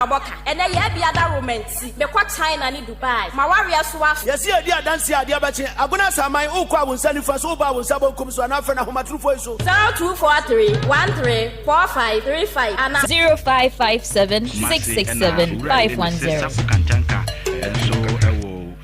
Abɔ ka. Ɛnɛ yɛ abia da romanti. Mekɔ China ne Dubai. M'awareɛ so aso. Yɛse yɛdi adanseɛ a adeɛ bɛkye. Agona Asaman, wokɔ a wo nsa nifa so, woba a wo nsa bonkum so anaa frɛ no ahomatorofoɔ yi so. 0243 13 45 35 anaa. 0557 Kumasi 667 ɛna Owura Yere Mrs. 510. Safo Kantanka nso ɛwɔ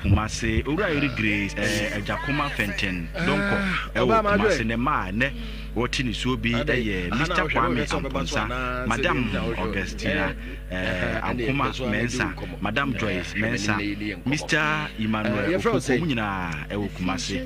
Kumasi. Owura Yere Grace ɛɛ Agyakoma Fɛntɛn Donkor ɛwɔ Ɔbaa Madwe. Kumasi. Ne mma a ɛnɛ wɔte ne suo bi Adɛn? ɛyɛ Aha na Mister wohwɛ na Kwame wohwɛ sɛ ɔbɛba so Amponsah, anaa sɛ Madam deɛ nti na wohwɛ o. Augustina Ɛɛ, ɛɛ ɛha ɛne Ankoma yɛpɛ so a na ɛdi wo Mensah, nkɔmmɔ. Madam Ɛɛ, Joyce hwɛ m'anim Mensah, na yɛni yɛn nkɔmmɔ. Mister Ɛɛ, Emmanuel yɛfrɛ wo Opoku, sɛn? wɔn nyinaa ɛwɔ Kumasi.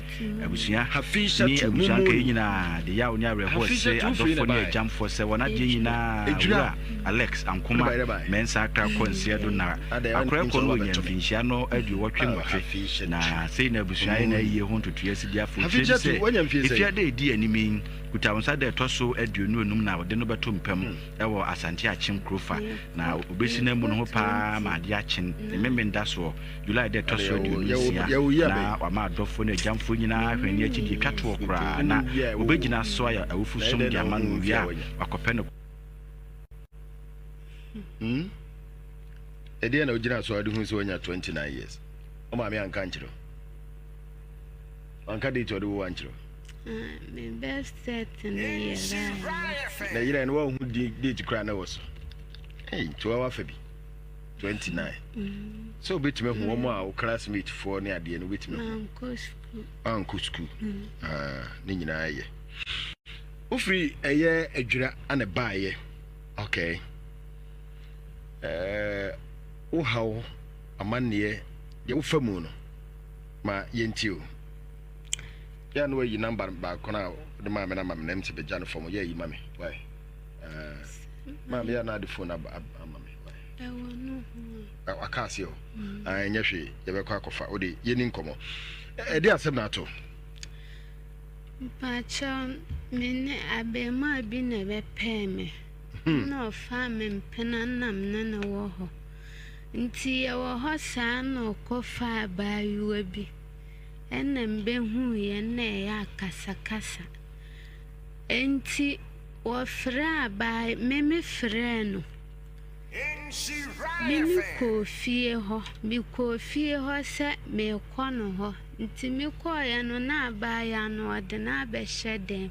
Abusua ne Hafishatu abusua nkaeɛ Mumuni. nyinaa de yaw ne awerɛhoɔ se Hafishatu wofiri na adɔfoɔ ne ɛbaeɛ? agyamfoɔ sɛ wɔn adeɛ nyinaa Edwira. Wura Alex Wode Ankoma baeɛ dɛ baeɛ? Mensah akra kɔ nseɛ do na Adɛn, akorɛ wonim kɔ sɛ no ɔba ɔnya bɛto me. mfinhyia no aduowɔtwe Oh, nwɔtwe Hafishatu na sei na abusua yɛ Mumuni. n'ayie ho ntotoeɛ asidiafoɔ kyerɛ bi Hafishatu, sɛ woanya mfie sɛn? efiada a ɛdi anim yi Kutawonsa da ɛtɔ so 25 na wɔde no bɛto mpam wɔ Asante Akyem Kurofa na obesi n'amu no ho paa ma adeɛ akyen ne Memenda soɔ, July da ɛtɔ so 26, na wama adɔfoɔ ne agyamfoɔ nyinaa ahwɛ ne akyi deɛ ɛtwa toɔ koraa na wɔbɛgyina so ayɛ awufo som de ama no wɔwie a wakɔpɛ no. Hmm? Ɛdeɛ na wogyina so a wode hu sɛ woanya 29 years? Wo maame anka nkyerɛ wo? Wanka date ɔde wo ankyerɛ wo? Ah, me birth cert no yerae. Na yerae no woanhu date koraa na ɛwɔ so. Hey, nti wafa bi 29. Mm. Sɛ wobɛtumi ahu wɔn a wo classmate foɔ ne adeɛ no wobɛtumi ahu. Mankɔ sukuu. Mankɔ sukuu. Mm. Ah, ne nyinaa yɛ. Wofiri ɛyɛ adwira ana baayɛ. Okay. Eh, wo haw amanneɛ deɛ wofa mu no ma yɛntie o. Yɛ a na wayi namba baako no a wode maa me no ama me na ɛm sɛ bɛgya no fam yɛ ayi ma me why maame yɛ a na ade phone aba ama me why aka ase hɔ mm. ɛnyɛ hwee yɛbɛkɔ akɔfa wode yɛni nkɔmmɔ ɛde asɛm na ato Mpakyɛw me ne abarimaa bi na ɛbɛpɛɛ me hmm. na ɔfaa me mpena nam ne no wɔ hɔ nti yɛwɔ hɔ saa na ɔkɔfaa abaayewa bi Ɛna mbehuiɛ na ɛyɛ akasakasa. Enti wɔfrɛɛ abaa me me frɛɛ no. Me me kɔɔ fie hɔ. Me kɔɔ fie hɔ sɛ merekɔ no hɔ. Nti me kɔɔeɛ no na abaayewa no ɔde no abɛhyɛ dɛm.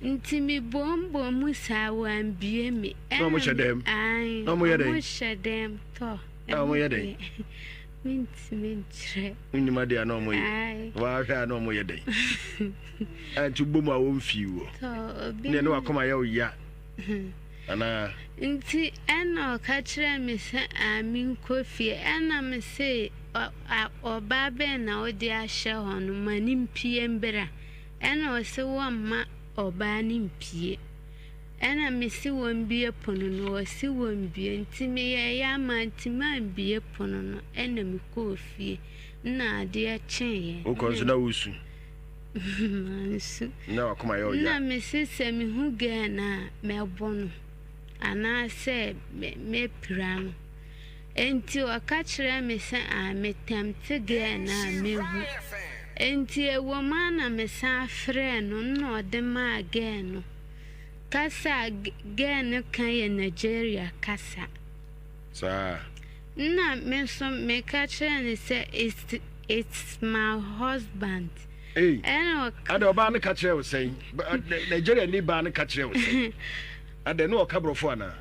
Nti me boom mu saa wambue me. Na ɔmo hyɛ dɛm? Ae, Na ɔmo yɛ dɛn? Ɔmo hyɛ dɛm tɔ. Na ɔmo yɛ dɛn? Mentumi nkyerɛ. Wonnim adeɛ a na ɔmo yɛ. Ae. Wahwɛ a na ɔmo yɛ dɛn? Nti wobɔ mu a wɔmfii woɔ. Tɔ obi. Ne ɛne wakoma yɛ wo ya. Anaa? Nti ɛna ɔka kyerɛɛ me sɛ a menkɔ fie. Ɛna me se ɔbaa bɛn na wode ahyɛ hɔ no ma no mpie mbra. Ɛna ɔse wɔmma ɔbaa no mpie. Ɛna mese wɔmbue pono no, wɔse wɔmbue, nti meyɛeɛ ara mantumi ambue pono no, ɛna mekɔɔ fie, na adeɛ kyeeɛ. Wokɔ nso na wosu? Mansu. Na wakoma yɛ ɔya? Na mese sɛ mehu girl no a, mɛbɔ no, anaasɛ mɛpira no. Enti ɔka kyerɛɛ me sɛ ah metɛmte girl no a mɛhu. Enti ɛwom ara na mesan frɛɛ no na ɔde maa girl no. Kasa a girl no ka yɛ Nigeria kasa. Saa. Nna me nso meka kyerɛɛ no sɛ it's it's my husband. Ei, Ɛna ɔka. Adɛ ɔbaa no ka kyerɛɛ wo sɛn? Nigeria ni baa no ka kyerɛɛ wo sɛn? Adɛ ne ɔka borɔfo anaa?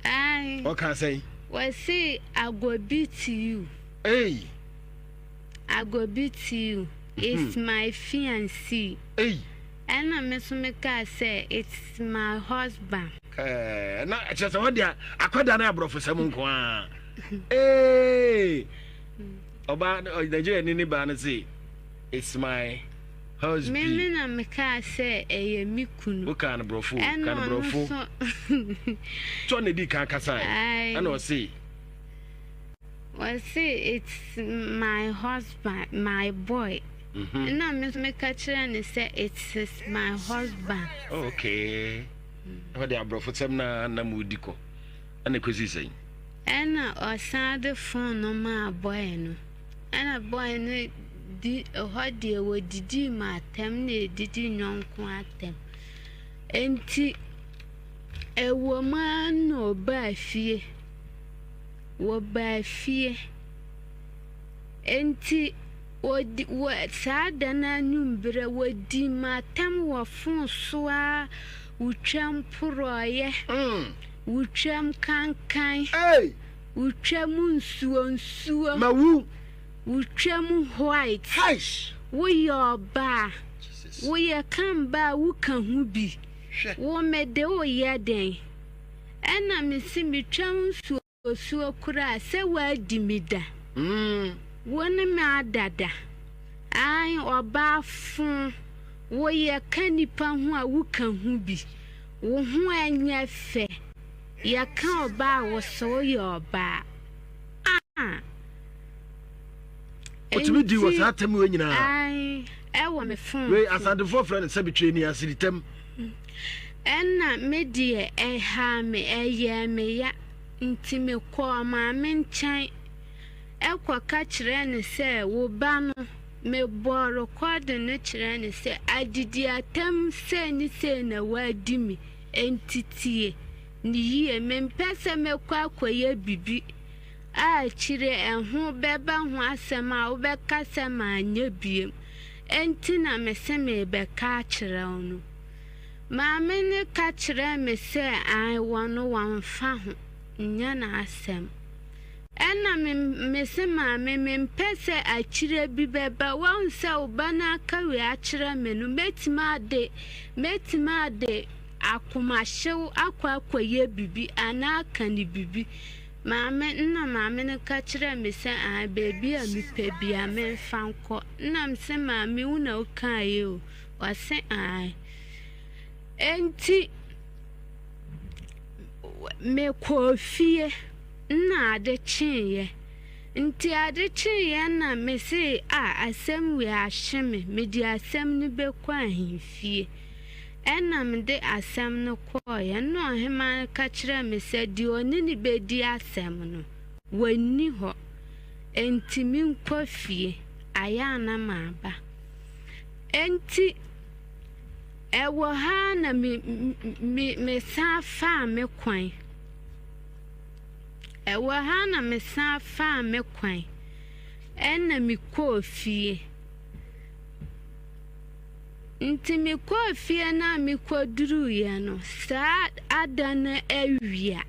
Ae. Ɔka sɛn? Wɔse I go beat you. Ei. I go beat you. It's hmm. my fiancé. Ei. Ɛna me nso mekaa sɛ it's my husband. Ɛɛ na ɛkyerɛ sɛ wɔde akwadaa no aborɔfosɛm nko ara. Ee. Ɔbaa Nigeria ni ne baa no se it's my husband. Me me na mekaa sɛ ɛyɛ me kunu. Wokaa no borɔfo o, ka no borɔfo. Tɔ na di kan kasae. Ɛna ɔse. Ɔse it's my husband, my boy. Mm-hmm. Ɛna me nso meka kyerɛ no sɛ it is my husband. Oh, okay. Ɛhɔ de aborɔfo sɛm na na mu di kɔ. Ɛna ɛkɔsi sɛn? Ɛna ɔsan de phone no maa boy no. Ɛna boy no di ɛhɔ deɛ wɔdidii mu atɛm na ɛdidi nyɔnko atɛm. Enti ɛwɔ mu ara na ɔbaa fie. Wɔbaa fie. Enti wɔdi wɔ saa da no anwummerɛ wɔdii m'atɛm wɔ fon so ara wotwam porɔeɛ, wotwam kankan, wotwam nsuo nsuo, Mawu. wotwam white. Haish. Woyɛ ɔbaa, Jesus. woyɛ kamba a woka ho bi. Hwɛ. Wo mede woyɛ dɛn? Ɛna mese metwam nsuo. Osuo koraa sɛ woadi me da. Wo ne me ada da. Aane ɔbaa fo wo yɛ ka nipa ho a wo ka ho bi. Wo ho ɛnyɛ fɛ. Yɛ ka ɔbaa wo so wo yɛ ɔbaa. Ah. Otumi di wɔ saa tɛm wei nyinaa. Aane ɛwɔ me fon. Wei asantefoɔ frɛ no sɛbi twɛ ni asiritɛm. Ɛna me deɛ ɛhaa me ɛyɛɛ me ya. Nti mekɔɔ maame nkyɛn kɔka kyerɛɛ no sɛ, Wo ba no, mebɔɔ rekɔɔde no kyerɛɛ no sɛ adidi atɛm sei ne sei na wadi me, enti tie no yie. Mempɛ sɛ mɛkɔ akɔyɛ biribi a akyire ɛho bɛba ho asɛm a wobɛka sɛ manyɛ biom. Enti na mese merebɛka akyerɛ wo no. Maame no ka kyerɛɛ me sɛ ae wɔn no wɔmfa ho, nyɛ n'asɛm. Ɛna me mese maame mempɛ sɛ akyire bi bɛba woahu sɛ wo ba no aka wei akyerɛ me no mɛtumi ade mɛtumi ade akomahyew akɔ akɔyɛ bibi anaa aka no bibi. Maame nna maame no ka kyerɛɛ me sɛ ae baabi a mepɛ bia memfa nkɔ. Nna mese maame wo na wokaeɛ o. Ɔse ae. Enti mekɔɔ fie na ade kyeeɛ. Nti ade kyeeɛ na mese a asɛm wei ahye me, mede asɛm no bɛkɔ ahemfie. Ɛna mede asɛm no kɔeɛ. Ɛna ɔhemaa no ka kyerɛɛ me sɛ deɛ ɔne no bɛdi asɛm no, wɔnni hɔ. Enti menkɔ fie, ayɛ a na maba. Enti, ɛwɔ ha ara na me, me, mesan faa me kwan. Ɛwɔ ha na mesan faa me kwan. Ɛna mekɔɔ fie. Nti mekɔɔ fie no a mekɔduruiɛ no, saa ada no awia,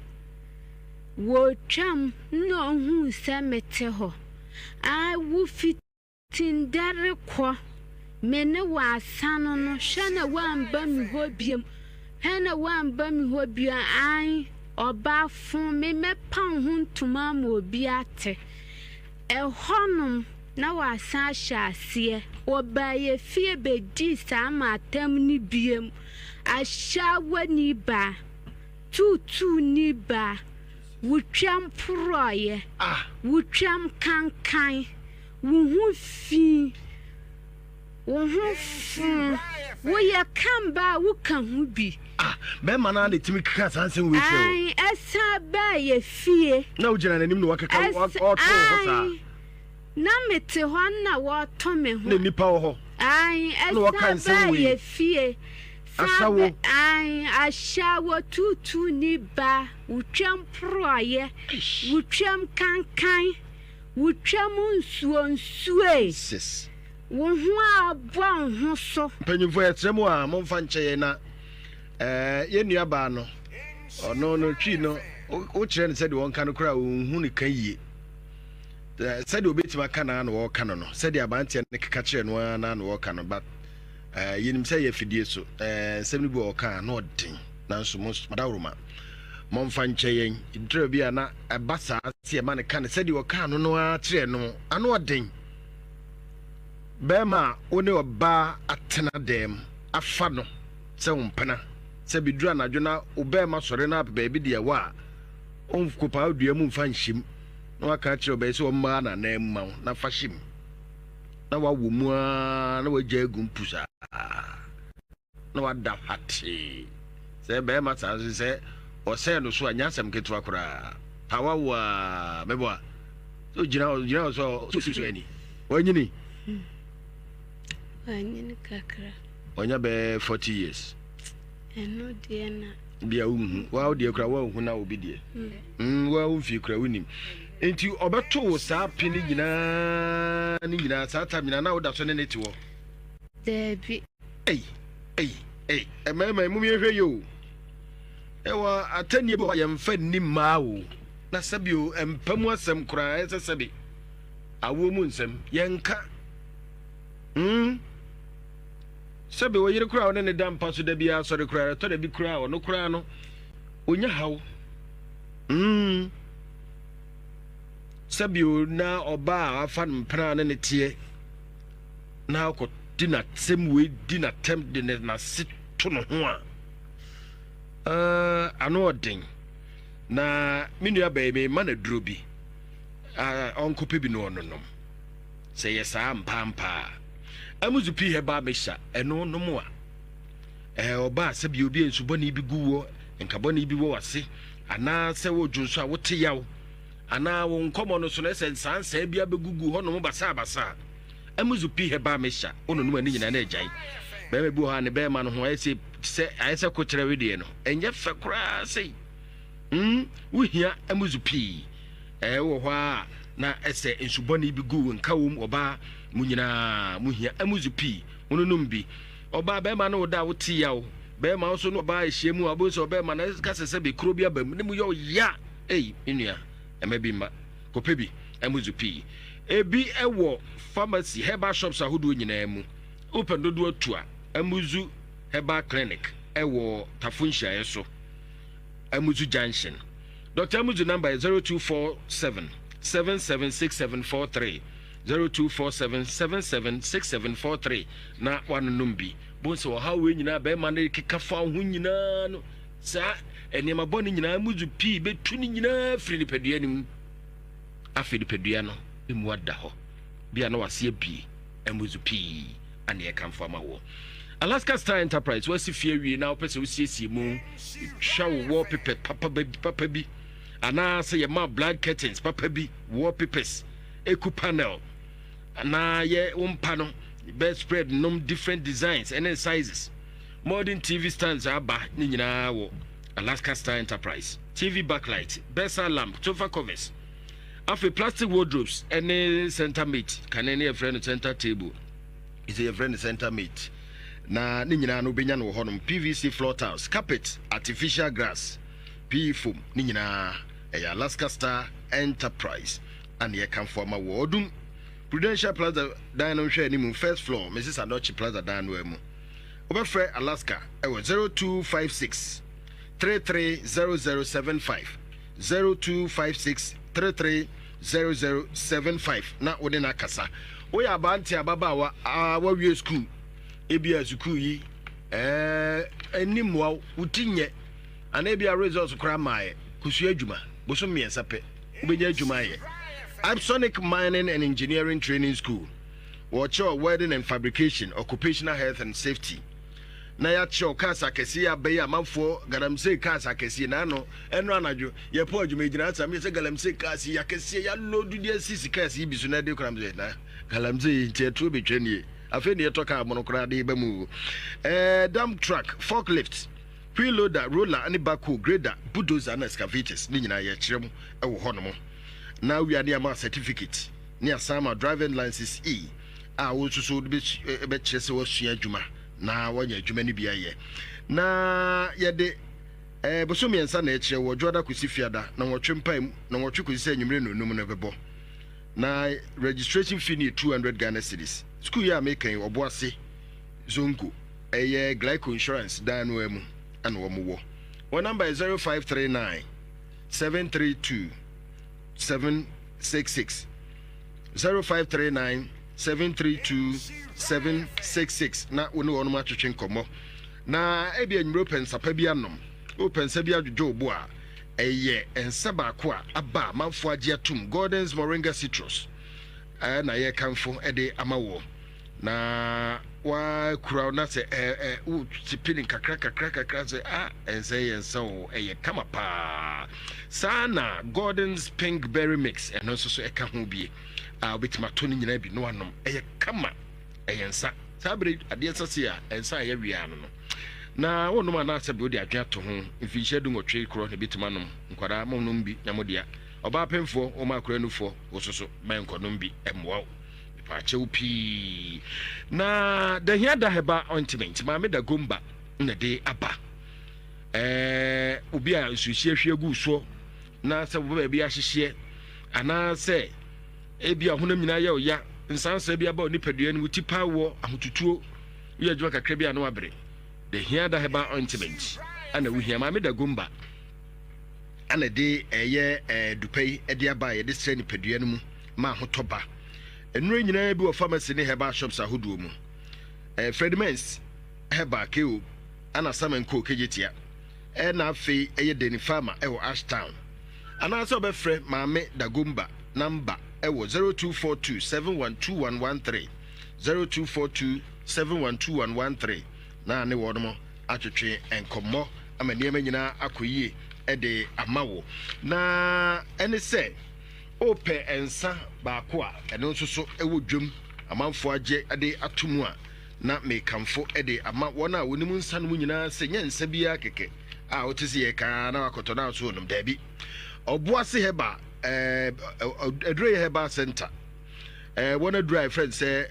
wɔretwam na ɔhuu sɛ mete hɔ. A wofi Tindɛ rekɔ, me ne wo asane no, hwɛ na woamba me hɔ biom, hwɛ na woamba me hɔ bio, aane, ɔbaa fo, me mɛpa wo ho ntoma ama obi ate. Ɛhɔnom na wasan ahyɛ aseɛ, wɔbaa yɛ fie bɛdii saa maatam no biom, ahyɛawani baa, tuutuuni baa, wotwam porɔeɛ, wotwam kankan. Wo ho fi, wo ho fo, woyɛ kamba a woka ho bi. Ah, bɛrima no ara na ɛtumi keka saa nsɛm wei kyerɛ wo. Ae, ɛsan baa yɛ fie. Na wogyina n'anim na wakeka ɔto wo ho saa. Ae, na mete hɔ na wɔto me ho. Na nnipa wɔ hɔ. Ae, ɛsan baa yɛ fie. Ahyɛwo. Ae, ahyɛwo tuutuuni ba, wotwam porɔeɛ, wotwam kankan. Wo twam nsuo nsuee. Sis. Wo ho a bɔ wo ho so. Mpanyinfoɔ yɛsrɛ mo a momfa nkyɛ yɛn na eh, yɛn nua baa no ɔno no twi no wokyerɛ no sɛdeɛ ɔnka no koraa ɔnhu no ka yie sɛdeɛ ɔbɛtumi aka no ara na ɔreka no no sɛdeɛ abanteɛ no keka kyerɛ no ara na ɔreka no but eh, yɛnim sɛ yɛ afidie so eh, nsɛm no bi wɔ ɔka a na ɔden nanso mo adaworoma momfa nkyɛ yɛn ntrɛ bi a na ɛba saa sɛ yɛma no ka no sɛdeɛ ɔkaa no no ara kyerɛ no ano ɔden bɛrima a wo ne ɔbaa atena dɛm afa no sɛ wo mpena sɛ bɛduru anadwo na wo bɛrima sɔre no apɛ baabi deɛ ɛwɔ a ɔnkopaa dua mu mfa nhyɛm na waka akyerɛ ɔbɛyɛ sɛ ɔmmaa no anan mu ma wo na fa hyɛ mu na wawɔ mu ara na wagya agu mpu saa na wada hatee sɛ bɛrima saa nso sɛ ɔsɛɛ no so a nyɛ asɛm ketewa koraa hawa wo a mɛboa sɛ ogyina ogyina hɔ sɛ ɔsusu ani wanyini wanyini kakra ɔnya bɛɛ 40 years ɛno deɛ na. Bia wonhu. Wa wo deɛ kura wanhu na obi deɛ. Mm, wa wo mfie kura wonim. Nti ɔbɛto wo saa pe ne nyinaa ne nyinaa saa tam nyinaa na woda so ne ne te hɔ. Daabi. Ei, ei, ei, mmarima mum yɛhwɛ yi o. Ɛwɔ atɛnnie bi wɔ yɛmfa nni mmaa o. Na sɛbi o, mpa mu asɛm koraa ɛsɛ sɛbi. Awoɔ mu nsɛm, yɛnka. Mm. Sɛbe ɔyere koraa a ɔne ne da mpa so da biara sɔre koraa, ɛtɔ da bi koraa a ɔno koraa no, ɔnya haw. Mm. Sɛbe o na ɔbaa a wafa no mpena ne ne teɛ na ɔkɔ di n'asɛm wei di n'atɛm de ne n'ase to ne ho a, uh, ano ɔden. Na me nua bɛyi me ma no aduro bi, uh, ɔnkɔpɛ bi na ɔnonom. Sɛ ɛyɛ saa ampaampa a, Amuzu pii herbal mixture ɛno nom a, ɛɛ ɔba a sɛbi obi a nsu bɔne bi gu wɔ, nka bɔne bi wɔ w'ase, anaa sɛ wodwo nso a wote yaw, anaa wo nkɔmmɔ no so no ɛsɛ nsaansaa bi abɛgugu hɔnom basabasa a, Amuzu pii herbal mixture wononom a ne nyinaa na agyae. Bɛrima bi wɔ hɔ a ne bɛrima no ho ayɛ sɛ sɛ ayɛ sɛ kokyerɛ wedeɛ no, ɛnyɛ fɛ koraa sei. Mm, wohia amuzu pii. Ɛɛ, wɔ hɔ a na ɛsɛ nsu bɔne bi gu wo nka wom, ɔbaa, mo nyinaa mohia amuzu pii. Mononom bi. Ɔbaa, bɛrima ne wo da a wote yaw. Bɛrima wo nso ne ɔbaa ahyia mu a wobɛhu sɛ ɔbɛrima no ka sɛ sɛbe kuro bi aba mu ne mu yɛ ɔya. Ei, me nua, ɛma bi mma. Kɔpɛ bi, amuzu pii. Ebi wɔ pharmacy, herbal shops ahodoɔ nyinaa mu. Wopɛ dodoɔ tu a, Amuzu Herbal Clinic wɔ Tafo nhyiaeɛ so. Amuzu Junction. Doctor Amuzu number yɛ 0247 776743, 0247 776743 na wanonom bi. Bohu sɛ ɔhaw wei nyinaa bɛrima no rekeka fa wo ho nyinaa no, saa nneɛma bɔne nyinaa Amuzu pii bɛtu ne nyinaa firi nipadua no mu. Afei nipadua no mu ada hɔ. Bia na wase abie. Amuzu pii ane ɛkamfo ama woɔ. Alaska Star Enterprise, woasi fie awie na wopɛ sɛ wosiesie mu, twa wo wallpaper papa bi, papa bi, anaasɛ yɛma blind curtains papa bi, wallpapers, eku panel, anaa yɛ wo mpa no bedspread nom different designs ɛne sizes. Modern TV stands aba ne nyinaa wɔ Alaska Star Enterprise. TV backlight, bedside lamp, sofa covers, Afei plastic wardrobes ne center mate, kane ne yɛfrɛ no center table, ɛsɛ yɛfrɛ no center mate, na ne nyinaa no wobɛnya no wɔ hɔnom. PVC floor tiles, carpet, artificial grass, PE foam, ne nyinaa ɛyɛ Alaska Star Enterprise ane ɛkamfo ama wɔ Ɔdum Prudential Plaza dan no nhwɛ anim, first floor, Mrs. Adokye Plaza dan no mu. Wobɛfrɛ Alaska ɛwɔ 0256 330075. 0256 33 0075 na wo ne no akasa. Woyɛ aberante, ababaawa a woawie sukuu, ebia sukuu yi ɛɛ ɛnni mmoa wo, wo ti nyɛ, anaa ebia results koraa mmaeɛ, kosua adwuma, bosom mmiɛnsa pɛ, wobɛnya adwuma ayɛ. Ibsonic Mining and Engineering Training School, wɔkyerɛw welding and fabrication, occupational health and safety. na yɛakyerɛw cars akɛseɛ yi abɛyɛ amanfoɔ galamsey cars akɛseɛ na ano ɛno anadwo yɛpɔ adwuma gyina asa mi sɛ galamsey cars yi akɛseɛ yɛalodu de asisi cars yi bi so na ɛde kora sɛ na galamsey yi nti ɛtuo bɛtwa nie afei ne yɛtɔ kaa mono koraa de ba mu ɛɛ dump truck, forklift, wheel loader, roller ne backhoe, grader, bulldozer na excavators ne nyinaa yɛkyerɛ mu ɛwɔ hɔ nom na wia ne ama certificate ne asan ama driving license e a wo nso so bɛkyerɛ sɛ woasua adwuma na woanya adwuma no bi ayɛ. Na yɛde eh, bosom mmiɛnsa na ɛkyerɛ wɔ dwoada kɔsi fiada na nwɔtwe mpae na nwɔtwe kɔsi sɛ anwummere nnɔnum no bɛbɔ. Na registration fee no yɛ 200 Ghana cedis. Sukuu yi a meka yi, Ɔboase Zongo, ɛyɛ Glico Insurance dan no ara mu ɛna wɔn wɔ. Wɔn namba yɛ 0539 732 766. 0539 732 766 na wo ne wɔnom atwetwe nkɔmmɔ. Na ebi anwummere wopɛ nsa pa bi anom, wopɛ nsa bi adwodwo wo bo a, ɛyɛ nsa baako a aba a manfoɔ agye atom, Gordon's Moringa Citrus, na yɛrekamfo de ama woɔ. Na wakura na sɛ ɛ ɛ wosipi no kakra kakra kakra sɛ a ɛnsɛ yɛ nsa o, ɛyɛ kama paa. Saa na Gordon's Pink Berry Mix ɛno nso so ɛka ho bie a wobɛtumi atɔ no nyinaa bi na wanom, ɛyɛ kama, ɛyɛ nsa. Saa bere adeɛ nsa se a nsa a ɛyɛ wia no no. Na wonom anaasɛ bere wode adwene ato ho mfinhyia dunwɔtwe korɔ na ebetumi anom. Nkwadaa, monnom bi, nyɛ mo dea. Ɔbaa pemfoɔ, woma akora nufoɔ, wo nso so, mɛnkɔnom bi, ɛmmoa wo. Mepaakyɛw pii. Na Dahiada Herbal Ointment, Maame Dagomba na ɛde aba. Ɛɛ, obi a nsuohyeɛ hwie agu soɔ na sɛ wobɛ baabi ahyehyeɛ anaasɛ ebi a honam nyinaa yɛ ɔya, nsansa bi aba onipadua no mu, ti paa wɔ ahotutuo, woyɛ adwuma kakra bi a na wabere. Dahiada Herbal Ointment ana wohia. Maame Dagomba ana ɛde ɛyɛ ɛɛ dupa yi ɛde aba a yɛde srɛ nipadua no mu ma ahotɔ ba. Nnuro nyinaa bi wɔ pharmacy ne herbal shops ahodoɔ mu. Ɛɛ Fred Mens Herbal KO ana Sam Co Kejetia ɛna afei ɛyɛ Deni Pharma ɛwɔ Ashtown. Anaasɛ ɔbɛfrɛ Maame Dagomba namba ɛwɔ 0242 712113, 0242 712113 na ne wɔnom atwetwe nkɔmmɔ ama nneɛma nyinaa akɔ yie de ama wo. Na ɛne sɛ wopɛ nsa baako a ɛno nso so ɛwɔ dwam amanfoɔ agye de ato mu a, na mekamfo de ama wɔn a wɔnim nsa no mu nyinaa sɛ nyɛ nsa biara kɛkɛ a wote sɛ yɛka na wakɔtɔ no so nom. Daabi. Ɔboase Herbal, aduro yɛ herbal center. Wɔn aduro a yɛfrɛ no sɛ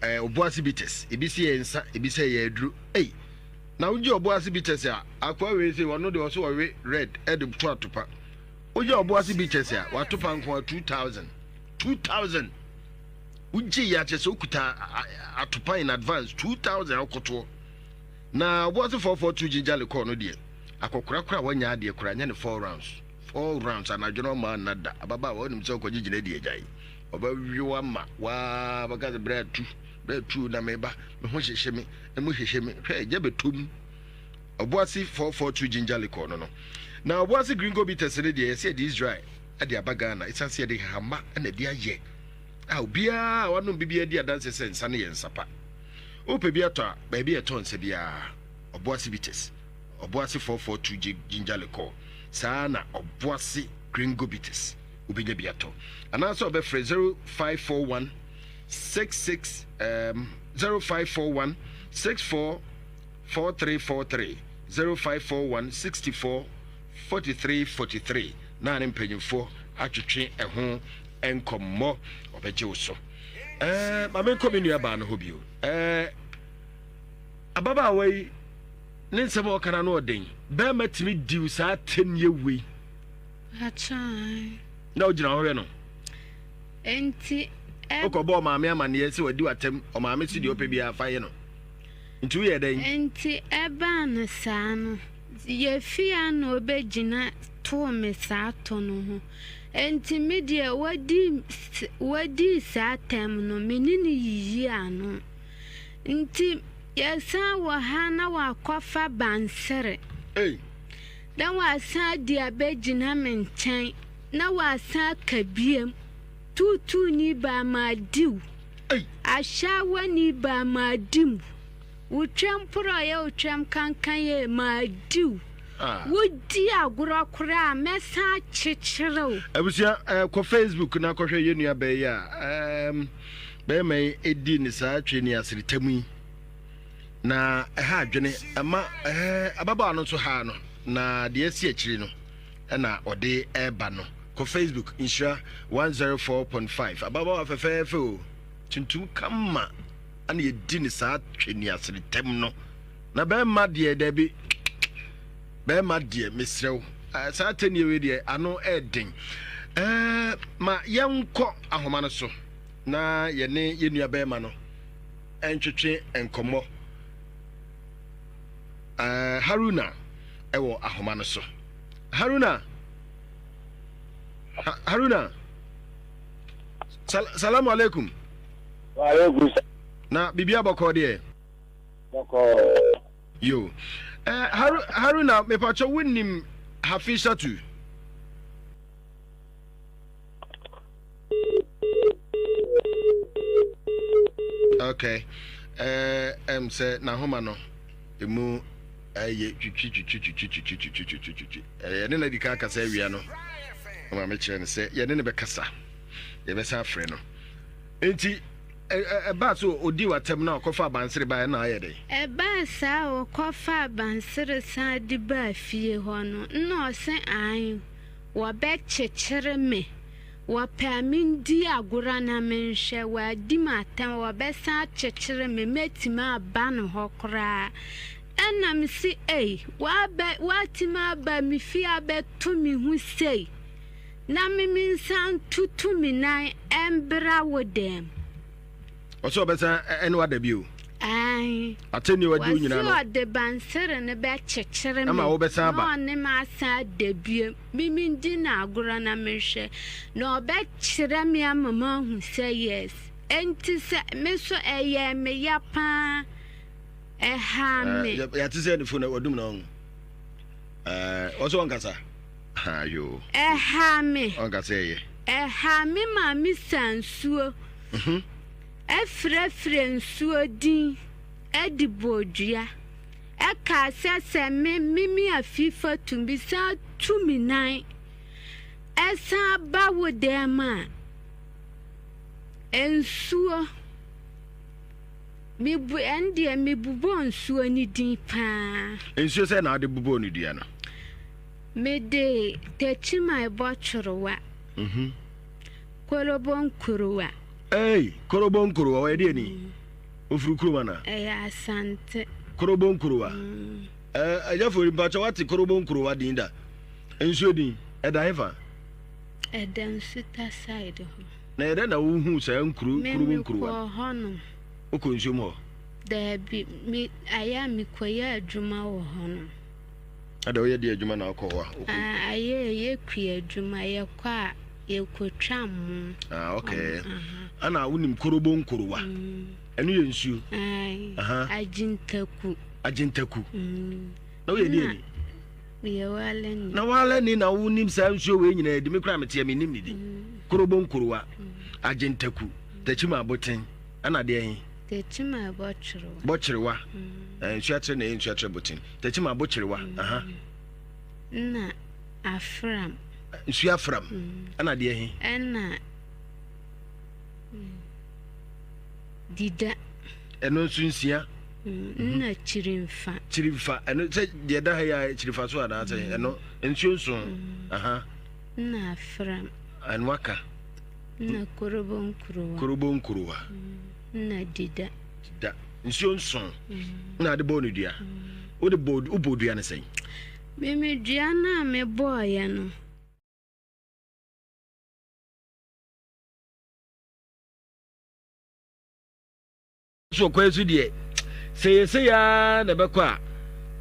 Ɔboase bitters, ebi sɛ yɛ nsa, ebi sɛ yɛ aduro. Ei, na wogye Ɔboase bitters a, akoa wei sɛ ɔno deɛ ɔsɛ ɔwe red ɛde to atopa. Wogye Ɔboase bitters a, watopa nko a 2000. 2000. Wogye yɛ akyɛ sɛ wokuta atopa in advance 2000 akotoɔ. Na Ɔboase 442 ginger liquor no deɛ, akɔkorakora a wanya adeɛ koraa nyɛ ne 4 rounds. 4 rounds anadwo no ɔma nna da. Ababaawa wonim sɛ ɔkɔgye gyina di agyae. Ɔbɛwe wo ama waa bɛka sɛ berɛ atu berɛ atu na meba me ho hyehye me emu hyehye me hwɛ gya bɛtom. Ɔboase 442 ginger liquor no no na Ɔboase gringo bitters no deɛ yɛsɛ yɛde Israel de aba Ghana ɛsiane sɛ yɛde hahama na ɛde ayɛ a obiara a wanom bibiara di adanse sɛ nsa no yɛ nsa pa. Wopɛ bi atɔ a baabi a ɛtɔ nsa biara Ɔboase bitters, Ɔboase 442 ginger liquor, saa na Ɔboase gringo bitters. wobɛnya bi atɔ anaasɛ ɔbɛfrɛ 0541 66 um, 0541 64 4343 0541 64 43 43 na ne mpanyimfoɔ atwetwe ɛho nkɔmmɔ ɔbɛgye wo so. Ɛɛ ma menkɔ me nua baa no hɔ bio. Ɛɛ ababaawa yi ne nsɛm a ɔka no ano ɔden. Bɛrima tumi diw saa atɛnniɛ wei. Akyɛn. Na ogyina hɔ hwɛ no. Enti ɛ. Wokɔbɔ ɔmaame amanneɛ sɛ wadi w'atɛm, ɔmaame se deɛ ɔpɛ biara fa yɛ no. Nti woyɛɛ dɛn? Enti ɛbaa no saa no, yɛfii ano bɛgyina too me saa to no ho. Enti me deɛ wadii wadii saa atɛm no, me ne no yiyii ano. Nti yɛsan wɔ ha na wakɔfa bansere. Ei! Na ɔasan adi abegyina me nkyɛn, na ɔasan aka biom, Tuutuuni baa m'adiw, ahyɛawani baa m'adi mu, wo twam porɔeɛ, wo twam kankan ee, m'adiw. Wodi agorɔ koraa a, mɛsan akyekyere wo. Abusua, eh, kɔ Facebook na kɔhwɛ yɛn nua bɛɛ yi a um, bɛrima yi edi ne saa twe ne aseretamu yi. Na ɛha adwene, ɛma ɛɛ ababaawa no nso haa no, na deɛ asi akyiri no ɛna ɔde ɛreba no. Kɔ Facebook Nhyira 104.5. Ababaawa fɛfɛɛfɛ o, tuntum kama ɛna yɛdi ne saa twɛniaseretɛm no. Na bɛrima deɛ daabi, bɛrima deɛ mesrɛ wo, saa atɛnnie wei deɛ ano ɛɛden. Ɛɛ ma yɛnkɔ ahoma no so na yɛne yɛn nua bɛrima no ntwetwe nkɔmmɔ. Uh, Haruna ɛwɔ ahoma no so. Haruna, ha, Haruna, Sal salamu alaikum. Wa alaikum. Na biribi abɔkɔ deɛ? Bɔkɔ. Yo. Uh, Haru, Haruna, mepatwɛ wonim Hafisatu? Okay. Ɛm sɛ n'ahoma no emu ɛyɛ twitwi twitwi twitwi twitwi twitwi twitwi twitwi. Yɛne no adi kan akasa awia no. Ɔma mekyerɛ no sɛ yɛne no bɛkasa. Yɛbɛsan afrɛ no. Nti. Ɛbaa sɛ ɔdii w'atɛm na ɔkɔfaa bansere baeɛ na ayɛ dɛn? Ɛbaa saa a ɔkɔfaa bansere san de baa fie hɔ no, nna ɔse aane, wɔbɛkyekyere me. Wɔpɛ a mendi agorɔ na menhwɛ. Wɔadi me atɛm, wɔbɛsan akyekyere me, mɛtumi aba no hɔ koraa. Ɛnna mese, Ei, woabɛ, woatumi aba me fie abɛto me ho sei, na me mensan ntutu me nan mbra wo dan mu. Ɔsɛ ɔbɛsan ɛne wada bio. Ae. Atɛnni a wadi wo nyinaa no. Wɔsi ɔde bansere no bɛkyekyere me. Ama wobɛsan aba. Na ɔne me asan ada bio. Me mendi no agorɔ na menhwɛ. Na ɔbɛkyerɛ me ama mahu sɛ yes. Enti sɛ me so ɛyɛɛ me ya paa. Ɛhaa me. Yɛate sɛ ne fo na wadum na ɔho. Ɔsɛ ɔnkasa. Ayo. Ɛhaa me. Ɔnkasa ɛyɛ. Ɛhaa me maa me saa nsuo. Mhm. Ɛfrɛfrɛ nsuo din ɛde bɔɔ dua. Ɛkaa sɛ sɛ me me me afifa tumi san tu me nan ɛsan ba wo dɛm a nsuo. Mebu ɛndeɛ mebobɔɔ nsuo no din paa. Nsuo sɛn na wode bobɔɔ no dua no? Mede Techiman bɔtworowa. Mhm. Korobo nkuruwa. Ei, Korobo nkuruwa, ɔyɛ deɛ ni? Mm. Ofiri kurom ana? Ɛyɛ Asante. Korobo nkuruwa. Mm. Ɛɛ, Agya Fori, mpakyɛ wate Korobo nkuruwa din da? Nsuo din, ɛda hefa? Ɛda Nsuta side hɔ. Na ɛyɛ dɛn na wohuu saa nkuro Me kurobo nkurowa no? mekɔɔ hɔnom. Wokɔ nsuom hɔ? Daabi, me ayɛ a mekɔyɛ adwuma wɔ hɔnom. Ada woyɛ deɛ adwuma na wokɔ hɔ a? Wokɔ. Ah, ayɛ yɛ kua adwuma, yɛkɔ a yɛkɔtwa mo. Ah, okay. Ɔmo, aha. Ana wonim korobo nkorowa? Mm. Ɛno yɛ nsuo? Ae, Aha. Agyintaku. Agyintaku. Mm. Na woyɛ deɛ Ɛna ni? Meyɛ Walani. Na Walani na wonim saa nsuo wei nyinaa di me koraa meteɛ mennim ne din. Korobo Nkorowa, Agye Ntaku, Takyima Aboten, ɛna deɛ he? Takyima Bɔkyerewa. Bɔkyerewa, eh, nsuakyerɛ na ɛyɛ nsuakyerɛ boten. Takyima Abokyerewa, aha. Ɛna Afram. Nsuo Afram, ɛna deɛ he? Ɛna Dida. Ɛno nso nsia. Nna Kyirimfa. Kyirimfa, ɛno sɛ deɛ ɛda ha yi a Kyirifa so anaasɛ mm. ɛno nsuo nson. Mm. Aha. Nna Afram. Ɛno aka. Nna Korobo Nkurowa. Korobo Nkurowa. Mm. Nna Dida. Dida. Nsuo nson. Nna ade bɔɔ no dua. Wode bɔ wobɔ dua no sɛn? Meme dua no a mebɔɔyɛ no. So ɔkwan so deɛ sɛ yɛsɛ yɛ ara na ɛbɛkɔ a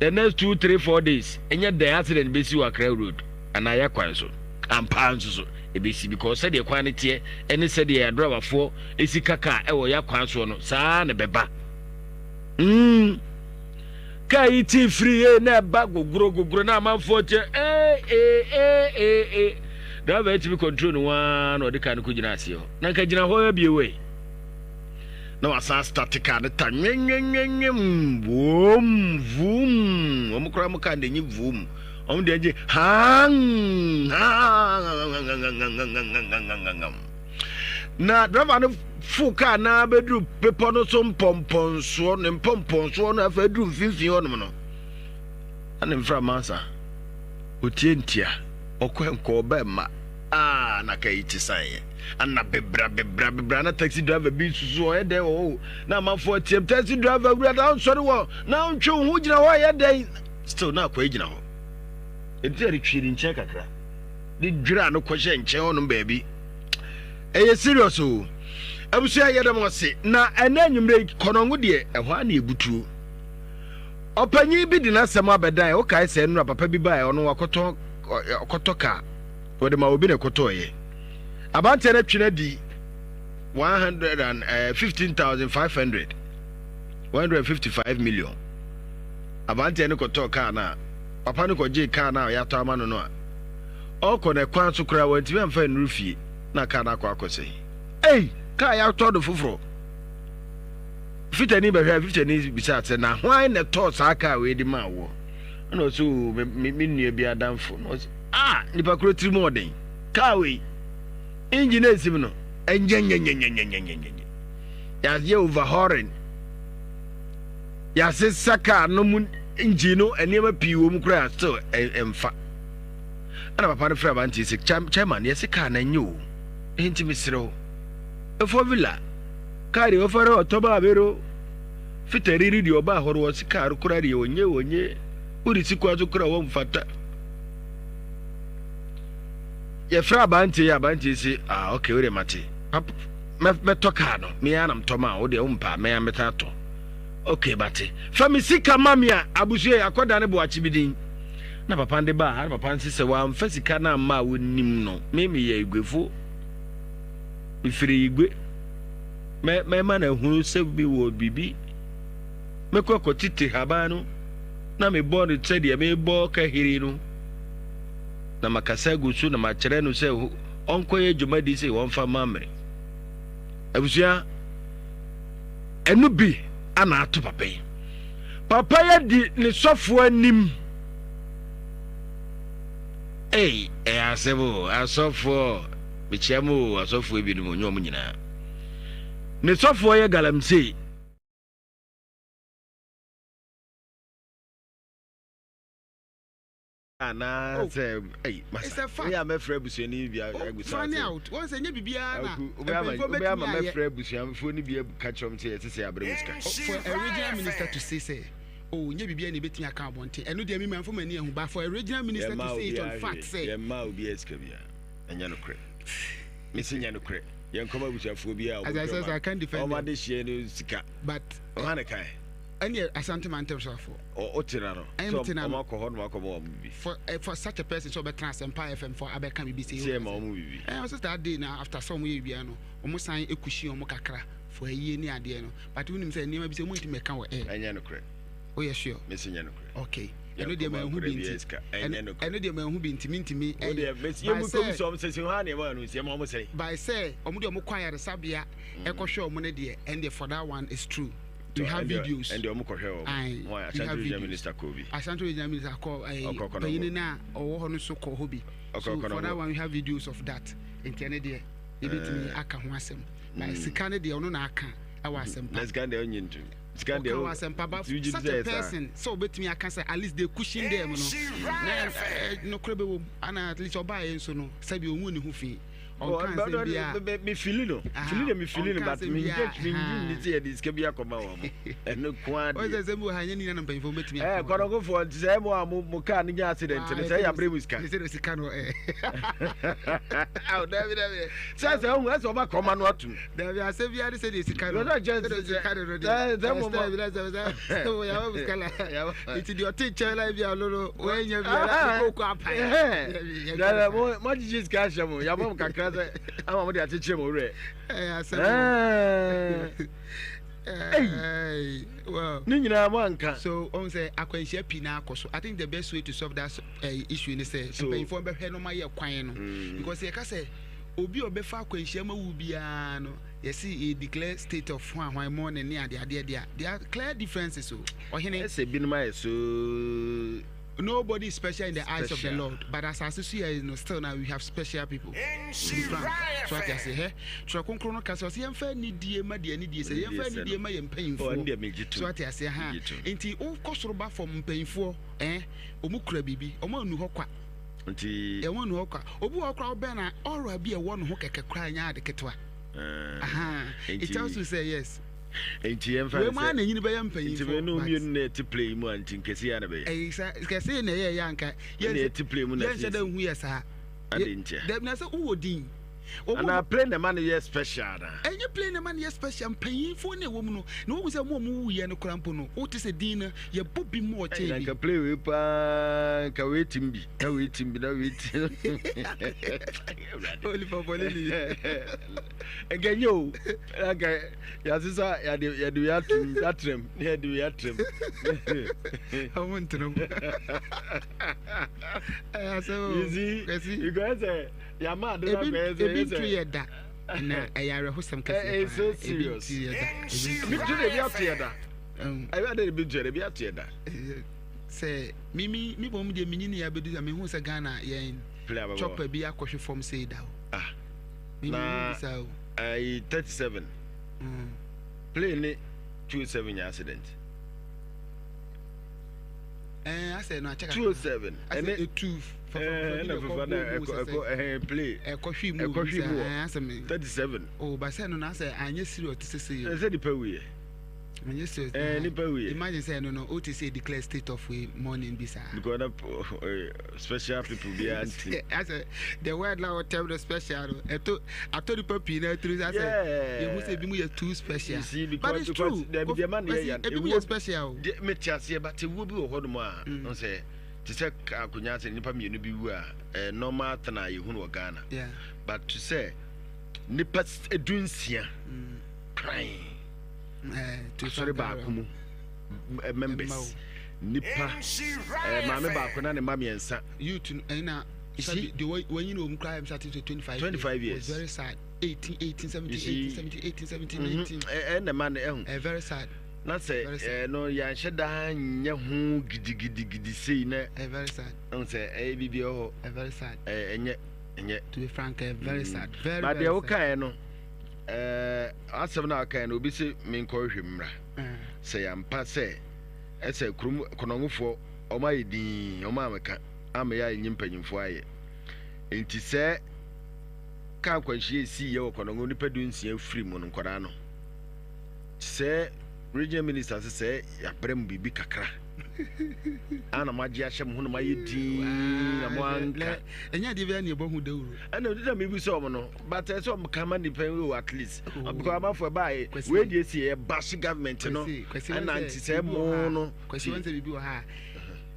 the next 2, 3, 4 days ɛnyɛ dɛn accident bɛsi wɔ Accra road anaa yɛ kwan so ampaa nso so ɛbɛsi because sɛdeɛ kwan no teɛ ɛne sɛdeɛ adrawafoɔ ɛsi ka kaa ɛwɔ yɛ kwan soɔ no saa na ɛbɛba. Kaa yi ti firi yei na ɛba gogoro gogoro na amanfoɔ kyɛ ee ee ee ee ee driver atumi control no waa na ɔde kaa no kɔgyina aseɛ hɔ na nka gyina hɔ abie wei na wasan start kaa no ta nwenwenwenwem voom voom wɔn koraa mo kaa no enyi voom wɔn deɛ gye haan haan na driver no fo kaa na abɛduru bepɔ no so mpɔmpɔnsoɔ ne mpɔmpɔnsoɔ no afei aduru mfimfini hɔnom no na ne mframa asa otie ntia ɔkɔ nkɔ ɔbɛ mma Ah na ka yi te san yɛ ana bebra bebra bebra na taxi driver bi susu ɔyɛ dɛn wɔ hɔ na amanfoɔ atiam taxi driver wura na ɔnsɔre wɔ na ɔntwe wo ho gyina hɔ ɛyɛ dɛn still na akɔyɛ gyina hɔ ɛnti ɛde twe ne nkyɛn kakra de dwira no kɔhyɛ nkyɛn hɔnom baabi ɛyɛ serious o abusua yɛ dɛm ɔse na ɛnɛ anwummerɛ yi kɔnɔngo deɛ ɛhɔ a na ɛbutuo ɔpanyin bi de n'asɛm abɛdan wokae sɛ nnora papa bi baeɛ ɔno wakɔtɔ ɔkɔtɔ kaa Wɔde ma obi na ɛkɔtɔeɛ. Aberanteɛ no atwe no adi 115,500, 155 million. Aberanteɛ no kɔtɔɔ kaa no a, papa no kɔgyee kaa no a yɛatɔ ama no no a, ɔrekɔ no ɛkwan so koraa wantumi amfa nnuru fie na kaa no akɔ akɔsɛe. Ei! Kaa yɛatɔ no foforɔ. Fitani bɛhwɛ a fitani bisaa sɛ na hwan na ɛtɔɔ saa kaa wei de maa woɔ? Ɛna ɔsɛ o me me nua bi adamfo. Na ɔsɛ ah nipa koro tirim ɔden kaa wei engine a esim no ɛnyɛnyɛnyɛnyɛnyɛnyɛnyɛ. Yɛayɛ overhauling. Yɛasesa kaa no mu engine no nneɛma pii wɔ mu koraa still ɛmfa. Ɛna papa no frɛ abanteɛ sɛ chairman yɛse kaa no ɛnyɛ o. Enti mesrɛ wo. Ɛfɔ villa. Kaa deɛ ɔfa no ɔtɔ maa me no. Fitani no deɛ ɔbaa hɔ no ɔse kaa no koraa deɛ ɔnyɛ ɔnyɛ. Wode si kwan so koraa wɔmfata. Yɛfrɛ abanteɛ yi abanteɛ se ah okay wode mate. Papa mɛtɔ kaa no me ara na metɔ maa wo deɛ wompɛ a mɛa mɛta atɔ okay mate fa me sika ma me a abusua yi akɔda ne boakye bi din na papa de baa ha na papa nse sɛ wamfa sika no amma a wonim no me meyɛ iguefo mefiri igwe mɛma no ahunu sɛ mewɔ biribi mɛkɔ akɔtete haban no na mebɔ no sɛdeɛ mebɔ kahiri no na makasa agu so na makyerɛ no sɛ ɔnkɔyɛ dwumadi sɛ wɔmfa mma mmere. Abusua, ɛno bi ana ato papa yi. Papa yi adi ne sɔfoɔ anim. Ei, ɛyɛ asɛm o, asɔfoɔ, mekyia mu o, asɔfoɔ binom, nyɛ wɔn nyinaa. Ne sɔfoɔ yɛ galamsey. Anaasɛ ɛyi oh, masa woyɛ a mɛfrɛ abusuani bi oh, agusa find out wɔn sɛ nye biribiara na mpanyinfoɔ bɛtumi ayɛ ama mɛfrɛ abusuafoɔ no bi ka kyerɛ wɔn sɛ yɛte sɛ abrɛ mu sika. Oh, for a regional minister to say sɛ oh nye biribiara na ebetumi aka abɔnten ɛno deɛ mi ma nfo ma ni ɛho but for a regional minister to say it on fact sɛ. Yɛn mma obi sika biara ɛnyɛ nokorɛ mesi nyɛ nokorɛ yɛn kɔma abusuafoɔ bi a wɔn adehyeɛ no sika but ɔha ne kan. Ɛne Asante mantam so afo. O tena no. Ɛne me tena no. Ɔmo akɔ hɔ nom akɔma wɔn bibi. For eh, for such a person sɛ ɔbɛtena Asɛmpa FM for abɛka bibi sɛ. Sɛ ɛma wɔn bibi. Ɛɛ ɔsɛ that day na after sɛ ɔmo yɛ biribiara no ɔmo san ekushi ɔmo kakra for ayie ne adeɛ no but wonim sɛ nneɛma bi sɛ ɔmo ntumi mɛka wɔ air. Ɛnyɛ nokorɛ. Woyɛ sure? Mesi nyɛ nokorɛ. Okay. Ɛno deɛ manhu bi nti. Ɛno deɛ manhu bi nti mintumi ɛnyɛ. By sɛ. By sɛ ɔmo deɛ ɔmo kɔ ayaresabea ɛkɔhwɛ ɔmo no deɛ ɛndeɛ for that one is true. We have videos. Ɛnde ɔmo kɔhwɛ wɔn. Aye, Ashanti regional minister kɔ bi. Ashanti regional minister kɔ ɛɛ panyin na ɔwɔ hɔ no so kɔ hɔ bi. So for that one we have videos of that. Nti ɛne deɛ ebetumi eh. aka ho asɛm. But mm. sika ne deɛ ɔno na aka ɛwɔ asɛm pa. Na sika deɛ ɔnye ntu. Sika deɛ ɔka wɔ asɛm pa but such a person sɛ ɔbɛtumi aka sɛ at least they cushion them no. Na eh, nokorɛ bɛwɔ mu ana at least ɔbaa yɛ nso no sɛbi ɔngu ne ho fi. Ɔnka nsɛm biara. Me fili no. Fili de me fili no but me ngye me ngye nni sɛ yɛde sika bi akɔma wɔn mo. Ɛno ko ara deɛ. Ɔsɛ sɛ bi wɔ ha nyɛ ne nyina na mpanyinfoɔ bɛtumi akɔ. Ɛɛ kɔnɔkofoɔ nti sɛ mo a mo mo kaa no nya accident no sɛ yɛabrɛ mu sika. Sɛ sika no ɛɛ. Awo dabi dabi. Sɛ sɛ ɔhu ɛsɛ ɔba kɔma no atum. Dabi asɛ bi ade sɛ deɛ sika no. Sɛ sika no no deɛ. Sɛ mo mo. Sɛ sɛ sɛ mo yɛ mo sika la. Nti deɛ ɔte nkyɛn la bi a ɔno no wɔanya bi a koko apae. Dada mo mo agyegye sika ahyɛ mo yabɔ mo kakra sɛ ama mo de akyekyere mo werɛ. Ɛyɛ asɛm. Well, ne nyinaa mo anka. So ɔn sɛ akwanhyia pii na akɔ so. I think the best way to solve that uh, issue ne sɛ mpanyinfoɔ bɛhwɛ no ma yɛ kwan no mm. because yɛka sɛ obi a ɔbɛfa akwanhyia ma wu biara no yɛsi yɛ declare state of hwan hwan mourning ne adeɛ adeɛ deɛ there are clear differences o ɔhene. Ɛsɛ binom ayɛ so. Nobody is special in the eyes of the Lord but asase so yɛ no still na we have special people to be frank so ate ase hɛ twerɛ kronkron no ka sɛ ɔsɛ yɛmfa anidie ma deɛ anidie sɛ yɛmfa anidie ma yɛ mpanyinfoɔ so ate ase ha nti wokɔ soro ba fam mpanyinfoɔ ɛn ɔmo kura biribi ɔmo anu hɔ kwa nti ɛwɔ anu hɔ kwa obi wɔ kora ɔbɛn na ɔra bi ɛwɔ ne ho kɛkɛ kora nyɛ ade ketewa aha it tells you say yes Nti yɛn fa ne sɛ. Wei mu na enyini bɛyɛ mpanyinfoɔ. Nti menu mmienu na ɛte play mu a nti nkɛse yɛ na bɛyɛ. Ɛyi sa kɛse yɛ na ɛyɛ yɛ anka. Yɛn ɛte play mu na yɛn hyɛ dɛ nhu yɛ saa. Ade ntia. Dɛbi na sɛ wowɔ din. Ana play na ɛma no yɛ special na. Ɛnyɛ play na ɛma no yɛ special mpanyinfoɔ na ɛwɔ mu no na wɔn sɛ wɔn a wɔn wuiɛ no koraa mpo no wote sɛ din no yɛbɔ bi mu ɔkyɛn bi. Nka play wei paa nka wei tim bi na wei tim bi na wei tim. Oliver Bolili. Nka nye o nka yɛasesa yɛde yɛde wei atum atrɛm na yɛde wei atrɛm. Ɔmo ntena mu. Ɛyɛ asɛm o. You see, because sɛ yɛama ade no akɔyɛ sɛ ebi ntu yɛ da na ɛyɛ awerɛhosɛm kɛseɛ paa. It's so serious. Ebi ntu yɛ da. Ebi ntu de ebi ato yɛ da. Ɛbi ade ebi ntu yɛ da ebi ato yɛ da. Sɛ mimi mi bɔ mu deɛ menyini yɛ abɛdu sɛ mehu sɛ Ghana yɛn chopper bi akɔhwe fam sei da o. Ah. Na ayi 37. Plane ne 207 nya accident. Ɛɛ asɛ no akyɛ kakra. 207 ɛne etu fafafafa bi na ɛkɔ bɔ mu sɛ ɛkɔ ɛhɛn plane ɛkɔ hwi mu ɛkɔ hwi mu wɔ asɛ me 37. Oh basɛ no na asɛ anyɛ serious te sɛ sɛ yɛ. Ɛsɛ nipa wuyɛ. Anyɛ serious. Ɛɛ nipa wuyɛ. Imagine sɛ no no o te sɛ declare state of way morning bi saa. Because na special people bi anti. Asɛ the word na wɔtɛm no special no ɛto atɔ nipa pii na atiri sɛ asɛ yɛhu sɛ ebi mu yɛ too special. You see because but it's true. Because deɛ ma ne yɛ yan ebi mu yɛ special o. Deɛ me te aseɛ but ewuo bi wɔ hɔ nom a n sɛ te sɛ akonya sɛ nipa mmienu bi wu a ɛɛ normal thing a yɛhu no wɔ Ghana. Yeah. But to sɛ nipa 16 kran. Asɔre baako mu members nipa maame baako na ne mma mmiɛnsa. Youth no ɛna sabi de wɔnyi na wɔn kura ɛm sati to 25 25 years. Was very sad. 18 18 17 18 17 18 17 19. Ɛna ma no ɛho. Ɛ very sad. Na sɛ ɛno yɛanhyɛ daa nyɛ ho gidigidigidi sei na. Ɛ very sad. Ɛho sɛ ɛyɛ biribi ɛwɔ hɔ. Ɛ very sad. Ɛnyɛ ɛnyɛ. To be frank, ɛ very sad. Very very sad. But deɛ wokaeɛ no. Ɛɛ asɛm no a ɔkae no obi se menkɔhwehwɛ mu mmra. Sɛ yɛampa sɛ ɛsɛ kurom kɔnɔngofoɔ wɔn ayɛ dinn wɔn ameka ameyɛ a ɛnyi mpanyinfoɔ ayɛ. Nti sɛ kaa nkwanhyia esii yɛ wɔ kɔnɔngo nipa 16 firi mu no nkwadaa no sɛ regional minister sɛ sɛ yɛabrɛ mu biribi kakra ana mo agye ahyɛ mo ho na mo ayɛ dinn na mo anka. Ɛnyɛ adeɛ biara na yɛbɔ ho dawuro. Ɛna ɔdi na mebu sɛ ɔmo no but ɛsɛ ɔmo ka ma nipa yi o at least oh. Because amanfo ɛbaa yɛ wei deɛ esi yɛ bashi government no ɛna nti sɛ mo no. Kwasi wɔn sɛ biribi wɔ ha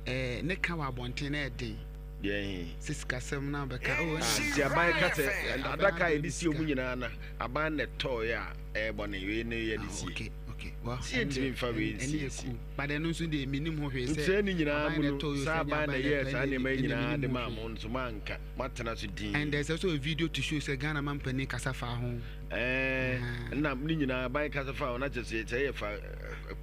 ɛɛ ne ka wɔ abɔnten na ɛden. Deɛ sɛ sikasɛm na bɛka. Oh, nti aban ka sɛ adaka a yɛde si ɔmo nyinaa na aban na ɛtɔɔ yɛ a ɛyɛ bɔne wei ne yɛde sie. Okay well si yɛntumi nfa wei nsi nsi. But ɛno nso deɛ menim ho hwee sɛ. Nti ne nyinaa mu no saa aban na ɛyɛɛ saa nneɛma yi nyinaa de maa mo nso moanka moatena so dinn. And there's also a video to show sɛ Ghana mampanin kasa faa ho. Ɛɛ na ne nyinaa aban kasa faa ho na kyerɛ sɛ sɛ yɛ fa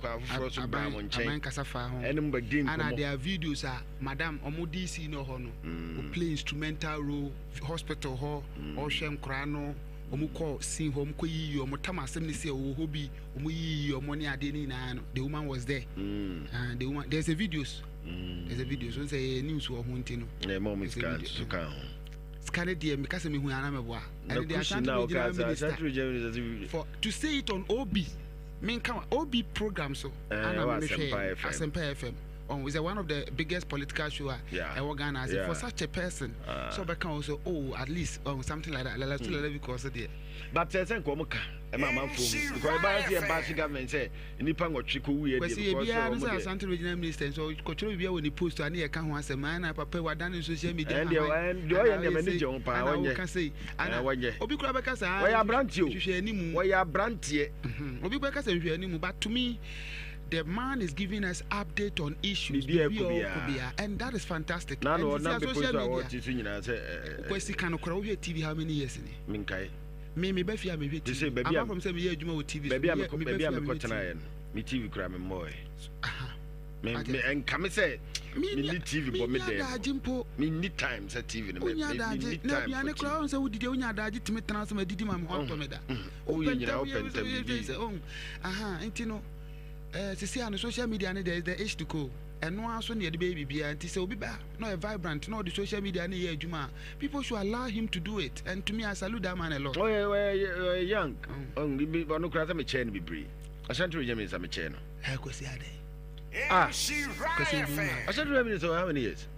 kwan foforɔ so baa mo nkyɛn. Aban kasa faa ho. Ɛne mo bɛdi nkɔmmɔ. And there are videos a madam ɔmo DC no hɔ no. O play instrumental role hospital hɔ ɔhwɛ nkoraa no. Ɔmo kɔ scene hɔ, ɔmo kɔ yiyi ɔmo tam asɛm ne sɛ ɔwɔ hɔ bi, ɔmo yiyi ɔmo ne adeɛ ne nyinaa no, the woman was there. Uh, the woman, there's a videos. There's a videos. Wɔn sɛ yɛ news wɔ ho nti no. Na ɛma ɔmo sika nso ka ho. Sika ne deɛ meka sɛ mehu ana mɛboa. Ɛne deɛ Ashanti Regional Minister. For to say it on OB, menka OB program so. Ana mehwɛ Asempa FM. Oh, is one of the biggest political show a ɛwɔ Ghana ase for such a person sɛ ɔbɛka wo sɛ oh at least oh, something like that lala tu lala bi kɔɔ so deɛ. But sɛ sɛ nka ɔmo ka ɛma amanfoɔ hu because ɛbaa sɛ yɛba ase government sɛ nnipa nwɔtwe kɔ wuiɛ deɛ because ebiara no sɛ Asante regional minister nso kɔtwerɛ biribiara wɔ ne post a ne yɛka ho asɛm ana papa wadane social media ɛn deɛ deɛ ɔyɛ deɛ m'ani gye ho paa ɔnyɛ woka sei ana obi kora bɛka saa ɔyɛ aberanteɛ o hwehwɛ animu ɔyɛ aberanteɛ obi bɛka sɛ nhwehwɛ animu but to me The man is giving us update on issues. Biribi a ɛkɔ biara. And that is fantastic. Na na ɔnam bepɔ so a wɔte so nyinaa sɛ. Eh, eh, Kwasi ka no kora wohwɛ TV how many years ni? Menkae. Me me ba fie a mehwɛ TV. Apart from sɛ meyɛ adwuma wɔ TV so. Baabi a mekɔ baabi a mekɔ tenaeɛ no, me TV kora me mmɔɛ. Me me nka me sɛ menni TV bɔ me dɛm. Menni time sɛ TV no me menni time for TV. Na aduane kora wɔn sɛ wodidi wonya adagye tumi tena ase ma didi ma me ho atɔ me da. Woyɛ nyinaa wopɛ ntɛm didi. Aha nti no eh, sisi a no social media no there is the age to go. Ɛno ara so na yɛde bɛyɛ biribiara nti sɛ obi ba na ɔyɛ vibrant na ɔde social media no yɛ adwuma a people should allow him to do it and to me I salute that man a lot. Ɔyɛ ɔyɛ ɔyɛ young. Ɔno koraa sɛ mekyɛɛ no bebree. Ashanti Region Minister mekyɛɛ no. Ɛ Kwasi adɛn? Ah, Kwasi Ashanti Region Minister how many years?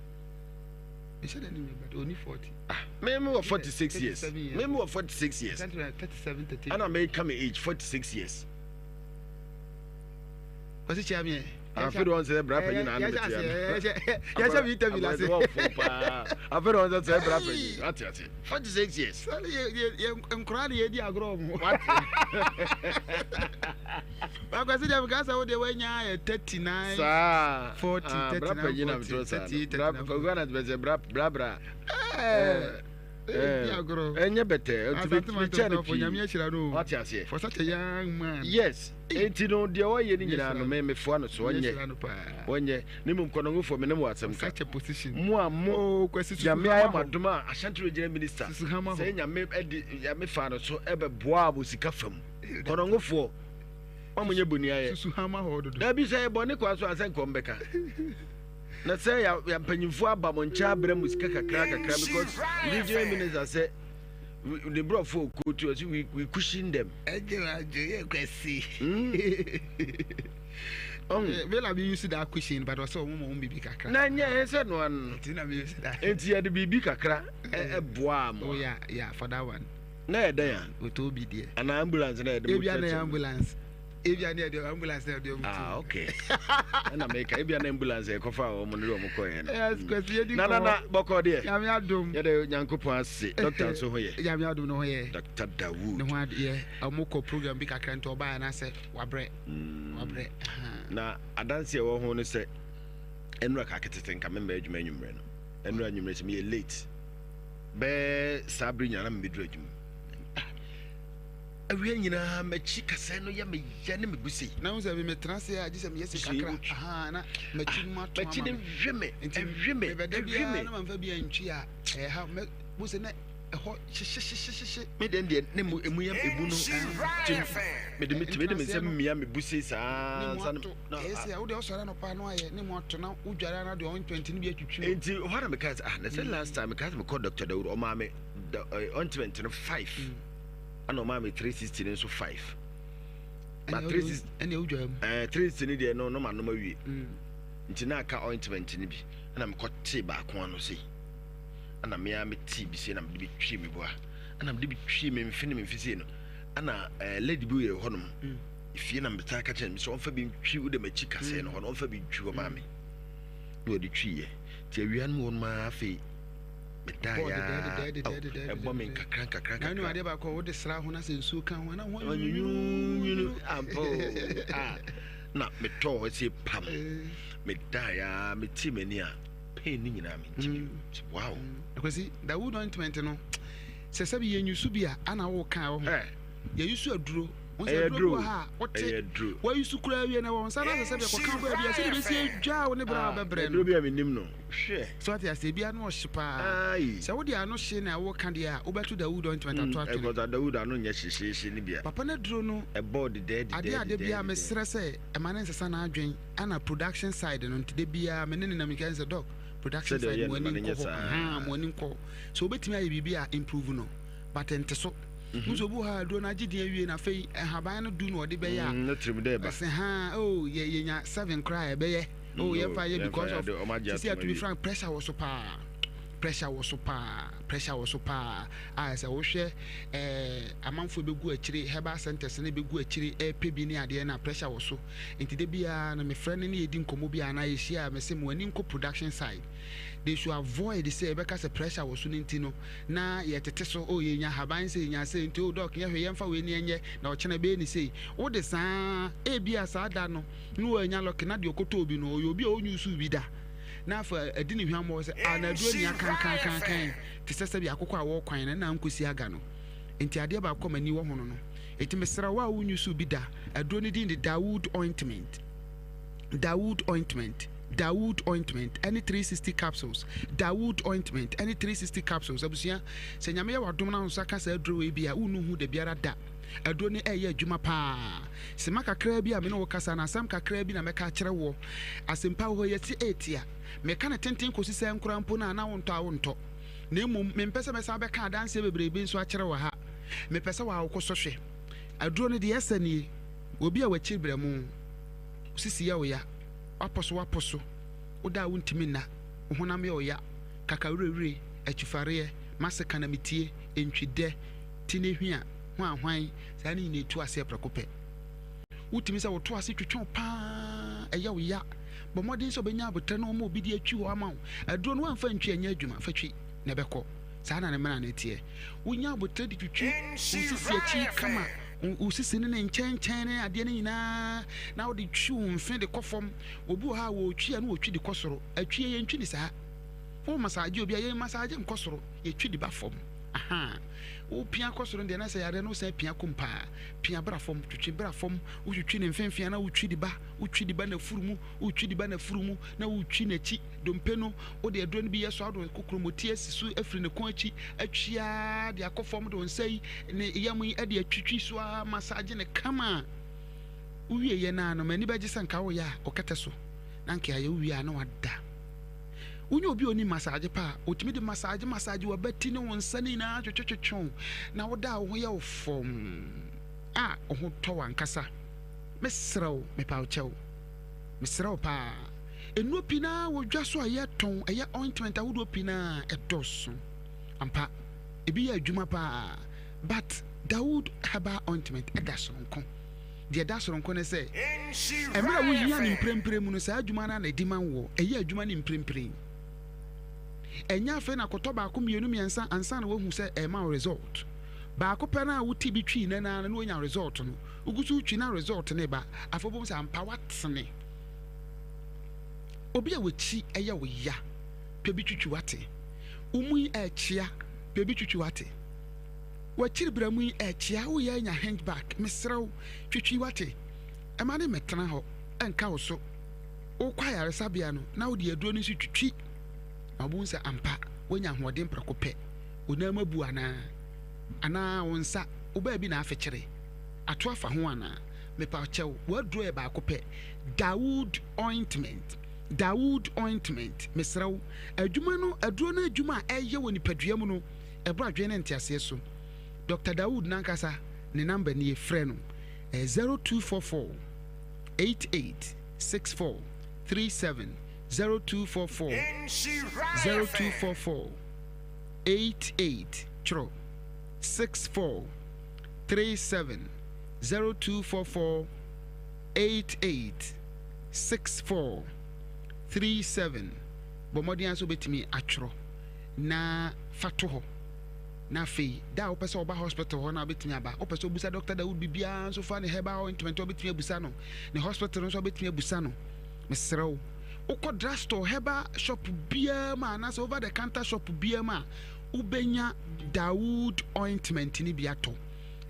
Mehyɛ dɛ nim but ɔni 40. Ah, me me wɔ 46 years. Me me wɔ 46 years. 37 38. Ana me ka me age 46 years. Kwasi kyia me. Afei de wɔn sɛ bra panyin na ano bɛte ano. Yɛhyɛ mi interview lase. Afei de wɔn sɛ sɛ bra panyin ate ase. 46 years. Sani yɛ yɛ yɛ nkora de yɛ di agorɔ mu. Akwasi deɛ meka sɛ wo deɛ wanya yɛ 39 saa 40 ah, 39 40 38 39 40 na bɛsɛ bra bra bra ɛnyɛ bɛtɛ nti mekyɛ no pii wate aseɛ for such a young man yes enti no deɛ ɔyɛ no nyinaa no me mefoa no so ɔnyɛ ɔnyɛ ne mmom kɔnɔngofoɔ me ne mo asɛm ka such a position mo a mo oh, nyame ayɛ mo adom a Ashanti Regional Minister sɛ nyame ɛde nyame faa no so ɛbɛboa mo sika fam kɔnɔngofoɔ. Wɔn nyɛ boni ayɛ. Susu hama hɔ dodo. Dabi sɛ yɛ bɔne kwa so asɛ nkɔm bɛka. Na sɛ ya ya mpanyinfoɔ aba mo nkyɛn abrɛ mo sika kakra kakra because regional minister sɛ the brɔfo kootu ɔsi we we cushion them. Ɛgye wa gye yɛ kwasi. Ɔn. Vela bi use that cushion but ɔsɛ ɔmo ma ɔmo biribi kakra. Na nyɛ ɛsɛ no ano. Nti na mi use that. Nti yɛde biribi kakra ɛboa mo. Oh yeah yeah for that one. Na yɛ dɛn a. Oto bi deɛ. Anaa ambulance na yɛde mo Ebia na yɛ ambulance. Ebia na yɛde ambulance na yɛde ɔmo tu. Ah okay. Ɛna meka ebia na ambulance yɛ kɔfa wɔn ne wɔn kɔ yɛ no. Yes kwasi yɛ di nkɔmɔ. Na na na bɔkɔ deɛ. Nyame adom. Yɛde Nyankopɔn ase. Doctor nso ho yɛ. Nyame adom ne ho yɛ. Doctor Dawood. Ne ho adeɛ ɔmo kɔ program bi kakra nti ɔbaa yɛ n'asɛ wabrɛ. Wabrɛ. Na adanse a ɛwɔ ho ne sɛ ɛnura ka ketete nka mɛmɛ adwuma anwummerɛ no. Ɛnura anwummerɛ sɛ meyɛ late. Bɛɛ saa bere nyinaa na mebɛduru adwuma mu. Awia nyinaa m'akyi kasɛɛ no yɛ me ya ne me bu sei. Na wo sɛ me metena ase a gye sɛ meyɛ se kakra ahaa na m'akyi no ato ama me. M'akyi no hwe me, ɛhwe me, mebɛda biara na mamfa bi antwi a ɛha mɛ wo sɛ na ɛhɔ hyehyehyehye. Me deɛ deɛ ne mu emu yɛ ebu no ti mede me tumi de me nsa mia me bu sei saa nsa no. Ɛyɛ sɛ a wode ɔsɔre anɔpa no ayɛ ne mu ato na wodware ana deɛ ointment no bi atwitwi. Nti hɔ na meka sɛ ah na sɛ last time meka sɛ mekɔ Dr. Dawuro ɔmaa me ointment no 5 ɛna ɔmaa me 360 no nso 5 ba 360 ɛna wodware mu ɛɛ 360 no deɛ no no ma nom awie nti na aka ointment no bi ɛna mekɔ tee baako ano sei ɛna mea me tee bi sei na mede bi twi me boa ɛna mede bi twi me mfe ne me mfe sei no ɛna ɛɛ lady bi wɔ hɔnom efie na metaa ka kyerɛ me sɛ ɔmfa bi ntwi wo de m'akyi kasɛɛ no hɔ no ɔmfa bi ntwi hɔ maa me na ɔde twiiɛ nti awia no mu hɔ no maa afei medaa ɛbɔ me nkakra nkakra nkakra na adeɛ baako wode sra ho na sɛ nsuo ka ho na ho nwunwunu ampa o ah na metɔɔ hɔ sɛ pam medaa ya metee m'ani a pain ne nyinaa mente bio wow akwasi da wood ointment no sɛ sɛbi yɛnyusu bi a ana wo ka wɔ ho Yɛyi so aduro. Wɔn sɛ aduro bi wɔ ha a wote wɔyi so koraa wie na wɔn nsa no asɛ sɛ deɛ kɔka baabi a sɛdeɛ bɛsi adwa wo ne berɛ a wobɛbrɛ no. Aduro bi a menim no. Hwɛ. So ate aseɛ ebi ano ɔhye paa. Sɛ wode ano hye na woka deɛ a wobɛto Dawood ointment ato atwene. Ɛkɔta Dawood ano nyɛ hyehyeehye ne bia. Papa no aduro no. Ɛbɔ dedɛɛ dedɛɛ dedɛɛ. Adeɛ a da biara mesrɛ sɛ ɛma no nsesa n'adwen ɛna production side no nti da biara me ne no nam nka sɛ doc production side mo ani nkɔ hɔ ahaa mo ani nkɔ hɔ sɛ wobɛtumi ayɛ biribi a improve no. but nte so. Mm-hmm. Nso obi wɔ hɔ a aduro no agye din awie na afei nhaban no du na ɔde bɛyɛ a. Mm, ne tirim dɛ ba. Ɛsɛ ha oh yɛ yɛnya seven koraa ɛbɛyɛ. Mm, Oh yɛmfa yɛ because of sisi ato be frank pressure wɔ so paa. Pressure wɔ so paa. Pressure wɔ so paa. A sɛ wohwɛ ɛɛ amanfoɔ bɛgu akyire herbal centers ne bɛgu akyire ɛɛpɛ bi ne adeɛ na pressure wɔ so. Nti de biara na mefrɛ no ne yɛdi nkɔmmɔ bi a anaa yɛhyia a mese mo ani nkɔ production side. They should avoid sɛ yɛbɛka sɛ pressure wɔ so no nti no na yɛtete so, oh yɛnya ahaban sei, yɛnya sei nti oh doc nyɛ hwee yɛmfa wei ne ɛnyɛ na ɔkyena ɛbɛyɛ ne sei. Wode saa ara, ebia saa da no na wannya lucky na deɛ ɔkɔtɔɔ bi no ɔyɛ obi a ɔnyuusuu bi da na afei adi ne hwammɔ sɛ ah na aduro nni akankankankan te sɛ sɛdeɛ akokɔ a wɔrekwan no na ankɔsi aga no. Nti adeɛ baako a m'ani wɔ ho no no. Nti mesrɛ wo a wonyuusuu bi da, aduro no din de Dawood ointment. Dawood ointment, Dawood ointment ɛne 360 capsules, Dawood ointment ɛne 360 capsules. Abusua, sɛ Nyame yɛ w'adom na wo nsa ka saa aduro wei bi a, wonnu ho dabiara da. Aduro no ɛyɛ adwuma paa. Sima kakraa bi a me ne wo kasa no, asɛm kakraa bi na mɛka akyerɛ woɔ. Asɛmpa wɔ hɔ yi, yɛse ɛɛtia. Meka no tenten kɔsi sɛ nkoraa mpo no a na wontɔ a wontɔ. Na mmom, mempɛ sɛ mɛsan bɛka adanseɛ bebrebe nso akyerɛ wɔ ha. Mepɛ sɛ w'awoko so hwɛ. Aduro no deɛ ɛsɛ nie. Obi a wakyiri berɛmo. Wo sisi yɛ wo ya, woapɔ so woapɔ so, woda a wontumi nna, wo honam yɛ wo ya, kakawerɛwerɛ, akyifareɛ, m'aseka na metie, ntwidɛ, ti ne hwia, hwanhwan, saa ne nyinaa ɛtu aseɛ prɛko pɛ. Wotumi sɛ woto ase twetwe wo paa, ɛyɛ wo ya. Bɔ mmɔden sɛ wobɛnya aboterɛ na wɔma obi de atwi hɔ ama wo. Aduro no woamfa ntwi ɛnyɛ adwuma, fa twi na ɛbɛkɔ. Saa na ne mmara no teɛ. Wonya aboterɛ de twitwi wo sisi akyi kama. Wo sisi ne ne nkyɛnkyɛn ne adeɛ no nyinaa na wode twi wo mfe de kɔ fam. Obi wɔ hɔ a wɔretwi a na wɔtwi de kɔ soro. Atwie yɛntwi ne saa. Wo masaagye obi a yɛn masaagye nkɔ soro, yɛtwi de ba fam. Aha. Wopia kɔ soro no deɛ na sɛ yareɛ no wosan pia kɔ mu paa. Pia bra fam, twitwi bra fam. Wotwitwi ne mfemfee a na wotwi de ba, wotwi de ba n'afuru mu, wotwi de ba n'afuru mu na wotwi n'akyi dompe no. Wode aduro no bi yɛ so a wode kokuromoti asi so afiri ne kɔn akyi atwi ara de akɔ fam de wo nsa yi ne yam yi de atwitwi so ara massage no kama. Wowieeɛ no ara no, m'ani bɛgye sɛ nka woyɛ a wo kɛtɛ so na nka ayɛ wowie a na wada. Wonya obi a onim masaagye pa a, otumi de masaagye masaagye w'abati ne wo nsa no nyinaa twetwetwetwe wo na woda a wo ho yɛ wo fɔmm a wo ho tɔ wo ankasa. Mesrɛ wo, mepa wo kyɛw. Mesrɛ wo paa. Nnuro pii no ara wɔ dwa so a yɛtɔn, ɛyɛ ointment ahodoɔ pii no ara ɛdɔɔso. Ampa, ebi yɛ adwuma paa but Dawood herbal ointment ɛda soronko. Deɛ ɛda soronko ne sɛ, mmerɛ a wohia no mprempren mu no, saa adwuma no ara na ɛdi ma woɔ. Ɛyɛ adwuma no mprempren. Ɛnyɛ afei na kɔtɔ baako, mmienu, mmiɛnsa ansa na woahu sɛ ɛrema wo result. Baako pɛ no a wote bi twi nnɛ no ara no na woanya result no. Wogu so retwi na result no reba. Afei wobɛhu sɛ ampa woatene. Obi a w'akyi yɛ wo ya, pɛ bi twitwi wate. Wo mu yi ɛrekyea, pɛ bi twitwi wate. W'akyiri bra mu yi ɛkyea woyɛ anya hunchback mesrɛ wo twitwi wate ɛma ne mmɛtena hɔ ɛnka wo so wokɔ ayaresabea no na wode aduro no nso twitwi na wobɛhu sɛ ampa woanya ahoɔden prɛko pɛ wo nan mu abu anaa anaa wo nsa wo baabi na afekyere ato afa ho anaa mepa kyɛw w'aduro yɛ baako pɛ Dawood ointment Dawood ointment mesrɛ wo adwuma no aduro no adwuma a ɛyɛ wɔ nipadua mu no Ɛbɔ adwene ne nteaseɛ so. Dɔkta Dawood n'ankasa ne number nie, frɛ no, ɛyɛ 0244 88 64 37, 0244 0244 88 twerɛ 64 37, 0244 88 64 37. Bɔ mmɔden ara sɛ wobɛtumi atwerɛ. na fa to hɔ. Na afei, da a wopɛ sɛ woba hospital hɔ no a, wobɛtumi aba. Wopɛ sɛ wobusa Dr. Dawood biribiara nso fa ne herbal ointment a wobɛtumi abusa no, ne hospital nso a wobɛtumi abusa no. Mesrɛ wo, wokɔ drugstore, herbal shop biara mu a, anaasɛ over the counter shop biara mu a, wobɛnya Dawood ointment no bi atɔ.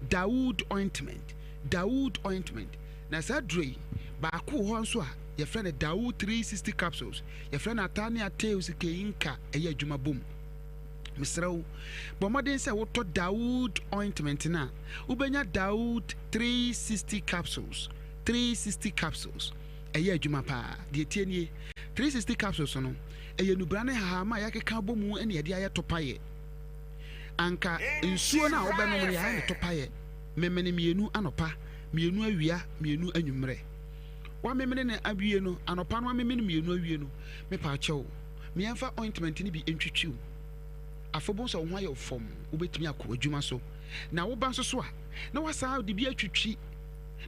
Dawood ointment, Dawood ointment. Na saa duro yi, baako wɔ hɔ nso a, yɛfrɛ no Dawood 360 capsules. Yɛfrɛ no ataa ne ateus keinka ɛyɛ adwuma bom. Mesrɛ wo, bɔ mmɔden sɛ wotɔ Dawood ointment no a, wobɛnya Dawood 360 capsules. 360 capsules. Ɛyɛ adwuma paa. Deɛ ɛtie nie, 360 capsules no, ɛyɛ nnubra ne hahama a yɛakeka abɔ mu ne yɛde ayɛ topayɛ. Anka nsuo no a wobɛnom no, yɛayɛ no topayɛ. Memene mmienu anɔpa, mmienu awia, mmienu anwummerɛ. Wamemene no awie no, anɔpa no wamemene mmienu awie no, mepaakyɛw, meɛmfa ointment no bi ntwitwi wo. Afei wobɛhu sɛ wo ho ayɛ wo fɔmm, wobɛtumi akɔ w'adwuma so. Na woba nso so a, na wasan de bi atwitwi,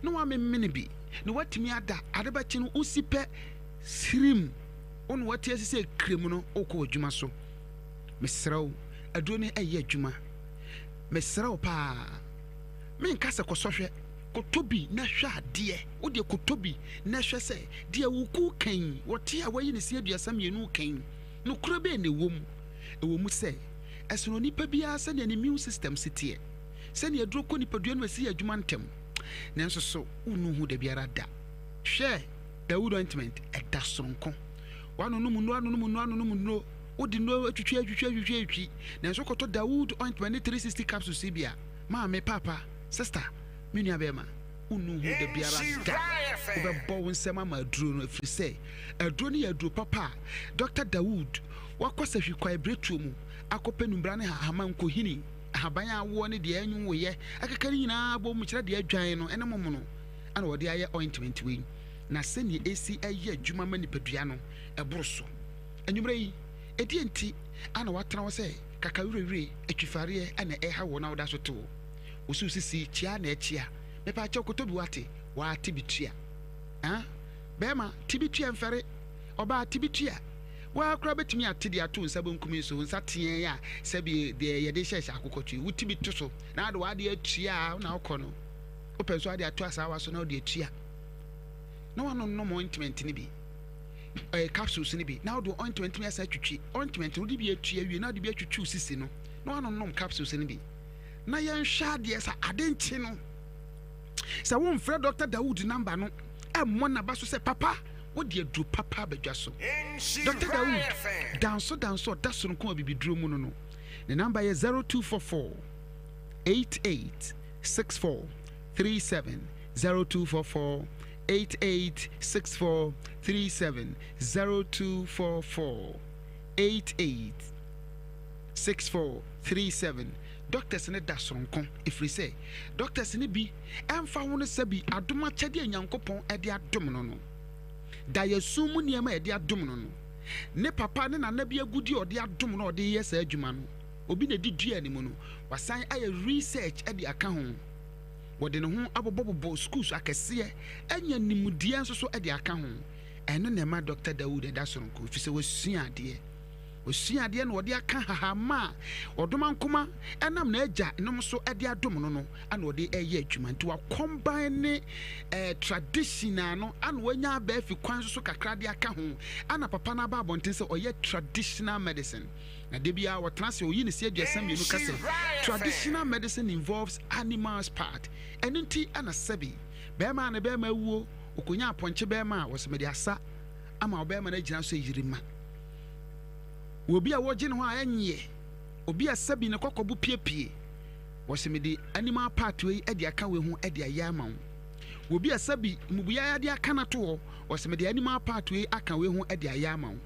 na wamemene bi, na watumi ada. Ade bɛkye no, wosi pɛ sirim, wo na wate asi sɛ krem no, wokɔ w'adwuma so. Mesrɛ wo, aduro no ɛyɛ adwuma. Mesrɛ wo paa, menka sɛ kɔsɔhwɛ. Kɔtɔ bi na hwɛ adeɛ. Wo deɛ kɔtɔ bi na hwɛ sɛ deɛ Awuku reka yi, wɔte a wayi ne se 32 reka yi, nokorɛ bɛn na ɛwɔ mu? Ɛwɔ mu sɛ, ɛsono onipa biara sɛdeɛ ne immune system si teɛ, sɛdeɛ aduro kɔ nipadua no mu ɛsi yɛ adwuma ntɛm, nanso so wonnu ho dabiara da. Hwɛ! Dawood ointment, ɛda sononko. Woanonom nnuro, anonom nnuro, anonom nnuro, wode nnuro atwitwi atwitwi atwitwi atwitwi, nanso wokɔtɔ Dawood ointment ne 360 capsules yi bi a, maame, paapa, Sista, me nua bɛɛma, wonnu ho da biara da. Wobɛbɔ wo nsam ama aduro no, ɛfiri sɛ aduro no yɛ aduro papa a Dɔkta Dawood wakɔ sahwi kwaebiretuo mu akɔpɛ numbra ne hahama nkohini, ahaban a awoɔ ne deɛ ɛnwoeɛ akeka ne nyinaa abɔ mu kyerɛ deɛ adwan no ne momono ana wɔde ayɛ ointment wei. Na sɛdeɛ ɛsi yɛ adwuma ma nipadua no, ɛboro so. Anwummerɛ yi, ɛdeɛn nti ana woatena hɔ sɛ kakawirewire, atwifareɛ na ɛreha wo na woda so te hɔ? Wo so sisi kyia na ɛkyia. Mepaakyɛw kɔtɔ bi wate waa te bi tua ah bɛɛma te bi tua mfɛre ɔbaa te bi tua waa koraa bɛtumi ate de ato nsa benkum yi so nsa teɛn a sɛbi deɛ yɛde hyɛhyɛ akokɔ tui wo te bi to so na ade w'ade atua a na wokɔ no wopɛ nso ade ato asaawa so na wode atua na wanonom ointment no bi ɛɛ capsules no bi na wode ointment no asa atwitwi ointment no wode bi atua wie na wode bi atwitwi sisi no na wanonom capsules no bi na yɛnhwɛ adeɛ sɛ ade nkye no sɛ womfrɛ Dr. Dawood namba no ɛmmɔ n'aba so sɛ papa wode aduro papa abadwa so. Dr. Dawood danso danso ɔda soronko wɔ bibiduro mu no no ne namba yɛ 0244 88 64 37 0244. 88 64 37 0244 88 64 37 Doctors no da soronko ɛfiri sɛ doctors no bi ɛmfa ho no sɛ bi adom akyɛdeɛ a Nyankopɔn de adom no no daeɛso mu nneɛma a yɛde adom no no ne papa ne nana bi agudeɛ a ɔde adom no a ɔde yɛ saa adwuma no obi na ɛde dua ne mu no wasan ayɛ research de aka ho. Wɔde ne ho abobɔbobɔ schools akɛseɛ anya nimdeɛ nso so de aka ho. Ɛno na ɛma Dɔkta Dawood ɛda soronko ɛfiri sɛ wasua adeɛ. Wasua adeɛ na ɔde aka hahama a ɔdomankoma ɛnam n'agya nom so de adom no no ana ɔde ɛyɛ adwuma. Nti wakɔmban ne eh, traditional no ana wanya abɛɛfi kwan nso so kakra de aka ho ana papa no aba abɔnten sɛ ɔyɛ traditional medicine. Na da biara ɔtena ase ɔyi ne se 32 ka sɛ, Traditional medicine involves animals part. Ɛno nti na sɛbi bɛrima a ne bɛrima awuo, ɔkɔnya apɔnkye bɛrima a, wɔsɛ mede asa ama ɔbɛrima no agyina so yiri ma. Wɔ obi a wɔgye ne ho a ɛnyeɛ, obi a sɛbi ne kɔkɔbo piepie, wɔsɛ mede animal part wei de aka wei ho de ayɛ ama wo. Wɔ obi a sɛbi mmubuyaeɛ de aka no ato hɔ, wɔsɛ mede animal part wei aka wei ho de ayɛ ama wo.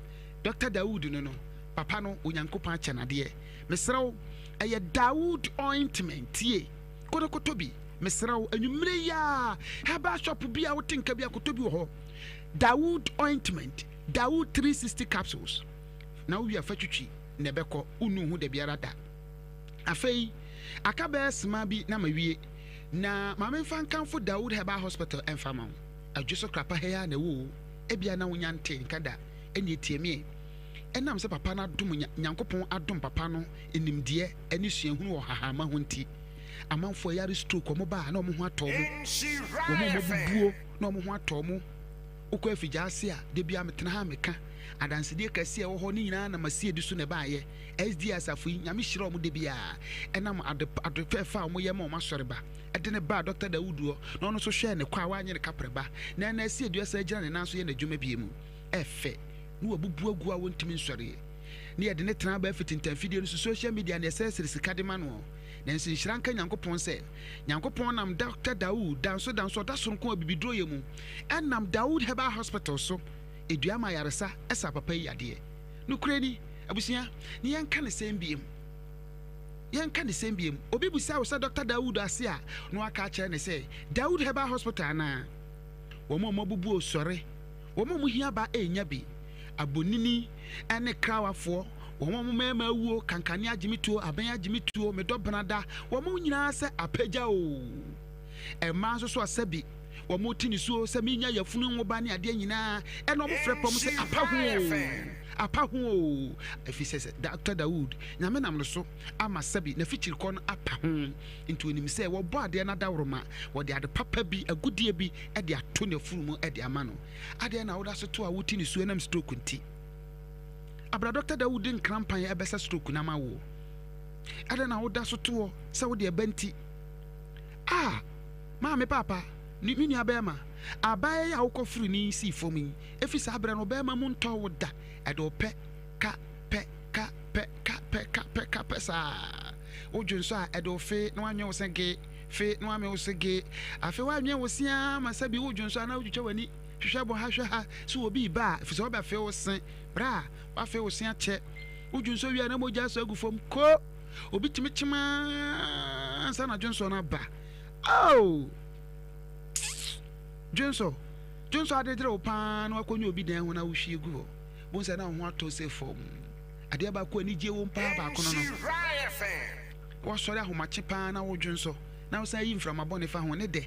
Doctor Dawood no no, papa no Onyankopɔn akyɛ no adeɛ. Mesrɛ wo, ɛyɛ Dawood ointment, tie, kɔ na kɔtɔ bi. Mesrɛ wo, anwummere yi ara, herbal shop bi a wote nka bi a, kɔtɔ bi wɔ hɔ. Dawood ointment, Dawood 360 capsules. Na wowie a fa twitwi na ɛbɛkɔ, wonnu ho da biara da. Afei, aka bɛyɛ sema bi na mawie. Na ma memfa nkamfo Dawood Herbal Hospital ɛmfa ma wo. Adwo so krapa ha yi ara na ɛwɔ o, ebia na wonya ntee nka da. Ɛnneɛ tie me. Ɛnam sɛ papa no adom Nya, Nyankopɔn adom papa no nimdeɛ ne suahunu wɔ nhahamma ho nti, amanfoɔ a ɛyare stroke, wɔn ba a na wɔn ho atɔ wɔn, wɔn a wɔabubuo na wɔn ho atɔ wɔn. Wokɔ afigya ase a, da biara metena ha meka adansedie kɛseɛ a ɛwɔ hɔ ne nyinaa nam asiedi so na ɛbaeɛ. SDA asafo yi, Nyame hyira wɔn da biara ɛnam ade, ade fɛɛfɛ a wɔyɛ ma wɔn asɔre ba. Ɛde no baa Dɔkta Dawood hɔ na ɔno nso hwɛɛ ne kɔ a wanyɛ no kaprɛ ba na ɛna asiedi asan agyina ne nan so yɛ n'adwuma bio mu. ɛfɛ na wabubu agu a wɔntumi nsɔreɛ ne yɛde ne tena abɛɛfo tintanfidie no so social media ne ɛsɛsere sika de ma noɔ. Nanso nhyira nka Nyankopɔn sɛ Nyankopɔn nam Dɔkta Dawood danso danso ɔda soronko abibiduro yɛ mu ɛnam Dawood Herbal Hospital so ɛdua ma ayaresa ɛsa papa yi yadeɛ. Nokorɛ ni abusua ne yɛnka ne sɛn biem yɛnka ne sɛn biem obi bisa wo sɛ Dɔkta Dawood ase a na waka akyerɛ ne sɛ Dawood Herbal Hospital anaa wɔn a wɔabubu osɔre Wɔn a wɔhia ba renya bi, abonini ne krawafoɔ, wɔn a wɔn mmarima awuo, kankane agye me tuo, abɛn agye me tuo, me dɔ benada, wɔn nyinaa sɛ apagya o. Mmaa nso so a sɛbi wɔn te nisuo sɛ menya yafunu nwoba ne adeɛ nyinaa, ɛna wɔn frɛ pɔm sɛ apa ho o, apa ho o. Ɛfiri sɛ Dr. Dawood, Nyame nam no so ama sɛbi n'afikyirikɔ no apa ho. Nti onim sɛ wɔbɔ adeɛ no adaworoma, wɔde ade papa bi, agudeɛ bi de ato n'afuru mu de ama no. Adɛn na woda so to a wote nisuo ɛnam stroke nti? Abra Dɔkta Dawood de nkrampan ɛbɛsa stroke no ama woɔ. Adɛn na woda so toɔ sɛ wode ɛba nti? Ah, maame paapa, me nua bɛrima, abaeɛ yi a wokɔ foro ni sii fam yi, ɛfiri saa berɛ no bɛrima mu ntɔ wo da, ɛde wo pɛ, ka, pɛ, ka, pɛ, ka, pɛ, ka, pɛ, ka, pɛ saa. Wodwo nso a, ɛde wo fe na woanwɛn wo sɛ ge. Fe na wame wo se ge. Afei woanwen wo se ara ma sɛ bi wodwo nso anaa wotwitwa w'ani hwehwɛ bɔ ha hwɛ ha sɛ obi reba a, efisɛ wɔbɛfe wo se. Bere a woafe wo se akyɛ, wodwo nso wie a na mogya asɔ agu fam ko. Obi tumi kyem ara ansa na dwonsɔ no aba. Oh! Dwonsɔ, dwonsɔ adedere wo paa na wakɔnya obi dan ho na wohwie gu hɔ. Bohu sɛ na wo ho atɔ sɛ fam. Adeɛ baako a anigye wom paa baako no no. Woasɔre ahomakye paa na wodwonsɔ na wosan yi mframa bɔne fa ho ne dɛ.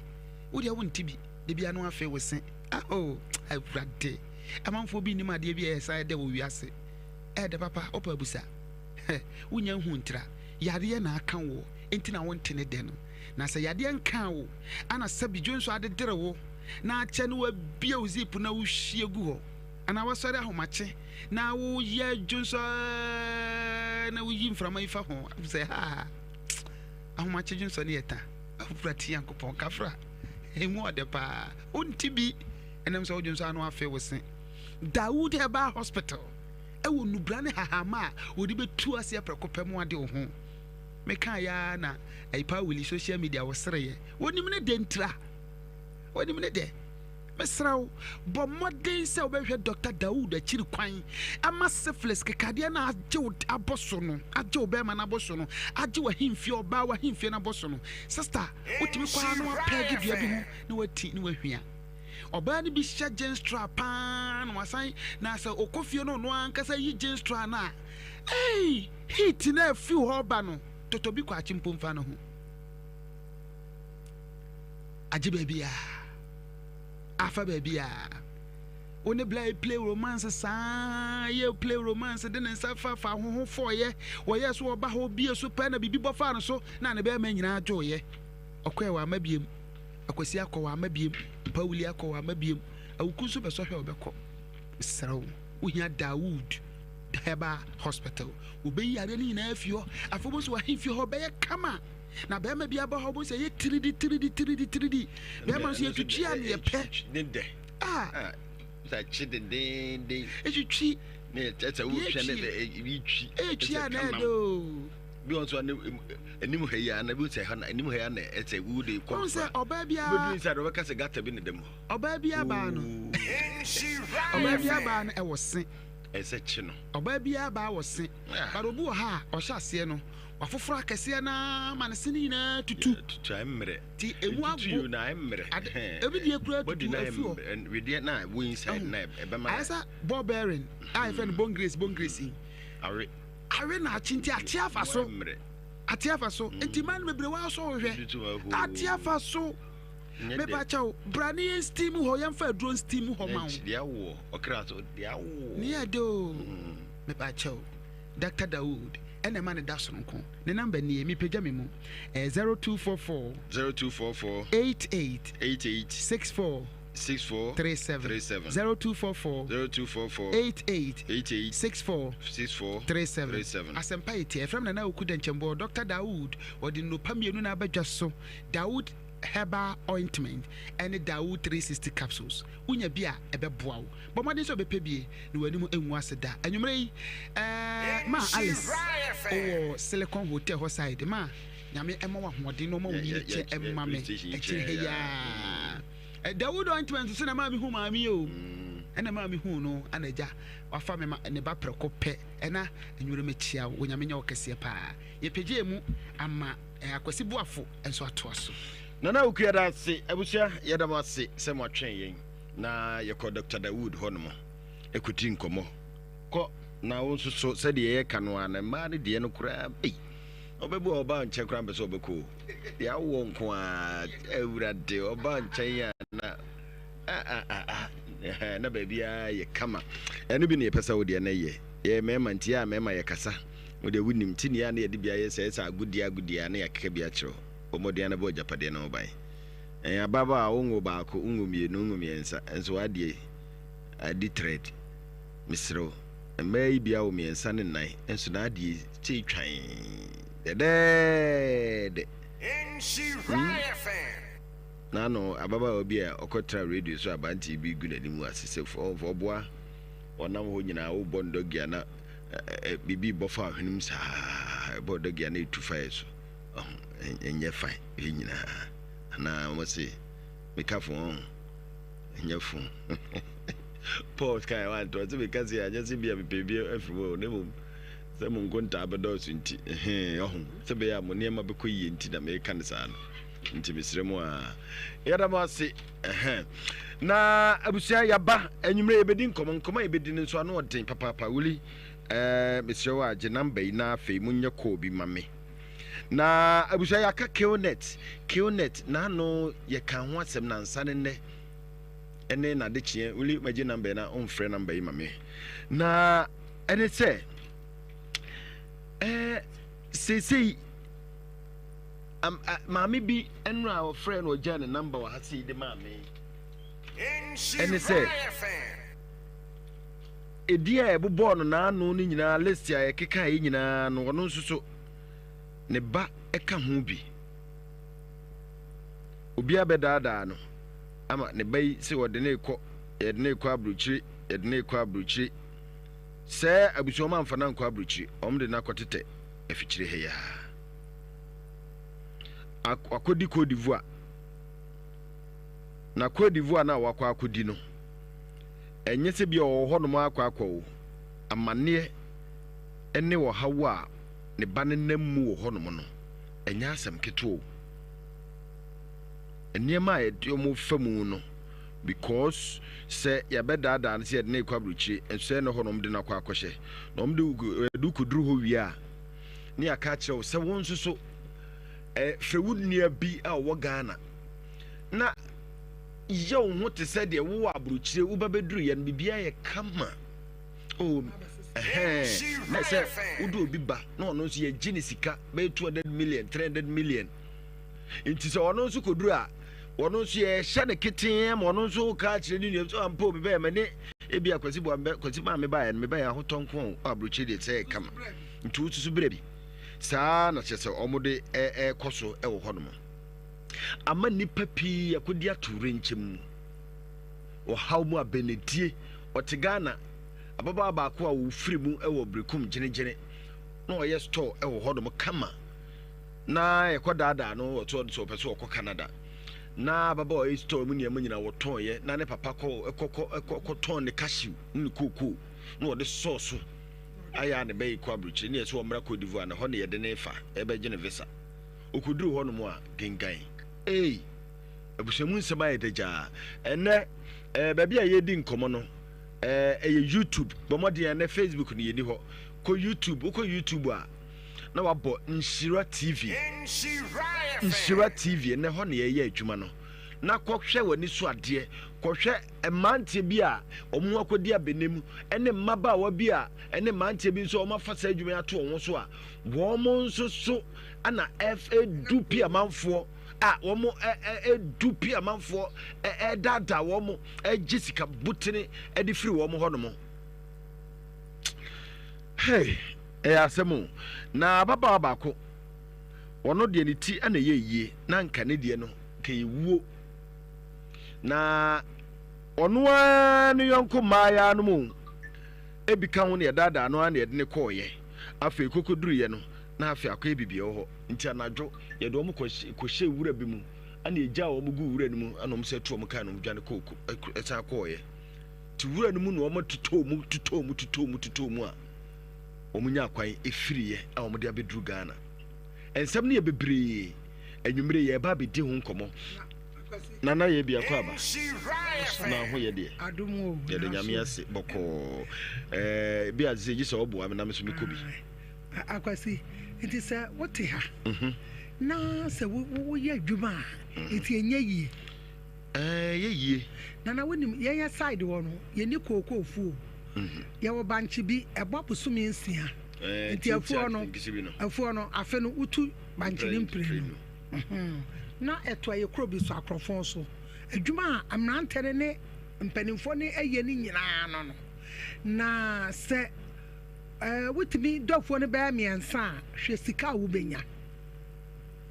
Wo deɛ wonte bi, da biara na woafee wo se. Ah oh, Awurade. Amanfoɔ bi nnim adeɛ bi a ɛyɛ saa ɛdɛ wɔ wiase. Ɛyɛ dɛ papa, wopɛ abusa. Hɛ, wonnya nhuu ntira. Yareɛ na aka woɔ, enti na wonte ne dɛ no. Na sɛ yadeɛ nkaa wo, ana sɛbi dwonsɔ adedere wo, na akyɛ na woabue wo zip na wohwie gu hɔ. Anaa woasɔre ahomakye na woyɛ dwonsɔ ara na woyi mframa yi fa ho sɛ ha ahomakye dwonsɔ no yɛ ta. Awurade Nyankopɔn kafra emu ɔdɛ paa wonti bi ɛnam sɛ wodwonsɔ ano afe wo se. Dawood Herbal Hospital ɛwɔ nubra ne hahama a wɔde bɛtu aseɛ prɛko pɛ mu ade wo ho. Meka ya na ɛyipa wili social media wɔsereyɛ wɔnim ne dɛ ntira wɔnim ne dɛ. Mesrɛ wo, bɔ mmɔden sɛ wobɛhwehwɛ Dɔkta Daud akyiri kwan ama syphilis kekadeɛ no a agye wo abɔ so no, agye wo bɛrima no abɔ so no, agye w'ahemfie, ɔbaa w'ahemfie no abɔ so no. Sista, wotumi kɔ ara na woapɛɛge dua bi ho na woati na woahwia. Ɔbaa no bi hyɛ jeans tra paa na wasan na sɛ ɔkɔ fie no ɔno ankasa yi jeans tra no a, ei, heat no a ɛfiri hɔ ba no, totɔ bi kɔ akye mpo mfa no ho. Agye baabiara. Afa baabiara. Wo ne bla play romance saa yɛ play romance de ne nsa fa fa ho ho fɔɔyɛ wɔyɛ so ɔba hɔ bie so pɛ na biribi bɔ faa no so na ne bɛrima nyinaa dwoeɛ ɔkɔɛ wɔ ama biem akwasi akɔ wɔ ama biem pawuli akɔ wɔ ama biem awuku nso bɛsɔ hwɛ ɔbɛkɔ mesrɛ wo wohia Dawood Herbal Hospital wɔbɛyi adeɛ no nyinaa afi hɔ afei wobɛhu sɛ wahemfie hɔ bɛyɛ kama na bɛrima bi aba hɔ wobɛhu sɛ ɛyɛ tiridi tiridi tiridi tiridi bɛrima nso yɛtwitwi a ne yɛpɛ ne dɛ ah kye dendeenden ɛtwitwi ne ɛsɛ wotwa ne ɛtwi ɛtwi a na ɛdɛ o bi wɔn nso anim ha yi a na bi sɛ ha na anim ha yi a na ɛsɛ wu de kɔ wɔn sɛ ɔbaa biara bɛduru inside wɔbɛka sɛ gata bi ne dɛm hɔ ɔbaa biara baa no ɔbaa biara baa no ɛwɔ se ɛsɛ kye no ɔbaa biara baa wɔ se but obi wɔ ha a ɔhyɛ aseɛ no wafoforo akɛseɛ no ara ma ne se no nyinaa tutu tutu ayɛ mmerɛ ti emu ago na ayɛ mmerɛ ebi deɛ kura tutu afi hɔ wedeɛ na ɛwɔ inside na ɛbɛma ayɛ sɛ ball bearing a yɛfrɛ no bone grace bone grace yi awe awe na akye nti ate afa so ate afa so nti mmaa no bebree waa so wohwɛ ate afa so mepa kyɛw bra ne yɛn steam hɔ yɛmfa aduro steam hɔ ma wo deɛ awoɔ ɔkra so deɛ awoɔ ne yɛ de o mepa kyɛw Dr. Dawood ɛna ɛma ne da soronko ne namba nie mepagya me mu ɛyɛ 0244 0244 88 88 64 64 37 37 0244 0244 88 88 64 64 37 37 asɛmpa yɛ tie ɛfrɛ m nana oku dɛnkyɛmbɔ Dr. Dawood ɔde nnopa mmienu na abadwa so Dawood herbal ointment ɛne Dawood 360 capsules wonya bi a ɛbɛboa wo bɔ mmɔden sɛ wobɛpɛ bie na w'anim ngu ase da anwummerɛ yi ɛɛ ma Alice wowɔ Silicon Hotel hɔ side ma nyame ɛma wo ahoɔden na ɔma wo nyini kyɛ ɛma me akyiri ha yi aa Dawood ointment so na maa me hu maame yi o ɛna maa me hu no ana agya wafa me ma ne ba prɛko pɛ ɛna anwummerɛ mekyia wo nyame nyɛ wo kɛseɛ paa yɛpɛgye mu ama Akwasi Boafo nso atoa so. Nana Okuya da ase abusua yɛda mo ase sɛ mo atwɛn yɛn na yɛkɔ Dr. Dawood hɔ nom ɛkɔdi nkɔmmɔ kɔ na wo nso so sɛdeɛ yɛka no a na mmaa no deɛ no koraa ei ɔbɛbu a ɔbaa nkyɛn koraa mpɛ sɛ ɔbɛkɔ o deɛ awoɔ nko a awurade ɔbaa nkyɛn a na na baabiara yɛ kama ɛno bi na yɛpɛ sɛ wo deɛ no yɛ yɛ mmarima nti a mmarima yɛkasa wo deɛ wonim nti ne yɛ a na yɛde bi ayɛ sɛ ɛsɛ agodie agodie a na yɛakeka bi akyerɛ wo bɔ mmɔden na bɔ agyapadeɛ no ho ban ɛn ababaa a wonwo baako wonwo mmienu wonwo mmiɛnsa nso w'adeɛ adi thread mesrɛ wo mmaa yi bi awo mmiɛnsa ne nnan nso n'adeɛ kyei twan dɛdɛɛdɛ hmm? N'ano ababaawa bi a ɔkɔtraa radio so aberanteɛ bi gu n'anim ase sɛ ɔboa ɔnam hɔ nyinaa wobɔ no dɔgi a na biribi bɔ fa hwenem saa ɛbɔ dɔgi a na ɛtu fa yɛ so ɛnyɛ fine ɛyɛ nyinaa anaa wɔn se meka fo wɔn ɛnyɛ fo Paul kan wa nto ɔse meka se anyɛ se bi a mepɛ bi afiri mu na mmom sɛ mo nkontaa bɛdɔɔso nti ɔho sɛ bɛyɛ a mo nneɛma bɛkɔ yie nti na meka no saa no nti mesrɛ mu a yɛda mo ase ɛhɛn na abusua yaba anwummerɛ yɛbɛdi nkɔmmɔ nkɔmmɔ a yɛbɛdi no nso ano ɔden papaapa wuli ɛɛ mesrɛ wo a gye namba yi na afei monyɛ kɔɔ bi ma me na abusua yɛaka killnet killnet na ano yɛka ho asɛm nansa ne nnɛ ɛne n'adekyeɛ wuli magye namba yi na ɔmfrɛ namba yi ma me na ɛne sɛ ɛɛ seesei Maame bi nnora a ɔfrɛɛ no ɔgyaa ne namba wɔ ha sei de maa me ɛne sɛ ɛdi a ɛbobɔɔ no n'ano no nyinaa list a yɛkeka yɛ nyinaa no ɔno nso so ne ba ɛka ho bi obi abɛdaadaa no ama ne ba yi sɛ wɔde ne kɔ yɛde ne kɔ aburokyire yɛde ne kɔ aburokyire sɛ abusua wɔn amfa no ankɔ aburokyire wɔn de no akɔtetɛ afikyire ha yi ara. Akɔdi Cote d'Ivoire. Na Cote d'Ivoire no a wakɔ akɔdi no, ɛnyɛ sɛ bi a ɔwɔ hɔnom akɔ akɔ o, amanneɛ ne ɔhaw a ne ba no nam mu wɔ hɔnom no, ɛnyɛ asɛm ketewa o. Nneɛma a yɛde wɔn fa mu no, because sɛ yɛbɛdaadaa no sɛ yɛde no rekɔ aburokyire, nso sɛ ɛne hɔ na wɔde no akɔ akɔhyɛ, na wɔde wo kɔduru hɔ wie a, ne yɛaka akyerɛ wo sɛ wo nso so frɛ wo nua bi a ɔwɔ Ghana na yɛ wo ho te sɛ deɛ wowɔ aburokyire woba bɛduru yɛ no biribiara yɛ kama oh ɛhɛn na sɛ wode obi ba na ɔno nso yɛgye ne sika bɛyɛ 200 million 300 million nti sɛ ɔno nso kɔduru a ɔno nso yɛhyɛ no ketee ma ɔno nso ka kyerɛ ne nua sɛ ampa obi bɛyɛ ma ne ebi a kwasi boa kwasi maa me baeɛ no mebɛyɛ ahotɔ nko aburokyire deɛ sɛ kama nti wosusu berɛ bi Saa ara na kyerɛ sɛ wɔde rekɔ so wɔ hɔnom ama nnipa pii akɔdi atowerɛnkyɛm mu, ɔhaw mu abɛnadie. Ɔte Ghana, ababaawa baako a ɔfiri mu wɔ Berekum Gyenegyene na ɔyɛ store wɔ hɔnom kama na yɛkɔdaadaa no ɔto ɔde sɛ ɔpɛ sɛ ɔkɔ Canada na ababaawa yi store mu nneɛma nyinaa wɔtɔnyɛ na ne papa kɔ kɔ kɔ kɔtɔn ne cashew ne ne kookoo na ɔde sɔɔ so ayɛ a ne bɛ rekɔ aburokyire ne yɛ sɛ ɔmmra Cote d'Ivoire na hɔ ne yɛde ne fa ɛbɛgye ne visa. Ɔkɔduru hɔ nom a gengan. Ei! Abusua mu nsɛm ayɛ dagyaa. Ɛnɛ eh, baabi a yɛredi nkɔmmɔ no eh, ɛyɛ YouTube. Bɔ mmɔden ɛnɛ Facebook no yɛni hɔ. Kɔ YouTube, wokɔ YouTube a na wabɔ Nhyira TV. Nhyira TV ɛnɛ hɔ ne yɛyɛ adwuma no. Na kɔhwɛ w'ani so adeɛ. Kɔhwɛ mmeranteɛ bi a wɔn ho akɔdi abɛnɛ mu ne mmabaawa bi a ne mmeranteɛ bi nso a wɔafa saa adwuma yi ato wɔn ho so a wɔn nso so na ɛdu pi amanfoɔ a wɔn ɛdu pi amanfoɔ ɛdaadaa wɔn ɛgye sika botene ɛde firi wɔn hɔ nom. Hey, ɛyɛ asɛm o. Na ababaawa baako, ɔno deɛ ne ti na ɛyɛ yie na nka ne deɛ no nka yɛ wuo. Na ɔno ara ne yɔnko mmaayaa no mu ebi ka ho na yɛdaadaa no ara na yɛde no kɔɔeɛ. Afei kɔkɔduruiɛ no, na afei akɔyɛ biribi wɔ hɔ. Nti anadwo yɛde wɔn kɔhyɛɛ wura bi mu, ɛna yɛgyaa wɔn guu wura no mu, ɛna wɔn sɛ tu wɔn kaa na wɔn dwane kɔɔ ɛsan kɔɔeɛ. Nti wura no mu na wɔn totɔɔ mu totɔɔ mu totɔɔ mu totɔɔ mu a wɔn nyaa kwan efiriiɛ a wɔn de abɛduru Ghana. Nsɛm no yɛ bebree. Anwummere yɛreba abɛdi ho nkɔmmɔ. Nana yɛ biako aba. Na ho yɛ deɛ. Yɛde nyame ase bɔkɔɔ. Ɛɛ bi a sɛ gye sɛ ɔboa me na me so mekɔ bi. Akwasi, nti sɛ wote ha mhm. na sɛ woyɛ adwuma a mhm. nti ɛnyɛ yie. Ɛyɛ yie. Nana wonim yɛn yɛ side hɔ no yɛni kookoo fuo. Mhm. Yɛwɔ bankye bi ɛbɔ bosome nsia. Nti afuo no afuo no afe no wotu bankye ne mprenu. Na ɛto ɛyɛ kuro bi so akorɔfon so. Adwuma a mmerante no ne mpanimfoɔ no yɛ no nyinaa no no. Na sɛ wotumi dɔ afuo no bɛyɛ mmiɛnsa a, hwɛ sika a wobɛnya.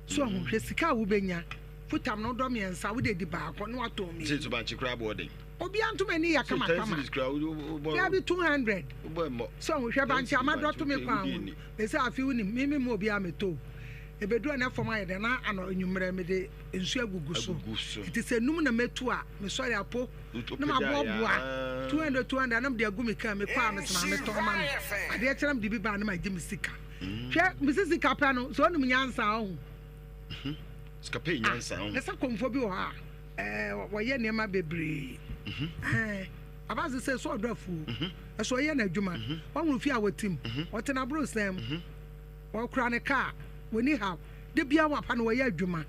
So ahu, hwɛ sika a wobɛnya. Futam no wodɔ mmiɛnsa, wode di baako na watɔn mmienu. Sɛ bankye koraa boɔ den. Obiara nto m'ani yɛ kama kama. Dabi 200. So ahu, hwɛ bankye a madɔ to me kwan ho. Ɛsɛ afe wonim, me me mu obiara metɔ o. Ɛbɛduru a na fam ayɛ dɛ na anɔ anwummerɛ mede nsuo agugu so. Nti sɛ num na mɛtu a, mesɔre apo na maboaboa 200 200 na mede agu me kaa mekɔ a mesena metɔn ma no. Adeɛ kyɛ na mede bi baa na magye me sika. Hwɛ, mese sika pɛ no, sɛ onim nyansa a ɔho. Sika pɛ nyansa ɔho. Na sɛ kɔmfoɔ bi wɔ hɔ a, ɛɛ wɔyɛ nneɛma bebree. Ɛɛ abase sɛ so ɔdɔ afuo, ɛso ɔyɛ n'adwuma, wahunu fie a wɔte mu, ɔte n'aborosan mu. Wɔkura ne kaa, wɔnni haw. Da biara wɔapa no, wɔyɛ adwuma.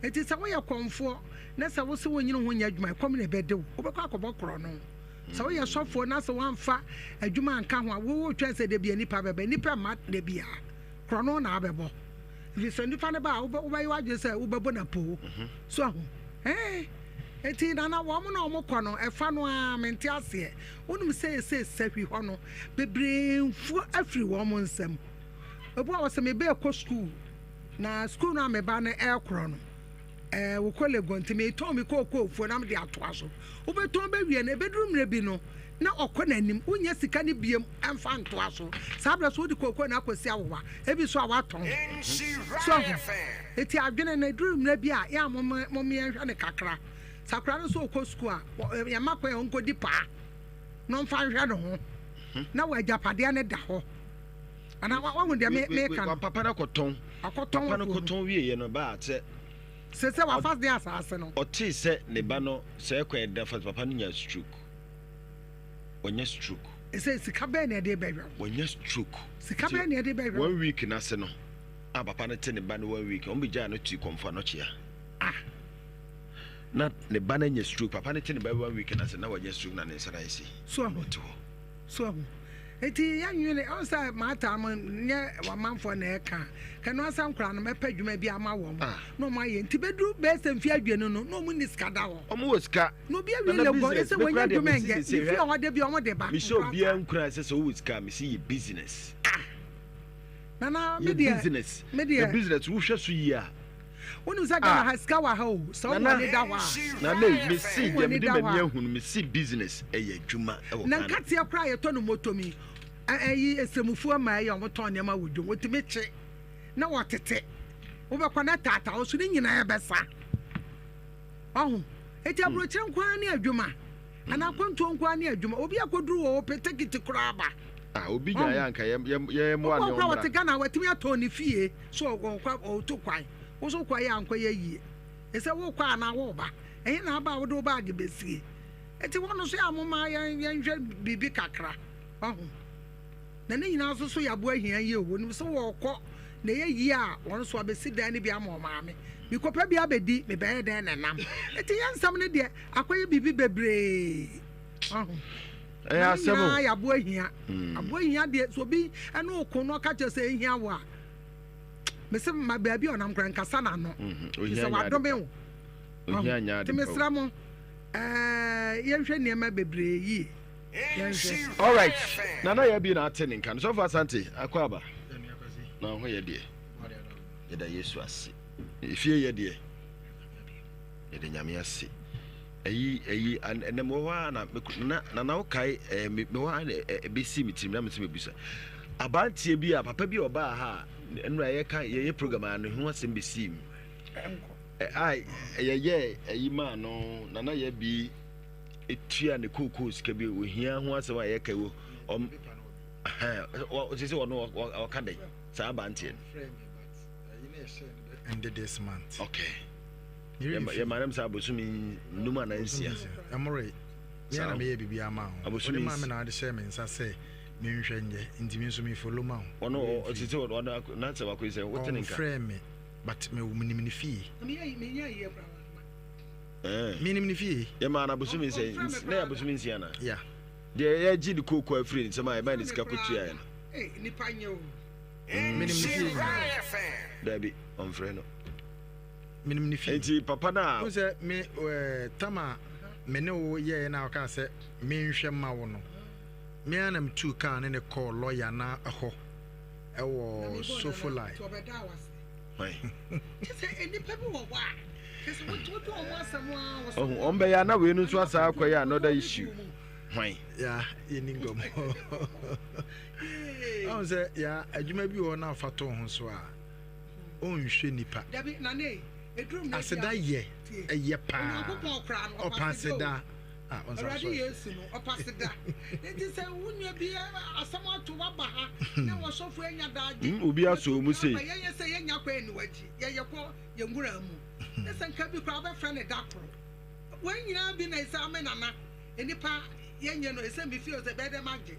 Enti sɛ woyɛ kɔmfoɔ na sɛ wose wonyene wo ho nyɛ adwuma a, ɛkɔm na ɛbɛde wo. Wobɛkɔ akɔbɔ korɔno. Sɛ woyɛ sɔfoɔ na sɛ woamfa adwuma anka ho a, wo wotwɛn sɛ da biara nnipa bɛba. Nnipa mma da biara. Korɔno na abɛbɔ. Ɛfiri sɛ nnipa no ba a, wobɛyɛ w'adwene sɛ wobɛbɔ no apoo. So ahu? Ɛɛ. Enti Nana, wɔn na wɔkɔ no, ɛfa no ara, mente aseɛ. Wonim sɛ seesei sahwi hɔ no, bebree mfuo afiri wɔn nsam. Ebi wɔ hɔ sɛ me ba rekɔ sukuu, na sukuu no a me ba no rekorɔ no, ɛɛ wokɔ Legon nti metɔn me kookoo fuo na mede atoa so. Wobɛtɔn bɛwie no, ɛbɛduru mmerɛ bi no, na ɔkɔ n'anim. Wonnya sika no biom mfa ntoa so. Saa berɛ so wode kookoo no akɔsi awowa, ebi nso a woatɔn. So ahu? Enti adwene no, ɛduru mmerɛ bi a, yɛ a mom yɛnhwɛ no kakra. Sɛ akwadaa no nso ɔkɔ sukuu a, yɛma kwan a ɔnkɔdi paa na ɔmfa nhwɛ ne ho na wɔ agyapadeɛ no da hɔ. Ana wahu deɛ meka no? Papa no akɔtɔn. Akɔtɔn Papa no kɔtɔn wieɛ no baa sɛ. Sɛ sɛ wafa ne asaase no. Ɔtee sɛ ne ba no sɛ ɛkwan ɛda fa papa no nya stroke. Ɔnya stroke. Sɛ sika bɛn na ɛde bɛhwɛ wo? Ɔnya stroke. Sika bɛn na ɛde bɛhwɛ wo? One week n'ase no a papa no te ne ba no one week wɔn bɛgyaa no tii kɔmfo anɔkyea. Ah. Na ne ba no anya stroke papa no te ne ba one week n'ase na wanya stroke na ne nsa na ayɛ sei. So ahu. Ɔte hɔ. So ahu. Enti yɛnwene, ɔn sɛ maataa mo nyɛ wamanfoɔ na ɛka, kɛno ansa nkoraa no mɛpɛ adwuma bi ama wɔn ah. na wɔn ayɛ. Nti bɛduru bɛyɛ sɛ mfeɛ aduonu no na wɔn nni sika da hɔ. Wɔn wɔ sika. Na obi awie Legon ɛsɛ wɔnyɛ adwuma nyɛ, ne fie hɔ da bi wɔn de ba. Mehyɛ obiara nkuran sɛ sɛ wowɔ sika a mesi yɛ business. Ah. Nana me Yɛ deɛ business. me deɛ. Na business wohwɛ so yie a. Wonim sɛ Ghana ha sika wɔ ha o, sɛ wo Nana ani da hɔ a. Nana yi mesi Wo deɛ ani mede da hɔ m'ani a. ahunu mesi business ɛyɛ adwuma ɛwɔ Na Ghana. nkateɛ koraa yɛtɔ no motom yi, ɛyi esemufoɔ mmaa yi a wɔtɔn nneɛma wɔ dwom, wɔtumi kye na wɔtete. Wobɛkɔ na taataa wo so ne nyinaa ɛbɛsa. Wahu? Eti aburokyire nko ara ne adwuma. Anaa akwantuo nko ara ne adwuma. Obi akɔduru wɔ ɔpɛ tekiti koraa ba. Ah, obi nya yɛ anka yɛ yɛ yɛ mmoa ne ɔmmra. Ɔkɔ wɔte Ghana watumi atɔn ne fie so ɔkɔ ɔtu kwan. Wo so kɔ yɛ ankɔ yɛ yie. Ɛsɛ wokɔ anaa woba. Ɛhe na aba a wode wo baage bɛsie. Eti wɔn nso yɛ a moma yɛn yɛnhwɛ biribi kakra. Wahu? Na ne nyinaa nso so yɛ aboa hia yie o. Wɔnim sɛ wɔrekɔ na ɛyɛ yie a, wɔn nso abɛsi dan no bi ama wɔn maame. Mekɔpɛ bi abɛdi, mebɛyɛ dɛn na ɛnam. Enti yɛn nsɛm no deɛ, akɔyɛ biribi bebree. Wahu? Ɛyɛ Na ne asɛm o. nyinaa yɛ aboa hia. Aboa hia deɛ, sɛ obi ɛne wo ko na ɔka kyerɛ sɛ ɛhia wo a, mese ma baabi a ɔnam koraa nkasa n'ano. Ohia Sɛ nyɛ ade wadome pa. wo. Ohia Wahu? nyɛ ade Nti pa o. mesrɛ mo, ɛɛ, yɛnhwɛ nneɛma bebree yie. Yɛnhwɛ. Alright, Nana yɛ bi na ate ne nka no. Sɔfo Asante, akɔ aba. Na ho yɛ deɛ. Yɛda Yesu ase. Efie yɛ deɛ. Yɛda Nyame ase. Ɛyi ɛyi ɛnɛ mewɔ hɔ a na na nana wokae ɛɛ mewɔ ha na ɛbɛsi me tirim na mesɛ mebusa. Abanteɛ bi a papa bi a ɔbaa ha a nnura yɛka yɛyɛ program a ne ho asɛm bɛsii mu. A yɛyɛ ɛyi maa no nana yɛ bi tua ne kookoo sika bi ohia ho asɛm a yɛka wo ɔm ɔsɛ sɛ ɔno ɔka dɛn saa abanteɛ no. Ɛnde this month. Okay. Yɛma nam sɛ abosomi num anaa nsia. Ɛmore yɛn na meyɛ biribi ama wo. Wode maa me na ade hyɛ me nsa sɛ menhwɛ nyɛ nti me nso me follow ma wo. Ɔno ɔsɛ sɛ ɔno na sɛ wakɔ sɛ wote ne nka. Ɔmfrɛ me but me menim ne fie. Menim ne fie. Yɛmaa no abosome sɛ na yɛ abosome nsia na. Yeah. Deɛ yɛgye ne kooko afiri ne nsam a yɛmaa ne sika kɔtuaeɛ no. Menim ne fie nyinaa. Dabi, ɔmfrɛ no. Menim ne fie. Nti papa no a. Wohu sɛ me eh, tam a me ne wo yɛeɛ no a ɔkaa sɛ menhwɛ ma wo no, me ara na metuu kaa ne ne kɔɔ lɔya no hɔ ɛwɔ Sofolai. Ɔhu wɔn bɛyɛ a na wei no nso asan akɔyɛ another issue. Hwan? Ya yɛni nkɔmmɔ. Ɔhu sɛ ya adwuma bi wɔ hɔ na afa to ho so a ɔnhwɛ nipa. Aseda yɛ ɛyɛ paa. Ɔpa aseda. Ah, Awurade Yesu no, ɔpa aseda. Nti sɛ wo nua bi asɛm ato waba ha na wɔsɔfo anya daagye. Obi asɔ mu sei. Yɛyɛ sɛ yɛnya kɔ aniwakyi, yɛyɛ kɔ yɛn nwura mu. Ne sɛ nka bi koraa wobɛfrɛ no da koro. Wɔn nyinaa bi na ɛsɛ ame nana. Nnipa yɛnyɛ no ɛsɛ me fie sɛ ɛbɛyɛ dɛ magye.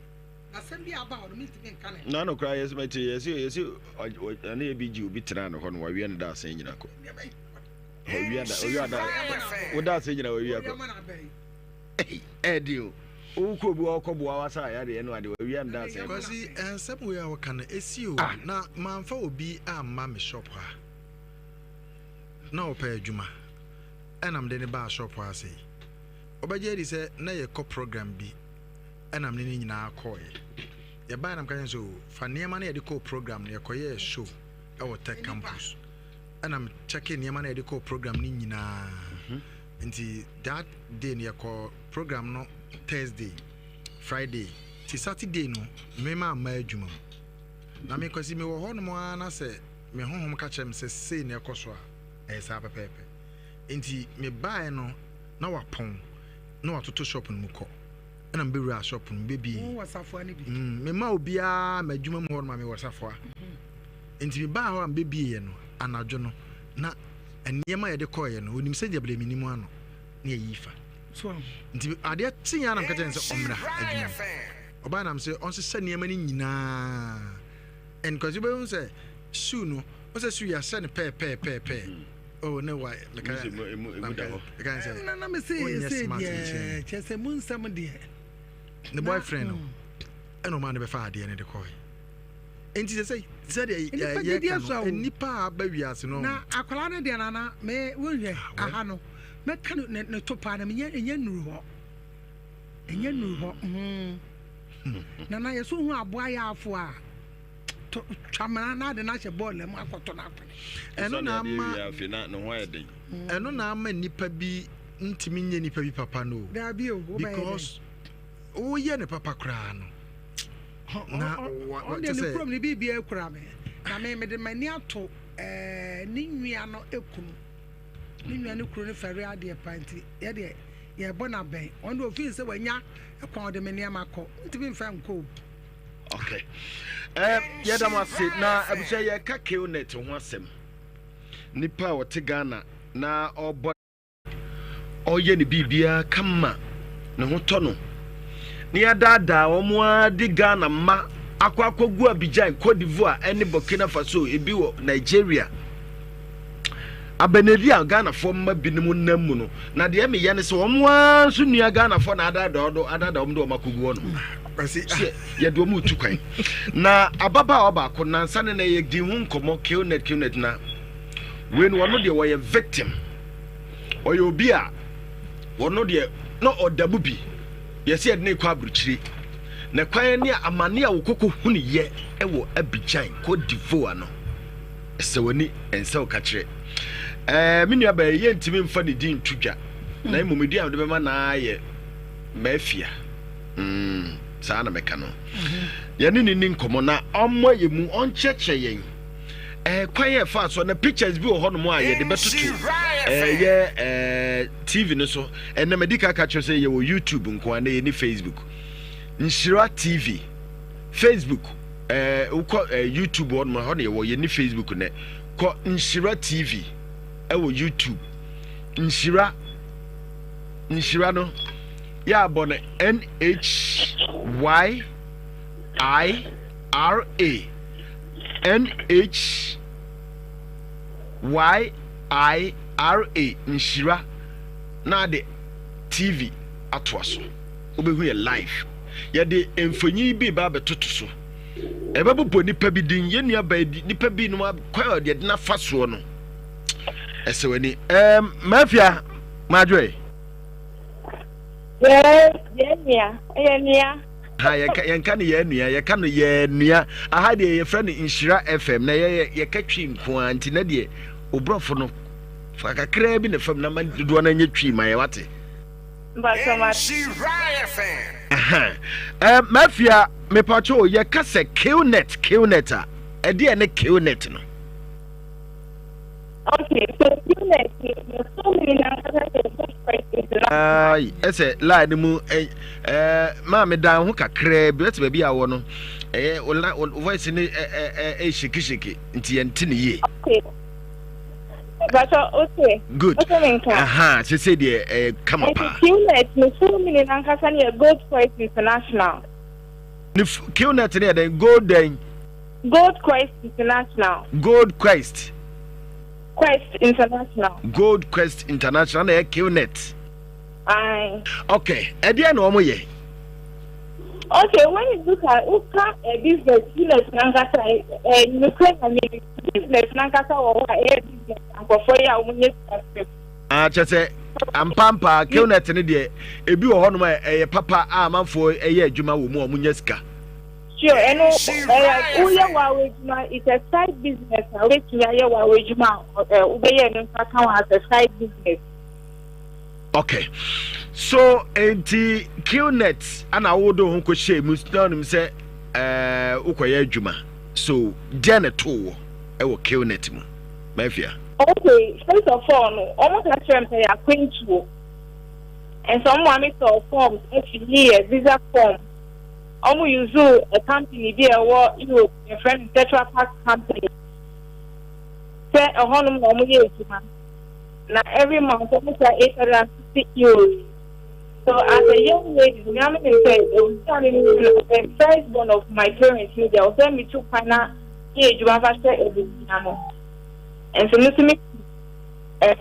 Na asɛm bi a aba hɔ no mentumi nka ne. Na no koraa yɛsɛ mɛte yɛsɛ yɛsɛ ɔne yɛ bi gye obi tena ne hɔ no wawia ne da asɛn nyina kɔ. Ɔwia da ɔwia da wo da asɛn nyina wawia kɔ. Ɛɛdi o. Wokɔ obi ɔkɔ boa wasa ayareɛ no ade wawia ne da asɛn. Kwasi nsɛm wei a wɔka no ɛsi o na mamfa obi amma me shop ha. Na ɔpɛ adwuma ɛna mede no baa shop ha sei. Ɔbɛgye adi sɛ na yɛkɔ program bi ɛna mene no nyinaa kɔɔeɛ. Yɛbaeɛ na meka kyerɛ no sɛ o fa nneɛma no yɛde kɔɔ program no yɛkɔyɛɛ show ɛwɔ tech campus ɛna me kyɛke nneɛma no yɛde kɔɔ program no nyinaa. Nti that day no yɛkɔ program no Thursday, Friday nti Saturday no me mamma adwuma mu. Na me Kwasi mewɔ hɔnom ara na sɛ me honhom ka kyerɛ me sɛ sei na ɛkɔ so a, ɛyɛ saa pɛpɛɛpɛ. Nti mebaeɛ no, Na wapɔn na watoto shop no mu kɔ. Ɛna mebɛwuraa shop no mu bɛbie. Wowɔ safoa no bi? Mm, mema obiara m'adwuma mu hɔ no ma mewɔ safoa. Nti mebaa hɔ a mebɛbieeɛ no anadwo no na nneɛma a yɛde kɔeɛ no onim sɛ gyabere menim ano na yɛyi fa. Nti adeɛ kyeeɛ a na meka kyerɛ no sɛ ɔmmra adwuma mu. Ɔbaa na mesɛ ɔnsesa nneɛma no nyinaa. And cause wobɛhu sɛ shoe no, wo sɛ shoe yɛahyɛ no pɛɛpɛɛpɛɛpɛɛ. Oh ne wa meka meka sɛ na na me se wonyɛ se smart deɛ nkyɛn. kyerɛ sɛ mu nsɛm deɛ Ne na boyfriend no mm. ɛna ɔmaa no bɛfa adeɛ no de kɔe. Nti sɛ sɛ sɛdeɛ Nnipa gyidie yɛka sua no o. nnipa a aba wiase no Na akwadaa no deɛ nana me wohwɛ ah, well. aha no mɛka no ne ne to paa na menyɛ ɛnyɛ nnuru hɔ ɛnyɛ nnuru hɔ mm. Nana yɛsɛ ohu aboa yɛ afo a to twa mena na ade no ahyɛ bɔɔla mu akɔtɔ no akwene. Ɛno na ama afei na ne ho ayɛ den. Ɛno na ama nnipa bi ntumi nyɛ nipa bi papa no o. Daabi o, wobɛyɛ dɛn? Because woyɛ ne papa koraa no na wa Ɔno kyɛ deɛ ne sɛ kurom ne biribiara kura me na me mede m'ani ato ɛɛ ne nua no ekunu. Ne nua no kunu no fɛre adeɛ paa nti yɛ deɛ yɛbɔ no abɛn. Ɔno deɛ ofii sɛ wanya kwan ɔde me nneɛma kɔ. Ntumi mfa nkɔ o. Okay. Eh, yɛda mo ase na abusua yɛka Knet ho asɛm. Nipa a ɔte Ghana na ɔbɔ ɔyɛ ne biribiara kama ne ho tɔ no na yɛadaadaa wɔn ara de Ghana mma akɔ akɔgu Abidjan, Cote d'Ivoire ne Burkina Faso, ebi wɔ Nigeria. Abanadi a Ghanafoɔ mma binom nam mu no, na deɛ meyɛ ne sɛ wɔn ara nso nua Ghanafoɔ na adaadaa wɔn adaadaa wɔn de wɔn akɔgu hɔ no. Sɛ yɛde wɔn retu kwan. Na ababaawa baako nansa ne na yɛdi ho nkɔmmɔ Qnet Qnet na wei no ɔno deɛ wɔyɛ victim. Ɔyɛ obi a ɔno deɛ na ɔda mu bi yɛsɛ yɛde no rekɔ aburukyire na kwan ne amane a wɔkɔkɔ hunu yɛ wɔ Abidjan, Cote d'Ivoire no. Sɛ w'ani nsɛ wo ka kyerɛ. Ɛɛ, me nua baa yi, yɛntumi mfa ne din nto dwa, na mmom edin a mede bɛma no ara yɛ Mafia. Mm, saa na mɛka no. Yɛne no ni nkɔmmɔ na ɔmmɔ yɛn mu, ɔnkyerɛkyerɛ yɛn ɛɛ kwan a ɛfa so na pictures bi wɔ hɔnom a yɛde bɛtoto ɛyɛ ɛɛ TV no so. Ɛnna madi ka ka kyerɛ sɛ yɛwɔ YouTube nko ara na yɛni Facebook. Nhyira TV. Facebook ɛɛ wokɔ ɛɛ YouTube hɔ nom hɔ na yɛwɔ yɛn ni Facebook nɛ kɔ Nhyira TV ɛwɔ YouTube Nhyira Nhyira no yɛ abɔ no N H Y I R A N H Y I R A Nhyira na ade TV atoa so. Wobɛhu yɛ live. Yɛde mfonyin bi reba abɛtoto so. Ɛbɛbobɔ nnipa bi din. Yɛn nua baa bi, nnipa binom kwan a yɛde no afa soɔ no, ɛsɛ w'ani. Ɛɛm, Mafia, Madwoe. Yɛn, yɛn nua, ɛyɛ nua. Ha yɛka yɛnka no yɛn nua, yɛka no yɛn nua. Aha deɛ yɛfrɛ no Nhyira FM na yɛyɛ yɛka twi nko ara nti na deɛ oborɔfo no fa kakraa bi na fam na ma dodoɔ no nyɛ twi ma yɛ wate. Eh, mafia mepatwo yɛka sɛ qnet qnet a ɛdeɛ ne qnet no Okay, so QNet, the full meaning Ai, ɛsɛ line no mu eh, eh, maa me dan ho kakraa bi ɛsɛ baabi a wɔ no ɛyɛ wo voice no eh, eh, shake shake nti yɛnte ne yie. Okay. Bàtɔ ose. Good. Ose mi nka. Aha, sese deɛ ɛyɛ kama paa. Nti QNet ne full meaning ankasa ne yɛ Gold Quest International. Ne QNet ne yɛ dɛn? Gold dɛn? Gold Quest International. Gold Quest. Quest International. Gold Quest International na ɛyɛ QNet. Aye. Okay, ɛdeɛ na wɔn yɛ. Okay, when you look at woka eh, business business nankasa eh, nukuri na mi business nankasa wɔ hɔ a ɛyɛ business nkurɔfoɔ yi a wɔn nyɛ sika fam. Ah, kyɛ sɛ ampampa Qnet ne deɛ ebi wɔ hɔnom a ɛyɛ papa a amanfoɔ ɛyɛ adwuma wɔ mu a wɔn nya sika. Sure, ɛno ɛyɛ woyɛ wawo adwuma it's a side business a wobɛtumi ayɛ wawo adwuma a wobɛyɛ no nso aka ho as a side business. Okay. So enti Qnet ana wode wo ho kɔhyɛɛ mu na wonim sɛ ɛɛ wokɔyɛ adwuma. So deɛ na ɛtoo wɔ ɛwɔ Qnet mu? Mafia. Okay, first of all no, wɔn ka kyerɛ me sɛ yɛ akwantuo. Nso ɔmo maa me tɔɔ forms ɛfilii yɛ visa form. Ɔmo usuu a company bi a ɛwɔ Europe yɛfrɛ no Tetra Pak company sɛ ɛhɔnom na ɔmo yɛ adwuma. Na every month ɔmo tua 850 euros. So as a young lady no me ara menim sɛ abusua a me mu no the first born of my parents no deɛ ɔsɛ metu kwan na yɛ adwuma fa hwɛ abusua no. Nso me nso me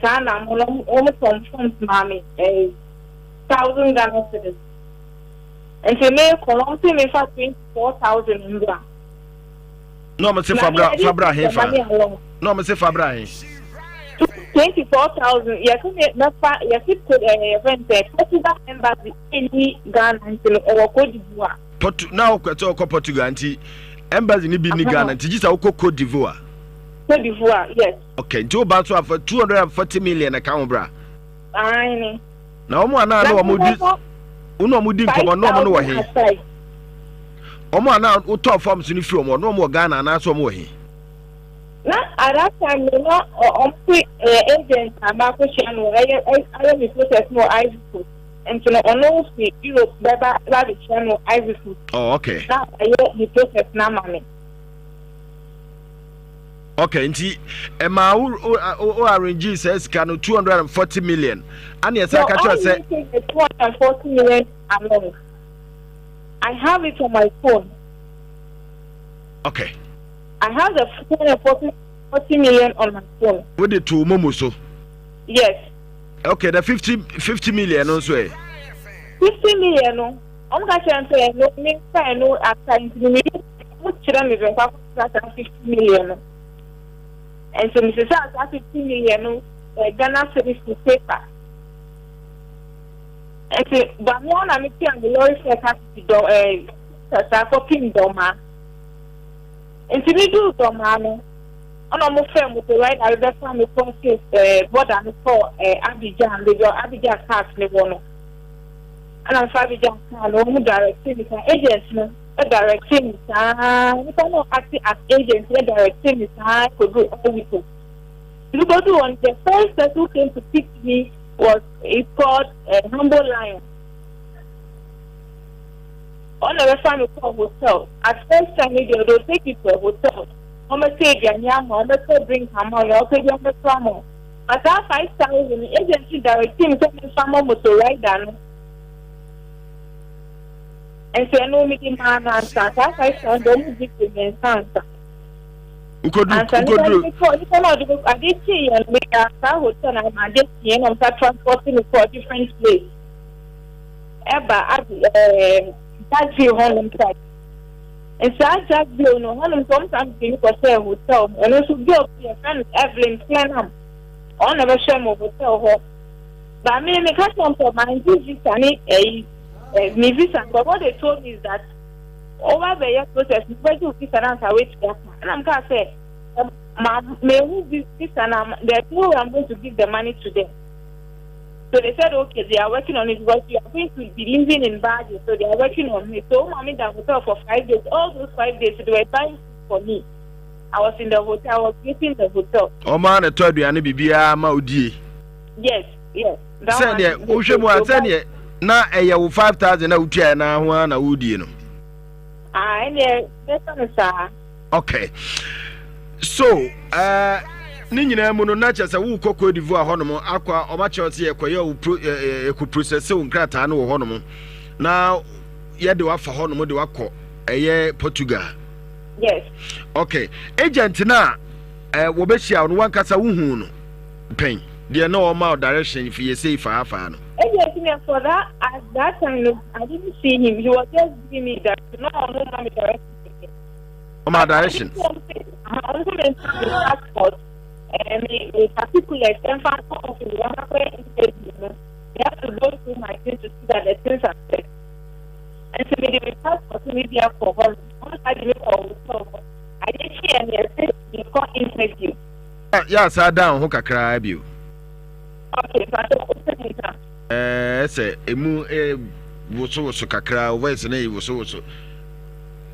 saa na mo no wɔn tɔn forms maa me 1000 Ghana cedis. Nti me kɔ no wɔn se me fa 24,000 mbra. Na wɔn se fa bra fa bra he fa. Na wɔn se fa bra he. 24,000 yɛse me mɛfa yɛse ko ɛɛ yɛfrɛ no sɛ Portugal embassy ɛnni Ghana nti no ɛwɔ Cote d'Ivoire. Portu na wokɔ sɛ wokɔ Portugal nti embassy no bi nni Ghana nti gye sɛ wokɔ Cote d'Ivoire. Cote d'Ivoire yes. Okay nti woba nso afa 240 million ɛka ho bra. Aane. Na wɔn a na na wɔn di wɔn a wɔn di nkɔmɔ na wɔn no wɔ he? Wɔn a na wotɔɔ forms no firi wɔn hɔ na wɔn wɔ Ghana anaasɛ wɔn wɔ he? Na at that time no na ɔmo se ɛyɛ agent a makɔhyia no ɛyɛ ayɛ me process no wɔ Ivory Coast nti no ɔno fi Europe bɛba ba abɛhyia no wɔ Ivory Coast. Oh okay. Na wayɛ me process no ama me. Okay nti ɛmaa wo wo wo arrange saa sika no 240 million ana ɛsɛ aka kyerɛ sɛ. No I didn't take the 240 million along I have it on my phone. Okay. I have the 240 40 million on my phone. Wo de to momo so. Yes. Okay, the 50 50 million no nso ɛ. 50 million no, wɔn ka kyerɛ sɛ no me nfa ɛno asa nti mi mo kyerɛ mi bɛn kɔ akɔsesa saa 50 million no. Nti mi sisa saa 50 million no ɛ Ghana cedis to paper. Nti bamia na mi tua mi lorry fare ka titi dɔ ɛ saa kɔpem dɔmaa. Ntsi mudur Dormaa no, nna wɔfrɛɛ motor rider bi bɛfaa me kɔɔ border no kɔɔ Abidjan, beebi a Abidjan cars no wɔ no. Nna mefaa Abidjan car no, wɔn directee me saa, agent no directee me saa, nyimpa no a ɔacte as agent no directee me saa kodur Elwito. Ntsi mubodur hɔ no, the first person who came to pick me was is called Humble Lion. Ɔno na ɔbɛfa me kɔɔ hotel. At first time no deɛ, they will take you to a hotel. Wɔbɛtɔ aduane ama wo, wɔbɛtɔ drink ama wo, nea wopɛ biara wɔbɛtɔ ama wo. But saa 5,000 no, agent no directee me sɛ memfa mmɔ motor rider no. Nti ɛno mede maa no ansa. Saa 5,000 deɛ wɔn gye firi me nsa ansa. Wokɔduru Ansa nipa no wokɔduru de kɔɔ nipa no a ɔde me ade kyeeɛ no medaa saa hotel no ama ade kyeeɛ na wɔsan transport me kɔɔ different place. ɛba ade ɛɛm Jackville hɔnom side. Nsaa Jackville no hɔnom nso wɔn san de me kɔhyɛɛ hotel mu. Ɛno nso girl bi yɛfrɛ no Evelyn Clenham. Ɔno na ɛbɛhwɛ me wɔ hotel hɔ. But me meka kyerɛ wɔn sɛ mangye visa ne ɛyi ɛ me visa no but what they told me is that wɔba bɛyɛ process no wobɛgye wo visa no ansa woatua ka. Ɛna mekaa sɛ ma mehu visa no there's no way I'm going to give the money to them. So they said, okay, they are working on it because you are going to be living in Baguio, so they are working on it. So mommy the hotel for 5 days. All those 5 days, they were buying food for me. I was in the hotel. I was sleeping in the hotel. Ọma na ɛtɔ aduane biribiara ma odie. Yes, yes. Sɛdeɛ wohwɛ mu a sɛdeɛ na ɛyɛ wo 5,000 na wotua na ho ara na wodie no. Ah, ɛnneɛ bɛsa no saa. Okay. So, uh, ne nyinaa mu no na kyerɛ sɛ wokɔ Cote d'Ivoire hɔnom akɔ a ɔmakyerɛ sɛ yɛkɔyɛ wo pro yɛkɔ process wo nkrataa no wɔ hɔnom na yɛde wafa hɔnom de wakɔ ɛyɛ Portugal. Yes. Okay. Agent na eh, wɔbɛhyia no wankasa wohu no pɛn deɛ na ɔma wo direction fi yɛ sei faa faa no. Agent no for that at that time no I didn't see him he was just giving me direction na ɔno ma me direction. Ɔma direction. Ɔmo sɛ me nfa me passport ɛɛ me me particulars ɛnfa nkɔ office wɔn akɔyɛ interview no they have to go through my things to see that the things are set. Nti me de me passport ne bi akɔ hɔ no ɔmo saa de me kɔ hotel hɔ ade kyeɛ no yɛsɛ me kɔ interview. Yɛ asa dan ho kakraa bio. Okay, mpatsɔ o sɛ mi nka. Ɛɛ sɛ emu ɛɛ wosowoso kakraa o voice no yɛ wosowoso.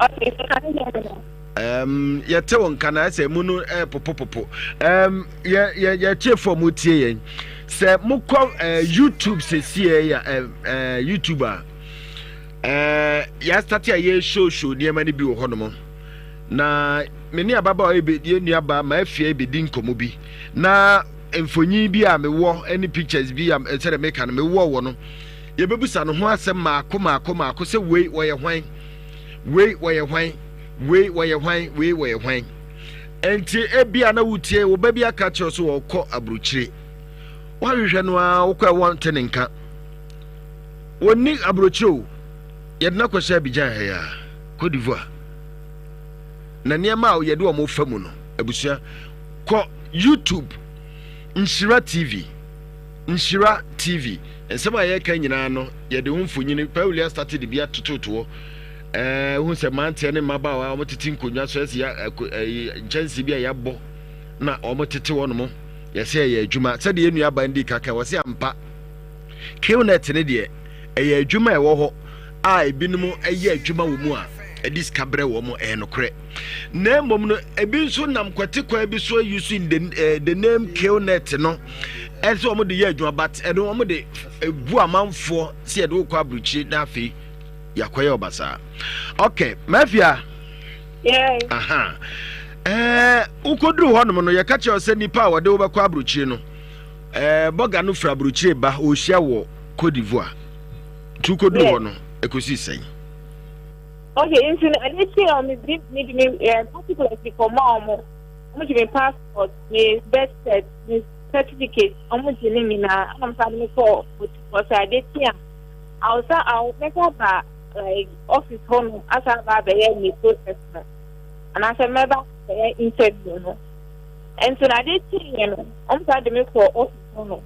Okay, so can you hear me now? Um, yɛte wo nka na ɛsɛ mu no ɛpopopopo. Um, yɛ yɛ yɛtiefo a wɔtie yɛn. Sɛ mokɔ eh, YouTube sɛsiɛ ya eh, eh, YouTube a eh, yɛastate a yɛshowshow nneɛma no bi wɔ hɔnom. Na me ne ababaawa yi yɛn nuabaa Maafia bɛdi nkɔmmɔ bi. Na mfonyin bi a mewɔ ne pictures bi a sɛdeɛ meka no mewɔ wɔ no, yɛbɛbusa no ho asɛm maako maako maako sɛ wei wɔyɛ hwan, wei wɔyɛ hwan, wei wɔyɛ hwan, wei wɔyɛ hwan. Enti ebia na wotie wo ba bi aka kyerɛ so wɔkɔ aburokyire. Woahwehwɛ no ara wokɔ ɛwɔ nte ne nka. Wɔnni aburokyire o. Yɛde no akɔhyɛ Abidjan ha yi ara, Cote d'Ivoire. Na nneɛma a yɛde wɔn fa mu no, abusua, kɔ YouTube, Nhyira TV, Nhyira TV. Nsɛm a yɛreka nyinaa no, yɛde ho mfonini, Paulia starte de bi atototo hɔ. Ɛɛ, wohu sɛ mmeranteɛ ne mmabaawa a wɔtete nkonnwa so ɛsi ɛyi nkyɛnse bi a yɛabɔ na wɔtete hɔ nom. Yɛsɛ ɛyɛ adwuma. Sɛdeɛ yɛn nuabaa no di kaka, wɔsɛ ampa. Qnet ne deɛ, ɛyɛ adwuma a ɛwɔ hɔ a ebinom yɛ adwuma wɔ mu a ɛde sika brɛ wɔn, ɛyɛ nokorɛ. Na mmom no, ebi nso nam kwati kwan bi so use in the, eh, the name Qnet no, ɛsɛ wɔn de yɛ adwuma, but ɛno wɔn de ebu amanfoɔ sɛ yɛde wokɔ aburukyire na afei yɛakɔyɛ ɔbasaa. Okay, Mafia. Yeah. Aha. Eh, wokɔduru hɔnom no, yɛka kyerɛ sɛ nipa a wɔde wobɛkɔ aburukyire no, Eh, bɔga no firi aburokyire ba, ɔrehyia wɔ Cote d'Ivoire. Nti wokɔduru hɔ no, ɛkɔsii sɛn? Okay, nti no ɛde kye a mede mede me eh, particulars bi kɔma wɔn. Wɔn gye me passport, me birth cert, me certificate, wɔn gye ne nyinaa. Ɛna wɔn san de me kɔɔ hotel sɛ ade kye a, awusa awo mɛsa ba like office hɔ nom asa aba abɛyɛ me process no. Anaasɛ mɛba abɛyɛ interview no. Nti no ade kyeeɛ no, wɔn san de me kɔɔ office hɔ nom.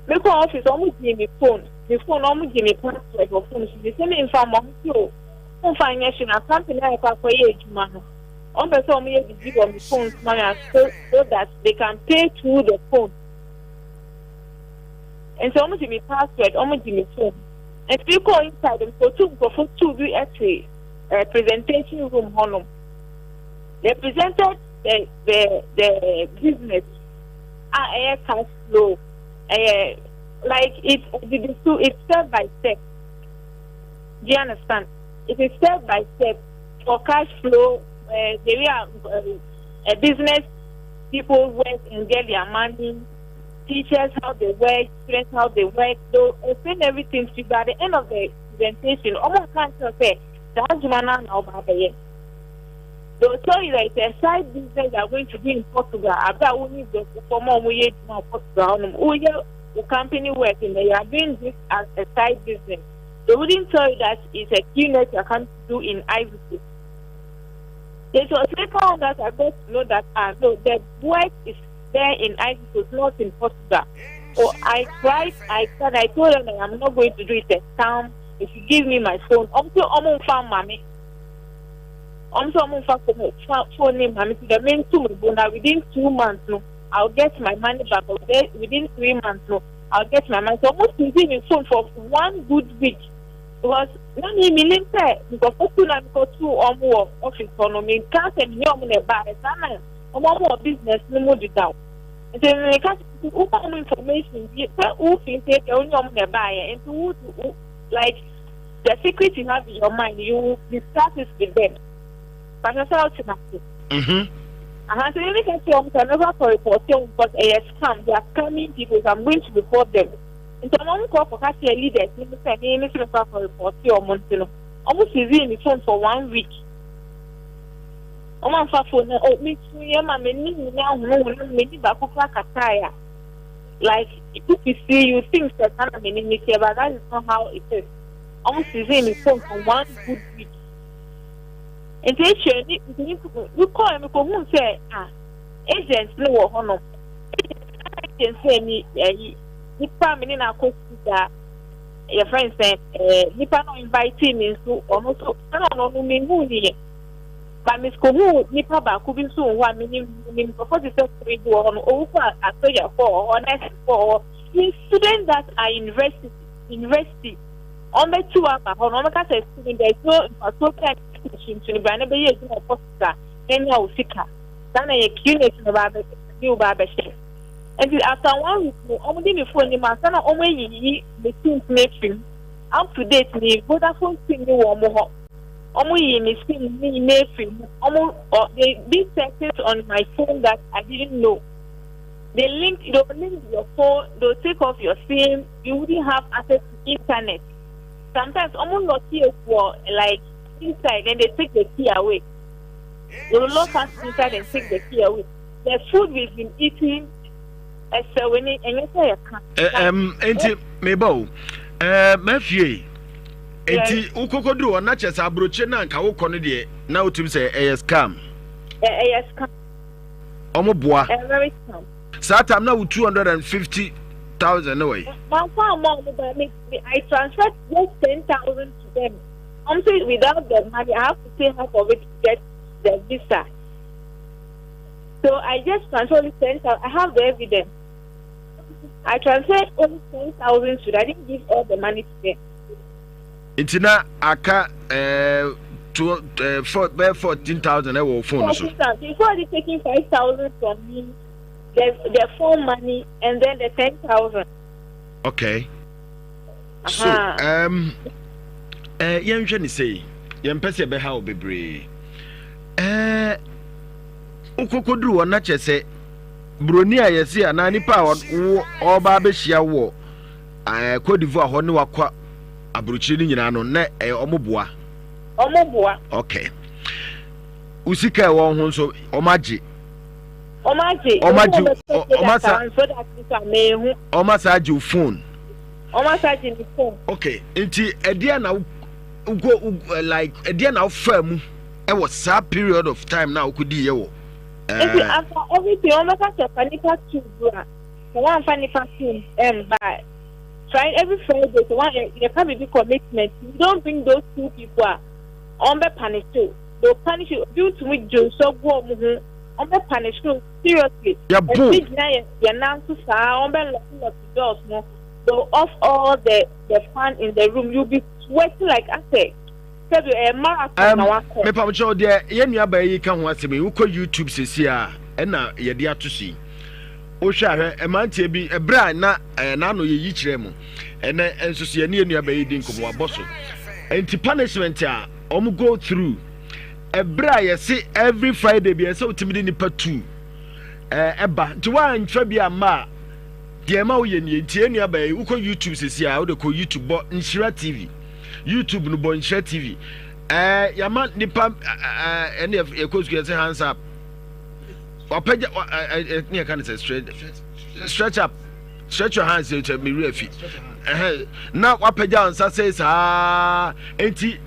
Me kɔɔ office, wɔn gyee me phone, me phone no wɔn gyee me password wɔ phone so, me se me nfa mma wɔn se o, wɔn nfa nyɛ hwee na company a yɛkɔ akɔyɛ adwuma no, wɔn pɛ sɛ wɔn yɛ biribi wɔ me phone so ma me so so that they can pay through the phone. Nti wɔn gye me password, wɔn gye me phone. Nti me kɔɔ inside, me kɔtu nkurɔfo tu bi ɛte eh, presentation room hɔnom. They presented the the the business a ɛyɛ cash flow ɛyɛ like it ɛdidi so it's step by step do you understand it is step by step for cash flow uh, the way a, uh, a business people work and get their money teachers how they work students how they work they explain everything to you but at the end of the presentation ɔmo nka nkyɛn sɛ saa adwuma no na ɔba abɛyɛ. They will tell you that it's a side business you are going to do in Portugal. Abira wo ni brɔfo ma wɔn yɛ adwuma wɔ Portugal hɔnom. Woyɛ wo company work and you are doing this as a side business. They wouldn't tell you that it's a QNet you are coming to do in Ivory Coast. It was later on that I got to know that ah no, the work is there in Ivory Coast, not in Portugal. So I cried, I cried, I told them that I'm not going to do it a scam. If you give me my phone, I'm so I'm mommy. Wɔn sɛ wɔn nfa phone fa phone ne ma me ti dɛ me nto me bo na within 2 months no, I will get my money back, or within 3 months no, I will get my money. So wɔn seize me phone for one good week because na mi mi nim sɛ nkurɔfo tu na mi kɔ tu wɔn wɔ office hɔ no, mi nka sɛ mi nye wɔn na ɛba saa na wɔn wɔn wɔ business no mu dedaw, nti mi ka sɛ wokɔ wɔn information bi sɛ wofi nti ebi wɔn nye wɔn na ɛba yɛ, nti wo wo like the secret you have in your mind, you will discuss it with them. But I said to myself. Aha, so you can tell them never for reporting because a scam. They are scamming people. So I'm going to report them. Nti ɔmo kɔ kɔka kyerɛ leaders ne sɛ me me sɛ mekɔ akɔ report ɔmo, nti no ɔmo seize me phone for one week. Ɔmo amfa phone no. Oh, me tu yɛ ma m'ani nyinaa hunuhunu, m'ani baako kora katae a like if you see, you think sɛ saa na m'ani ne teɛ, but that is not how it is. Ɔmo seize me phone for one good week. Nti ekyir ni nti mi mi kɔɔ mi kɔ hu sɛ ah, agent no wɔ hɔnom, agent sɛ mi ɛyi nipa mi ne na akɔ sukuu saa yɛfrɛ no sɛ ɛɛ nipa no invite mi nso, ɔno nso ɛna ɔno no mi hu ni yɛ ba mi kɔ hu nipa baako bi nso wɔ hɔ a mi nim nim nkurɔfoɔ te sɛ three bi wɔ hɔ no, owufo a asogyafoɔ wɔ hɔ, nurse foɔ wɔ hɔ, students that are university wɔn bɛtu aba hɔ no, wɔn bɛka sɛ student there is no mfasoɔ bi a tuntun bra ne bɛyɛ adwuma wɔ hospital na nya wo sika saa na yɛ qnet no ba abɛ de wo ba abɛhyɛ. Nti after one week no ɔmo de me phone no ma ansa na ɔmo ayiyi me sims no afiri mu. Up to date me Vodafone sim no wɔ ɔmo hɔ. Ɔmo yii me sim no nyinaa afiri mu. Ɔmo ɔ they did settings on my phone that I didn't know. They link they will link your phone, they will take off your sim, you wouldn't have access to internet. Sometimes ɔmo lock you for like inside and they take the key away. They will lock us inside and take the key away. The food we've been eating ɛsɛ wei ni ɛnyɛ sɛ yɛka. Ɛm nti meba o ɛɛ mafie nti wokɔkɔduru hɔ na kyɛ sɛ aburokyire na nka wokɔ no deɛ na wotumi sɛ ɛyɛ scam. Ɛyɛ scam. Ɔmo boa. Ɛyɛ very scam. Saa time na wo 250,000 ne wɔ yi. Manfa amma ɔmo ba me I transferred just 10,000 to them. Ɔmo sɛ without the money I have to pay half of it to get the visa. So I just transferred only 10,000. I have the evidence. I transferred only 10,000 to them. I didn't give all the money to them. Nti na aka eh, two, eh, four, bɛyɛ 14,000 ɛwɔ phone no so. Before they taking 5,000 from me, the phone money and then the 10,000. Okay. So, um, eh, yɛnhwɛ ne sei, yɛmpɛ sɛ yɛbɛha wo bebree. Eh, wokɔkɔduru hɔ na kyerɛ sɛ buroni a yɛse anaa nipa a ɔba abɛhyia wɔ eh, Cote d'Ivoire hɔ ne wakɔ aburokyire no nyinaa no na ɛyɛ ɔmo boa. Ɔmo boa. Okay. Wo sika ɛwɔ ho nso ɔmo agye. Ɔmo agye. Ɔmo agye ɔmo asa. Ɔmo asa agye wo phone. Ɔmo asa agye ne phone. Okay nti ɛdeɛ na wokɔ like ɛdeɛ na wofaa mu ɛwɔ saa period of time na wokɔdi yɛ wɔ. Nti after everything wɔn bɛka sɛ fa nipa two bra sɛ wɔamfa nipa two ɛmba a Friday every Friday sɛ wɔn yɛka biribi commitment you don't bring those two people a wɔn bɛ punish you they will punish you obi ntumi dwo nsɔ gu wɔn ho wɔn bɛ punish you seriously ɛbi gyina yɛ yɛn nan so saa wɔn bɛ lock lock doors no they will off all the the fan in the room you be sweating like asɛ. Sɛbi ɛyɛ marathon na wakɔ. Mepamkyɛw deɛ yɛn nua baa yi ka ho asɛm yi wokɔ YouTube sɛsi a ɛna yɛde ato so yi wohwɛ ahwɛ mmeranteɛ bi ɛberɛ a na ɛɛ n'ano yɛyi kyerɛ mu ɛnɛ nso so yɛne yɛn nua baa yi di nkɔmɔ wabɔ so nti punishment a wɔn go through ɛberɛ a yɛse every Friday bi ɛsɛ wotumi de nipa tu ɛɛ ɛba nti woantwa bi amma a deɛ ɛma woyɛ nie nti yɛn nua baa yi wokɔ YouTube sɛsi a wode kɔ YouTube bɔ Nhyira TV YouTube no bɔ Nhyira TV. Ɛɛ yama nipa ɛɛ ɛne yɛkɔ sukuu yɛsɛ hands up. Wapagya ɛɛ ne yɛka ne sɛ stretch stretch up stretch your hands sɛ mi wura fi. Ɛhɛn na wapagya nsa sɛ saa nti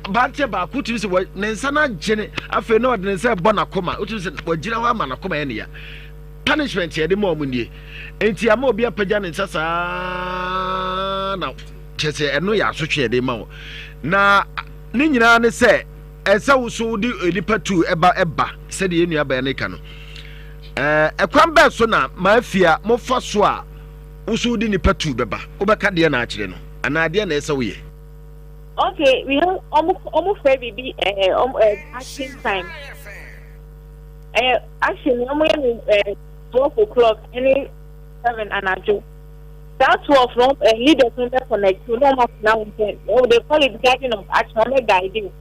aberanteɛ baako tumi sɛ wɔ ne nsa no agyene afei na ɔde ne nsa ɛbɔ n'akoma wotumi sɛ wagyina hɔ ama n'akoma yɛ ne ya punishment yɛde ma ɔmo nie nti ama obi apagya ne nsa saa na Kyerɛ sɛ ɛno yɛ asotwe yɛde ma wo. Na ne nyinaa ne sɛ ɛsɛ wo so wode nipa tu ɛba ɛba sɛdeɛ yɛn nuabaa no ka no. Ɛkwan bɛɛ so na mafia mofa so a wo so wode nipa tu bɛba? Wobɛka deɛ na akyerɛ no anaa deɛ na ɛsɛ woyɛ? Okay, we have ɔmo ɔmo fɛ biribi ɛɛ ɔmo ɛɛ action time. Ɛɛ action ɔmo yɛ no ɛɛ 12 o'clock ɛne 7 anadwo. Saa 12 no eh, leaders no bɛ connect wo na wɔn atena wo nkyɛn. Oh, they call it guiding of action. Wɔn bɛ guide wo.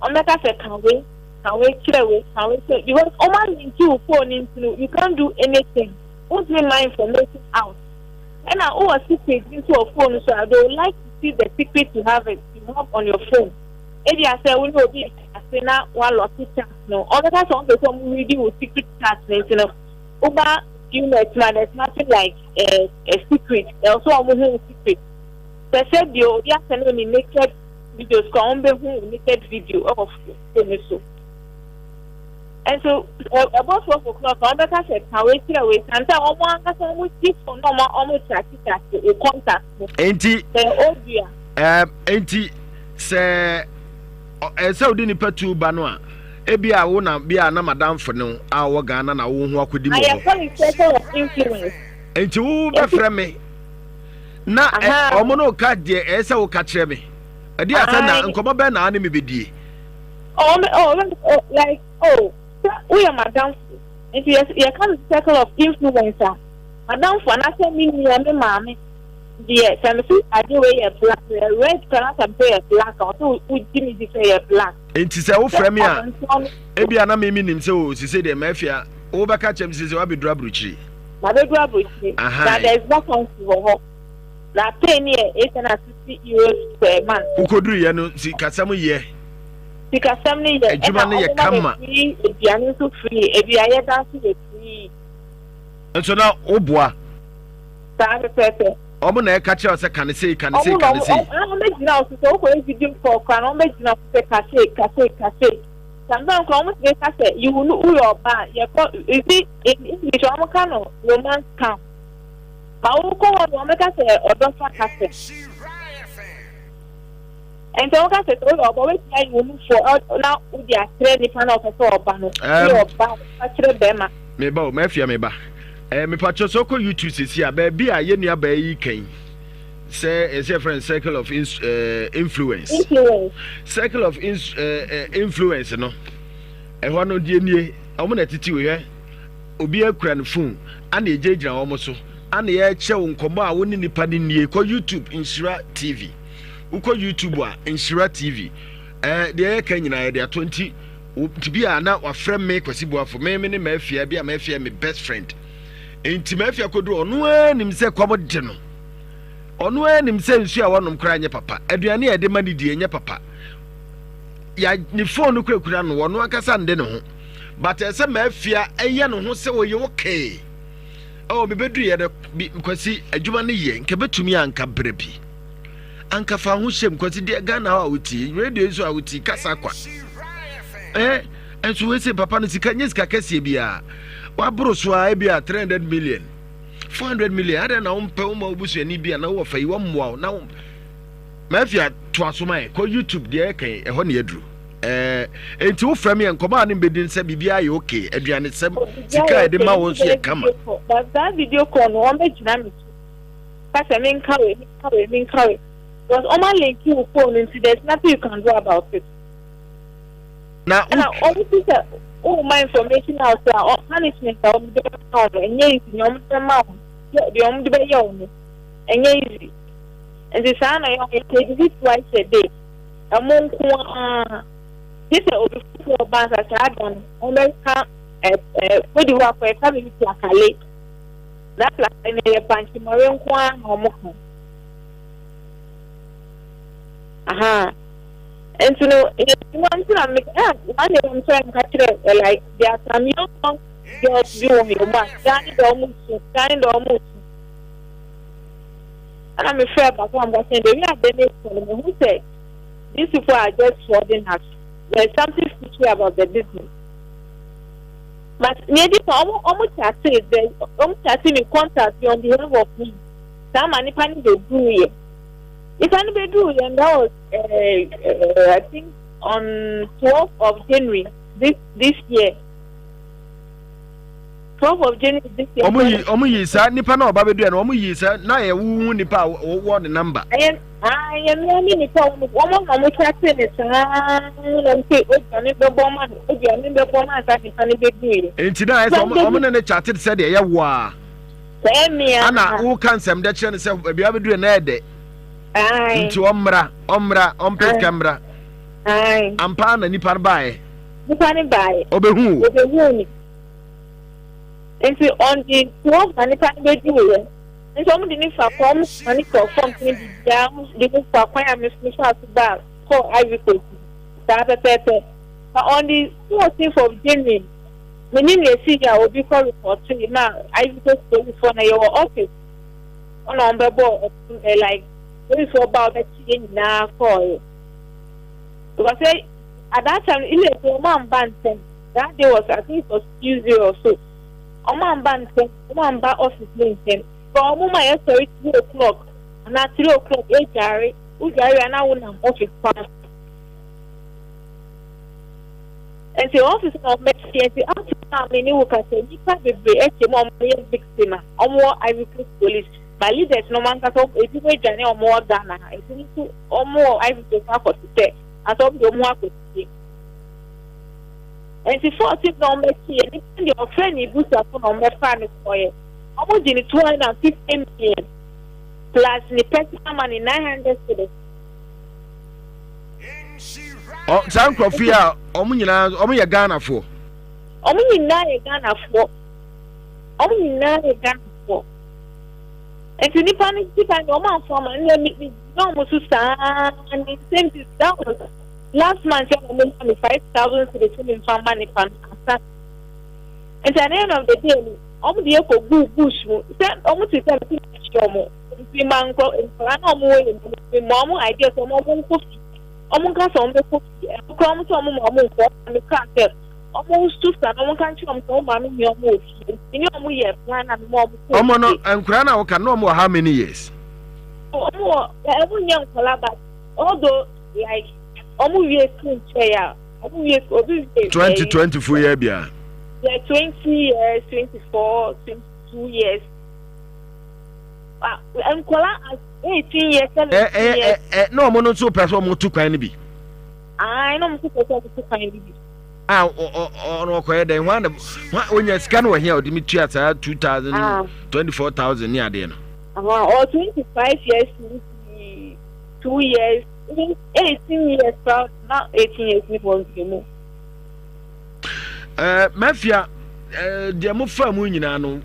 Wɔn bɛka sɛ ka wei, ka wei, kyerɛ wei, ka wei kyerɛ because wɔn alinki wo phone nti no you can't do anything. Wontumi ma information out. Ɛna wowɔ secret bi nso wɔ phone so a they would like to see the secret you have it you have on your phone. Ebi asɛ wo ne obi ase na walɔki chat no. Wɔn bɛka sɛ wɔn pɛ sɛ wɔn read wo secret chat no nti no woba unit ma there's nothing like a, a secret ɛwɔ sɛ wɔn hu secret sɛ sɛ bio obi asɛ no ne naked videos kɔ wɔn bɛ hu naked video ɛwɔ phone so nso ɛbɔ 12 o'clock wɔn bɛka sɛ ka wei kyerɛ wei santa wɔn ankasa wɔn gye phone na wɔn wɔn kyakye kyakye o contact no. Nti sɛ odua. Ɛɛ nti sɛ ɛsɛ wode nipa tu ba no a ebi a wo na bi a na madamfo no a ɔwɔ Ghana na wo ho akɔdi mu wɔ hɔ. Nti wo bɛfrɛ me na ɔmo no ka deɛ ɛyɛ sɛ woka kyerɛ me ɛde asɛ na nkɔmɔ bɛn na ane me bɛdie. Oh, oh, oh, like, oh, woyɛ madamfo nti yɛka no circle of influence a. M'adamfo anaasɛ me nua, me maame deɛ, sɛ mese adeɛ wei yɛ black, ɛyɛ red koraa na sɛ mese ɛyɛ black a, ɔsɛ wogye me di sɛ ɛyɛ black. Nti sɛ wofrɛ me a, ebia na me menim sɛ o sese deɛ mafia, wobɛka kyerɛ me sese wabɛduru aburokyiri. Mabɛduru aburokyiri. Na there is vacancy wɔ hɔ. Na pay no yɛ 860 euros per month. Wokɔduruyɛ no sikasɛm yɛ. Sikasɛm no yɛ. Adwuma no yɛ kama. Ɛna ɔmo ma yɛ free aduane nso free, ebi a yɛda nso yɛ free. Nso na woboa. Saa pɛpɛɛpɛ. Wɔn na ɛka kyerɛ wo sɛ ka ne sei, ka ne sei, ka ne sei. Wɔn na wɔn bɛgyina wo so sɛ wokɔyɛ video call koraa na wɔn bɛgyina wo so sɛ ka sei, ka sei, ka sei. Sometimes koraa wɔn tumi ka sɛ you will woyɛ ɔbaa yɛkɔ you see in English wɔn ka no romance scam. Ba wokɔ hɔ no wɔn bɛka sɛ ɔdɔ fa kasa. Nti wɔn ka sɛ sɛ woyɛ ɔba wobɛtumi ayi wo nufoɔ na wode akyerɛ nipa na ɔpɛ sɛ ɔba no. Woyɛ ɔba fa kyerɛ bɛrima. Meba o, mafia meba. Eh, mepakyɛ sɛ wokɔ YouTube sisi a, baabi a yɛn nua baa yi kan sɛ ɛsɛ yɛfrɛ no circle of eh, influence. Influence. Circle of eh, eh, influence no, ɛhɔ no deɛ nie, wɔn na ɛtete hwɛ, obi akura ne phone, ana ɛgyinagyina wɔn so, ana yɛkyerɛ wo nkɔmmɔ a wo ne nipa no nie, kɔ YouTube Nhyira TV. Wokɔ YouTube a, Nhyira TV. Eh, deɛ yɛka nyinaa yɛde ato nti, Nti bi a na wafrɛ me Kwasi Boafo, me me ne Mafia, bi a Mafia yɛ me best friend. Nti Mafia kɔduru ɔno ara nim sɛ kɔm de no. Ɔno ara nim sɛ nsuo a wɔnom koraa nyɛ papa, aduane a yɛde ma no die nyɛ papa. Ya ne phone no kurakura no, ɔno ankasa nde ne ho. But ɛsɛ Mafia ɛyɛ ne ho sɛ ɔyɛ okay. Oh, mebɛduru yɛ no, Kwasi, adwuma no yɛ, nka bɛtumi a nka berɛ bi. Anka fa ho hyɛm Kwasi deɛ Ghana hɔ a wotie radio nso a wotie kasa kwa eh nso wei sɛ papa no sika nyɛ sika kɛseɛ biara waboro so a ebi a 300 million 400 million adɛn na wompɛ woma wobusuani bi a na wowɔ fa yi wɔmmoa wo na wo mafia toa so ma yɛ kɔ youtube deɛ ɛka ɛhɔ ne aduru ɛɛ nti wofrɛ me yɛ nkɔmɔ a ne mbɛdi sɛ biribiara yɛ okay aduanesɛm sika a yɛde ma wo nso yɛ kama. But saa video call no wɔn bɛgyina me so ka sɛ menka wei menka wei menka wei because wɔn alinki wo phone no nti there is nothing you can do about it. Na ɛna wɔn ti sɛ wɔn ma information out a punishment a wɔn de bɛma wɔn no ɛnyɛ easy nea wɔn de bɛma wɔn deɛ wɔn de bɛyɛ wɔn no ɛnyɛ easy nti saa na yɛ wɔn yɛ didi twice a day ɛmo nko ara gye sɛ obi foforɔ ba nsa saa da no wɔn bɛka ɛ ɛ kodi hɔ akɔ ɛka biribi plakale. That last no ɛyɛ bankye mmɔre nko ara na wɔn ka. Aha. Nti no yɛ adwuma nti na me eh one day wɔn sɔrɔ nka kyerɛ eh, like there are some young young girls bi wɔ yɛn mu a daa ne da wɔn su daa ne da wɔn su. Ɛna me frɛ baako a mo ka kyerɛ the way ade ne kɔ no me hu sɛ these people are just frauding us. There is something fishy about the business. But nea edi kan, wɔn wɔn chatee the wɔn chatee me contact bi on behalf of me. Saa ma nipa no beduru yɛ. Nipa no beduru yɛ that was uh, uh, I think on 12th of January this this year. 12th of January this year. Wɔn yi wɔn yi saa nipa na ɔba beduru yɛ no wɔn yi saa na yɛ wuwu nipa a wɔwɔ ne number. Ɛyɛ Ah, ɛyɛ mmea ne nnipa a wɔn wɔn na wɔn kyate ne saa na wɔn sɛ odua ne bɛbɔ ma no odua ne bɛbɔ ma nsa nipa ne bɛdu yɛ. Nti na ayɛ sɛ wɔn wɔn ne ne kyate sɛ deɛ ɛyɛ woa. Sɛ mmea. Ana woka nsɛm dɛ kyerɛ no sɛ baabi a bɛdu yɛ na ɛdɛ. Nti ɔmmra ɔmmra ɔmpɛ sika mmra. Ampa na nipa no baeɛ. Nipa no baeɛ. Ɔbɛhu wo. Ɔbɛhu mi. Nti on the 12 na nipa no bɛdu yɛ. Nso wɔn de me fa kwan, wɔn ma me kɔɔ fam ne biribiara, wɔn de me fa kwan a me nso me faa so baa kɔɔ Ivory Coast no, saa pɛpɛɛpɛ. Na on the 14th of January, me ne nea esii a obi kɔ repɔtee ma Ivory Coast policefoɔ na yɛwɔ office hɔ na wɔn bɛbɔɔ ɛpono ɛ like policefoɔ baa wɔbɛkye yɛn nyinaa kɔɔɛ. Because eh, at that time, ile so wɔn amba ntɛm. That day was I think it was Tuesday or so. Wɔn amba ntɛm. Wɔn amba office no ntɛm. But wɔn ma yɛsɔre 2 o'clock anaa 3 o'clock edware. Wodware a na wonam office kwan so. Nti office na wɔn bɛkye nti up to now me ne wo kasa nnipa bebree ahyia mu a wɔyɛ victim a wɔwɔ Ivory Coast police. But leaders no wɔn ankasa ebinom adwane a wɔwɔ Ghana ha, ebinom nso wɔwɔ Ivory Coast akɔte sɛ asɛ wɔn de wɔn ho akɔsie. Nti 14 na wɔn bɛkye yɛ nipa deɛ ɔfrɛ ne busuafo na wɔn bɛfa no kɔɛ. Ɔmo gye no 250 million plus ne personal money 900 cedis. Ɔ saa nkurɔfo yi a ɔmo nyinaa ɔmo yɛ Ghanafoɔ. Ɔmo nyinaa yɛ Ghanafoɔ. Ɔmo nyinaa yɛ Ghanafoɔ. Nti nipa no sika no ɔmo anfa ama no me me gyina ɔmo so saa ne nsɛm ti that was last month yɛ na ɔmo ma me 5,000 cedis sɛ me nfa ma nipa no asa. Nti at the end of the day no ɔmo de yɛ kɔ guu bush mu sɛ ɔmo te sɛ me ti na ɔmo nti ma nkorɔ nkɔla na ɔmo wɔ yɛ mu me ma ɔmo idea sɛ ɔmo ɔmo nkɔ fi ɔmo nka sɛ ɔmo bɛkɔ fi ɛno koraa ɔmo sɛ ɔmo ma ɔmo nkɔ ɔmo me kaa sɛ ɔmo nsu sa na ɔmo nka nkyerɛ ɔmo sɛ ɔmo maame hia ɔmo wɔ fie nti ne ɔmo yɛ plan na me ma ɔmo kɔ Ɔmo no fie. nkwadaa no a woka no na ɔmo wɔ how many years? Ɔmo wɔ ɔmo nyɛ nkɔla but although like ɔmo wie school nkyɛe a ɔmo wie obi wie 20 24 year bia. Yeah, 20 years, 24, 22 years. Ah, nkɔla as 18 years, 17 Ɛ ɛ years. ɛ ɛ na ɔmo no nso pɛ sɛ ɔmo tu kwan no bi. Ah, na ɔmo nso pɛ sɛ ɔmo tu kwan no bi. A ɔ ɔ ɔno ɔkɔyɛ dɛn hwan na hwan onya sika no wɔ he a ɔde mi tua saa 2000 Ah. 24,000 ne adeɛ no. Uh-huh. Or 25 years, 22 years, even 18 years, proud, not 18 years, we want to move. Ɛɛ mafia ɛɛ deɛ mo fa mu nyinaa no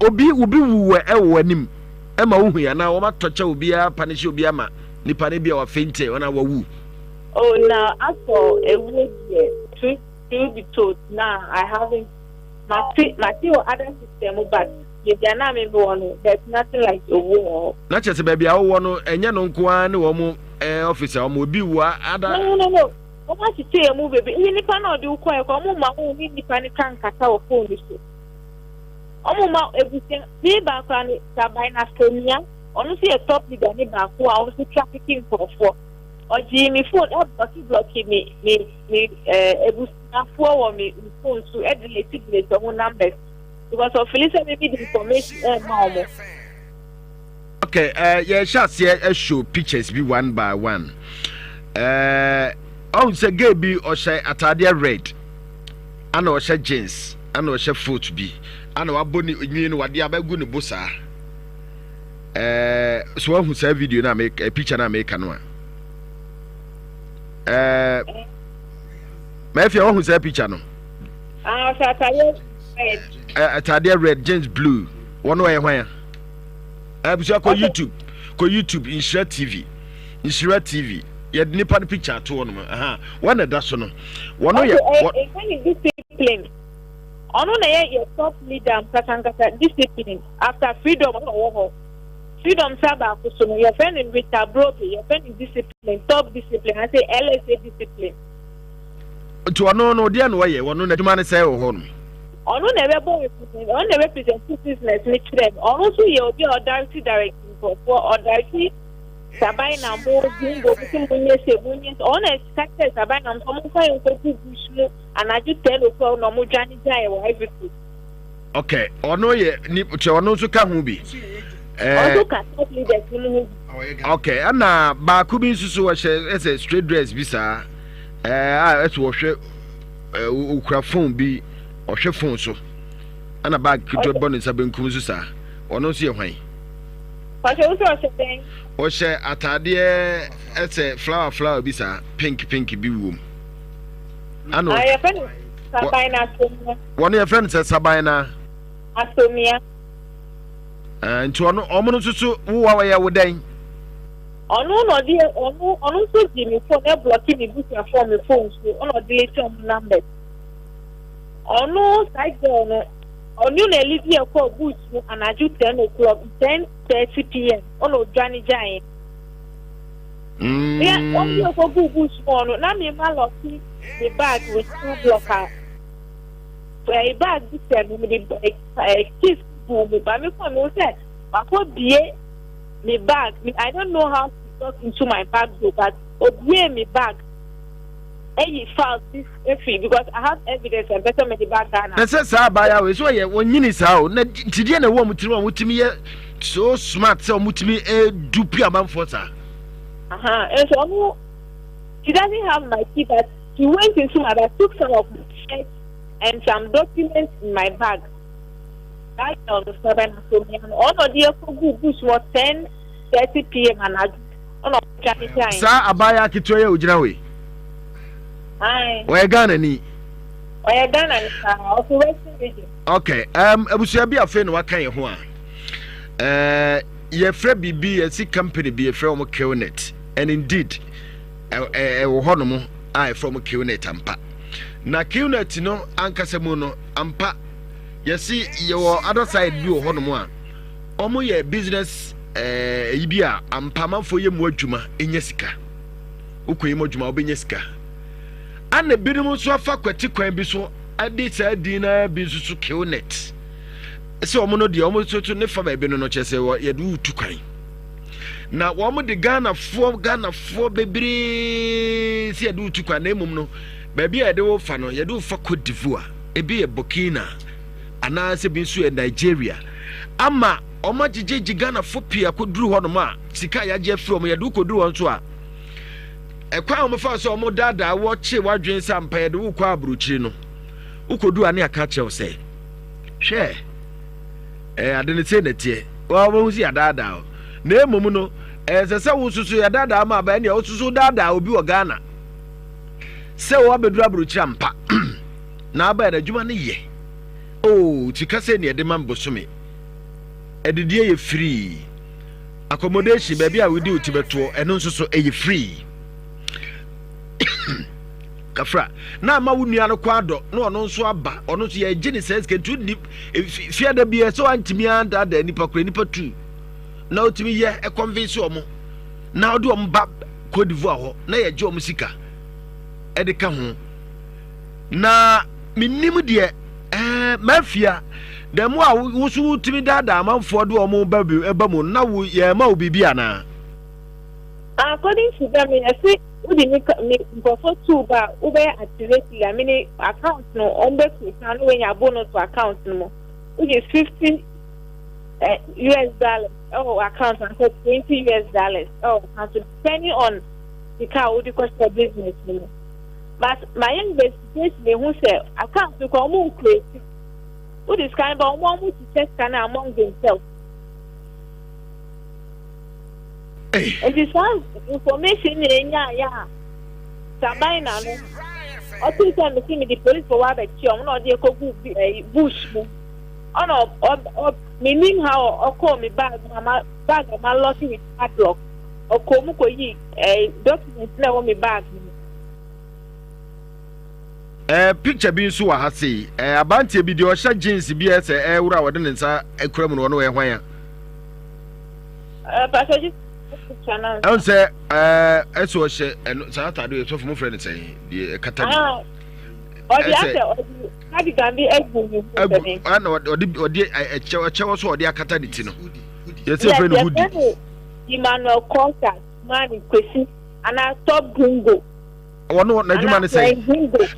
obi obi wu wɔ ɛwɔ anim ɛma wohu yɛ anaa wɔn atɔ kyɛ obiara panihyɛ obiara ma nipa no bi a wafente wɔn a wawu. Oh, now as for ewuo deɛ, truth truth be told, now I haven't. Mate mate wɔ other system mu but baabi a na me wɔ no there's nothing like owuo wɔ hɔ. Na kyerɛ sɛ baabi a wowɔ no ɛnyɛ no nko ara ne wɔn ɛɛ office a wɔn obi wu a ada. No no no wɔn akyekyɛ yɛn mu bebree even nipa na ɔde wo kɔɛ kɔ wɔn mma wo ne nipa no ka nkasa wɔ phone no so wɔn mma ebusua ne baako ano saban na somia ɔno nso yɛ top leader ne baako a ɔno nso trafficking nkurɔfoɔ ɔgyee me phone ɛblɔki blɔki me me me ɛɛ ebusuafoɔ wɔ me me phone so ɛdelete delete wɔn numbers because ɔfili sɛ me mi de information ɛɛma wɔn. Okay, uh, yɛhyɛ aseɛ show pictures bi one by one. Uh, ɔhu sɛ gay bi ɔhyɛ ataadeɛ red, ana ɔhyɛ jeans, ana ɔhyɛ foot bi, ana wabɔ ne nwi no wade abɛgu ne bo saa. Uh, so wahu saa video no a me, eh, picture no a meka no a. Uh, Mafia wahu saa picture no. Ah, ɔhyɛ ataadeɛ red. Ataadeɛ red, jeans blue. Wɔn ɔyɛ hwan a? Abusua kɔ YouTube, kɔ YouTube Nhyira TV, Nhyira TV. Yɛde nipa no picture ato hɔ nom. Aha, wɔn na ɛda so no. Wɔn yɛ. Ɛfɛ ne discipline. Ɔno na yɛ yɛ top leader nkasa nkasa discipline after freedom ɔno ɔwɔ hɔ. Freedom sa baako so no yɛfrɛ no Rita Brobe yɛfrɛ no discipline top discipline ase LSA discipline. Nti ɔno no deɛ na ɔyɛ ɔno n'adwuma ne sɛ wɔ hɔ no. Ɔno na ɛbɛbɔ represent ɔno na represent business no kyerɛ no ɔno nso yɛ obi a ɔdirect direct nkurɔfoɔ ɔdirect saban na mo bingo mo sɛ mo nyɛ se mo nyɛ se ɔno na ɛka kyerɛ saban na mo sɛ mo nfa yɛn nkɔgu bush mu anadwo 10 o'clock na ɔmo dwane gyae wɔ Ivory Coast. Okay, ɔno yɛ ni kyɛ ɔno nso ka ho bi. Ɔno nso ka top leaders no mu ho bi. Okay, ɛna baako bi nso so ɔhyɛ ɛsɛ straight dress bi saa ɛɛ a ɛsɛ ɔhwɛ ɛɛ okura phone bi ɔhwɛ phone so ɛna bag ketewa bɔ ne nsa benkum so saa ɔno nso yɛ hwan. Pàṣẹ wosɛ ɔhyɛ dɛn? Ɔhyɛ ataadeɛ ɛsɛ flower flower bi saa pink pink bi wɔ mu. Ɛna Ah, yɛfrɛ no Saban na Asomia. Wɔn yɛfrɛ no sɛ Saban na. Asomia. Ɛɛ nti ɔno ɔmo no nso so wo wa wɔyɛ wo dɛn? Ɔno na ɔde ɔno ɔno nso gye me phone ɛblɔki me busuafoɔ me phone so ɔna ɔde leti ɔmo numbers. Ɔno saa girl no ɔno na elidi ɛkɔɔ bush mu anadwo 10 o'clock 10:30 p.m. ɔna odwane gyae. Yeah, ɔmo de ɔkɔ gu bush mu ɔno na me ma lock me bag with two blocker. Ɛɛ bag bi sɛ me de ɛɛ keys gu mu ba me kɔ me sɛ wakɔ bie me bag. I don't know how she got into my bag though, but obie me bag ɛyi files bi efiri because I have evidence and better me de ba Ghana. Na sɛ saa abaayewa wei so ɔyɛ wɔnyini saa o na nti deɛ na ɛwɔ wɔn tirim a wɔtumi yɛ so smart sɛ wɔtumi edu pi amanfoɔ saa. Aha, nso ɔno she doesn't have my key but she went into my bag, took some of my shirts and some documents in my bag. That girl no sɛ na so mia no ɔno na ɔde yɛ kɔ gu bush wɔ 10:30 pm anadwo ɔna ɔtwa ne gyan. Saa abaayewa ketewa yi a ogyina hɔ yi. Ae. Ɔyɛ Ghana ni. Ɔyɛ Ghana ni paa ɔfi Western region. Okay, um, abusua bi afei na waka yɛn ho a. Uh, yɛfrɛ biribi yɛsi company bi yɛfrɛ wɔn Killnet and indeed ɛwɔ hɔnom a yɛfrɛ wɔn Killnet ampa. Na Killnet no ankasa mu no ampa yɛsi yɛwɔ other side bi wɔ hɔnom a wɔn yɛ business ɛyi bi a ampa amanfoɔ yɛ mu adwuma nya sika. Wokɔ yi mu adwuma wobɛnya sika. Ana binom nso afa kwati kwan bi so de saa din no bi nso so Killnet. Sɛ wɔn no deɛ wɔn nso so ne fa baabi no no kyerɛ sɛ yɛde wotu kwan. Na wɔn de Ghanafoɔ Ghanafoɔ bebree sɛ yɛde wotu kwan na mmom no baabi a yɛde wo fa no yɛde wo fa Cote d'Ivoire, ebi yɛ Burkina anaasɛ bi nso yɛ Nigeria ama wɔn agyegyegye Ghanafoɔ pii akɔduru hɔnom a sika a yɛagye afiri wɔn yɛde wo kɔduru hɔ nso a ɛkwan a wɔfa so wɔn daadaa wɔ kye w'adwene sɛ ampa yɛde wo kɔ aburokyire no wokɔduru a ne aka kyerɛ wo sɛ hwɛ ɛɛ ade no sei na ɛteɛ wɔn sɛ yɛadaadaa o na mmom no ɛsɛ sɛ wo nso so yɛdaadaa ma aba ɛnea wo nso so daadaa obi wɔ Ghana sɛ wɔabɛduru aburokyire ampa na aba yɛn adwuma no yɛ oo sika sɛ nea ɛde ma mbosome adidie yɛ free accommodation baabi a wodi wo ti bɛtoɔ ɛno nso so ɛyɛ free kafra na ama wo nua no kɔ adɔ na ɔno nso aba ɔno nso yɛgye ne saa sika nti wonni fiada bi sɛ wantumi andaadaa nipa kora nipa tu na wotumi yɛ ɛkɔnvinsi wɔn na ɔde wɔn ba Cote d'Ivoire hɔ na yɛgye wɔn sika ɛde ka ho na menim deɛ ɛɛ mafia dɛm a wo so wotumi daadaa amanfoɔ de wɔn ba bi ba mu na wo yɛn ma wo biribi anaa. According to them, yɛse wode ni me nkurɔfoɔ tuu ba a wobɛyɛ activate a mene account no wɔn bɛ create na woanya bonus wɔ account no mu which is 50 eh, US dollars ɛwɔ account no sɛ 20 US dollars ɛwɔ account depending on sika a wode kɔhyɛ business no mu but mayɛ investigation ehu sɛ account no kɔ wɔn ncreate wode sika no ba wɔn wɔn kyekyɛ sika no among themselves. Nti saa information na enyaeɛ a Sabina no ɔtee sɛ mese mede police fo abɛkye ɔmo na ɔde ekogu ɛyi bush mu ɔna ɔ ɔ menim how ɔkɔɔ me bag mu ama bag a ma lock with padlock ɔkɔɔ mu kɔyi ɛyi document na ɛwɔ me bag mu. Eh, picture bi nso wɔ ha sei. Eh, abanteɛ bi deɛ ɔhyɛ jeans bi a ɛsɛ ɛwura a ɔde ne nsa akura mu no ɔno ɛyɛ hwan a? Eh, pastor gye picture na. Ɛn sɛ ɛɛ ɛsɛ ɔhyɛ ɛno saa ataade yɛ sɔfo mo frɛ no sɛn deɛ ɛkata bi. Ah, ɔde asɛ ɔde cardigan bi agu ne ho sɛn. Ɛna ɔde ɔde ɛkyɛw ɛkyɛw so ɔde akata ne ti no. Yɛsɛ frɛ no hoodie. Emmanuel Kosa Mani Kwesi ana Stop Gringo. Wɔn n'adwuma ne sɛn?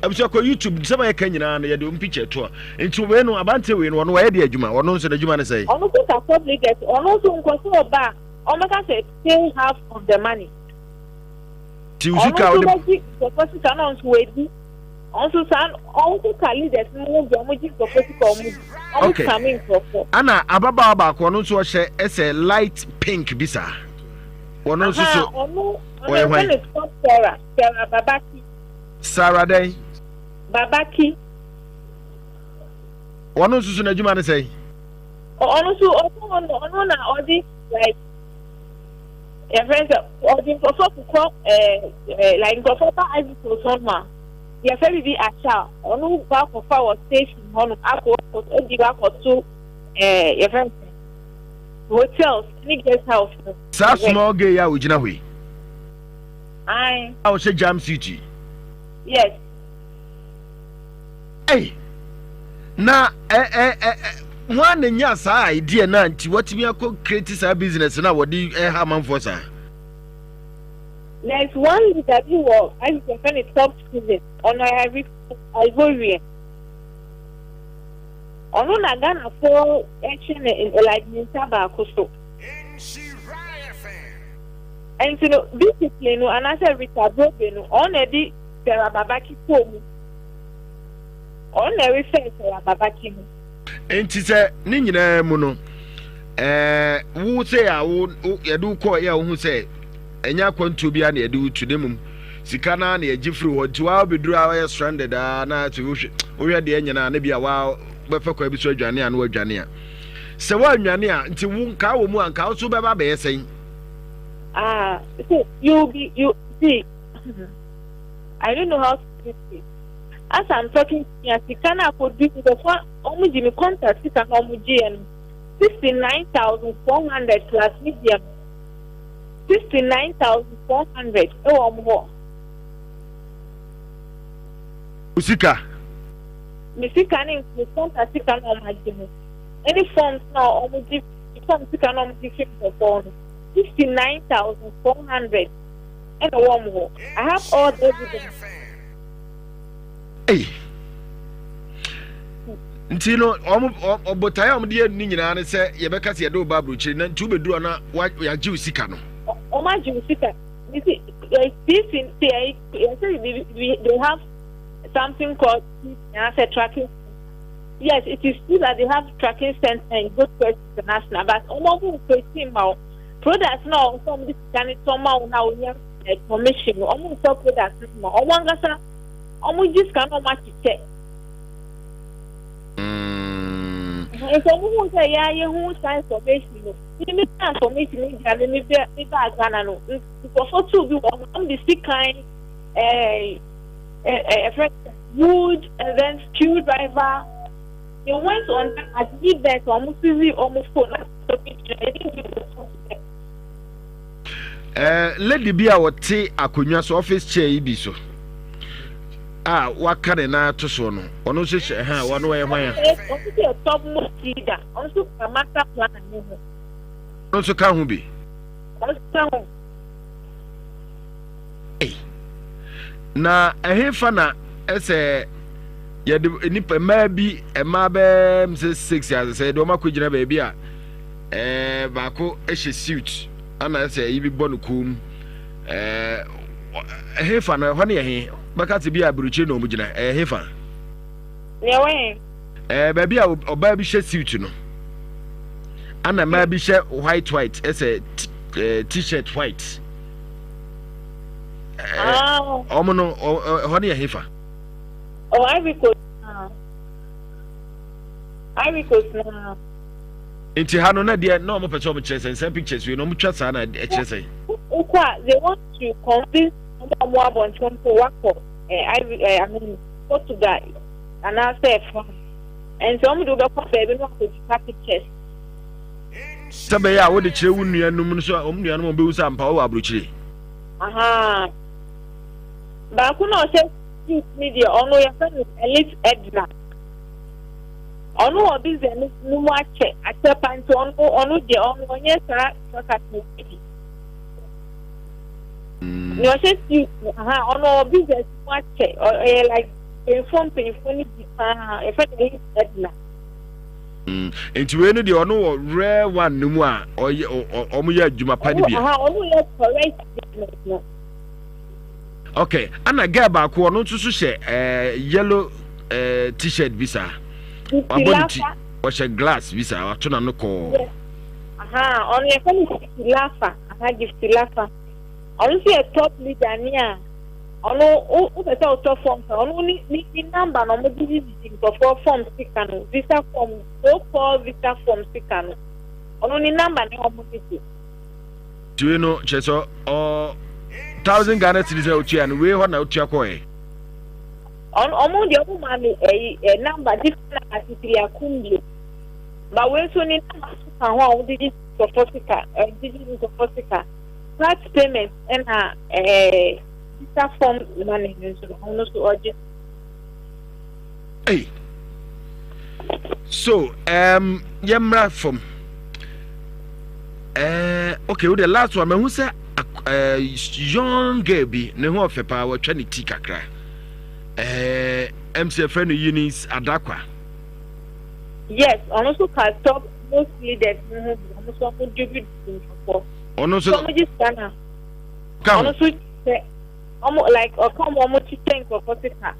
Abusua kɔ YouTube nsɛm a yɛka nyinaa no yɛde wɔn picture to a. Nti wei no aberanteɛ wei no ɔno wɔyɛ de adwuma ɔno nso n'adwuma ne sɛn? Ɔno nso ka public debt ɔno nso nkɔsɛ ɔba a ɔmɛka sɛ pay half of the money. Ti wo sika ɔno nso bɛgye nkurɔfoɔ sika na ɔno nso wadi ɔno nso saa ɔno nso ka leaders no ho bi ɔmo gye nkurɔfoɔ sika ɔmo di ɔmo Okay. kame nkurɔfoɔ. Ana ababaawa baako ɔno nso ɔhyɛ ɛsɛ light pink bi saa ɔno nso so ɔno ɔno ɔyɛ hwan? yɛfrɛ no Top Sarah Sarah Babaki. Sarah dɛn? Babaki. Ɔno nso so n'adwuma ne sɛn? Ɔno nso ɔno ɔno ɔno na ɔde like yɛfrɛ sɛ ɔde nkurɔfoɔ kokɔ ɛɛ ɛɛ like nkurɔfoɔ ba Ivory Coast hɔ nom a yɛfrɛ biribi ahyɛ a ɔno kɔ akɔfa wɔ station hɔ nom akɔ akɔ ɔdi hɔ akɔto ɛɛ yɛfrɛ sɛ hotels ne guest house no. Saa small girl yi a ogyina hɔ yi. Ae. A ɔhyɛ jam suit yi. Yes. Ei, na ɛ ɛ ɛ hwan na nya saa idea na nti watumi akɔ create saa business na wɔde ɛha amanfoɔ saa. There is one leader bi wɔ ayi yɛfrɛ no top season ɔno ɔyɛ Ivorian ɔno na Ghanafoɔ ɛhyɛ no like ne nsa baako so. Nti no discipline no anaasɛ Rita Brobe no ɔno na ɛde Sarah Babaki kɔɔ mu. Ɔno na ɛrefɛɛ Sarah Babaki no. Enti sɛ ne nyinaa mu no, ɛɛ wo sɛ a wo yɛde wo kɔɔ yɛ a wohu sɛ ɛnyɛ akwantuo biara na yɛde wo tu ne mmom sika no ara na yɛgye firi hɔ nti waa bɛduru a wɔyɛ stranded a na afei wohwɛ wohwɛ deɛ nyinaa ne bi a waa bɛfɛ kwan bi so adwane a na wadwane a sɛ woannwane a nti wo nkaa wɔ mu a nkaa wo so bɛba abɛyɛ sɛn? Ah, so you be you see I don't know how to put it. As I'm talking to you, sika na akɔdu nkurɔfoɔ wɔn gye me contact sika na wɔn gye yɛ no 69,400 plus me deɛ no 69,400 ɛwɔ wɔn hɔ. Wo sika? Me sika ne me contact sika na wɔn agye no ɛne forms na wɔn gye form sika na wɔn gye fi nkurɔfoɔ no 69,400 ɛna ɛwɔ wɔn hɔ. I have all the evidence. Ei. Nti no wɔn ɔbotae a wɔde yɛ ne nyinaa ne sɛ yɛbɛka sɛ yɛde wo ba aburokyire na nti wobɛduru a na yɛagye wo sika no. Wɔn agye wo sika. Nti TC ti yɛsɛ they have something called TC anaasɛ tracking. Yes, it is true that they have tracking center in Gold Quest International, but wɔn wɔn nkwesi ma wo products na wɔn sɛ wɔn de sika ne tɔn ma wo na wɔnya commission no wɔn ntɔ products no ma wɔn ankasa. Wɔn gye sika na wɔn akyekyɛ. Nti wɔn hu sɛ yɛ yɛ hu saa information no. Mi mi saa information no gya mi mi bɛ mi ba Ghana no. Nkurɔfoɔ tu bi wɔ hɔ wɔn de sikan ɛɛ ɛɛ ɛfɛ wood and then screwdriver. They went on that at the event wɔn sisi wɔn phone. They didn't give the phone to them. Eh, lady bi a ɔte akonnwa so office chair yi bi so a waka ne nan ato soɔ no ɔno nso hyɛ ha ɔno ɔyɛ hwan a. Ɔno nso yɛ top most leader ɔno nso ka master plan ne ho. Ɔno nso ka ho bi. Ɔno nso ka ho. Na ɛhefa na ɛsɛ yɛde nipa mmaa bi mmaa bɛɛ sɛ six ase sɛ yɛde wɔn akɔgyina baabi a. Ɛɛ baako hyɛ suit ɛna ɛsɛ ɛyi bi bɔ ne kɔn mu ɛɛ ɛhefa no ɛhɔ ne yɛ he bɛka sɛ bi a aburokyire na wɔn gyina ɛyɛ hefa. Nea ɛwɔ he. Ɛɛ baabi a ɔbaa bi hyɛ suit no ɛna mmaa bi hyɛ white white ɛsɛ ɛɛ t-shirt white ɛɛ wɔn no ɛhɔ ne yɛ hefa. Ɔ Ivory Coast. Ivory Coast na. Nti ha no na deɛ na wɔn pɛ sɛ wɔn kyerɛ sɛ nsɛm pictures wei na wɔn twa saa na ɛkyerɛ sɛ. Wokɔ a they want to convince wɔn a wɔn abɔnten mpo wakɔ eh, Ivory eh, I mean Portugal anaasɛ France. Nti wɔn de wobɛkɔ baabi na wakɔtwitwa pictures. Sɛ bɛyɛ a wode kyerɛ wo nuanom no so a wɔn nuanom wɔn bɛhu sɛ ampa wɔwɔ aburokyire. Ahaa. Baako na ɔhyɛ suit ne deɛ ɔno yɛfrɛ no Elite Edna. Ɔno wɔ business no no mu akyɛ akyɛ pa nti ɔno ɔno deɛ ɔno ɔnyɛ saa shortcut no bi. Nea ɔhyɛ suit no aha ɔno ɔwɔ business mu akyɛ ɔyɛ like mpanyinfoɔ mpanyinfoɔ no bi paa yɛfrɛ no Elite Edna. Mm, nti wei no deɛ ɔno wɔ rare one no mu a ɔyɛ ɔmo yɛ adwuma pa no bi. Aha ɔno yɛ correct business no. Okay, ana girl baako ɔno nso so hyɛ eh, yellow eh, t-shirt bi saa. Wabɔ ne ti, ɔhyɛ glass bi saa, wato n'ano kɔɔ. Aha, ɔno yɛfrɛ no Gifty Lafa. Aha, Gifty Lafa. Ɔno nso yɛ top leader ni a ɔno wopɛ sɛ wotɔ fɔm sa ɔno ne ne ne namba na wɔde gyegyegye nkurɔfoɔ fɔm sika no visa fɔm so called visa fɔm sika no ɔno ne namba ne wɔn de gye. Nti wei no kyerɛ sɛ ɔ thousand Ghana cedis a otua no wei hɔ na otua kɔɛ. Ɔno ɔmo deɛ ɔmo maa mi ɛyi ɛ namba different number titiri akumbie ba wei nso ne namba nso ka ho a ɔmo de gye nkurɔfoɔ sika ɛ de gye nkurɔfoɔ sika part payment ɛna ɛɛ visa form money no nso ɔno nso ɔgye. Hey. So um, yɛmmra fam. Eh, okay, wo the last one mahu sɛ uh, young girl bi ne ho ɔfɛ paa wɔatwa ne ti kakra. Eh, MC ɛfrɛ no Eunice Adakwa. Yes, ɔno nso ka top most leaders no ho bi ɔno nso ɔmo di bi di nkurɔfoɔ. Ɔno nso ɔmo gye sika na. Ka ho. Ɔno nso kyɛ ɔmo like ɔka ɔmo ɔmo kyekyɛ nkurɔfoɔ sika.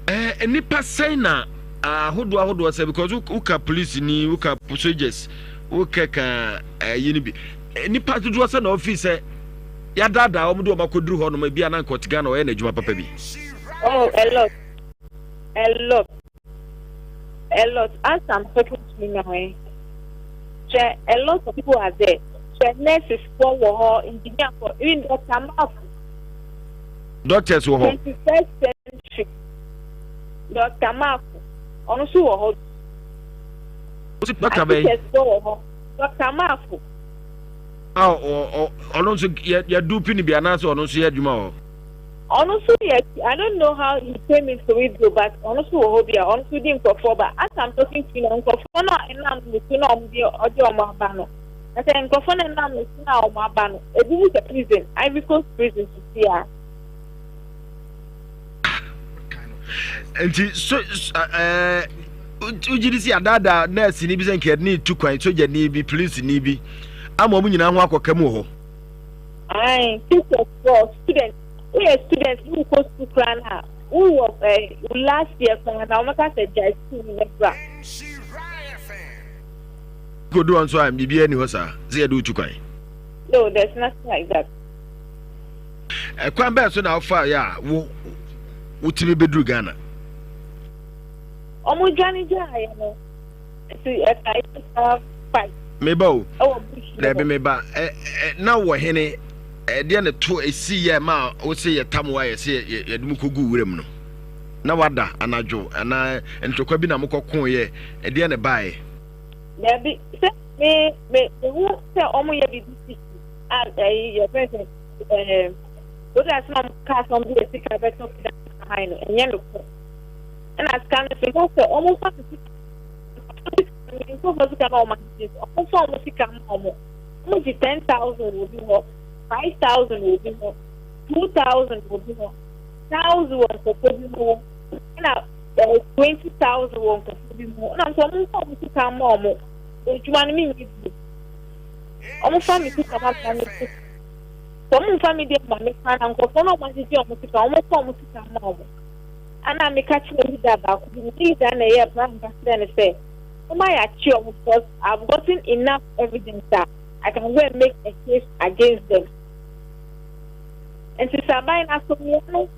Eh, nnipa sɛn na ahodoɔ ahodoɔ sɛ because woka police ni woka soldiers woka ka ɛyi no bi nnipa dodoɔ sɛ na ɔfi sɛ yɛadaadaa wɔn de wɔn akɔduru hɔ nom ebi a na nka ɔte Ghana ɔyɛ n'adwuma papa bi. Oh, a lot, a lot, a lot. As I'm talking to you now, eh, hwɛ, a lot of people are there. Hwɛ, nurses foɔ wɔ hɔ, engineer foɔ, even Dr. Mark. Doctors wɔ hɔ. 21st century. Dr. Mark, ɔno nso wɔ hɔ. Dr. bɛn? Architects foɔ wɔ hɔ. Dr. Mark. A ɔno nso yɛdu pini bi anaasɛ ɔno nso yɛ adwuma wɔ hɔ. Ɔno nso yɛ I don't know how he came into it though but ɔno nso wɔ hɔ bi a ɔno nso di nkurɔfoɔ ba as I'm talking to you now nkurɔfoɔ no a ɛnam ne so na wɔn de ɔde wɔn aba no na sɛ nkurɔfoɔ no ɛnam ne so na wɔn aba no ebi mu hyɛ prison Ivory Coast prison sisi a. Nti so ɛɛ wogye di sɛ adaadaa nɛɛse ni bi sɛ nka yɛde ne tu kwan sogyani bi polisi ni bi ama wɔn nyinaa ho akɔka mu wɔ hɔ. Ae, teachers foɔ, student, woyɛ student ne wokɔ sukuu koraa no a, wowɔ eh, wo last year koraa na wɔbɛka sɛ gyae sukuu no na bra. Kodu hɔ nso a, biribiara nni hɔ saa sɛ yɛde wo tu kwan. No, there's nothing like that. Ɛkwan bɛn so na wofaeɛ a wo wotumi bɛduru Ghana? Wɔn dwane gyaeɛ no, nti ɛka yɛ saa fight. Meba o. Dabi meba. Ɛ ɛ na wɔ hene ɛdeɛ ne to esi yɛ ma wo se yɛ tam wa yɛ se yɛ yɛde mu kɔgu wuram no. Na wada anadwo anaa ntɔkwa bi na mokɔ ko yɛ ɛdeɛ ne baeɛ. Dabi sɛ me me mehu sɛ ɔmo yɛ biribi sisi a ɛyi yɛ fɛn sɛ ɛɛ woda sɛ ɔmo kaa sɛ ɔmo de yɛ sika bɛtɔ da han no ɛnyɛ no ko ɛna sika no so sɛ ɔmo fa sika Nkurɔfoɔ sika na wɔn agye so. Wɔn fa wɔn sika ma wɔn. Wɔn gye 10,000 wɔ bi hɔ, 5,000 wɔ bi hɔ, 2,000 wɔ bi hɔ, 1,000 wɔ nkurɔfoɔ bi hɔ, ɛna ɛɛ 20,000 wɔ nkurɔfoɔ bi hɔ. Ɛna nso wɔn fa wɔn sika ma wɔn. Adwuma no menyɛ bi. Wɔn fa me sika ma me na me sɛ wɔn mfa me deɛ ma me kora na nkurɔfoɔ na wɔn agyegye wɔn sika wɔn fa wɔn sika ma wɔn. Ana meka kyerɛɛ leader baako bi, me leader na ɛyɛɛ plan ka kyerɛɛ no sɛ momma yɛakye wɔn because I've gotten enough evidence a I can go and make a case against them. Nti Saban no asomdwoeɛ no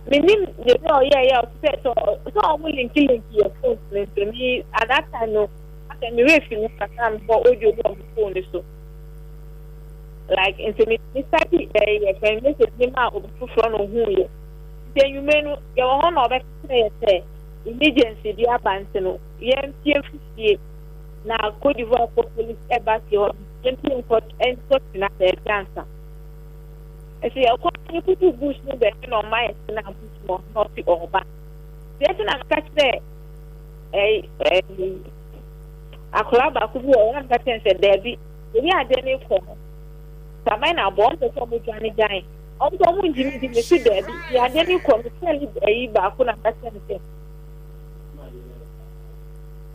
menim the way ɔyɛɛyɛ a ɔte sɛ sɛ sɛ ɔmo linki linki yɛ phones no nti me at that time no asɛ me werɛ fi mu kakra mebɔ audio bi wɔ me phone no so like nti me me type ɛyɛ fɛn message ne ma obi foforɔ na ohuu yɛ. Nti anwummere no, yɛwɔ hɔ na ɔbɛka kyerɛ yɛn sɛ emergency bi aba nti no, yɛmpue mfi fie. Na Cote d'Ivoire fo police ɛba fie hɔ no, yɛmpue nkɔ nkɔtena baabi ansa. Nti yɛkɔ yɛkɔduu bush no baabi na ɔma yɛtenaa bush mu hɔ na ɔse ɔreba. Nti ɛnti na meka kyerɛɛ ɛyi ɛyi akwadaa baako bi wɔ hɔ na meka kyerɛ no sɛ daabi, baabi a adeɛ no rekɔ no, Saman na aboa, wɔmpɛ sɛ wɔdwane gyan. Wɔn nso wɔn ngye me di, me se daabi, deɛ adeɛ no kɔ, me frɛ ne ayi baako na meka kyerɛ no sɛ,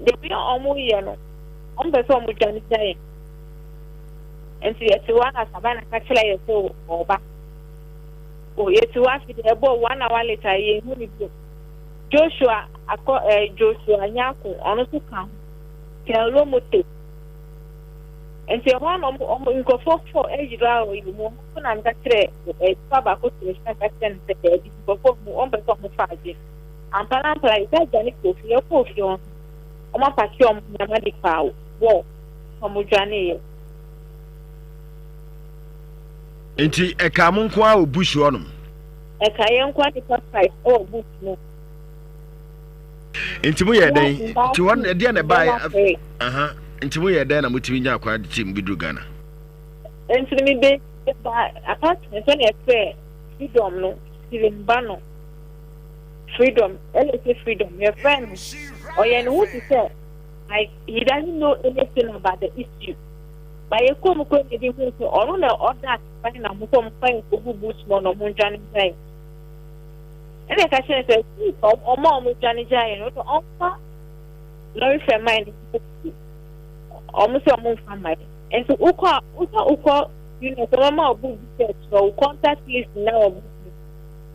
deɛ bi a wɔn yɛ no, wɔn pɛ sɛ wɔn dwane gya yɛn. Nti yɛte hɔ na Sabana ka kyerɛ yɛ sɛ ɔba. O yɛte hɔ afi deɛ ɛbɔ one hour later yɛn hu ne bio. Joshua akɔ ɛɛ eh, Joshua Nyako ɔno nso ka ho. Kɛlɔ moto. Nti ɛhɔ na ɔmo ɔmo nkurɔfoɔ fɔ ayira wɔ yi mu ɔmo nso na meka kyerɛ ɛ nipa baako to nsa ka kyerɛ no sɛ daabi nkurɔfoɔ mu ɔmo pɛ sɛ ɔmo fa adwene ampa na ampa yɛsɛ adwane kɔ ofie yɛkɔ ofie hɔ no ɔmo apake ɔmo nneɛma de fa wɔ ɔmo dwaneeɛ. Nti ɛkaa mo nko ara wɔ bush hɔ nom? Ɛka yɛn nko ara nipa five ɛwɔ bush mu. Nti mo yɛ dɛn? Nti hɔ ɛdeɛ na ɛbaeɛ? Aha, nti mo yɛ dɛn na motumi nya akwan de ti mu bɛduru Ghana? Nti me be ba apartment ɛna ɛfɛ freedom no Steven ba no freedom ɛna ɛsɛ freedom yɛfrɛ no ɔyɛ ne ho te sɛ like he doesn't know anything about the issue ba yɛ kɔn mu kɔ na ebi hu sɛ ɔno na ɔda asepan na mo sɛ ɔmo fa yɛn kogu bush mu na ɔmo ndwane gyae ɛna ɛka kyerɛ sɛ ɔmo a ɔmo dwane gyae no ɔmfa lɔre fɛ man no ɔmo sɛ ɔmo nfa mma yɛ nti wokɔ a wosɛ wokɔ unit ɔmo ma wo book bi sɛ kyerɛ wo contact list na wɔ book mu.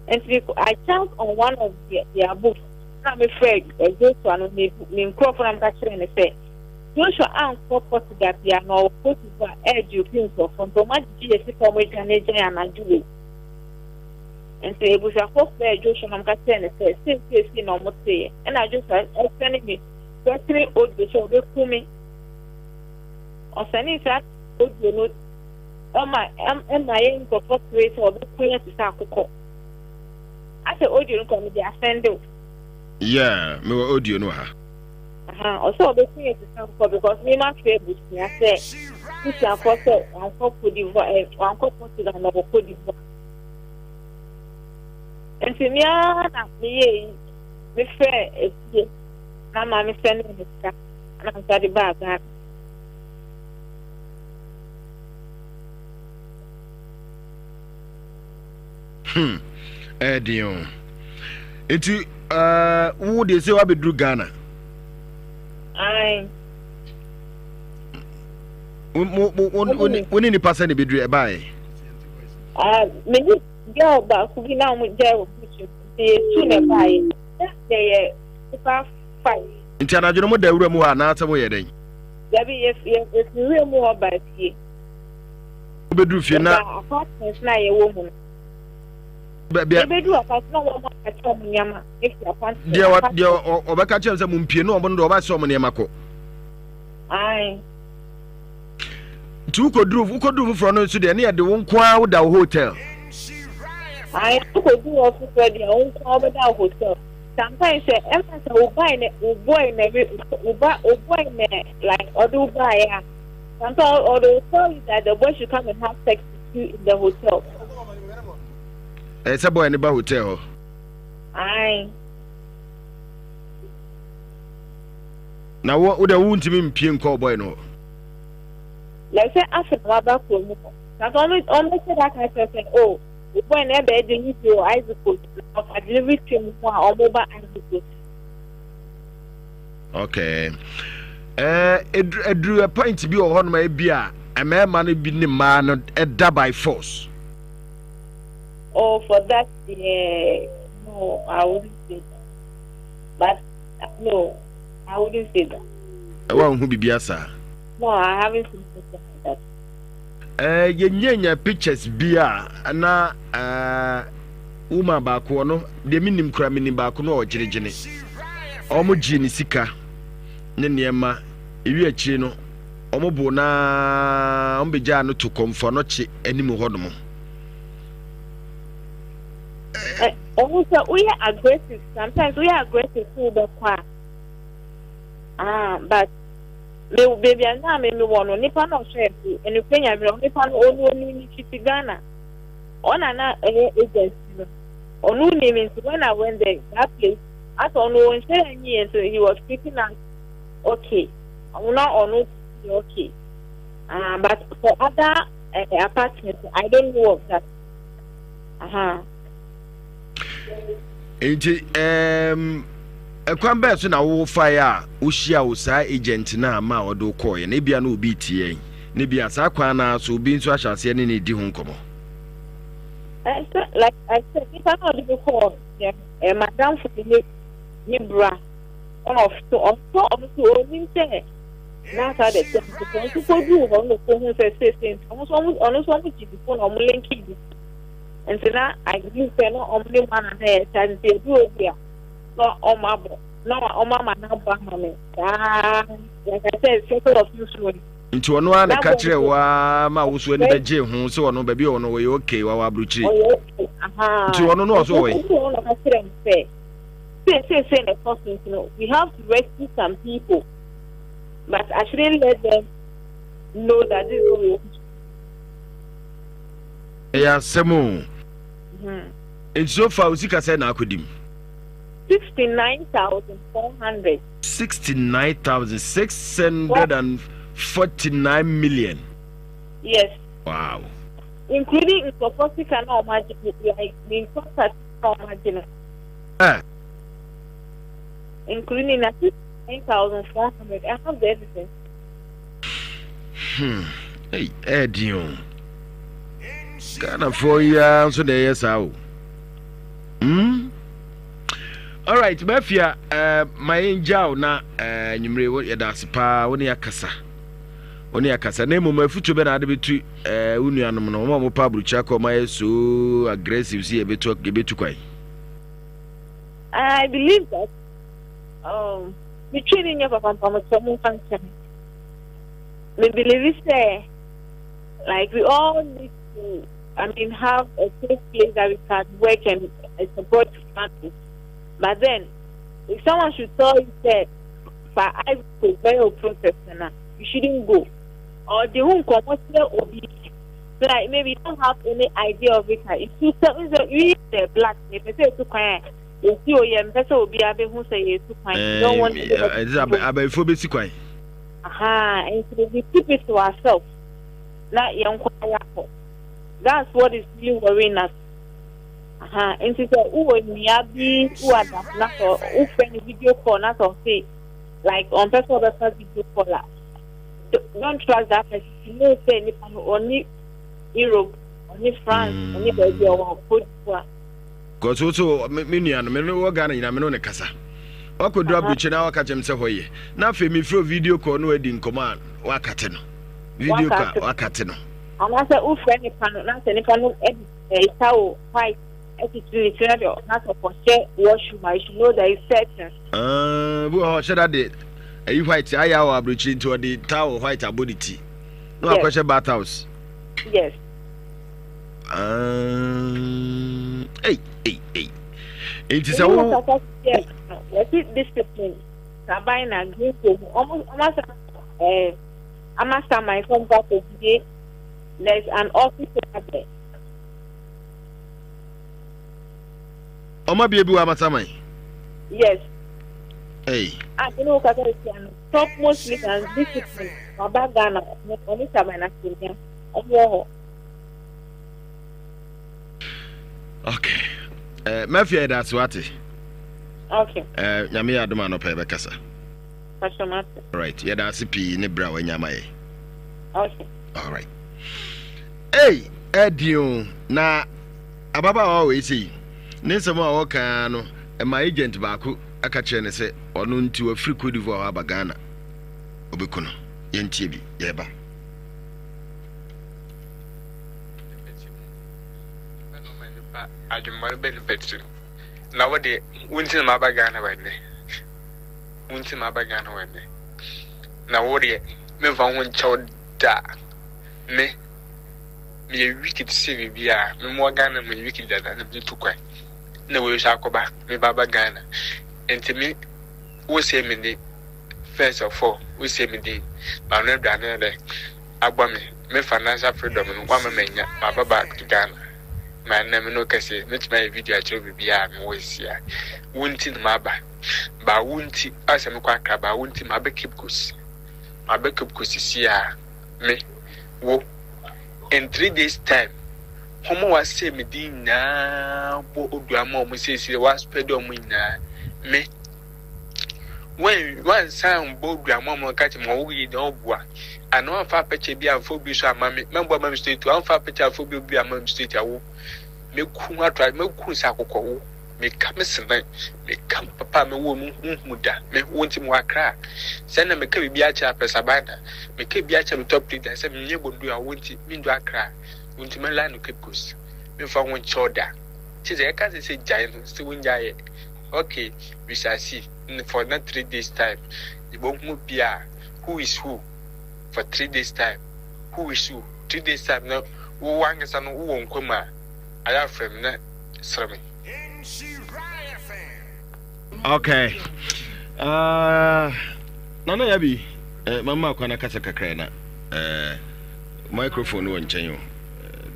Nti me I chanced on one of their, their books na me frɛ eh, Joshua no me me nkurɔfoɔ na meka kyerɛ no sɛ Joshua ankɔ Portugal bia na ɔwɔ Cote d'Ivoire ɛɛdupe nkurɔfoɔ nti wɔn agyegye yɛ sika wɔn adwane agyan anadwo wei. Nti abusuafoɔ frɛɛ Joshua na wɔka kyerɛɛ no sɛ sei sei sei na wɔteeɛ. Ɛna Joshua sɛne me threatening audio sɛ ɔbɛku me. Ɔsɛnee saa audio no ɛma ɛma yɛn nkurɔfoɔ sere sɛ ɔbɛku yɛn te sɛ akokɔ. Asɛ audio no kora mede asɛnde wo. Yeah, mewɔ audio no wɔ ha. Aha, ɔsɛ ɔbɛku yɛn te sɛ akokɔ because me ma frɛ abusua sɛ busuafoɔ sɛ wankɔ Cote d'Ivoire, eh, wankɔ Portugal na ɔwɔ Cote d'Ivoire. Nti me ara na meyɛɛ yi, mefrɛɛ efie na maame sɛnee me sika na nsa de baa Ghana. Hmm, ɛyɛ den o. Nti uh, wo deɛ sɛ woabɛduru Ghana? Ae. Wo ne nipa sɛ ne bɛduru ɛbaeɛ? Ah, me ne girl baako bi na wɔn gyae wɔ bush mu nti yɛtu na ɛbaeɛ. Na yɛyɛ nipa five. Nti anadwo no mo da wura mu hɔ anaasɛ moyɛ dɛn? Dabi, yɛfiri wura mu hɔ baa fie. Wobɛduru fie na. Yɛbaa apartment na yɛwɔ mu no. Baabi a. Yɛbɛduru apartment na wɔn akɛkyɛ wɔn nneɛma efi apartment. Deɛ deɛ ɔbɛka kyerɛ sɛ mo mpie no wɔn no deɛ ɔbɛsɛ wɔn nneɛma kɔ. Ae. Nti wokɔduru wokɔduru foforɔ no nso deɛ ne yɛde wo nko ara woda wo hotel. Ae wokɔduru hɔ foforɔ deɛ wo nko ara wobɛda wo hotel. Sometimes sɛ ɛma sɛ wo bae na wo boy na wo ba wo boy na like ɔde wo baeɛ a sometimes ɔde will tell you that the boy should come and have sex with you in the hotel. Ɛyɛ sɛ boy ne ba hotel hɔ. Ae. Na wo wo deɛ wontumi mpie nkɔ boy no hɔ. Na sɛ afei na waba kurom hɔ. Na sɛ ɔmo ɔmo bɛhyɛ da aka kyerɛ sɛ o wo boy na ɛbɛyɛ delivery wɔ Ivory Coast na ɔfa delivery team ho a ɔmo ba Ivory Coast. Okay. Eh, eduru eduru a point bi wɔ hɔnom a ebi a mmarima no bi ne mmaa no ɛda by force. Oh, for that, yeah, no, I wouldn't say that. But no, I wouldn't say that. Ɛwɔ ahohu biribi asa. No, I haven't seen anything like that. Eh, yɛnyanya pictures bi a na eh, woman baako ɔno deɛ menim kora menim baako no a ɔgyeregyene ɔmo gyee ne sika ne nneɛma ewi akyire no ɔmo bo naa ɔmo bɛgyaa no to kɔmfoɔ no kye anim hɔ nom. Ɔmo sɛ woyɛ aggressive sometimes woyɛ aggressive so wobɛkɔ a ah but me baabi a na me mewɔ no nipa na ɔhwɛ so ɛnukura nyamira nipa no ɔno ɔno ne fiti Ghana ɔna na ɛyɛ agency no ɔno nim nti when I went there that place asɛ ɔno ɔnhyɛ dɛ nyi yɛn so he was treating us okay ɔno na ɔno okay ah but for other uh, apartments I don't know of that. Uh-huh. Nti um, ɛkwan bɛɛ so na wofaeɛ a wohyia wo saa agent no a ma a ɔde wo kɔɔeɛ no ebia na obi tie yɛn na ebia saa kwan no ara so obi nso ahyɛ aseɛ ne ne di ho nkɔmmɔ. Ɛsɛ like I said nipa na ɔde me kɔɔ ɛ madamfo bi ne ne bra ɛna ɔso ɔso ɔno so onim sɛ na saa de ɛsɛ nti ɔno nso kɔduu hɔ no kɔhu sɛ seesei nti ɔno nso ɔno nso ɔmo gye ne fo na ɔmo linki bi Nti na I believe sɛ na ɔmo ne mu ana na ɛyɛ saa nti edu obi a na ɔmo abɔ na ɔmo ama no abɔ ama me saa like I said circle of influence. Nti ɔno ara na ɛka kyerɛɛ wo ara ma wo so ani bɛgyee ho sɛ ɔno baabi a ɔwɔ no ɔyɛ okay wawɔ aburokyire. Ɔyɛ okay ahaa. Nti ɔno no ɔso ɔwɔ he? Nti ɔno na ɔka kyerɛɛ me sɛ sei sei sei na ɛkɔ so nti no we have to rescue some people but I shouldn't let them know that this is what we want to do. Ɛyɛ asɛm o. Nti so far wo sika sɛn na akɔdi mu? 69,400. 69,649 million. Yes. Wow. Including nkurɔfoɔ sika na wɔn agye like ne contact na wɔn agye no. Eh. Including na 69,400. I have the evidence. Hmm. Hey, ɛyɛ den o. Ghanafoɔ yi ara nso na ɛyɛ saa o. Mm. Alright, Mafia, uh, ma yɛngyaw na uh, nwummere yɛda ase paa wo ne akasa. Wo ne akasa. Na mmom afutuo bɛ na ade bɛtu uh, wo nuanom no, wɔn a wɔpa aburukyia kɔ wɔn ayɛ so aggressive sɛ yɛbɛtu yɛbɛtu kwan. I believe that um, me twi ni nyɛ papa mpamokyɛ mo nfa nkyɛ me. Me believe sɛ like we all need to I mean have a safe place that we can work and support families. But then if someone should tell you that for Ivory Coast bɛyɛ o process na you shouldn't go. Or the ho nkɔmɔ kyerɛ obi like maybe you don't have any idea of it. It's too so we the black if you say to kwan yɛsi o yɛ mpɛ sɛ obiara bɛhu sɛ yɛtu kwan. Don't want to. Abayifo bɛsi kwan. Aha, nti we keep it to ourselves. Na yɛn nko ara yɛakɔ. That's what is really worrying us. Aha, nti sɛ wowɔ nua bi wowɔ adamfo na sɛ wofrɛ no video call na sɛ ɔse like ɔmpɛ sɛ ɔbɛfa video call a, don't trust that person. You know sɛ nipa no ɔne Europe, ɔne France, ɔne baabi a ɔwɔ Cote d'Ivoire. Cause wo so me nua no me no wɔ Ghana nyina me no ne kasa. Wakɔduru aburokyire na waka kyerɛ me sɛ hɔ yɛ. Na afei mefrɛ video call na wadi nkɔmmɔ a wakate no. Video call a wakate no. Anaasɛ wofrɛ nipa no na sɛ nipa no de towel white atitiri ne tiri na de na sɛ ɔkɔhyɛ washroom a you should know that it's certain. Ah, bi wɔ hɔ ɔhyɛ da de ayi white ayɛ wɔ aburokyire nti ɔde towel white abɔ ne ti. Na wakɔhyɛ bath house. Yes. Um, ei, ei, ei. Nti sɛ wo. Wɔsi discipline saban na green ko mu ɔmo ɔmo asa ɛɛ ama saman fam kɔ akɔbie there is an office over there. Ɔmo abie bi wɔ amasaman. Yes. Hey. A mi ni wo kasa esia no top most leaders discipline waba Ghana ɔmo ɔmo saman na senia ɔmo wɔ hɔ. Okay. Uh, Mafia yɛda ase wate. Okay. Uh, nyame yɛ adom anɔpa yɛbɛkasa. Right. Yɛda ase pii ne berɛ a wanya ama yɛ. Okay. All right. Hey, ɛdi o na ababaawa wɔ ese yi ne nsɛm a ɔka no ɛma agent baako aka kyerɛ ne sɛ ɔno nti wafiri Cote d'Ivoire aba Ghana ɔbɛku no yɛntie bi yɛba. Nipa tirim ɛna ɔma nipa adwemmɔne ba nipa tirim. Na wo deɛ, wo nti na maba Ghana wɔ ɛnnɛ. Wo nti na maba Ghana wɔ ɛnnɛ. Na wo deɛ, memfa wo ho nkyɛ wo da. Me, meyɛ wicked sɛ biribi a, mewɔ Ghana meyɛ wicked dada na metu kwan. Na wei nso akɔba, meba aba Ghana. Nti me, wo sɛ me de, first of all, wo sɛ me din, m'ano aduane dɛ. abɔ me me financial freedom no wama manya maba back to Ghana ma nnɛ me ne wo kɛse mɛtumi ayɛ video akyerɛ wo biribiara a mewɔ sisi a wo nti na maba ba wo nti asɛ mekɔ Accra ba wo nti maba Cape Coast maba Cape Coast sisi a me wo in 3 days time wɔn a wasɛ me din nyinaa bɔ odu ama wɔn siesie waspread wɔn nyinaa me Wan wansan bɔ guamma mu ka kyerɛ me wɔn yi na ɔboa. Ana wamfa apɛkyɛ bi amfa obi so ama me mɛboa ma me straight wamfa apɛkyɛ amfa obi obi ama me straight awo meku ato meku sɛ akokɔ wo meka me senan meka me papa a mewɔ mu nhu da me wo nti mewɔ akra sɛ na meka biribi akyerɛ apɛsaban na meka biribi akyerɛ me top leader sɛ menyɛ bondu a wo nti mendu akra wo nti mɛla no Cape Coast memfa ho nkyɛw da kyɛ sɛ ɛka sɛ sɛ gyae no sɛ wongyaeɛ Ok we shall see for na 3 days time yɛbɛhu obia who is who for 3 days time who is who 3 days time na wo wankasa no wowɔ nkwa mu a ayɛ afrɛ me na srɛ me. Okay. Uh, Nana Yabi, eh, mama kwana kasa kakra na eh, microphone wɔ nkyɛn o.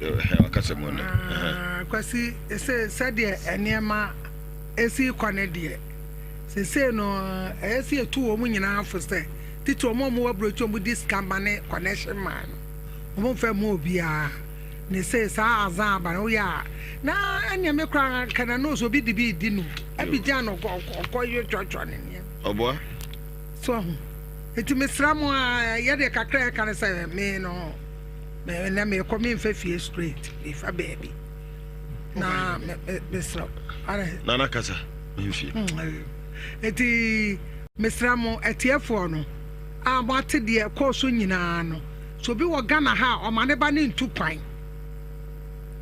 Eh, wakasa mu no. Ah, Kwasi, sɛ sɛdeɛ nneɛma esi kɔ ne deɛ, sesei no ɛyɛ sɛ yɛtu wɔn nyinaa fo sɛ titi wɔn a wɔwɔ aburokyi wɔn di sika ma ne connection man no, wɔn mfa mu obiara. Ne sɛ saa azan aba no woyɛ a na ɛnea me koraa nka na nose obi de bi di no abigyan no ɔkɔ ɔkɔ yɛ twɔtwɔ ne nneɛma. Ɔboa. So ho. Eti mesrɛ mo a yɛde kakra ɛka ne sɛ me no me na mekɔ memfa fie straight mefa baabi. Na mesrɛ Nana kasa memfie. Eti mesrɛ mo atiefoɔ no a moate deɛ ɛkɔɔ so nyinaa no, sɛ obi wɔ Ghana ha a ɔma ne ba no ntu kwan.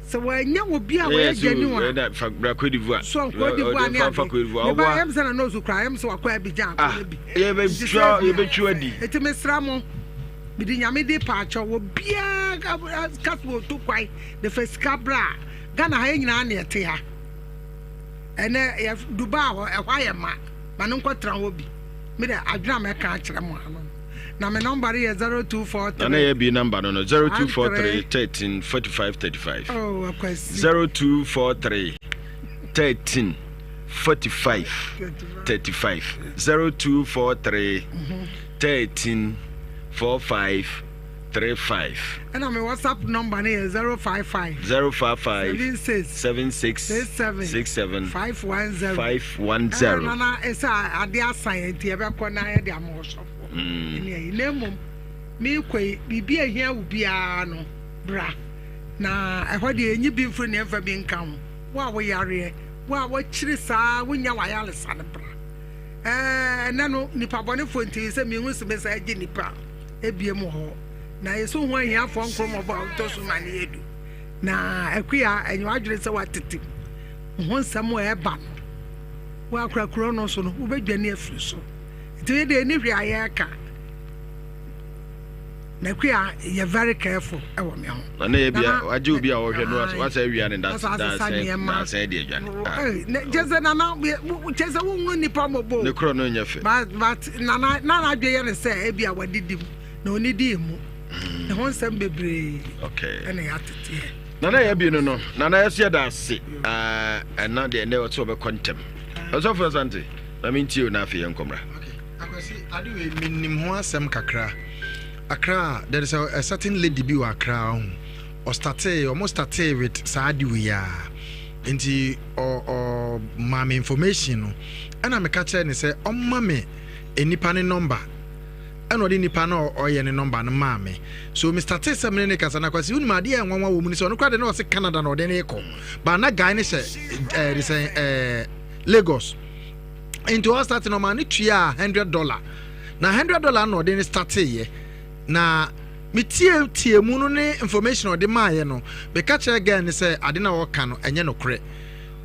Sɛ wɔanya obi a wɔyɛ genuine a, fa bra Cote d'Ivoire. So Cote d'Ivoire ne ade. Ne ba ɛm sɛ na nose kura ɛm sɛ wakɔ Abidjan akɔ ne bi. Yɛbɛtwa yɛbɛtwa adi. Eti mesrɛ mo mede nyame di paakyɛw obiara ka sɛ ɔtu kwan de fa sika bra Ghana ha yɛ nyinaa na ɛte ha. Ɛnɛ yɛ Dubai hɔ ɛhɔ ayɛ ma ma no nkɔtena hɔ bi. Me dɛ adwene a mɛka akyerɛ mo ano. Na me nɔmba no yɛ 0243. Nana yɛ bi nɔmba no no 0243 13 45 35. Oh, akwasi. 0243 13 45 35 0243 13 45 35. Ɛna me WhatsApp nɔmba no yɛ 055 055 76 76 67 67 510 510. Ɛna nana ɛsɛ ade asan yɛn nti yɛbɛkɔ na yɛde ama ɔsɔfo. Ɛne ayi na mmom meekɔ yi biribi a ehia wo biara no bra na ɛhɔ deɛ enyi bi mfiri ne ɛmfa bi nka ho wo a woyareɛ wo a woakyiri saa wonya w'ayaresa no bra ɛɛ ɛnɛ no nipa bɔnefoɔ nti sɛ mehu sɛ mesa agye nipa ebie mu hɔ na yɛsɛ ho ahiafoɔ nkorɔmɔbɔ a wotɔ so ma ne yɛ du na akuya ɛnyɛ w'adwene sɛ woatete mu ho nsɛm a ɛba no woakora kuro no so no wobɛdwane afiri so nti yɛ deɛ ɛni hwee a yɛreka na kua yɛ very careful ɛwɔ me ho. Na ne yɛ bia wagye obi a ɔhwɛ no wasa awia ne dasɛn de adwane. Kyɛ sɛ nana kyɛ sɛ wohu nipa mmɔbɔ. Ne korɔ no nyɛ fɛ. But but nana nana adwe yɛ ne sɛ ebi a wadidi mu na ɔnidi mu. Ne ho nsɛm bebree. Okay. Ɛna yɛateteɛ. Nana yɛ bi no no nana yɛ so yɛ da ase ɛna deɛ ɛnɛ ɔsɛ ɔbɛkɔ ntɛm. Ɔsɔfo Asante. Ma me ntie o na afei yɛnkɔ mmra. Okay, Akwasi, ade wei menim ho asɛm kakra. Accra, there is a, a certain lady bi wɔ Accra ɔho. Ɔstartee, ɔmo startee with saa ade wei a. Nti ɔ ɔ maa me information no. Ɛna meka kyerɛ ne sɛ ɔmma me nipa ne number. Ɛna ɔde nipa no ɔyɛ ne number no maa me. So me startee sɛ mene ne kasa na Akwasi wonim adeɛ a ɛnwanwa wɔ mu ne sɛ ɔno koraa de na ɔse Canada na ɔde ne kɔ. Ba na guy ne hyɛ ɛɛ de sɛn ɛɛ Lagos. Nti ɔ start no ɔmaa no tuaa $100. Na $100 na ɔde no starteeɛ. Na me tie tie mu no ne information ɔde maaeɛ no, meka kyerɛ girl no sɛ ade na ɔka no ɛnyɛ nokorɛ.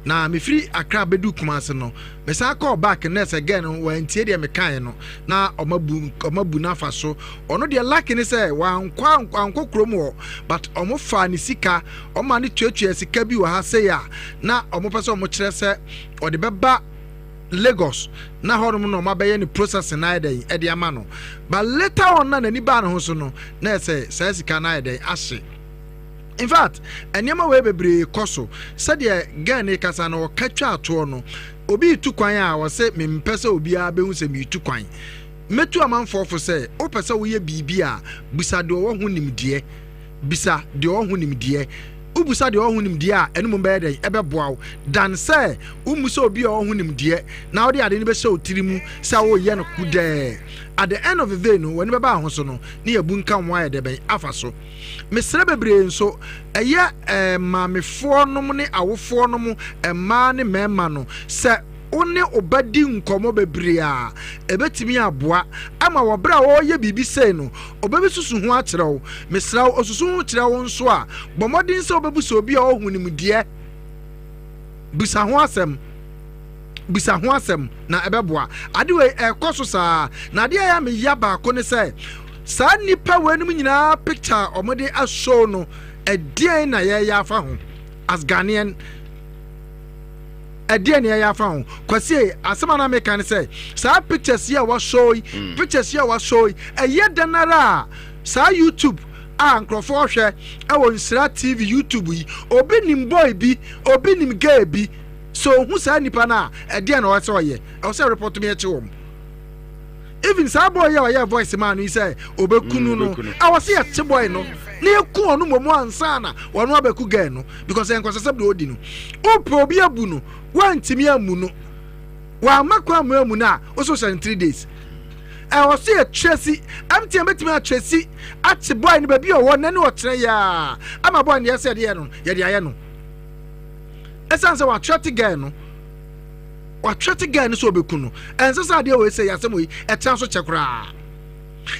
Na mefiri Accra bɛdu Kumasi no, mesan kɔɔ back no na sɛ girl no wantie deɛ mekaeɛ no na ɔmabu ɔmabu no afa so. Ɔno deɛ lucky ne sɛ wankɔ ankɔ kurom hɔ but ɔmo faa ne sika, ɔma no tuatua sika bi wɔ ha sei a na ɔmo pɛ sɛ ɔmo kyerɛ sɛ ɔde bɛba Lagos na hɔnom na ɔmo abɛyɛ ne processing na ayɛ dɛn ɛde ama no but later on na n'ani baa ne ho so no na ɛsɛ saa sika no ayɛ dɛn ahye. In fact nneɛma wei bebree kɔ so sɛdeɛ girl no kasa no ɔka twa atoɔ no obi retu kwan a ɔse mempɛ sɛ obiara bɛhu sɛ meretu kwan. Mɛtu amanfoɔ fo sɛ wopɛ sɛ woyɛ biribi a bisa deɛ ɔwɔ ho nimdeɛ. Bisa deɛ ɔwɔ ho nimdeɛ. Wobisa deɛ ɔwɔ ho nimdeɛ a, ɛno mmom bɛyɛ dɛn? Ɛbɛboa wo dan sɛ wommisa obi a ɔwɔ ho nimdeɛ na wode ade no bɛhyɛ wo tiri mu sɛ woreyɛ no kudɛɛ. At the end of the day no, w'ani bɛba ho so no, ne yɛabunkam wo ayɛ dɛ bɛn afa so. Mesrɛ bebree nso, ɛyɛ eh, maamefoɔ nom ne awofoɔ nom, mmaa ne mmarima no, sɛ wo ne wo ba di nkɔmmɔ bebree a, ɛbɛtumi aboa ama wɔ berɛ a ɔreyɛ biribi sei no, ɔbɛbɛsusu ho akyerɛ wo. Mesrɛ wo, ɔsusu ho kyerɛ wo nso a, bɔ mmɔden sɛ wobɛbusa obi a ɔwɔ ho nimdeɛ. Bisa ho asɛm. Bisa ho asɛm na ɛbɛboa. Ade wei ɛrekɔ so saa. Na adeɛ a ɛyɛ me ya baako ne sɛ, saa nnipa weinom nyinaa picture a wɔde ashow no, ɛdeɛn na yɛreyɛ afa ho as Ghanaian? Ɛdeɛn na yɛyɛ afa ho? Kwasi ei, asɛm a na meka ne sɛ, saa pictures yi a wɔashow yi, pictures yi a wɔashow yi, ɛyɛ dɛn ara a, saa YouTube a nkurɔfoɔ hwɛ ɛwɔ Nhyira TV YouTube yi, obi nim boy bi, obi nim girl bi, sɛ ohu saa nipa no a, ɛdeɛn na ɔwɔ sɛ ɔyɛ? Ɛwɔ sɛ report me ɛkye wɔn. Even saa boy yi a ɔyɛɛ voice maa no yi sɛ ɔbɛku no no, ɛwɔ sɛ yɛkye boy no na yɛku ɔno mmom ansa na ɔno abɛku girl no because ɛyɛ nkwaseasɛm deɛ ɔdi no. Wopɛ obi abu no, woantumi ammu no, wamma kwan mu ammu no a, wo so hyɛ no 3 days. Ɛwɔ sɛ yɛtrɛsi, MTN bɛtumi atrɛsi akye boy no baabi a ɔwɔ nnɛ ne ɔkyerɛ yɛ a ama boy no deɛ ɛsɛ yɛde yɛ no, yɛde ayɛ no. Ɛsiane sɛ watrɛte girl no, watrɛte girl no sɛ ɔbɛku no. Ɛnsɛ sɛ adeɛ wei sɛ yɛasɛm wei ɛtena so kyɛ koraa.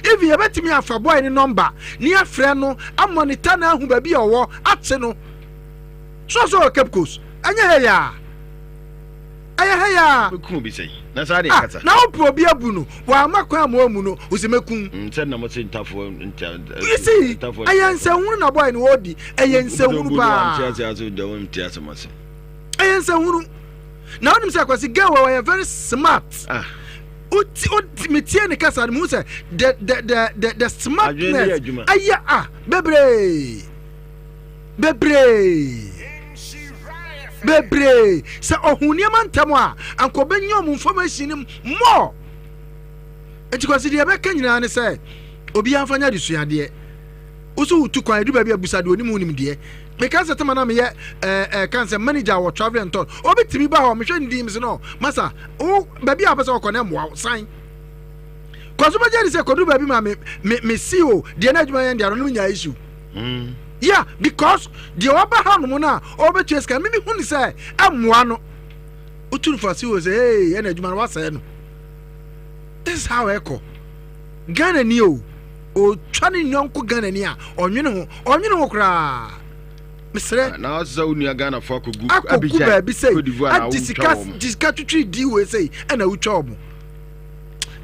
Even yɛbɛtumi afa boy ne nɔmba ne afrɛ no amɔnita no ahu baabi a ɔwɔ akye no. So sɛ ɔwɔ Cape Coast, ɛnyɛ ha yi a. Ɛyɛ ha yi a. Wobɛku obi sɛn? Na saa deɛ Ah, kasa. na wopɛ obi abu no, wamma kwan amma wammu no, wo sɛ mɛkum. Sɛ na mo se ntafoɔ ntia. You see, ntafoɔ ɛyɛ nsɛnhunu na boy no ɔredi, ɛyɛ nsɛnhunu paa. Wopɛ sɛ obu no wante ase ase deɛ wonte asɛm ase. Ɛyɛ nsɛnhunu. Na wonim sɛ Kwasi girl wɔ ɔyɛ very smart. Ah. Woti oti metie ne kasa no mehu sɛ the the the the the Adwene no yɛ smartness adwuma. ɛyɛ ah bebree. Bebree. Bebree. Sɛ ɔhu nneɛma ntɛm a, anka ɔbɛnya ɔmo information no more. Nti Kwasi deɛ ɛbɛka nyinaa ne sɛ obiara mfa nyɛ adesuadeɛ. Wo so wotu kwan edu baabi a busa deɛ onim ho nimdeɛ. Meka sɛ tama na meyɛ ɛɛ ɛɛ kan sɛ manager wɔ travel and tour. Obi tumi ba hɔ mehwɛ ne din mese no masa wo baabi a wopɛ sɛ wɔkɔ no ɛmmoa wo san. Kwasi bɛgye di sɛ kɔdu baabi ma me me me CEO deɛ na adwuma yɛn deɛ no no nya issue. Mm. Yeah, because deɛ waba ha nom no a ɔbɛtua sika no mimi hu ne sɛ ɛmmoa no. Wotu no fa CEO sɛ hey ɛna adwuma no wasɛe no. This is how ɛkɔ. Ghana ni o, ɔtwa ne nyɔnko Ghana ni a ɔnwene ho, ɔnwene ho koraa. Mesrɛ. Ah, na ɔsɛ wo nua Ghana fo akɔgu akɔgu baabi sɛ Cote d'Ivoire na agye wotwa sika wɔn. gye sika twitwi di wei sɛ ɛna wotwa wɔn.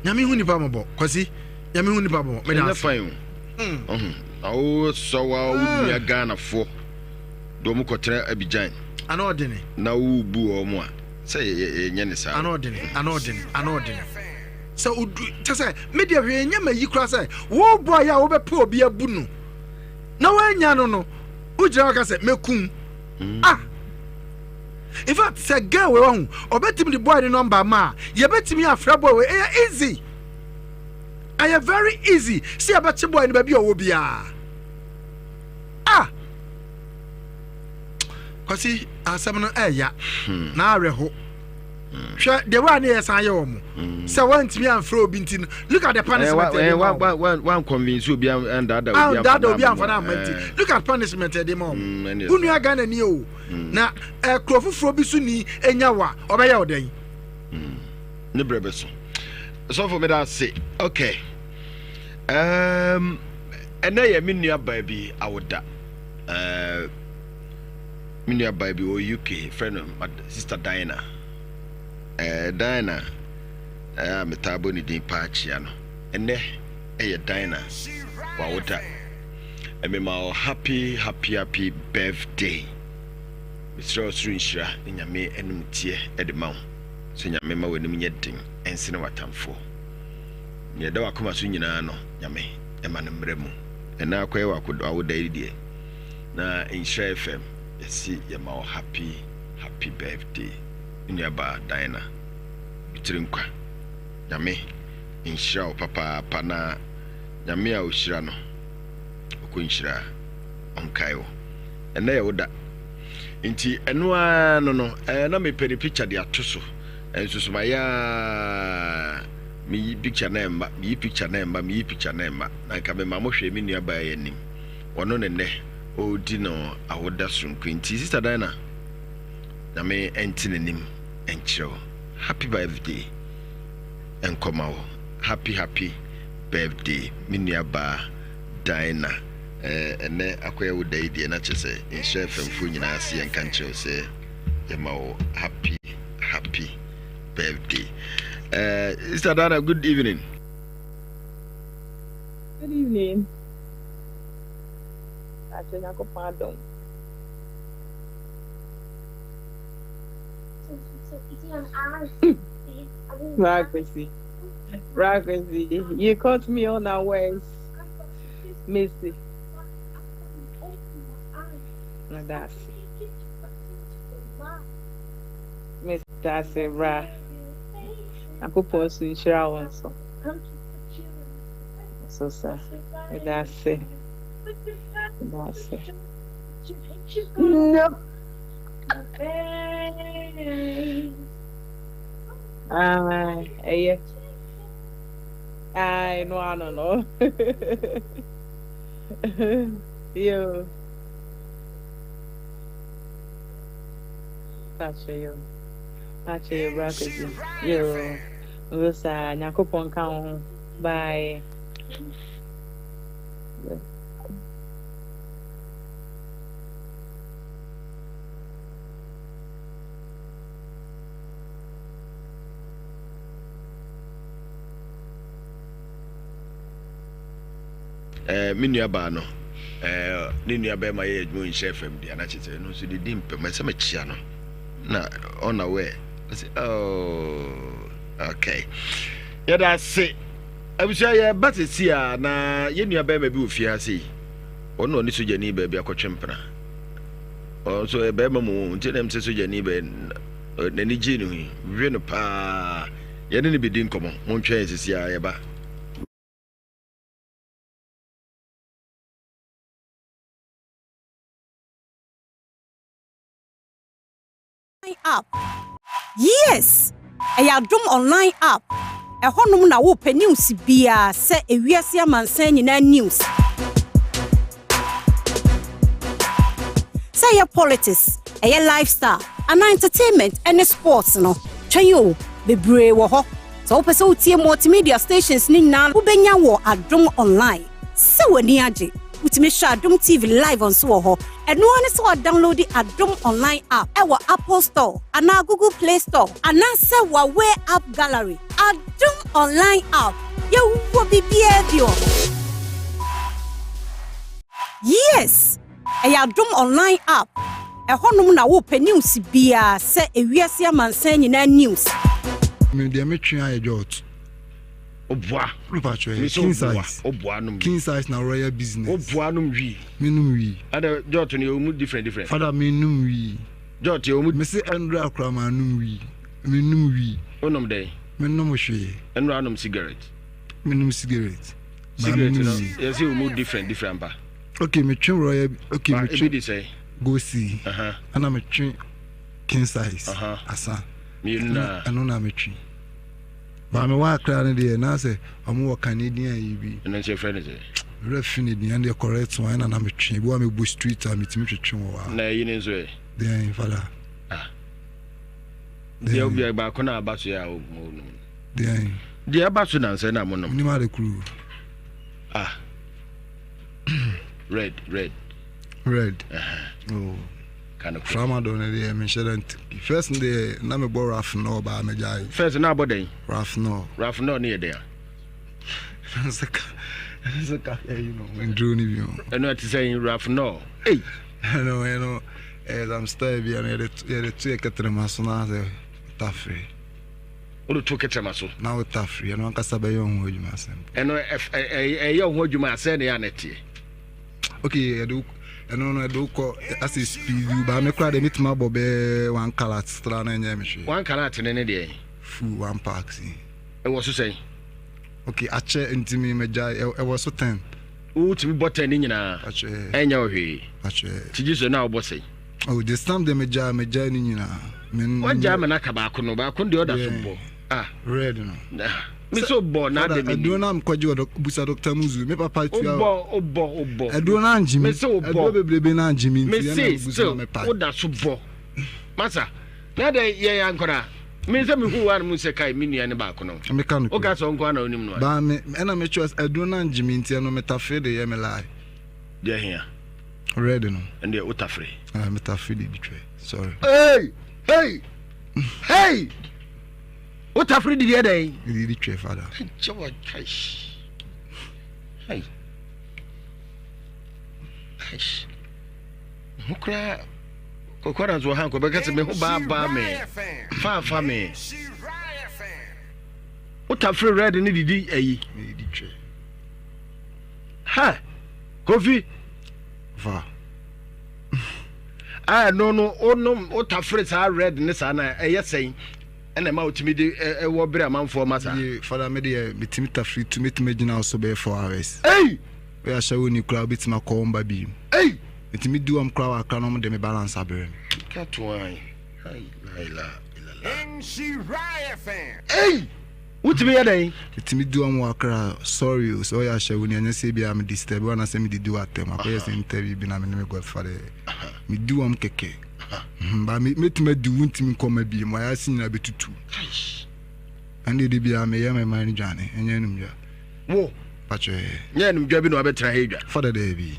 Nyame hu nipa mɔbɔ. Kwasi, Nyame hu nipa mɔbɔ. Meda Ɛnyɛ ase. fine o. Ɔho na wo sɔ wa wo nua Ghana foɔ de wɔn kɔtena Abidjan. Ano ɔdene. Na wo bu wɔn a sɛ yɛ nyɛ ne saa. Ano ɔdene, ano ɔdene, ano ɔdene. Sɛ odu kyɛ sɛ me deɛ hwee nyɛ ma yi koraa sɛ wo boy a wobɛpɛ obi abu no na woanya no no wogyina hɔ ka sɛ mɛkum ah in fact sɛ girl wei wahu ɔbɛtumi de boy ne number ma a yɛbɛtumi afrɛ boy wei ɛyɛ easy. Ɛyɛ very easy sɛ yɛbɛkye boy no baabi a ɔwɔ biara. Ah! Kwasi, asɛm no ɛɛya hmm. na awerɛho. Hmm. Hwɛ the way a ne yɛ san yɛ wɔn hmm. sɛ wɔntumi amfrɛ obi nti no look at the punishment ɛde ma wɔn. Wɔn convince obi andada obi andada obi anfa na ama nti eh. look at punishment ɛde ma wɔn. Wo nua Ghana ni o na ɛkuro foforɔ bi so ni enya wa ɔbɛyɛ ɔdɛn. Ne brɛ bɛso. Sɔfo meda ase. Okay. Um, ɛnɛ yɛ me nua baa bi awoda. Uh, me nua baa bi wɔ UK, frɛ no Sister Diana. Uh, Diana, uh, metaa bɔ ne din paa kyia no. Ɛnɛ ɛyɛ Diana wawoda. Mema wo happy happy happy birthday. Mesrɛ ɔsoro nhyira ne Nyame animteɛ de ma wo. Sɛ Nyame ma w'anim nyɛ den nsene w'atamfoɔ. Nea ɛda w'akoma so nyinaa no, Nyame ma no mmra mu. Ɛnɛ akɔyɛ w'awoda yi deɛ, na Nhyira FM yɛse yɛma wo happy happy birthday me nuabaa Diana Bitiri Nkwa. Nyame nhyira wo papaapa na Nyame a ɔhyira no ɔkɔ nhyira a ɔnkae wo. Ɛnɛ yɛ wo da. Nti ɛno ara no no eh, na mepɛ ne picture de ato so nso so mayɛ ara meyi picture na ɛmma meyi picture na ɛmma meyi picture na ɛmma na nka mema mo hwɛ me nua baa yi anim ɔno ne nnɛ ɔredi no awoda soronko nti sister Diana Nyame ɛnte n'anim ɛnkyerɛ wo happy birthday ɛnkɔma wo happy happy birthday me nua baa Diana. Eh, ɛnɛ akɔyɛ wo da yi deɛ na kyerɛ sɛ Nhyira FM foɔ nyinaa se yɛnka nkyerɛ wo sɛ yɛma wo happy happy birthday. Eh, Sister Dana, good evening. Good evening. Akyɛ Nyankopɔn adom. Bra Kwesi. Bra Kwesi, you caught me unawares. Mesi. Meda ase. Meda ase bra. Nyankopɔn nso nhyira wo nso. So sa. Meda ase. Meda ase. No. Ah, ɛyɛ. Ae, no ano no. Yo. Pakyɛ yoo. Pakyɛ yoo bra Kwesi. Yoo. Nso saa Nyankopɔn nka wo ho. Bye. Eh, me nua baa no, eh, ne nua bɛrima yɛ adwuma nhyɛ fam deɛ na kyerɛ sɛ ɛno nso de di mpɛm ɛsɛ mekyia no na ɔna wɛ ɔsɛ oh okay yɛda ase abusua yɛba sɛsi a na yɛn nua bɛrima bi wɔ fie ha sei ɔno ɔne sogyani baabi akɔtwe mpena ɔno nso ɛyɛ bɛrima mu nti na ɛm sɛ sogyani bɛ n'ani gyee ne ho yi we no paa yɛne no bɛdi nkɔmmɔ montwɛn sɛsi a yɛba. App. Yes! Ɛyɛ Adom Online App. Ɛhɔnom na wopɛ news biara sɛ ewiase amansan nyinaa news, sɛ ɛyɛ politics, ɛyɛ lifestyle anaa entertainment ne sports no, twɛn o, bebree wɔ hɔ. Sɛ wopɛ sɛ wotie multimedia stations no nyinaa wobɛnya wɔ Adom Online. Sɛ w'ani agye, wotumi hwɛ Adom TV live nso wɔ hɔ. Ɛno ara ne sɛ woadownloadi Adom Online app wɔ Apple Store anaa Google Play Store anaasɛ Huawei App Gallery. Adom Online app, yɛwɔ biribiara bi wɔ hɔ. Yes! Ɛyɛ Adom Online app. Ɛhɔnom na wopɛ news biara sɛ ewiase amansan nyinaa news. Me deɛ me twe ayɛ jot. Oboa. Mepa kyɛ Me king sɛ oboa. size. Oboa nom King size na royal business. Oboa nom wii. Me nom wii. Ada jot no yɛ mu different different. Father me nom wii. Jot yɛ mu. Me se ɛndra kora ma nom wii. Me nom wii. Wo nom dɛn? Me nom hwee. Ɛndra nom cigarette. Me nom cigarette. Cigarette no yɛ sɛ mu different different ampa. Okay me twe royal okay me twe. Ebi de sɛ. Go see. Ɛna me twe king size. Asa. Mmienu na. Ɛno na me twe. Ba me wɔ akra no deɛ na sɛ ɔmo wɔ Canadian yi bi. Ɛno nso yɛfrɛ no sɛ. Werɛ fi ne din ɛno deɛ correct one ɛna na me twe ebi wɔ a me bɔ street a me tumi twetwe wɔ hɔ a. Na ɛyi ne nso ɛ. Deɛn fada. Ah. Deɛ obi baako na aba so yɛ a ɔmo nom. Deɛn. Deɛ aba so nansɛ na mo nom. Nim ade kuru. Ah. Red red. Red. Uh -huh. Oh. Ka no korɛ. Tramadol no deɛ menhyɛ da nti. First no deɛ na mebɔ Rafnol baa megyae. First na abɔ dɛn? Rafnol. Rafnol no yɛ dɛn a? Ɛno ka ɛno ka ɛyi no nduro no bi o. Ɛno ɛte sɛ Rafnol. Ei. Ɛno ɛno ɛyɛ some style bi ɛno yɛde yɛde to yɛ kɛtɛrɛma so na sɛ tafere. Wode to kɛtɛrɛma so. Na wo tafere ɛno ankasa bɛyɛ ho adwuma asɛm. Ɛno ɛyɛ ho adwuma asɛn na yɛ a na ɛteɛ. Okay, yɛde ɛno no ɛde wokɔ asɛ speed ba me koraa deɛ metumi abɔ bɛɛ one karat tra na ɛnyɛ me hwee. One karat ne ne deɛ? Full one pack si. Ɛwɔ so sɛn? Okay, akyɛ nti me magya ɛwɔ so ten. Wotumi bɔ ten ne nyinaa? Akyɛ. Ɛnyɛ wo hwee. Akyɛ. Ti gye so na wobɔ sɛn? Oh, this time deɛ megya megya ne nyinaa. Wagya ma no aka baako no baako deɛ ɔda so bɔ. Ah. Red no. Me so bɔ na de me ni. Aduro na mkɔgye wɔ busa Dr. Muzu. Me papa tua. Wobɔ wobɔ wobɔ. Aduro na angye mi. Me se wobɔ. Aduro bebrebe na angye mi Me nti se ɛna busa still na me pa. woda so bɔ. Masa. Na de yɛ ya nkɔda. Me sɛ me hu wa no mu sɛ kai me nua ne baako no. Me ka no. Woka sɛ ɔnko ana onim no. Ba me ɛna me kyerɛ aduro na angye mi nti ɛno me tafere de yɛ me lie. Deɛ hia. Red no. Ɛndeɛ wotafere. Ah me tafere de di twɛ. Sorry. Hey! Hey! Hey! Wo tafere didi ɛdɛn? Didi twɛ fada. Ɛkyɛ wa kaish. Hey. Kaish. Ho kura kɔkɔra nso ha nkɔ bɛka sɛ me ho baabaa me. Faafa me. Wo tafere red ne didi ayi. Didi twɛ. Ha! Kofi. Fa. Ah, no no, onom wo tafere saa red ne saa na ɛyɛ sɛn? Ɛna ɛma wotumi de ɛwɔ bere amanfoɔ ma saa. Yie fada me deɛ metumi tafiri tu metumi agyina wo so bɛyɛ 4 hours. Ei! Woyɛ ahyɛ wo ni koraa wobɛtumi akɔ wɔn ba bi. Ei! Metumi di wɔn koraa wɔ akra na wɔn de me balance abrɛ me. Ka to an. Ai la ila ila la. Ei! Wotumi yɛ dɛn? Metumi di wɔn wɔ akra sorry o sɛ ɔyɛ ahyɛ wo ni ɛnyɛ sɛ ebia me disturb wo anaasɛ me didi wo atɛm akɔyɛ sɛ interview bi na me ne me godfather yɛ. Medi wɔn kɛkɛ. Mhm, ba me mɛtumi adi wo ntumi nkɔ ma biem wayɛ ase nyinaa bɛtutu. Ɛnde de biara meyɛ me man no dwane, ɛnyɛ anumdwa. Wo? Pakyɛ. Nyɛ anumdwa bi na wabɛtena ha adwa. Fada daabi.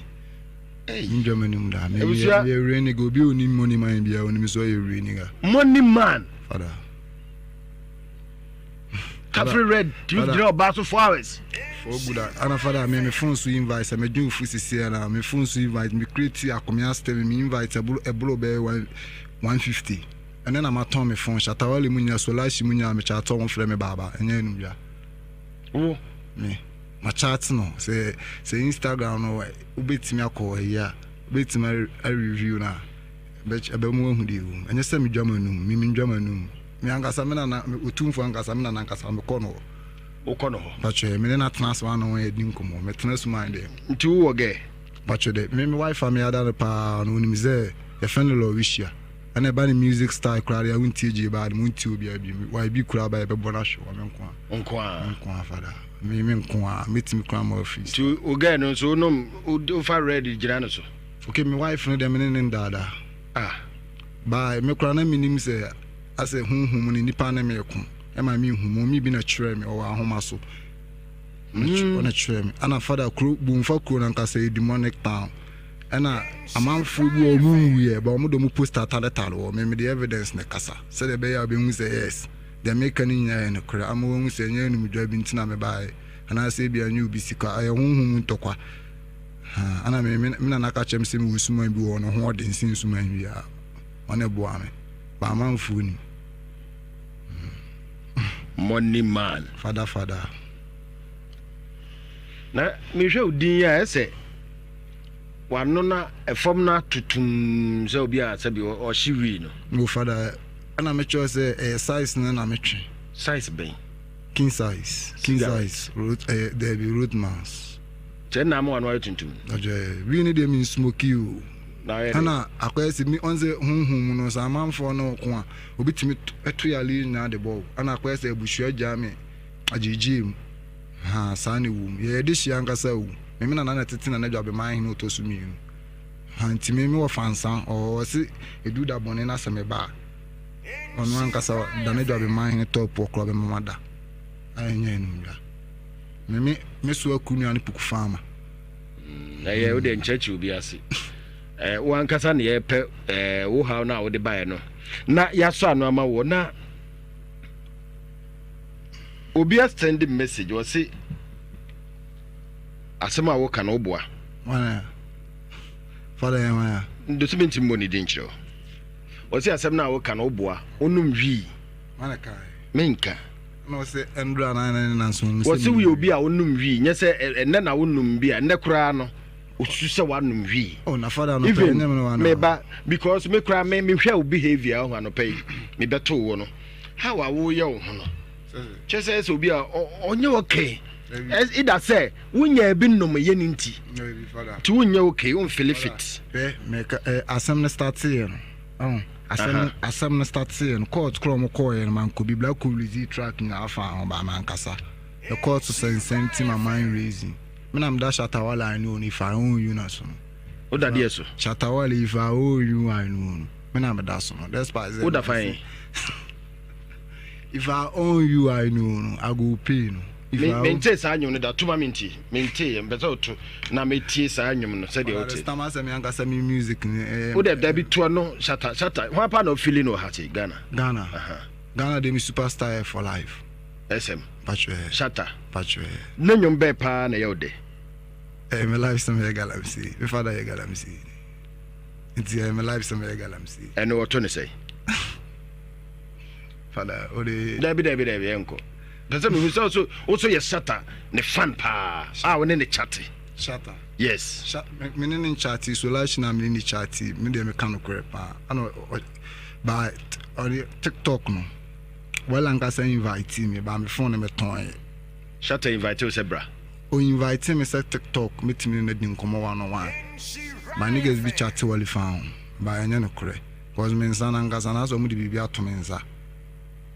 Ndwa m'anim da. Me meyɛ meyɛ renega. Obi a onim money man biara onim sɛ ɔyɛ renega. Money man. Fada. Cafe red tumi gyina ɔbaa so 4 hours. For good ana fada me me phone so invite sɛ medwen ofu sisi ana me phone so invite me create akomea step me invite ɛbolo ɛbolo bɛyɛ 150 ɛnɛ na matɔn me phone shatawale mu nyina solashi mu nyina me chat wɔn frɛ me baaba ɛnyɛ anumdwa. Wo. Me ma chat no sɛ sɛ Instagram no wobɛtumi akɔ ayi a wobɛtumi a review no a ɛbɛma wahu deɛ ɛwɔ mu. Ɛnyɛ sɛ medwa m'anum, me mendwa m'anum. Me ankasa me nana, Otumfoɔ ankasa me nana ankasa mekɔ no hɔ. Wokɔ no hɔ? Mpakyɛ, me ne no atena ase one on one yɛdi nkɔmmɔ. Metena suman deɛ. Nti wowɔ gɛ? Mpakyɛ dɛ, me me wife a meyada no paa no onim sɛ yɛfrɛ no Lorisia. Ɛna ɛba ne music style koraa deɛ wontie Jay Bad, montie obiara bi. YB koraa ba yɛbɛbɔ no ahwe hɔ, me nko a. Wo nko a? Me nko a fada. Me me nko a, mɛtumi koraa ma wafiri Nti wo girl no nso wonom, wofa red gyina no so? Okay, me wife no deɛ me ne no ndaadaa. Ah. By me koraa na menim sɛ asɛ honhom no nipa ne me ko ɛma me hu mɔmi bi na kyerɛ me ɔwɔ ahoma so. Ɔna kyerɛ me. Ana fada kuro Bomfa kuro no ankasa yɛ demonic town. Ɛna amanfoɔ bi wɔ ɔmo nwuiɛ ba ɔmo de ɔmo poster taletale wɔ me mede evidence na kasa sɛdeɛ ɛbɛyɛ a wobɛhu sɛ yes deɛ meka no nyinaa yɛ nokorɛ ama wɔahu sɛ ɛnyɛ anumdwa bi nti na mebaeɛ anaasɛ ebia ɛnyɛ obi sika ɛyɛ honhom mu ntɔkwa. Ha, ana me, me, me nana ka kyerɛ me sɛ mewɔ suman bi wɔ hɔ no ho ɔden sen suman biara. Ɔne boa me. Ba amanfoɔ nim. Money man. Fada fada. Na mehwɛ wo din yi a ɛsɛ wano na ɛfam no atotum sɛ obi a sɛbi ɔhye wii no. No fada, ɛna mekyerɛ sɛ ɛyɛ size no na metwe. Size bɛn? King size. King size. Road, ɛyɛ dɛbi roadmans. Kyɛ nna ama wano ayɛ tuntum. Ɔdwɛ wii no deɛ mi nsmoki o. Na ayɛ dɛ. Ɛna akɔyɛ sɛ mi ɔn sɛ honhom mu no sɛ amanfoɔ ne ɔko a obi tumi to yale nyinaa de bɔ wo. Ɛna akɔyɛ sɛ abusua gyaa me agyegyeɛ mu. Haa saa na ɛwɔ mu. Yɛyɛ dehyeɛ ankasa o. Me me nana na ɛtete Nana Dwabeman hene ɔtɔ so mmienu. Ha nti me me wɔ fansa ɔwɔ ɔse ɛduru da bɔne na sɛ me ba a ɔno ankasa Nana Dwabeman hene tɔ ɛpoɔ koraa ɔbɛma mada. Ayɛ nyɛ ɛnum dwa. Me me me so aku nua no puku faama. Ɛyɛ wo deɛ nkyerɛkyerɛ obi ase. Eh, wo ankasa na yɛpɛ eh, wo haw no a wode baeɛ no na yɛasɔ ano ama wɔ na obi asɛnde message ɔse asɛm a woka no woboa. Fada yɛn hwan a? Ndosi mi ntumi mmɔ ne din kyerɛ wo. Ɔse asɛm no a woka no woboa, wonom wii. Menka. Wɔse woyɛ obi a wonom wii, nyɛ sɛ ɛnnɛ na wonom bi a, ɛnnɛ koraa no osu sɛ woanom wii. Oh, Even meba because me koraa me mehwɛ wo behavior ɔho anɔpa yi mebɛtoo wo no how a woyɛ wo ho no kyɛ sɛ sɛ obi a ɔnyɛ okay either sɛ wonya bi nom yɛ no nti nti wonyɛ okay womfele fit. Asɛm no starteɛ no Oh, asɛm no asɛm no starteɛ no court korɔ ɔmo kɔɔyɛ no mankɔ bi black release track nyinaa afa ho ba mankasa the court so sɛnsɛn ti ma mind raising me na meda Shatta Wale I know no if I own you na so no woda deɛ so Shatta Wale if I own you I know no me na meda so no despite sɛ woda fan if I own you I know no I go pay no mente saa nnwom no da toma mente mente yɛ mpɛ sɛ woto na metie saa nnwom no sɛdeɛ wote sɛ me ankasa me music no eh, wode da bi toa no shata shata hwan pa na ɔfili no wɔ ha se Ghana Ghana uh -huh. Ghana de me superstar for life SM patwɛ shata patwɛ ne nnwom bɛɛ paa na ɛyɛ wo dɛ eh, me life sɛ meyɛ galamsey me father yɛ galamsey nti eh, me life sɛ meyɛ galamsey ɛno wɔto ne sɛn Fada, wode. Dabi dabi dabi ɛnkɔ. Pɛ sɛ mehu sɛ wo wo so yɛ Shatta ne fan paa a wo ne ne chate. Shatta. Yes. Sha me ne ne nchate so last na me ne ne chate me deɛ meka nokorɛ paa. Ana ba ɔde TikTok no. Well ankasa invite me ba me phone no me tɔn yɛ. Shatta invite wo sɛ bra. O invite me sɛ TikTok metumi ne no adi nkɔmmɔ one on one. My niggas bi chate wale fa ho ba ɛnyɛ nokorɛ. Cause me nsa no ankasa no asɛ ɔmo de biribi ato me nsa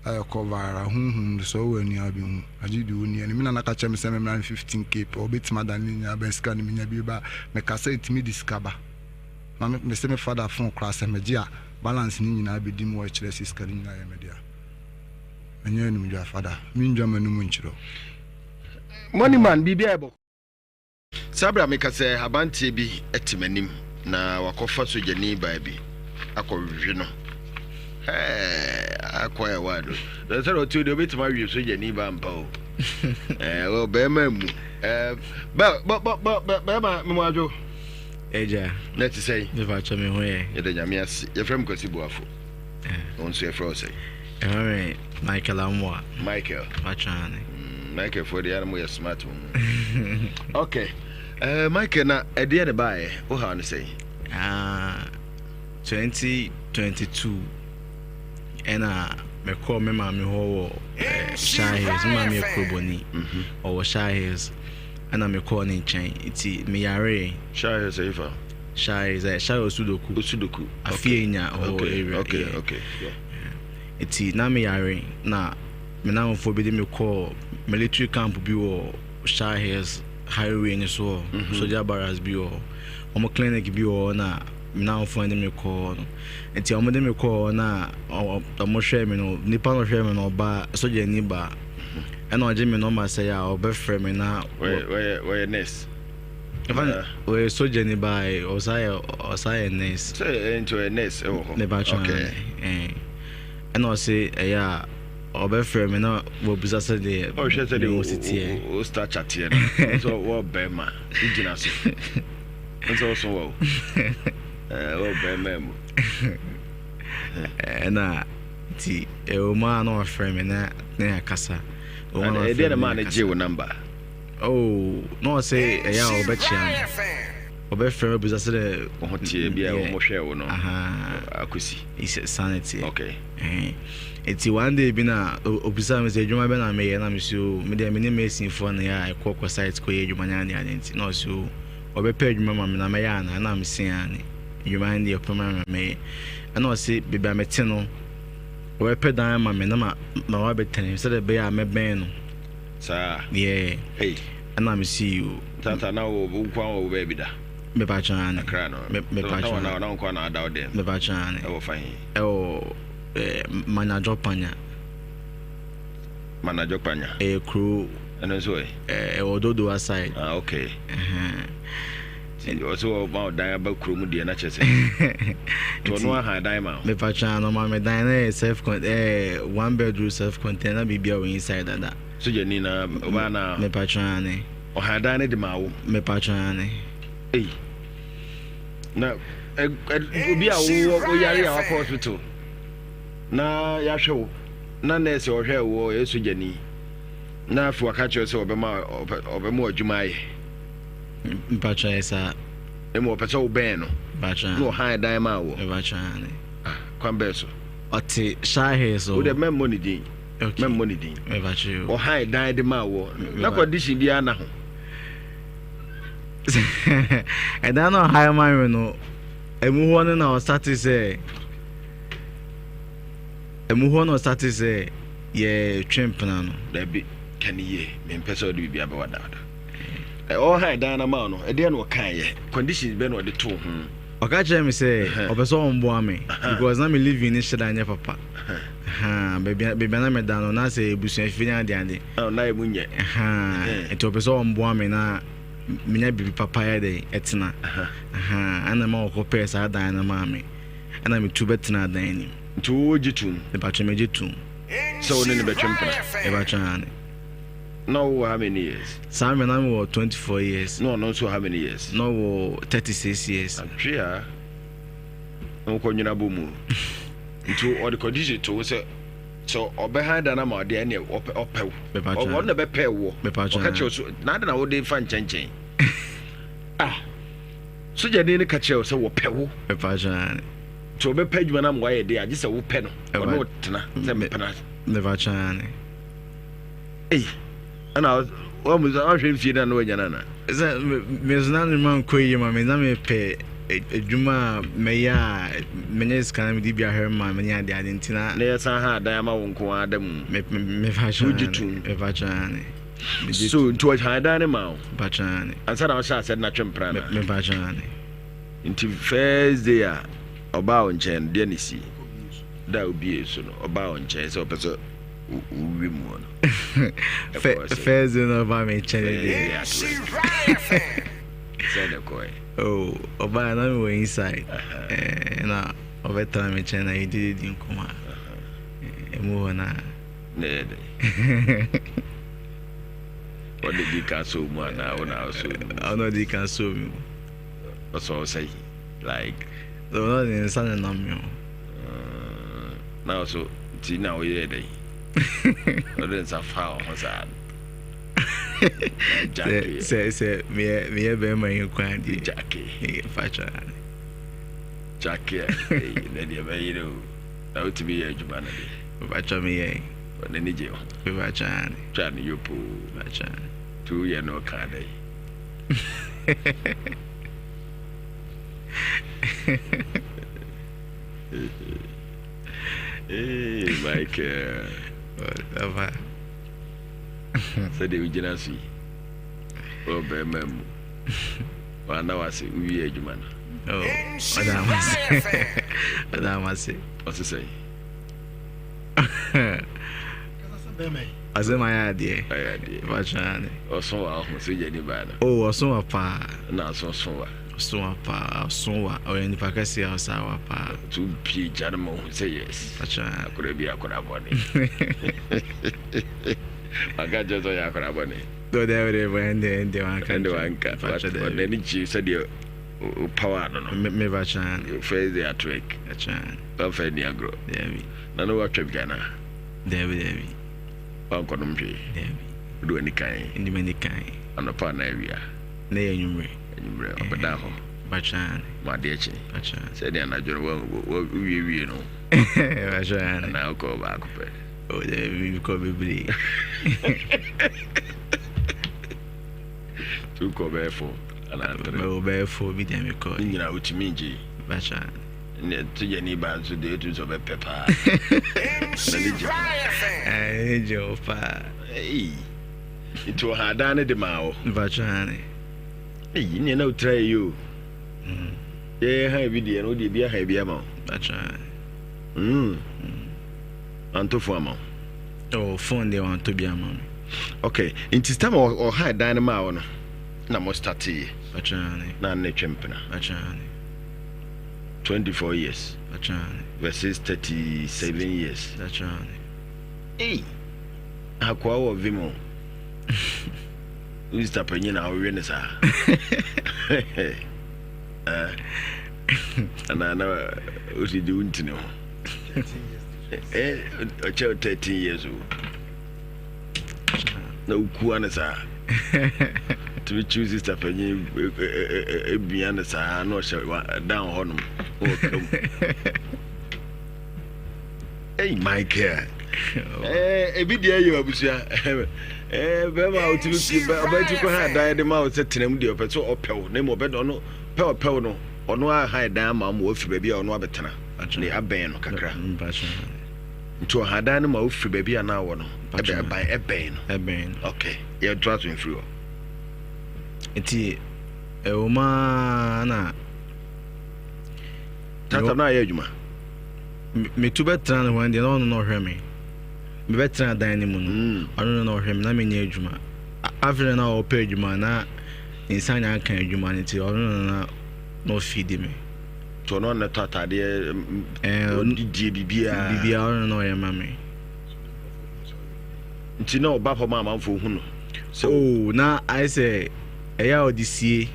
a ɛkɔ viral honhom no sɛ ɔwɔ ani a ɔbɛhu agye deɛ ɔnni ani me nana ka kyerɛ me sɛ me mmra no 15k pɛ ɔbɛtumi adane ne nyinaa bɛn sika no menya bi ba meka sɛ ɛtumi de sika ba na me se me father phone koraa sɛ megye a Balance no nyinaa bɛdi mu a ɛkyerɛ sɛ sika no nyinaa yɛ me dea. Ɛnyɛ anumdwa, Fada. Mendwa m'anum nkyerɛ wo. Money man, biribi ayɛ bɔkɔɔ. Saa bere a meka sɛ aberanteɛ bi te m'anim na wakɔfa sogyani baa bi akɔwe no. Hɛɛ, akɔ yɛ waa do. Na sɛ ɔte deɛ ɔbɛtumi awe sogyani baa mpa o. Ɛɛ, wɔ bɛrima mu. Ɛɛ, bɛ bɛ bɛ bɛ bɛrima memu adwo. Agya. Na ɛte sɛn? Mepa kyɛ me ho yɛ. Yɛda Nyame ase. Yɛfrɛ me Kwasi Boafo. Wo nso yɛfrɛ wo sɛn? Yɛfrɛ me Michael Amoah. Michael. Patwaan. Michael foɔ deɛ mo yɛ smart mo mu. Okay. Michael na ɛdeɛ ne baeɛ wo haw ne sɛn? 2022 ɛna mekɔɔ me maame hɔ wɔ Shire Hills. Me maame yɛ kurobɔni. Ɔwɔ Shire Hills. Ɛna mekɔɔ ne nkyɛn nti meyaree. Shire Hills ɛyɛ fa? Shire Hills ɛ Shire Osudoku. Osudoku. Afie nya hɔ area. Okay, okay, yeah. Nti na meyare na me namfoɔ bi de me kɔɔ military camp bi wɔ Shire Hills highway no so hɔ, mm-hmm. soldier barracks bi wɔ hɔ. Wɔn clinic bi wɔ hɔ na me namfoɔ de me kɔɔ no. Nti wɔn de me kɔɔ hɔ na wɔn hwɛɛ me no, nipa no hwɛɛ me no ɔbaa sogyani baa. Mm-hmm. Ɛna ɔgye me nɔmba sɛ a ɔbɛfrɛ me na. Wɔyɛ wɔyɛ nurse. Ɔyɛ sogyani baa ɔsan yɛ ɔsan yɛ nurse. Sɛ ɛyɛ nti ɔyɛ nurse ɛwɔ hɔ. Mepa kyɛw okay. Ɛna ɔse ɛyɛ a ɔbɛfrɛ me na wɔbisa sɛ deɛ ɔhwɛ sɛ deɛ ɔsi teɛ. O stature teɛ no nso wɔ bɛrima wogyina so nso ɔso wɔ wɔ bɛrima mu. Ɛna nti ɛwɔ mu a na ɔfrɛ me na na yɛakasa. Ɛdeɛ na maa no gye wo number. Oh, na ɔsɛ ɛyɛ a ɔbɛkyea me. Ɔbɛfrɛ me abisa sɛ dɛ. Wo ho teɛ bi a wɔn hwɛɛ wo no akosi. Saa na ɛteɛ. Okay. Nti one day bi na obisa me sɛ adwuma bɛ na meyɛ na mesi o me deɛ me ne masonfoɔ na yɛ a ɛkɔ kɔ site kɔ yɛ adwuma ne ade ade nti na ɔsi o ɔbɛpɛ adwuma ma me na mɛyɛ ana na mese ane adwuma no deɛ ɔpɛ ma me mɛyɛ ɛna ɔse baabi a mete no ɔbɛpɛ dan ama me na ma ma wabɛtɛn sɛdeɛ ɛbɛyɛ a mɛbɛn no. Saa. Yeah. Hey. Ɛna me see you. Tata na wo wo nko wo baabi da. Me pa kyɛn ane. Akra no. Me me pa kyɛn. Na na wo nko na ada wo dem. Me pa kyɛn ane. Ɛwɔ fa he. Ɛwɔ eh Manadwo Panya. Manadwo Panya. Ɛyɛ kuro. Ɛno nso ɛ. Ɛwɔ Dodowa side. Ah okay. Uh-huh. Ɔsɛ ɔma ɔdan aba kurom deɛ na kyerɛ sɛ. Nti ɔno aha dan ma wo. Mepa kyɛw ano ma me dan na yɛ self con eh one bedroom self contained na biribi a wɔ inside dada. Sogyani na ɔbaa na. Mepa kyɛw ane. Ɔha dan no de ma wo. Mepa kyɛw ane. Ei. Na ɛ ɛ obi a wo wo yare a wakɔ hospital na yɛahwɛ wo na nurse ɔhwɛ wo ɔyɛ sogyani na afei waka kyerɛ sɛ ɔbɛma ɔbɛma adwuma ayɛ. Mpatsɔ yɛ saa. Emu ɔpɛ sɛ wobɛn no. Mpatsɔ. Na ɔhan dan maa wɔ. Mpatsɔ ane. Ah, kwan bɛɛ so. Ɔte Shire so. Wode mɛmmɔ ne din. Okay. Mɛmmɔ ne din. Mpatsɔ. Ɔhan dan de maa wɔ. Na condition biara na ho. Ɛdan na ɔhan maa mi no, emu hɔ no na ɔsate sɛ emu hɔ na ɔsate sɛ yɛtwe mpena no. Dabi, ka ne yie. Mempɛ sɛ ɔde biribi abɛwadawada. Ɔhan dan no ama no, ɛdeɛ na ɔkaeɛ? Conditions bɛn na ɔde too ho? Ɔka kyerɛɛ me sɛ ɔpɛ sɛ ɔmboa me because na me living no hyɛ da nyɛ papa. Baabi a na meda no na sɛ abusua fie ne ade ade. Na emu nyɛ. Nti ɔpɛ sɛ ɔmboa me na menya biribi papa yɛ dɛ ɛtena. Ɛna ma ɔkɔpɛɛ saa dan no maa me. Ɛna metu bɛtenaa dan no mu. Nti wogye tom? Mepatwɛ megye tom. Sɛ wo ne no bɛtwe mpena? Mepatwɛ aane. Na wowɔ how many years? Saa mmerɛ na mewɔ 24 years. Na ɔno nso how many years? Na ɔwɔ 36 years. Atwe a na wokɔ nwena bɔ mu. Nti ɔde condition to wo sɛ sɛ ɔbɛhan da no ama ɔde ɛneɛ ɔpɛ wo. Ɔno na ɛbɛpɛ woɔ. Ɔka kyerɛ so na ade na wode fa nkyɛnkyɛn. Ah, sogyani no ka kyerɛ wo sɛ wɔpɛ wo. Nti ɔbɛpɛ adwuma no ama wayɛ de agye sɛ wopɛ no. Ɔne ɔtena sɛ mpena. Ei, ɛna wɔn sɛ ɔhwɛ mfie na na wanya no ana? Sɛ me nso na nneɛma nkɔ yie ma me na mepɛ adwuma a mɛyɛ a mɛnya sika na mede bi ahwɛ ma me ne ade ade nti na. Na yɛsan ha adan ama wo nko ara da mu. Mefa kyɛn. Wogye tom. Mefa kyɛn ne. So nti ɔhan dan ne ma wo? Mefa kyɛn ne. Ansa na ɔhyɛ asɛ de na twɛ mpra na. Mefa kyɛn ne. Nti first day a. Ɔbaa wo nkyɛn no, deɛ na ɛsii? Da a wobiee so no, ɔbaa wo nkyɛn sɛ ɔpɛ sɛ wowe mu no. First day na ɔbaa me nkyɛn deɛ. Sɛ na ɛkɔɛ. Oh, ɔbaa na mewɔ inside. Na ɔbɛtena me nkyɛn na yɛdididi nkɔmmɔ a. Ɛmu hɔ na. Na ɛyɛ dɛ. Ɔde di kan sɔɔ mu anaa wo na ɔsɔɔ mu? Ɔno ɔdi kan sɔɔ mu. Ɔsɔɔ sɛ like. Ɔno ɔde ne nsa nenam me ho. Na ɔso nti na woyɛɛ dɛn? Ɔde nsa faa wo ho saa no. Sɛ sɛ meyɛ meyɛ bɛrima yi kwan deɛ. Jackie. Fatwa. Jackie a na deɛ bɛyere o. Na wotumi yɛ adwuma no deɛ. Fatwa meyɛ. Ɔno ani gye ho. Fatwa ane. Twa no yopoo. Fatwa. Tu woyɛ no ɔka dɛn? Hey, Michael. Papa. Sɛdeɛ wogyina so yi, wɔ bɛrima mu. Wana wase wowie adwuma no. Oh, ɔda amase. Ɔda amase. Ɔse sɛn? Ɔsɛ ma yɛ adeɛ. Ayɛ adeɛ. Ɔtwɛn ade. Ɔso wa ɔho sɛ gyani baa no. Oh, ɔso wa paa. Na aso so wa. Ɔso wa paa, ɔso wa. Ɔyɛ nipa kɛse a ɔsa wa paa. Tu pie gya no ma ɔhu sɛ yes. Ɔtwɛn ade. Akora bi akora bɔne. Waka kyerɛ sɛ ɔyɛ akora bɔne. Dɔ dɛ dɛ bɔ ɛnde ɛnde wanka. Ɛnde wanka. Ɔnani gye sɛdeɛ o power no no. Me ba twɛn ade. First day at work. Ɔtwɛn ade. Wamfa ani agorɔ. Dabi. Na na watwa bi anaa? Dabi dabi. Wankɔnom hwee? Dabi. Wode w'ani kan? Mede m'ani kan. Anɔpa anaa awia? Na ɛyɛ anwummerɛ. Anwummerɛ, ɔbɛda hɔ? Mpakyɛ aane. Ma adeɛ kye? Mpakyɛ aane. Sɛdeɛ anadwo no wowie wie no? Mpakyɛ aane. Anaa wokɔɔ baako pɛ? Oh, dabi, mekɔɔ bebree. Nti wokɔɔ bɛyɛ fo anaa tere? Bɛyɛ fo bi deɛ mekɔɔ. Ne nyinaa wotumi ngyee? Mpakyɛ aane. Ɛnna sogyani baa nso deɛ ɛtumi sɛ ɔbɛpɛ paa. N'ani gye ho. N'ani gye ho paa. Nti ɔha dan no de maa wo. Mpatsɔ hane. Eyi nea na wotira yɛ yi o. Yɛyɛ ha ebi deɛ no wode ebi aha ebi ama wo. Mpatsɔ hane. Mm. Anto fon ama wo. Oh, fon deɛ wantɔ bi ama me. Okay, nti tam ɔha dan no maa wo no na mo startee. Mpatsɔ hane. Na ne twe mpena. Mpatsɔ hane. 24 years versus 37 years. Ei, akoa wɔ vim o. Mr. Panyin na wowe ne saa. Ana na osidi wo ntini ho. Eh, ɔkyɛ 13 years o. Na wokua ne saa. Tumi kyiw sista panyin ebia no saa na ɔhyɛ down hɔ nom na ɔka mu. Hey Michael. Eh, ebi deɛ yɛ abusua. Eh, bɛrima a wotumi ɔbɛti kɔ ha dan de ma wo sɛ tena mu deɛ ɔpɛ sɛ ɔpɛw na mmom ɔbɛ ɔno pɛ ɔpɛw no ɔno aha dan ama ma wafi baabi a ɔno abɛtena ne abɛn no kakra. Nti ɔha dan no ma wofiri baabi a na awɔ no ɛbɛn ɛbɛn no. Ɛbɛn no. Okay, yɛntoa so mfiri hɔ. Nti ɛwɔ mu ara na. Tata na ayɛ adwuma. Metu bɛtena ne hɔ deɛ na ɔno na ɔhwɛ me. Mebɛtena dan no mu no, mm. ɔno na ɔhwɛ me na menyɛ adwuma. Afei na ɔpɛ adwuma na ne nsa nya aka adwuma no nti ɔno na na ɔfidi me. Nti ɔno na tɔ ataadeɛ, ɔdidie biribiara. Biribiara ɔno na ɔyɛ ma me. Nti na ɔba hɔ ma amanfoɔ hu no sɛ. Oh, na ayɛ sɛ ɛyɛ a ɔde sie.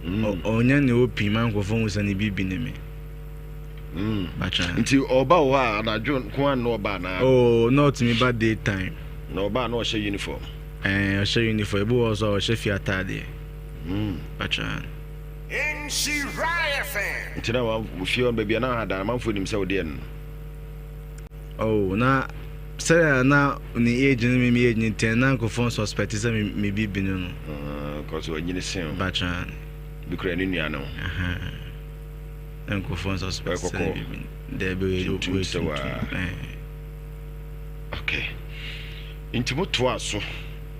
Mm. Ɔnyɛ ne opi ma nkurɔfoɔ hu sɛ ne biribi ne me. Mm. Nti ɔba wɔ hɔ a anadwo nko ara na ɔba anaa? Oh, na ɔtumi ba day time. Na ɔba a na ɔhyɛ uniform? Ɛɛ, ɔhyɛ uniform. Ebi wɔ hɔ nso a ɔhyɛ fie ataadeɛ. Mm. Batwa. Nti na wa fie hɔ baabi a na adan amanfoɔ nim sɛ wodeɛ no. Oh, na sɛdeɛ na ne age ne me me age ne tɛn na nkurɔfoɔ nsuspect sɛ me me bibi no no. Kɔsɛ ɔnyini sen o. Batwa. Bi kura ne nua no. Na nkurɔfoɔ nsuspect sɛ me bibi no. Dɛbi oyɛ tuntum sɛ waa. Okay. Nti mo toa so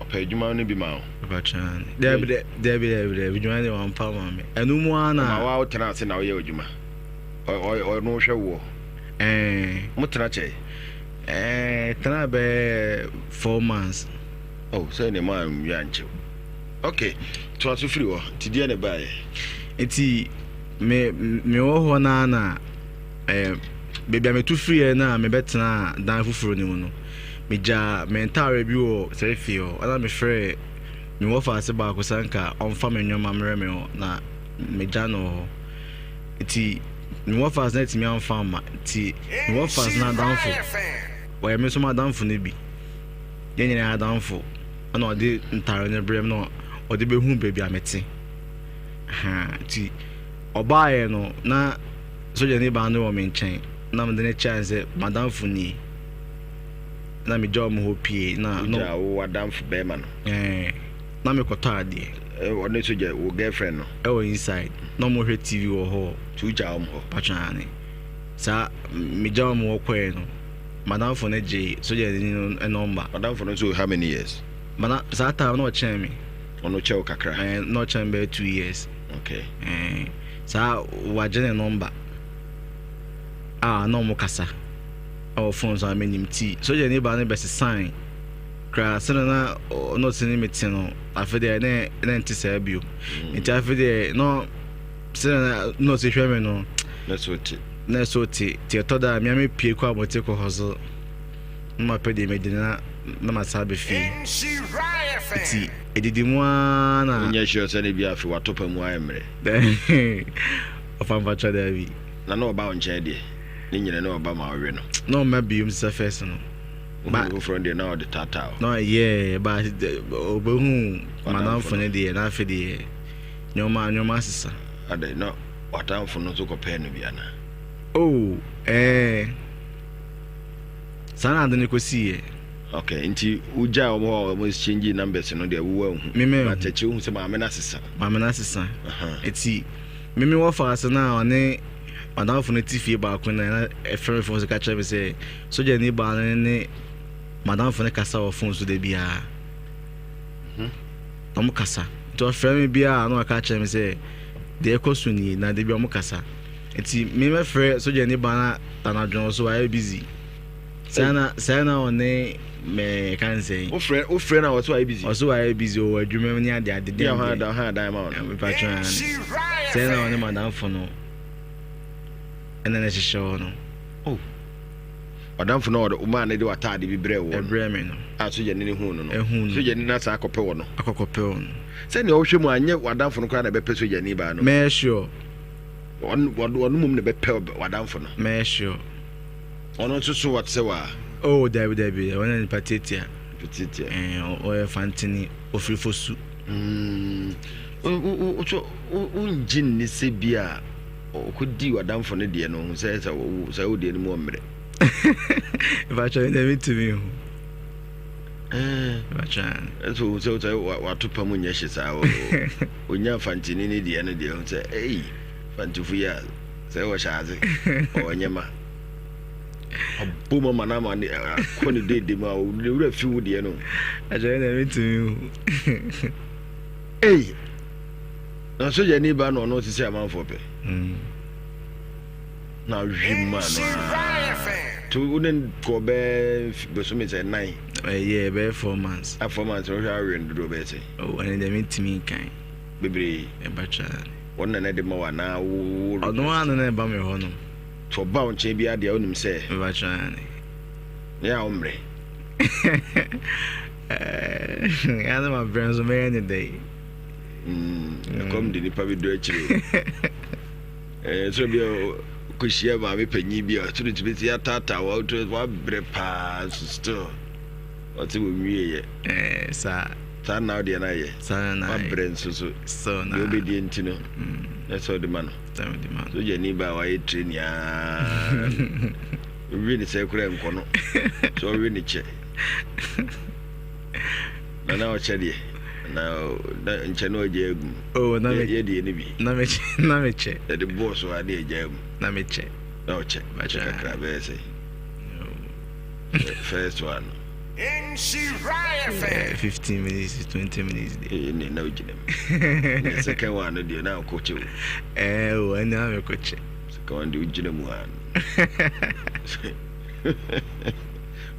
ɔpɛ adwuma no bi ma wo. Batwa. Dɛbi dɛbi dɛbi dɛbi adwuma de wɔn pa ma me. Ɛnu mu ara na. Ɔma wa wotena ase na woyɛ adwuma. Ɔno hwɛ woɔ? Ɛɛ. Mo tena kyɛe? Ɛɛ, tena bɛyɛ 4 months. Oh, sɛ ne ma nwie ankyɛw. Okay, toa so firi hɔ. Nti deɛ na ɛbaeɛ? Nti me mewɔ hɔ naa na ɛɛ baabi a metu firiɛ no a mebɛtena dan foforɔ no mu no, megyaa me ntaare bi wɔ saa fie hɔ. Ɛna mefrɛɛ me wɔfaase baako sɛ anka ɔmfa me nneɛma mmerɛ me hɔ na megya no wɔ hɔ. Nti me wɔfaase no atumi amfa amma. Nti me wɔfaase no adamfo, ɔyɛ me nso m'adamfo no bi. Yɛn nyinaa yɛ adamfo. Ɛna ɔde ntaare no brɛ me na ɔde bɛhu baabi a mete. Nti ɔbaeɛ no na sogyani baa no wɔ me nkyɛn na mede no kyerɛɛ no sɛ m'adamfo nie. Na megya wɔn hɔ pie na. Wogyaa wo adamfo bɛrima no? Ɛɛ, na mekɔtɔ adeɛ. Ɔne sogya wo girlfriend no? Ɛwɔ inside na wɔhwɛ TV wɔ hɔ. Nti wogyaa wɔn hɔ? Patwaan saa megya wɔn hɔ kɔɛ no, madamfo no gyee sogyani no nɔmba. Madamfo no nso how many years? Mana saa time na ɔkyɛn me. Ɔno kyɛ wo kakra? Ɛɛ, na ɔkyɛn me bɛyɛ 2 years. Okay. Ɛɛ, saa wagye ne nɔmba a na wɔn kasa ɛwɔ phone so a menim ti sogyani baa no bɛsesan koraa sɛdeɛ na ɔno ɔte ne me te no, afei deɛ ne ne nte saa bio. Nti afei deɛ na sɛdeɛ na ɔte hwɛ me no na so te na so te te ɛtɔ da a mmea me pie kɔ abɔnten kɔ hɔ so na mapɛ deɛ medi na na masa abɛ fie. Nti edidi mu ara na wonyɛ sure sɛ ne bi afei watɔ pa mu ayɛ mmerɛ. Ɔfa mpakyɛ daabi. Na na ɔba wo nkyɛn deɛ ne nyina na ɔba ma ɔwe no? Na ɔmma biom sɛ first no. Ba foforɔ deɛ na ɔde taataa o. Na yɛ ba ɔbɛhu madamfo no deɛ na afei deɛ nneɛma nneɛma asesa. Adɛ na w'atamfo no nso kɔpɛɛ no bi anaa? Oh, ɛɛ saa na ade no kɔsiiɛ. Okay, nti wogyaa wɔn hɔ a wɔn exchange numbers no deɛ wowɔ anhu. Meme But akyire wohu sɛ maame no asesa. Maame no asesa. Nti meme wɔ faase no a ɔne madamfo no te fie baako na na ɛfrɛ me phone so ka kyerɛ me sɛ sogyani baa no ne madamfo no kasa wɔ phone so da biara. Na wɔn kasa. Nti ɔfrɛ me biara na ɔka kyerɛ me sɛ deɛ ɛkɔ so nie na da bi wɔn kasa. Nti me mɛfrɛ sogyani baa no anadwo so wayɛ busy. Saa na saa na ɔne mɛ ka nsɛn. Wofrɛ wofrɛ na ɔso ayɛ busy. Ɔso ayɛ busy ɔwɔ adwuma mu ne ade ade dɛm. Yɛ hɔn adan hɔn adan ma ɔno. Mepatwa an. Saa na ɔne madamfo no ɛna ne hyehyɛ hɔ no. Oh. Ɔdamfo no ɔde ɔmaa ne de w'ataade bi brɛ wɔ. Ɛbrɛ me no. A sogyani no huu no no. Ɛhu no. Sogyani no asan akɔpɛ wɔ no. Akɔkɔpɛ wɔ no. Sɛnea ɔhwɛ mu anyɛ w'adamfo no koraa na ɛbɛpɛ sogyani baa no. Mɛyɛ sure. Ɔno ɔno mmom na ɛbɛpɛ w'adamfo no. Mɛyɛ sure. Ɔno nso so ɔte sɛ wo a? Oh, dabi, dabi, ɔno yɛ nipa tiatia. Nipa tiatia. Ɛɛ, ɔyɛ fantini, ofiri Fosu. Mm, wo, wo, so wongye nni sɛ bi a ɔkɔdii w'adamfo no deɛ no, ɔhu sɛ sɛ wo, sɛ wo deɛ no mu ɔmmerɛ? Mpakyɛ, ɛnna mentumi nhu. Mpakyɛ. Ɛsɛ ohu sɛ sɛ wato pa mu nyɛ hye saa. Onya fantini ne deɛ no deɛ, ɔhu sɛ, ei, fantifo yi a, sɛ wɔhyɛ ase, ɔwɔ nneɛma. Abom ama no ama ne akɔ ne deede mu a ne wura fi wo deɛ no. Akyerɛ na metumi hu. Ei! Na sogyani ba na ɔno sisi amanfoɔ pɛ. Mm. Na hwi mu ano a. To wo ne kɔ bɛɛ bosome sɛ nan. Ɛyɛ bɛyɛ 4 months. A 4 months wohwɛ awe no dodoɔ bɛyɛ sɛ. Oh, ɛne deɛ metumi nkan. Bebree. Ɛba twaa. Wɔn na na ɛde ma wo anaa wo. Ɔno ara na na ɛba me hɔ nom. Sɛ ɔba wo nkyɛn biara deɛ wonim sɛ. Mepa kyɛw ane. Ne a wommrɛ. Ɛyɛ na mabrɛ nso mɛyɛ ne dɛ. Ɛkɔm de nipa bi do akyire o. Ɛɛ sɛ bi kɔhyia maame panyin bi a ɔtumi tumi ti ataataa wa wabrɛ paa nso still ɔte wɔ nwie yɛ. Ɛɛ saa. Saa na ɔdeɛ no ayɛ. Saa na ayɛ. Wabrɛ nso so. Still na. Deɛ ɔbɛdie nti no. Na sɛ ɔde ma no. Sogyani ba a wayɛ training aa ɔwe ne sɛ kora nkɔ no sɛ ɔwe ne kyɛ na na ɔkyɛ deɛ na na nkyɛ na ɔgya agu oh, na yɛ deɛ no bi na mekyɛ na mekyɛ yɛde bɔɔ so a ne yɛgya agu na mekyɛ na ɔkyɛ kyɛ kakra bɛyɛ sɛ first one no 15 minutes to 20 minutes deɛ. Ee ne na ogyina mu. Ne second one no deɛ na ɔkɔkyɛ o. Ɛɛ o ɛna na mekɔkyɛ. Ka wɔn de wogyina mu a.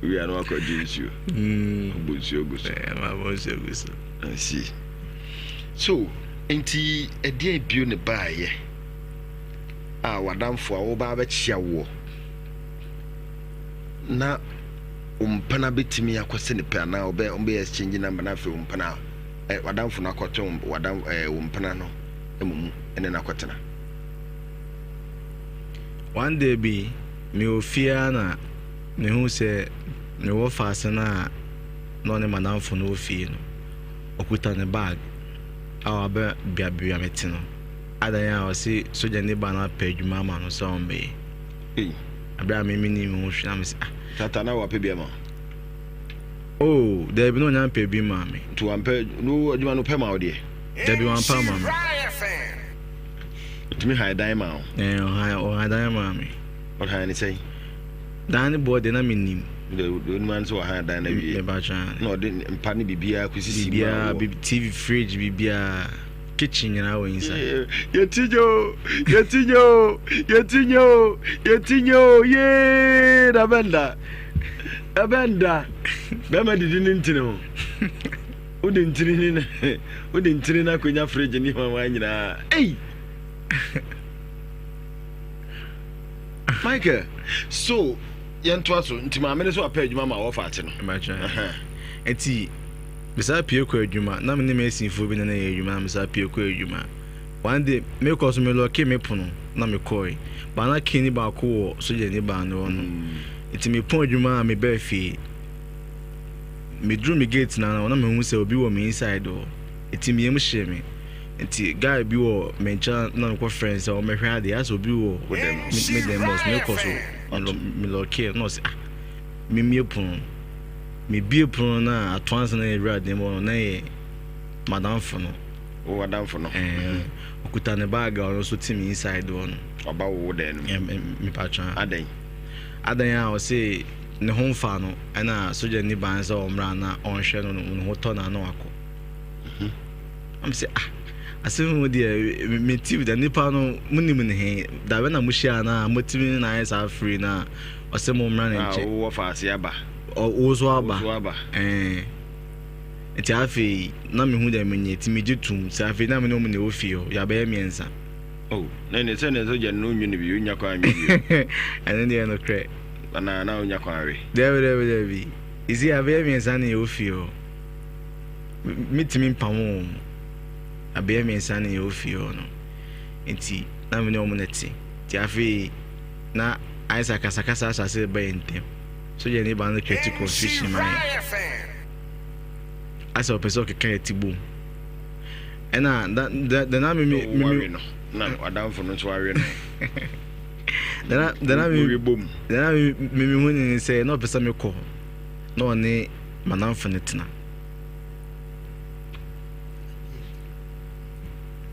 Wia no akɔgye nsuo. Abɔ nsuo gu so. Abɔ nsuo gu so. I see. So, nti ɛdeɛn bio ne baayɛ a w'adamfo a woba abɛkyia woɔ na wo mpena bɛtumi akɔsɛ ne pɛ anaa ɔbɛ ɔbɛyɛ exchange number na afei wo mpena ɛ w'adamfo no akɔtwe w'adam ɛ wo mpena no mmom ɛne no akɔtena. One day bi, mewɔ fie ara na mehu sɛ me wɔfaase no a na ɔne m'adamfo no wɔ fie no, ɔkuta ne bag a waba baabi a mete no. Adan a ɔse sogyani ba no apɛ adwuma ama no sɛ ɔmmɛyɛ. Ei. Bere a me mennim ho hwee na mese ah. Tata na wapɛ bi ama wo? Oh, dabi na ɔnya mpɛ bi maa me. Nti wampɛ, no adwuma no pɛ ma wo deɛ? Dabi wampɛ ama me. Ɔtumi han dan maa wo? Ɛɛ, ɔhan, ɔhan dan maa me. Ɔhan ne sɛn? Dan ne boɔ deɛ na mennim. Deɛ onim ara ne sɛ wahan dan no awie. Mebatwa. Na ɔde mpa ne biribiara kɔsisi mu a wɔ. Biribiara, TV, fridge, biribiara, kitchen nyinaa wɔ inside. Yɛti nye o, yɛti nye o, yɛti nye o, yɛti nye o, yee, na bɛnda, ɛbɛnda. Bɛrima didi ne ntini ho. Wode ntini ne wode ntini no akɔnya fridge ne hwanhwan nyinaa. Ei! Michael, so yɛntoa so nti maame no so apɛ adwuma ma wɔfa ate no. Nti mesaa pie kɔ adwuma na me ne masonfoɔ bi na na yɛ adwuma na mesaa pie kɔ adwuma. One day mekɔ so melɔke me pono na mekɔe. Ba na key ne baako wɔ sogyani baa no hɔ no. Nti mepɔn adwuma a mebaa fie. Meduru me gate no ano na mehu sɛ obi wɔ me inside hɔ. Nti me yam hyee me. Nti guy bi wɔ me nkyɛn na mekɔ frɛ no sɛ ɔmmɛhwɛ adeɛ. Asɛ obi wɔ me dan mu hɔ. So mekɔ so me lɔɔkee no na ɔse ah memmue pono no. Mebue pono no a ato ansa na yɛwura dan mu hɔ no na ɛyɛ m'adamfo no. Wo adamfo no? Ɛɛ ɔkuta ne bag a ɔno nso te me inside hɔ no. Ɔba wo wo dan no mu? Mepatwa. Adɛn? Adɛn a ɔse ne ho mfa no ɛna sogyani baa no sɛ ɔmmra na ɔnhwɛ no no ne ho tɔ no a na wakɔ. Mhm. Na mese ah asɛm mu deɛ meti da nipa no monim ne he da bɛ na mohyia no a motumi na ayɛ saa firi no a ɔsɛ mo mmra ne Ah, nkyɛn. wowɔ faase aba. Wo so aba. Wo so aba. Ɛɛ. Nti afei na mehu dɛ menyɛ nti megye tom sɛ afei na me ne ɔmo na ɛwɔ fie hɔ yɛabɛyɛ mmiɛnsa. Oh, na ɛne sɛ ne sogya no nnwene bio, ɔnnya kwan nwe bio. Ɛno deɛ nokorɛ. Anaa na ɔnnya kwan we? Dabi dabi dabi. Ɛsi abɛyɛ mmiɛnsa na yɛwɔ fie hɔ. Metumi mpamo wɔn. Abɛyɛ mmiɛnsa na yɛwɔ fie hɔ no. Nti na me ne wɔn na ɛte. Nti afei na ayɛ sɛ akasakasa ahyɛ ase reba yɛn ntam. Sogyani baa no create confusion ma yɛn. Asɛ ɔpɛ sɛ ɔkeka yɛn ti bom. Ɛna da da da na me me me no na wadamfo no nso awe no. Dana dana me dana me me me hu ne sɛ na ɔpɛ sɛ mekɔ na ɔne madamfo no tena.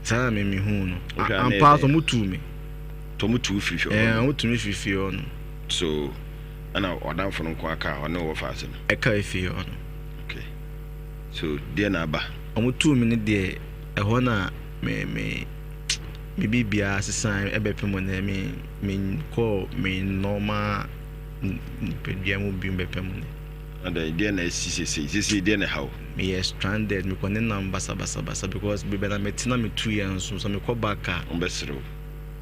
Saa na me me hu no. Ampa so mo tu me. To mo tu firi fie hɔ. Ɛɛ mo tu me firi fie hɔ no. So ɛna wadamfo no nko aka ɔne wɔ fa ase no. Ɛka fie hɔ no. Okay. So deɛ na aba. Ɔmo tuu me no deɛ ɛhɔ na me me me biribiara sesan ɛbɛpem nnɛ me me kɔɔ me normal nipadua mu bio bɛpem nnɛ. Adɛn deɛ na asi sesei sesei deɛ na ɛha wo. Meyɛ stranded mekɔ ne nam basabasabasa because baabi a na mete na metu yɛ nso sɛ mekɔ back a. Wɔn bɛsere wo.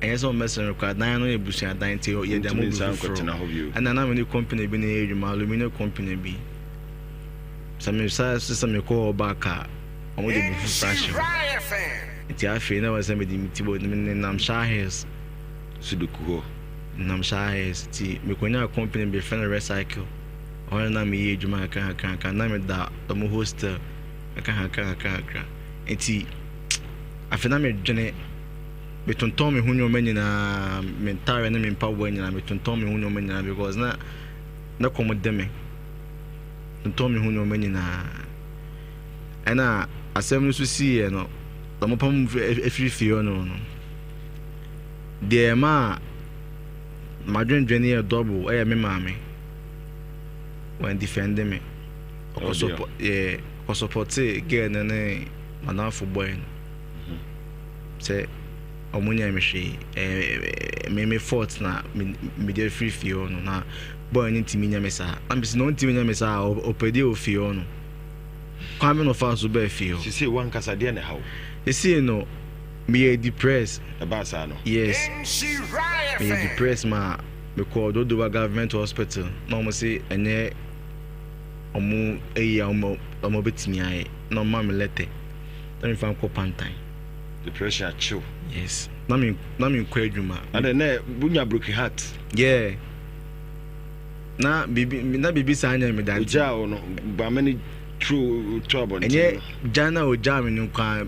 Ɛnyɛ sɛ wɔn bɛsere me koraa dan no yɛ abusua dan nti yɛde ama Wontumi obi nsan foforɔ nkɔtena hɔ bio. ɛna na me ne company bi na ɛyɛ adwuma aluminium company bi. Sɛ mesan nso sɛ mekɔ hɔ back a, wɔde obi foforɔ ahyɛ hɔ. Nti afei na ɛwɔ sɛ mede me ti bɔ menenam Shah Hills. Sudoku hɔ. Menam Shah Hills nti mekɔnyaa company bi yɛfrɛ no Recycle. Ɛhɔ na na meyɛ adwuma kakra kakra kakra. Na meda wɔn hostel kakra kakra kakra kakra. Nti afei na medwene metontɔn me ho nneɛma nyinaa, me ntaare ne me mpaboa nyinaa metontɔn me ho nneɛma nyinaa because na na kɔm de me. Metɔn me ho nneɛma nyinaa. Ɛna asɛm no nso siiɛ no, wɔpam me firi fie hɔ no no, deɛ ɛmaa m'adwendwene yɛ double ɛyɛ me maame. Wandifɛnde me. Ɔkɔsɔpɔtee girl no ne m'adamfo boy no. Sɛ. Ɔmo nyɛɛ me hwee. Ɛɛ me me fault na me mede afiri fie hɔ no na boy no ntumi nyɛ me saa. Na mese na ɔntumi nyɛ me saa a ɔpɛ deɛ wɔ fie hɔ no. Kwan bɛn na ɔfaa so baa fie hɔ? Sesei wankasa deɛ na ɛha wo? Sesei no meyɛ depressed. Ɛbaa saa no? Yes. Meyɛ depressed ma mekɔɔ Dodowa government hospital na ɔmo se ɛnyɛ ɔmo ayi a ɔmo ɔmo bɛtumi ayɛ na ɔmo ma me letter na memfa nkɔ Pantan. Depression akye wo. Yes. Na me na me nkɔ adwuma. Adɛ na wonya broken heart. Yeah. Na bibi na bibi saa nyɛ me dante. Ogyaa wo no, maame no turo to abɔnten. Ɛnyɛ gya na ogyaa me no kwa.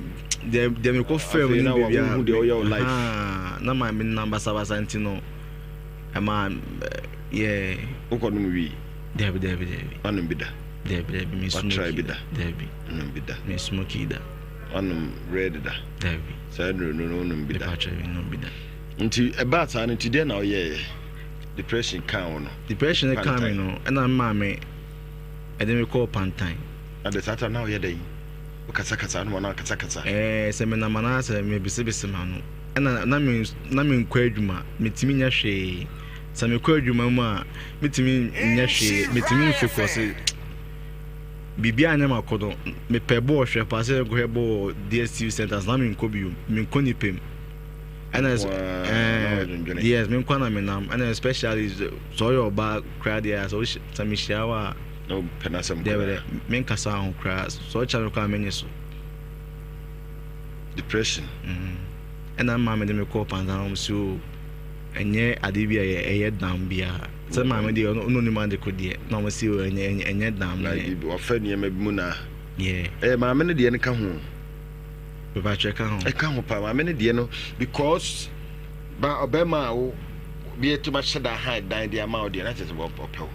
Deɛ deɛ mekɔ fɛ mu ne baabi a. Afei na deɛ ɔyɛ wo life. Na ma me nam basabasa nti no. Ɛma yeah. Wokɔ nom wii. Dabi dabi dabi. Wanom bi da. Dabi dabi me smoke. Watry bi da. Dabi. Wanom bi da. Me smoke da. Wanom red da. Dabi. Saa nnuro no wonom bi da. Mepa kyɛw menom bi da. Nti ɛbaa saa no nti deɛ na woyɛeɛ? Depression kaa wo no. Depression kaa me no ɛna me maame ɛde me kɔɔ Pantan. Ade saa ta na woyɛ dɛn? Wokasakasa no na akasakasa. Ɛɛ sɛ menam anaasɛ mebesebese m'ano. Ɛna na me na menkɔ adwuma metumi nyɛ hwee. Sɛ mekɔ adwuma mu a metumi nyɛ hwee metumi mfokɔse. Biribiara nyɛ m'akɔnnɔ. Mepɛ bɔɔl hwɛ paa sɛ nkɔhwɛ bɔɔl wɔ DSTV centers na menkɔ bio. Menkɔ nipa mu. Ɛna ɛɛ yes me nkwa na menam ɛna especially sɛ ɔyɛ ɔbaa koraa deɛ sɛ wohyɛ sɛ mehyia wo a. Na wopɛ n'asɛm koraa. Dɛbɛ dɛ menkasa ho koraa sɛ ɔkyɛ me koraa menye so. Depression. Mm. Ɛna mmaa mede me kɔɔ pantan wɔn so ɛnyɛ ade bi a ɛyɛ dam biara. Sɛ maame deɛ ɔno onim ade ko deɛ na ɔmo si ɛnyɛ ɛnyɛ dam na wafa nneɛma bi mu na yeah ɛyɛ maame no deɛ no ka ho mepakyɛ ka ho ɛka ho paa maame no deɛ no because ba ɔbɛrima a wo bi ɛtuma hyɛ da han dan de ama wo deɛ na kyerɛ sɛ ɔpɛ wo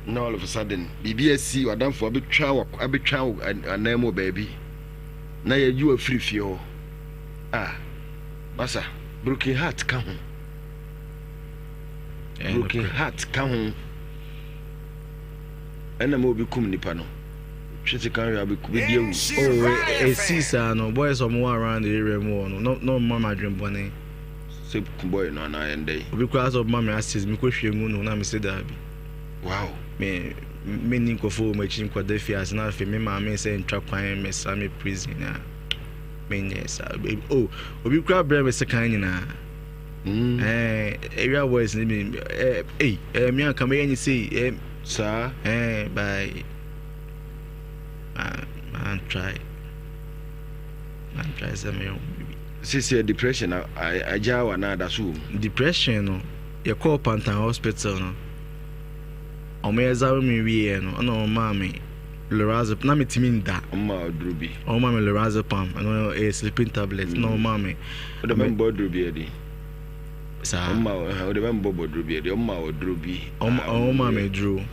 na all of a sudden biribi asi wadamfo abɛtwa abɛtwa wo anan mu wɔ baabi na yɛyi wo afiri fie hɔ ah masa broken heart ka ho Broken heart ka ho ɛna ma obi kum nipa no twe sika hwɛ abɛdi awu. Oh, esi saa no boys ɔmo wɔ around the area mu hɔ no na ɔmo ma me adwene bɔne. Sɛ ku boy no anaa ɛndɛ yi. Obi koraa sɛ ɔbɛma me access me kɔ hwie ngu no na me se daabi. Wow. Me me ni nkurɔfoɔ wɔ m'akyi nkɔda fie ase na afei me maame sɛ ntwa kwan mɛsra me prison a menyɛ saa. Oh, obi koraa brɛ me sekan nyinaa. Mm. Eh, area boys ni bi eh eh eh me anka me yenyi sei eh saa eh by man man try man try sɛ me ho bibi. Sisi depression agya wa na ada so wɔ mu. Depression no yɛkɔɔ Pantan hospital no ɔmo yɛ examine me wieɛ no ɛna ɔmo maa me lorazepam na metumi nda. Ɔmo maa aduro bi. Ɔmo maa me lorazepam ɛno ɛyɛ sleeping tablet na ɔmo maa me. Wode mɛ mbɔ aduro bi adi. Saa. Ɔmo maa wode mɛ mbɔ bɔ aduro bi adi ɔmo maa aduro bi. Ɔmo maa me aduro.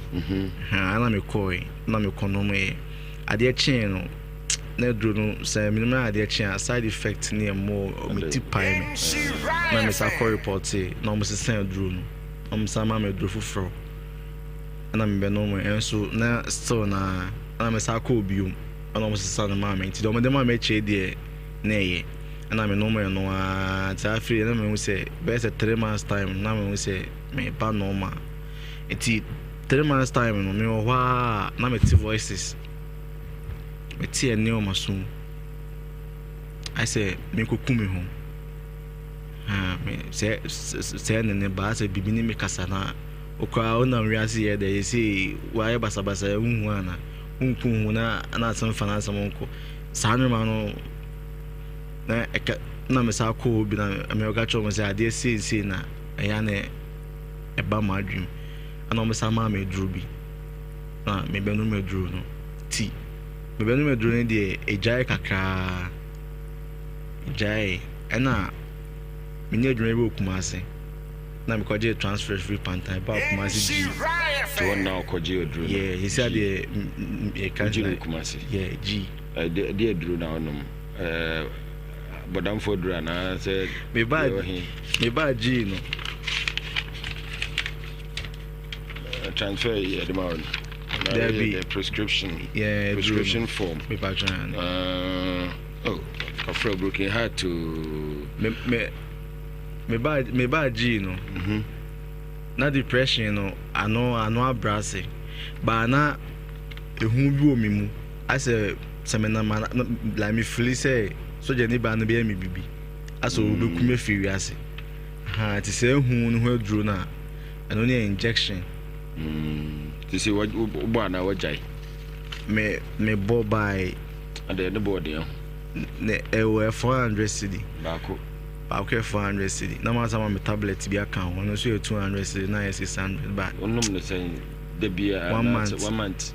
Ɛna me kɔɛ na me kɔ nom yɛ adeɛ kyee no na aduro no sɛ menom na adeɛ kyee a side effect ne ɛmo me ti pae me na me sa kɔ report na ɔmo sesa aduro no ɔmo sa maa me aduro foforɔ. ɛna mebɛnom nso na still na ɛna mesan kɔɔ biom ɛna wɔn sesa no maa me nti deɛ wɔn de maa me akyire deɛ na ɛyɛ ɛna menom ɛno ara nti afei ɛna mehu sɛ bɛyɛ sɛ 3 months time na mehu sɛ meba normal nti 3 months time no mewɔ hɔ a na mete voices mete ɛne wɔn aso mu ayɛ sɛ menkɔku me ho sɛ sɛ ne ne baa sɛ biribi ne me kasa na Wo koraa wonam wiase yɛ dɛ yɛsei wayɛ basabasa wonhu ana wonku ho na na asɛm fa n'asɛm nkɔ saa nneɛma no na ɛka na me saa kɔ hɔ bi na mɛka kyerɛ wɔn sɛ adeɛ sei sei na ɛyɛ na ɛba m'adwene ɛna wɔn san maa me aduro bi na mebɛnom aduro no ti mebɛnom aduro no deɛ egyae kakraa egyae ɛna menyɛ adwuma bi wɔ Kumase. Na me kɔgyee transfer firi Pantan baa Kumasi G. Nti hɔ na ɔkɔgye aduro no? Yeah, sisi adeɛ yɛ ka Wogye no Kumasi? Yeah, G. Ɛde aduro na ɔnom? Ɛɛ bɔdamfo aduro anaa sɛ Me baa me baa G no. Transfer yɛ de ma wɔn. Dabi. The prescription. Yeah, prescription form. Me pa try. Oh. Kɔfrɛ broken heart oo. Me me me ba me ba gyii no. Mm-hmm. Na depression no ano ano abrɛ ase. Baa na ehu bi wɔ me mu. Asɛ sɛ me nam like me fili sɛ sogyani baa no bɛyɛ me bibi. Asɛ mm. obeku me afiri wiase. Ha te sɛ ehu no ho aduro no a ɛno ne yɛ injection. Mm. Te sɛ wobɔ anaa wagyae? Me me bɔ bae. Adɛ ne bɔ ɔden ho. Ne ɛwɔ 400 cedi. Baako. Baako yɛ 400 cedi. Na ma sama me tablet bi aka ho. Ɔno nso yɛ 200 cedi na yɛ 600 ba. Wonom ne sɛn da biara? One month. One month.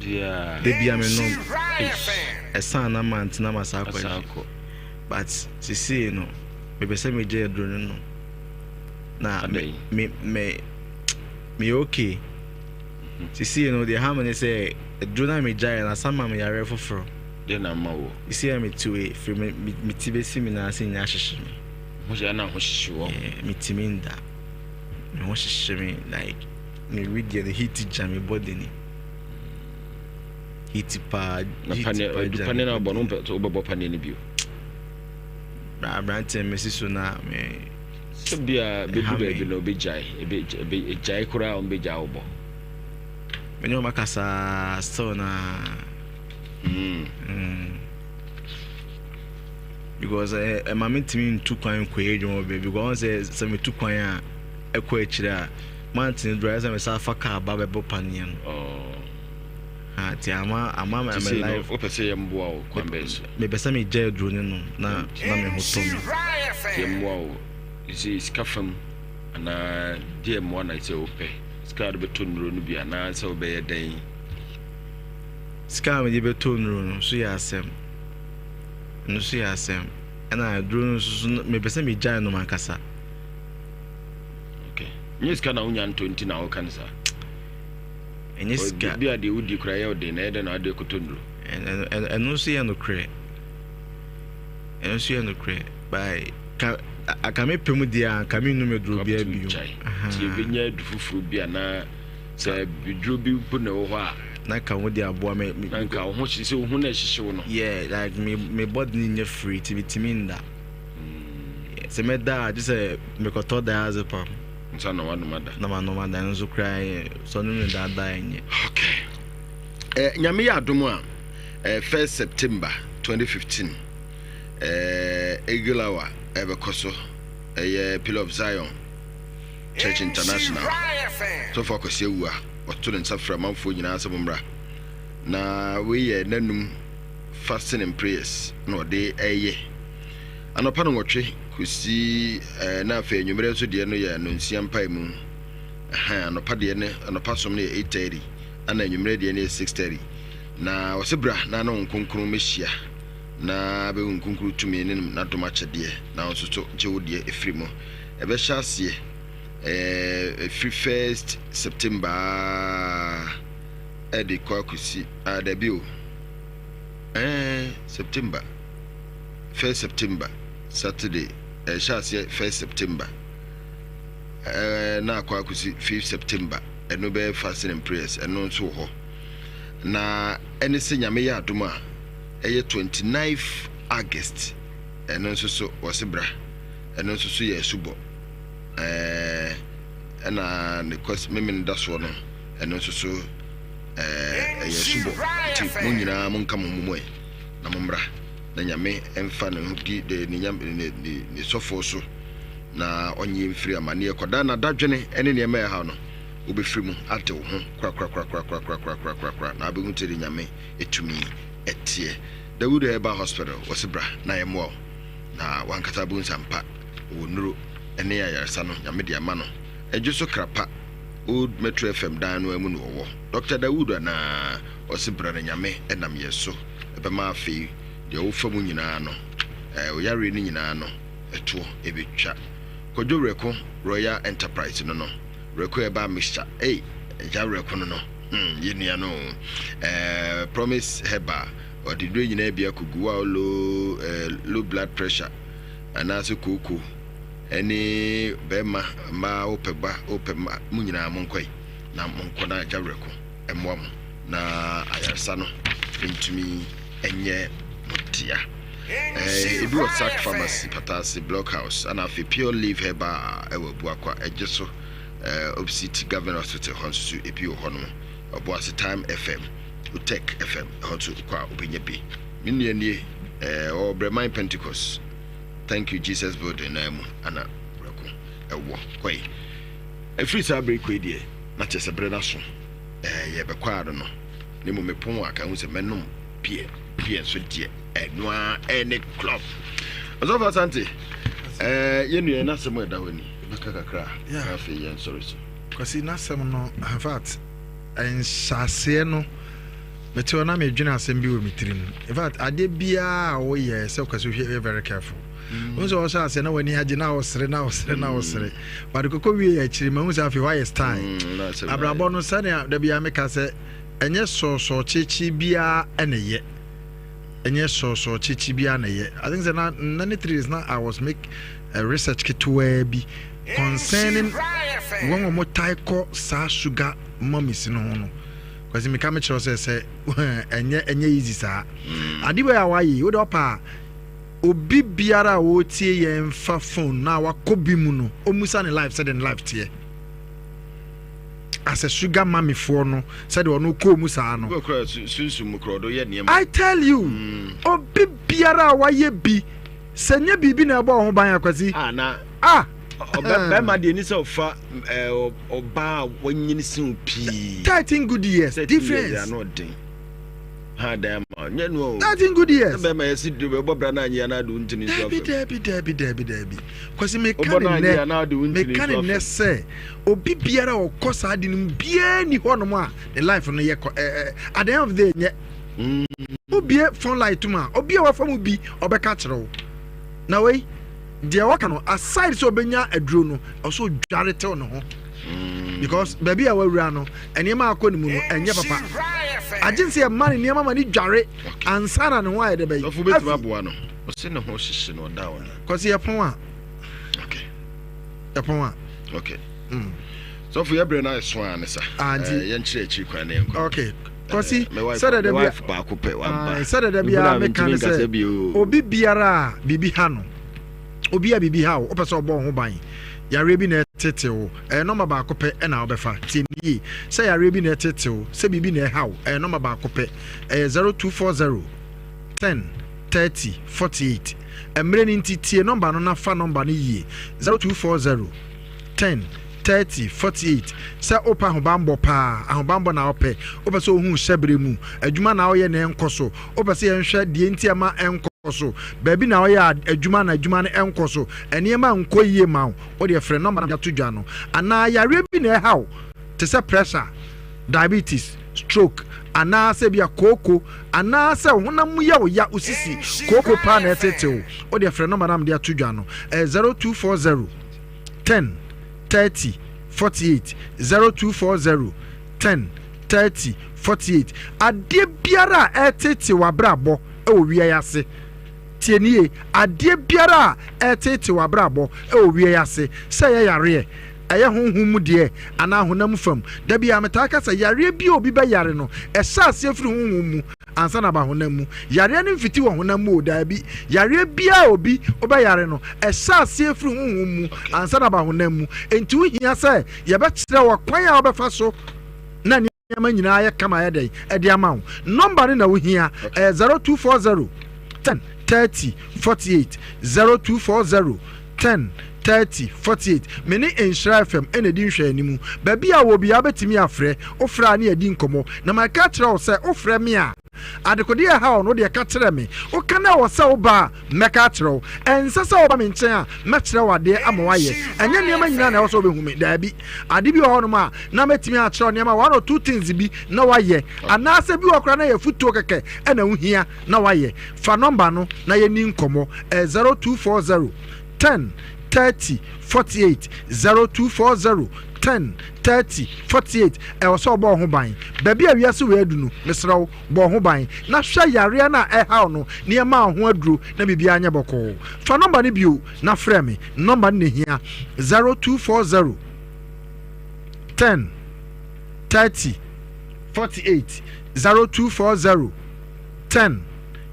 Biara. Da biara me nom. Ɛsan na month na ma saa kɔ akyi. But sesei no mepɛ sɛ megye aduro no nom. Na me me me meyɛ okay. Sesei no deɛ ɛha me ne sɛ aduro no a megyaeɛ no asan ma me yareɛ foforɔ. Deɛ na ama wo? Sesei a mete wei firi me me me ti bɛsi me nan ase nyinaa hyehye me. Ho hyɛ na ho hyehye wɔ? Yeah, metumi nda. Me ho hyehye me like me wedeɛ no heat gya me body ni. Heat paa Na heat paneɛ paa adu gya paneɛ me na wobɔ body no ni. wopɛ sɛ wobɛbɔ paneɛ no bio? Bra aberanteɛ mesi so na me Sɛ bia ɛha bɛdu baabi me. no wobɛgyae ebe ebe egyae koraa a wɔbɛgyaa wo bɔ. Me ne wɔn akasa still na. Mm. Mm. Because eh, ɛma eh, mentumi ntu kwan nkɔyɛ adwuma wɔ baabi because wɔn sɛ sɛ metu kwan a ɛkɔ akyire a mantene dura sɛ mesan fa kaa ba bɛbɔ paneɛ no. Oh. Ha ti ama ama Ti me sei no life. wopɛ sɛ yɛmmoa wo kwan bɛn so? Mepɛ sɛ megya aduro no nom na na me ho tɔ me. Yɛmmoa wo sɛ sika fam anaa deɛ mmoa na sɛ wopɛ sika a wode bɛtɔ nnuro no bi anaa sɛ wobɛyɛ dɛn? Sika a mede bɛtɔ nnuro no nso yɛ asɛm. Ɛno nso yɛ asɛm. Ɛna aduro no nso so mepɛ sɛ megyae nom ankasa. Okay. Nyɛ sika na wonya ntɔ nti na woka no saa. Ɛnyɛ sika. Bi a deɛ wodi koraa yɛ ɔden na ɛyɛ dɛn na wode kɔtɔ nnuro? Ɛno nso yɛ nokorɛ. Ɛno nso yɛ nokorɛ. By ka aka me pɛ mu deɛ a nka me nnum aduro biara bio. Nti yɛbɛnya adu foforɔ bi anaa sɛ duro bi mpo na ɛwɔ hɔ a. Na ka ho de aboa me. Na nka wo ho hye sɛ wo ho na ɛhyehye wo no. Yeah, like me me body ni nyɛ free ti metumi nda. Sɛ mɛda a gye sɛ mekɔtɔ diazepam. Nsa na wanom ada. Na manom ada ɛno nso koraa yɛ sɛ ɔnom ne daadaa ɛnyɛ. Okay. Eh, Nyame yɛ adom a, eh, 1st September 2015, eh, Eagle Hour ɛbɛkɔ so, ɛyɛ Pillar of Zion Church International. Sɔfo Akwasi Awua, ɔto ne nsa frɛ amanfoɔ nyinaa sɛ mommra. Na wei yɛ nanum fasting and prayers na ɔde ɛyɛ. Anɔpa nnɔnwɔtwe kɔsi eh, na afei anwummerɛ nso deɛ no yɛ nnɔnsia mpaemu. Ɛhɛn, anɔpa deɛ no, anɔpa som no yɛ 8:30, ɛna anwummerɛ deɛ no yɛ 6:30. Na ɔse bra na ne Honhom Kronkron mmɛhyia na bɛhu Kronkron tumi ne n'adom akyɛdeɛ na wo nso so gye wo deɛ ɛfiri mu. Ɛbɛhyɛ aseɛ eh, ɛfiri 1st September aa ɛde kɔ akɔsi, ah, dabi o, eh, September. First September, Saturday, ɛhyɛ aseɛ First September ɛɛ na akɔ akɔsi Fifth September, ɛno bɛyɛ fasting and prayers, ɛno nso wɔ hɔ. Na ɛne sɛ Nyame yɛ adom a, ɛyɛ 29th August, ɛno nso so wɔse bra, ɛno nso so yɛ asubɔ. Ɛɛ ɛna ne kɔs memene da soɔ no, ɛno nso so ɛɛ ɛyɛ asubɔ. Nti mo nyinaa monka mo ho mo mu ɛ. na mommra, na Nyame mfa ne ho di de ne nyam ne ne ne sɔfoɔ so, na ɔnye yɛn mfiri amaneɛ kɔda na dadwene ne nneɛma a ɛhaw no, wobɛfiri mu ade wo ho korakorakorakorakorakorakorakorakora, na wobɛhu sɛdeɛ Nyame tumi teɛ. Dawood Herbal Hospital, wɔse bra na yɛmmoa wo, na wankasa wobɛhu sɛ ampa ɔwɔ nnuro ne ayaresa no Nyame de ama no. Ɛdwo so kra pa, Old Metro FM dan no ara mu na wɔwɔ. Dɔkta Dawood anaa? Ɔse bra na Nyame nam yɛn so bɛma afei deɛ wofa mu nyinaa no, wo yareɛ no nyinaa no ɛtoɔ ɛbɛtwa. Kwadwo Werɛko Royal Enterprise no no, Werɛko Herbal Mixture, ei Agya Werɛko no no, hmm, yɛ nua no o. Eh, Promise Herbal, ɔde nnuro nyinaa bi akɔgu wo a low, eh, low blood pressure anaasɛ kooko ɛne bɛrima, mmaa wopɛ ba, wopɛ mma, mo nyinaa monkɔe na monkɔ na Agya Werɛko mmoa mo na ayaresa no ntumi nyɛ mo dea. Eh, ebi wɔ Sac Pharmacy, Patase, Block House, ana afei Pure Leaf Herbal ɛwɔ Abuakwa, ɛgye so, eh, opposite Government Hospital hɔ nso so ebi wɔ hɔ nom. Ɔboase Time FM, Otec FM, ɛhɔ nso kɔ a wobɛnya bi. Me nua nie, eh, ɔwɔ Brɛman Pentecost, Thank You Jesus Building naa mu, ana prɛko ɛwɔ kɔe. Ɛfiri saa bere kɔe deɛ, na kyerɛ sɛ bere no aso, eh, yɛbɛkɔ ano no, na mmom mepɔn a ka hu sɛ mɛnom beer. Beer nso deɛ ɛno ara ɛne club. Ɔsɔfo Asante, ɛɛ yɛn nua n'asɛm a ɛda hɔ ni, bɛka kakra na afei yɛn sɔre so. Kwasi n'asɛm no, in fact, nhyɛaseɛ no, mete hɔ na medwene asɛm bi wɔ me tirim. In fact, adeɛ biara a woyɛ sɛ Kwasi wohwɛ yɛ very careful. Mm. Wo sɛ ɔhyɛ aseɛ na w'ani agye na ɔsere na ɔsere na ɔsere. Mm. But kɔkɔ wie akyiri ma hu sɛ afei woayɛ style. Mm, Abrabɔ no sɛnea da biara meka sɛ Ɛnyɛ sɔɔsɔɔ kyekyee biara na ɛyɛ. Ɛnyɛ sɔɔsɔɔ kyekyee biara na ɛyɛ. I think sɛ na na ne 3 days na I was make a research ketewaa bi concerning wɔn a wɔtae kɔ saa sugar mummies no ho no. Kwasi meka mekyerɛ sɛ sɛ ɛnyɛ ɛnyɛ easy saa. Mm. Ade wei a wayɛ yi, wode ɔpa a obi biara a ɔretie yɛn fa phone na wakɔ bi mu no, ɔmmusa ne life sɛdeɛ ne life teɛ. As a sugar mummy foɔ no sɛdeɛ ɔno kɔɔ mu saa no. Sunsum mu korɔ ɔdo yɛ nneɛma. I tell you mm. obi biara a wayɛ bi sɛ nyɛ biribi na ɛbɔ ɔho ban akwasi. Ah na. Ah. Bɛrima deɛ ni sɛ ɔfa ɔbaa a wanyini sen pii. 13 good years difference. Years ano ɔden. Ha dan ma nyɛ no o. 13 good years. Bɛrima yɛ si de bɛbɔ bra na anyi anaa de ntini nso afam. Dabi dabi dabi dabi. Kwasi meka ne nnɛ meka ne nnɛ sɛ obi biara a ɔkɔ saa ade no mu biara ni hɔnom a ne life no yɛ kɔ ɛɛ at the end of the day nyɛ. Mm. Obie phone light mu a obi a wafa mu bi ɔbɛka kyerɛ wo. Na wei deɛ wɔka no aside sɛ ɔbɛnya aduro no ɔsɛ odware tew ne ho. Mm. Because baabi a wawura no nneɛma akɔ ne mu no ɛnyɛ papa. Agye sɛ ɛma ne nneɛma ma ne dware ansa na ne ho ayɛ dɛ bɛyi. Ɔfo bɛtumi aboa no. Ɔse ne ho hyehye no ɔda hɔ no. Kwasi yɛpɔn a. Okay. Yɛpɔn a. Okay. Mm. Sɔfo yɛ brɛ no ayɛ so a ne sa. Ah, nti. Eh, yɛnkyerɛ akyiri kwan na yɛnkɔ. Okay. Kwasi, eh, sɛdeɛ da bia baako pɛ waba. Sɛdeɛ da bia meka ne sɛ obi biara a biribi ha no, obi a biribi ha wo, wopɛ sɛ ɔbɔ wo ho ban. Yareɛ bi na ɛtete wo, ɛyɛ nɔmba baako pɛ ɛna wobɛfa. Tie me yie. Sɛ yareɛ bi na ɛtete wo, sɛ biribi na ɛha wo, ɛyɛ nɔmba baako pɛ. Ɛyɛ 0240 10 30 48. Mmerɛ no nti, tie nɔmba no na fa nɔmba no yie, 0240 10 30 48. Sɛ wopɛ ahobammɔ paa, ahobammɔ na wopɛ, wopɛ sɛ wohu hyɛberɛ mu, adwuma na woyɛ na ɛnkɔ so, wopɛ sɛ yɛnhwɛ deɛ nti a ɛma ɛnkɔ so, baabi na woyɛ adwuma na adwuma no ɛnkɔ so, nneɛma nkɔ yie ma wo, wodeɛ frɛ nɔmba no ato dwa no. Anaa yareɛ bi na ɛha wo, te sɛ pressure, diabetes, stroke, anaasɛ ebia kooko, anaasɛ wo honam mu yɛ wo ya, wo sisi, kooko paa na ɛtete wo, wo deɛ frɛ nɔmba no a mede ato dwa no, ɛyɛ 0240 10 30 48, 0240 10 30 48. Adeɛ biara a ɛretete w'abrabɔ wɔ wia yi ase, tie nie, adeɛ biara a ɛretete w'abrabɔ wɔ wia yi ase, sɛ ɛyɛ yareɛ, Ɛyɛ honhom mu deɛ anaa honam fam. Da biara metaa ka sɛ yareɛ bi a obi bɛyare no, ɛhyɛ aseɛ firi honhom mu ansa na aba honam mu. Yareɛ no mfiti wɔ honam mu o, daabi. Yareɛ biara a obi wobɛyare no, ɛhyɛ aseɛ firi honhom mu ansa na aba honam mu. Enti wohia sɛ yɛbɛkyerɛ wo kwan a wobɛfa so na nneɛma nyinaa ayɛ kama ayɛ dɛn ɛde ama wo. Nɔmba no na wohia, ɛyɛ 0240 10 30 48, 0240 10 30 48. Me ne Nhyira FM na ɛdi nhwɛanimu. Baabi a wɔ biara wobɛtumi afrɛ, wofrɛ a ne yɛadi nkɔmmɔ. Na maka akyerɛ wo sɛ wofrɛ me a, Adekodeɛ a ɛha wo no, wo deɛ ka kyerɛ me. Woka na ɛwɔ sɛ woba a, mɛka akyerɛ wo. Ɛnsɛ sɛ woba me nkyɛn a, mɛkyerɛ wo adeɛ ama woayɛ. Ɛnyɛ nneɛma nyinaa na ɛwɔ sɛ wobɛhu me. Daabi. Ade bi wɔ hɔnom a, na mɛtumi akyerɛ wo nneɛma one or two things bi na woayɛ. Anaasɛ bi wɔ hɔ koraa na ɛyɛ afotuo kɛkɛ na wohia na woayɛ. Fa nɔmba no na yɛnni nkɔmmɔ. Ɛyɛ 0240 10 30 48, 0240 10 30 48. Ɛwɔ sɛ ɔbɔ wo ho ban. Baabi a wiase wei adu no, mesrɛ wo, bɔ wo ho ban na hwɛ yareɛ no a ɛrehaw no na yɛmma wo ho aduro na biribiara nyɛ bɔkɔɔ. Fa nɔmba no bio na frɛ me. Nɔmba no na ɛhia, 0240 10 30 48, 0240 10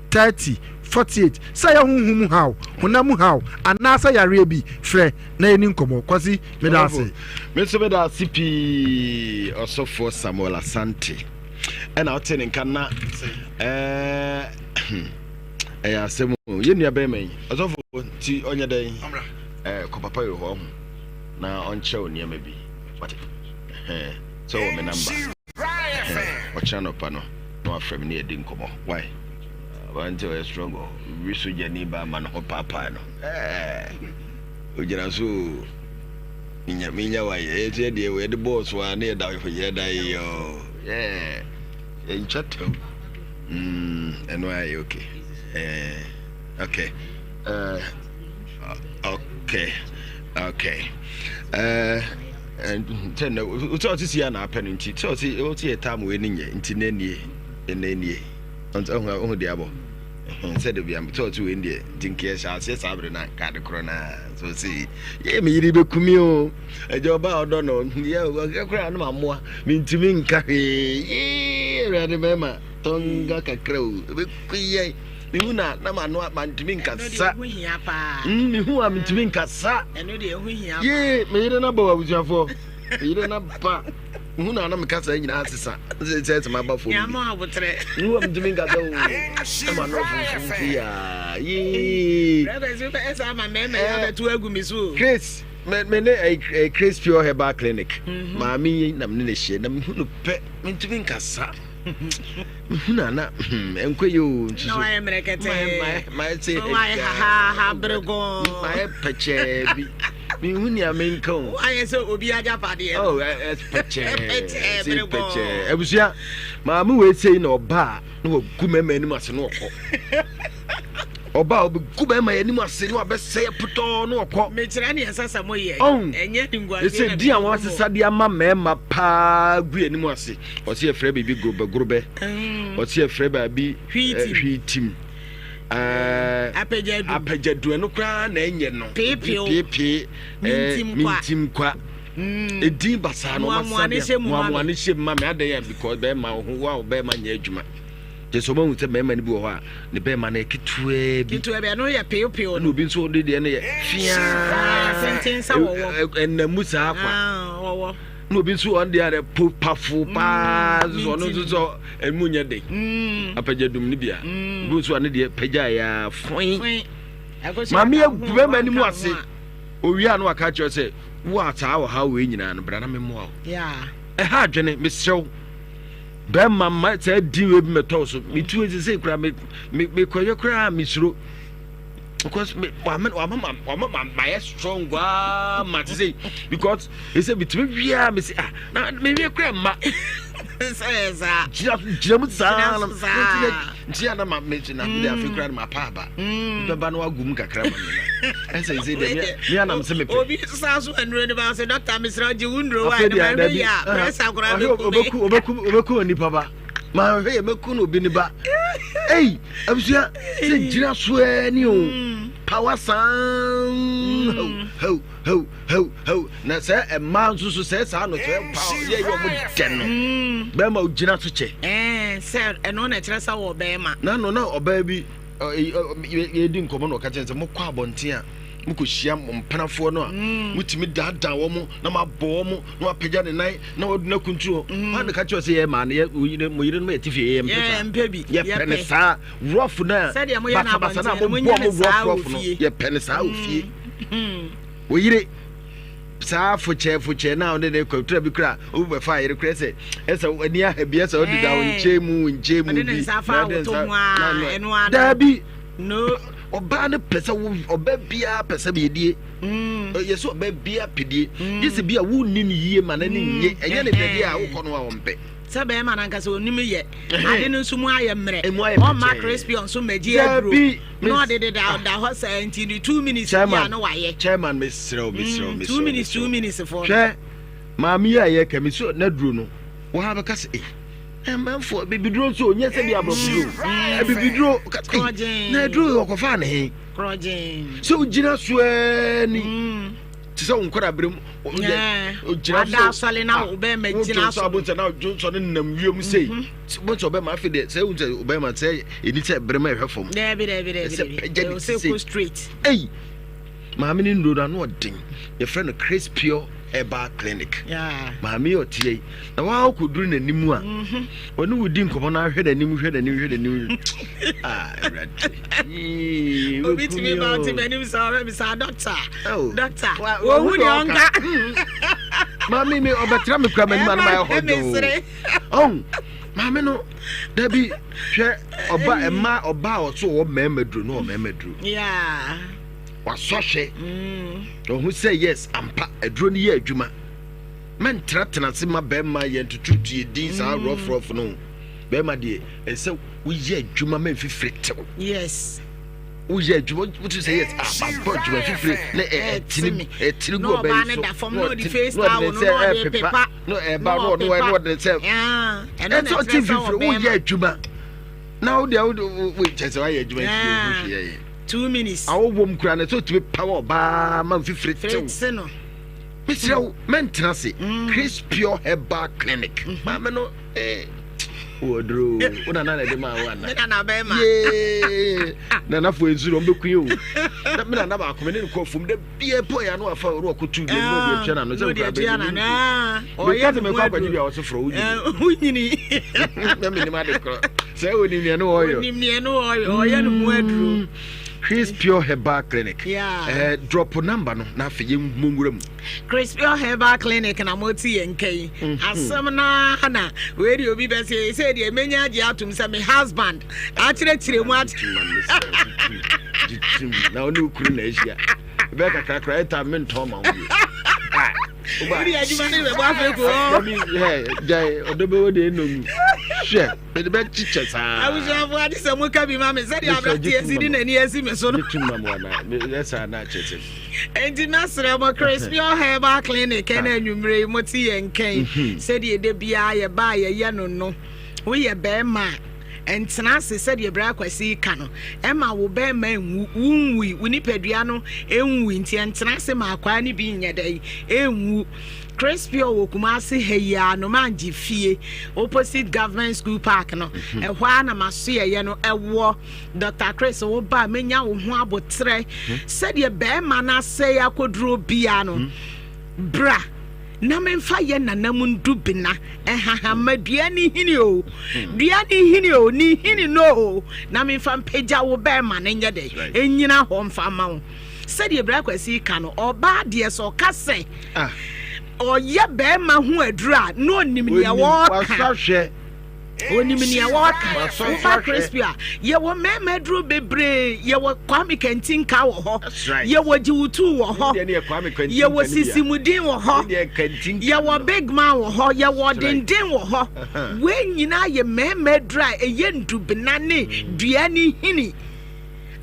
30. 48. Sɛ ɛyɛ honhom mu haw, honam mu haw, anaasɛ yareɛ bi, frɛ na yɛnni nkɔmmɔ. Kwasi, meda ase. Me nso meda ase pii, Ɔsɔfoɔ Samuel Asante. Ɛna wote ne nka na ɛyɛ asɛm o. Yɛn nua bɛrima yi, ɔsɔfo nti ɔnyɛ dɛn? Kɔ papa yi hɔ ɔho na ɔnkyerɛ wo nneɛma bi. Wate? Sɛ ɔwɔ me namba. Ɔkyena nɔpa no na wafrɛ me ne yɛdi nkɔmmɔ. Why? Aberante ɔyɛ strong o. Wi sogyani ba ma ne ho paapae no. Ogyina so o. Minya minya wa yɛ yɛ deɛ yɛde bɔɔl so a ne yɛda yɛda yɛ o. Yeah. Yɛntwa tɛw. Mm, ɛno ayɛ okay. Eh, okay. Uh, okay. Okay. Uh, sɛ na sɛ ɔte si a na apɛ no nti sɛ ɔte ɔte yɛ tam wei ne nyɛ nti na nie na nie ɔhu ɔhu deɛ abɔ sɛ de bia sɛ ɔte wei deɛ nti nka yɛhyɛ aseɛ saa bere na nka ade korɔ no a so ɔse yɛ me yere bɛkumi o agya ɔba a ɔdɔ no yɛ ɔkɛ koraa no mamoa mentumi nka hwee yee awurade mɛma tɔnga kakra o ɛbɛku yɛ mehu na na mano mantumi nkasa mehu a mentumi nkasa yee me yere no aba wɔ abusuafoɔ me yere no aba mehu na na meka saa nyinaa sesa sɛ sɛ sɛ maba fam mehu a mentumi nkasa o ɛma no afomfomfo yaa yee Chris me me ne eh, Chris Pure Herbal Clinic mhm. maame yi na me ne no hyia na mehu no pɛ mentumi nkasa mehu na na hmm, ɛnkɔ yɛ o nso so mayɛ mmerɛkɛtɛ mayɛ sɛ wayɛ hahaha beregɔn mayɛ pɛkyɛɛ bi mehu nea menka o wayɛ sɛ obi agyapadeɛ oh, pɛkyɛɛ sɛ pɛkyɛɛ abusua maame wei sei na ɔbaa na wagu mmarima anim ase na ɔkɔ ɔba a ɔbɛgu bɛrima yɛ anim ase na wabɛsɛe potɔɔ na ɔkɔ. Mekyerɛ nea ɛsɛ sɛ moyɛ. Ɛnyɛ animguaseɛ na na Ɛsɛ din a wɔasesa de ama mmarima paa gu yɛn anim ase. Ɔsɛ yɛfrɛ biribi gorobɛgorobɛ. Mm. Ɔsɛ yɛfrɛ baabi hwiitim. Apɛgyadu. Apɛgyadu ɛno koraa na ɛnyɛ no. Peepee. Peepee. Mintim kwa. Mm. Edin basaa na ɔma sa deɛ mmoamoa ne hyɛ mu ma me adɛn yɛ because bɛrima ho wa bɛrima nyɛ adwuma. Kyerɛ sɛ ɔmahu sɛ bɛrima no bi wɔ hɔ a ne bɛrima no yɛ ketewaa bi. Ketewaa bi ɛno yɛ peepeew no. Ɛna obi nso de deɛ no yɛ fiaa. Tenten sɛ wɔwɔ. Ɛnam mu saa kwa. Wɔwɔ. Na obi nso ɔno deɛ ayɛ po pafo paa nso ɔno nso sɛ ɛmu nyɛ den. Mm. Apagya dum no bia. Mm. Obi nso ɔno deɛ pagya yɛ foin. Maame agu bɛrima no mu ase. Owia no waka kyerɛ sɛ wo a saa ɔhaw wei nyinaa no bra na memmoa wo. Ɛha adwene mesrɛ wo. Bɛrima mma saa din wei bi mɛtɔ wo so metu esi sei koraa me me mekɔyɛ koraa mesuro because me wama wama ma wama ma mayɛ strong waa ma te sei because ɛsɛ metumi wia me se ah na mewie koraa mma gyina gyina mu saa na nti na ma me na de afei koraa no ma pa aba mm. bɛba no agu mu kakra ma me na ɛsɛ sɛ deɛ me anam sɛ mepɛ obi san so nnuro no ba sɛ dɔkta mesrɛ gye wo nnuro wa no mahwɛ yi a prɛsa koraa bɛku me ɔbɛku ɔbɛku onipa ba mahwɛ yɛ mɛku no obi ne ba ei abusua sɛ gyina so ani o mm. power saa mm. hau hau hau hau na sɛ mmaa nso so sɛ saa no sɛ power yɛ yɛ ɔmo dɛ no mm. bɛrima ogyina so kyɛ ɛɛ sɛ ɛno na ɛkyerɛ sɛ wɔ bɛrima na no na ɔbaa bi yɛdi nkɔmmɔ na ɔka kyerɛ sɛ mokɔ abɔnten a mokɔhyia mo mpenafoɔ no a mm. motumi daadaa wɔ mo na moabɔ wɔ mo na wapagya ne nan na wadu no akunturu hɔ mm. wane ka kyerɛ sɛ yɛ maa no mo yere no yɛte fie yɛmpɛ bi yɛpɛ ne saa rough no a basabasa no a mobɔ mo rough rough no yɛpɛ ne saa wɔ fie mm. wo yere saa fokyɛɛ fokyɛɛ na ɔne ne kɔ tura bi kura obi bɛfa ayere kura sɛ ɛsɛ ani aha bi ɛsɛ ɔde da nkyɛn mu nkyɛn mu bi na ɔde nsa na daabi ɔbaa no pɛ sɛ wo ɔbaa biara pɛ sɛ bɛdie mm. yɛ sɛ ɔbaa biara pɛdie mm. gye sɛ bi a wonni ne yie ma n'ani mm. nye ɛnyɛ ne dɛdeɛ a wokɔ no a ɔmpɛ sɛ bɛrima no ankasa ɔnim yɛ ade no nso mu ayɛ mmerɛ ɔmma crispy nso mmɛgye aduro na ɔde deda da hɔ saa nti ne two minutes bi a na wayɛ. Chairman mesrɛ wo mesrɛ wo mesrɛ two minutes 2 minutes fo. Hwɛ maame yi a yɛ kɛ mesrɛ n'aduro no wɔn abɛka sɛ ee ɛmanfoɔ bibiduro nso nyɛ sɛ bi aborɔfo duro abibiduro na aduro yɛ ɔkɔfa ne he sɛ wogyina so ɛɛ ni. te sɛ wo nkɔda berɛ mu gyina so asɔre na wo bɛrima gyina so abonsɛ na dwonsɔ no nam wiem sei mhm. bonsɛ ɔbɛrima afei deɛ sɛ wohu sɛ ɔbɛrima sɛ ɛni sɛ berɛ ma ɛhwɛ fam daabi daabi daabi sɛ pagya ne ti sei straight ei maame no nnuro no ano ɔden yɛfrɛ no Chris Pure Herbal Clinic maame yɛ ɔteɛ yi na waa kɔduru n'anim a mhm. ɔne wo di nkɔmmɔ no ahwɛ n'anim hwɛ n'anim hwɛ n'anim ah, awurade obi tumi ba ɔte m'anim sɛ ɔbɛ mi sɛ dɔkta oh. dɔkta ohu ni ɔnka mm. maame mi ɔbɛtena mi kura m'anim anam ayɛ hɔ doo ɔn maame no dabi hwɛ ɔba ɛma ɔba a ɔso ɔwɔ mmarima duro no wɔ mmarima duro wasɔ hwɛ mm. ɔho sɛ yes ampa aduro no yɛ adwuma mɛntenatena ase ma bɛrima yɛn tututu yɛ din saa mm. rɔfrɔf no bɛrima deɛ ɛsɛ woyɛ adwuma ma mfifire tew yes woyɛ adwuma wotu sɛ yes ah mabɔ adwuma mfifire na ɛtene ɛtene gu ɔbɛn yi so na ɔde face towel no na ɔde pepa na ɛba na ɔde na ɔde sɛ ɛsɛ ɔte mfifire woyɛ adwuma na wode wode wo kyɛ sɛ woayɛ adwuma mfifire ho hwee yɛ 2 minutes. Awɔ wom kura no sɛ otumi paw ɔbaa ma mfifire tew. no. Mesrɛ wo mɛntena ase. Mm. Chris Pure Herbal Clinic. Mm-hmm. Maame no eh wɔ duro wo nana na ɛde maa wo ana. Me nana bɛrima. Yee nana fo nsu na ɔmbɛku yi o. Na me nana baako me ne no kɔ fam da bia po ya no afa ɔno ɔkɔtu bi no ɔde atua n'ano sɛ nkura bɛyɛ ne nim. Meka sɛ mekɔ akɔgye bi a ɔso frɛ wo nyini. Wo nyini. Na menim ade korɔ. Sɛ onim nea no ɔyɔ. Onim nea no ɔyɔ ɔyɛ no mu aduro. Chris Pure Herbal Clinic. Yeah. Eh, drop number no na afei yɛn mu nwura mu. Chris Pure Herbal Clinic na mo ti yɛn nka yi. Mhm. Asɛm naa na wei deɛ obi bɛ sɛ sɛ deɛ menya agye atum sɛ me husband akyerɛkyerɛ mu akyerɛ. Na ɔne okuru na ahyia. Bɛɛ kakrakra ɛta mentɔn ma wo bio. Wode adwuma no bɛbɔ afei ko. Dabi ɛ gyae ɔdɔ bɛwɔ deɛ ɛnɔ mu. Hwɛ mede bɛkyekyɛ saa. Abusuafo ade sɛ moka bi ma me sɛdeɛ aberanteɛ si de n'ani asi me so no. Gye ma mo ana yɛ saa na akyɛ sɛ. Enti mɛsrɛ mo Chris Pure Herbal Clinic ɛna anwummerɛ yi mote yɛn nkan mhm. sɛdeɛ da biara yɛba a yɛyɛ no no woyɛ bɛrima a ntena ase sɛdeɛ Bra Kwasi ka no ɛma wo bɛrima nwu wonwui wo nipadua no nwui nti ɛntena ase ma akwaa no bi nyɛ dɛn ɛnwu Crispy wɔ Kumasi ha yi ara no mangye fie opposite government school park no mhm. ɛhɔ ara na masoɛyɛ no ɛwɔ Dr. Chris wo ba menya wo ho abotrɛ mhm. sɛdeɛ bɛrima no asɛe akɔduro bia no mhm. bra na memfa yɛ nanam ndu bena ɛhahama dua ne hini o dua ne hini o ne hini no o na memfa mpagya wo bɛrima no nyɛ dɛ ɛnyina hɔ mfa ma wo Sɛdeɛ Bra Kwasi ka no, ɔbaa deɛ sɛ ɔka sɛ ah. ɔyɛ bɛrima ho aduru a na ɔnim nea wɔreka. Onim nea wɔreka. Woba Crispy a, yɛwɔ mmarima aduro bebree. Yɛwɔ Kwame Kantinka wɔ hɔ. Yɛwɔ Jiwutu wɔ hɔ. Yɛwɔ Sisimudin wɔ hɔ. Yɛwɔ Big Man wɔ hɔ. Yɛwɔ Denden wɔ hɔ. Wei nyinaa yɛ mmarima aduro a ɛyɛ ndubena ne dua ne hini.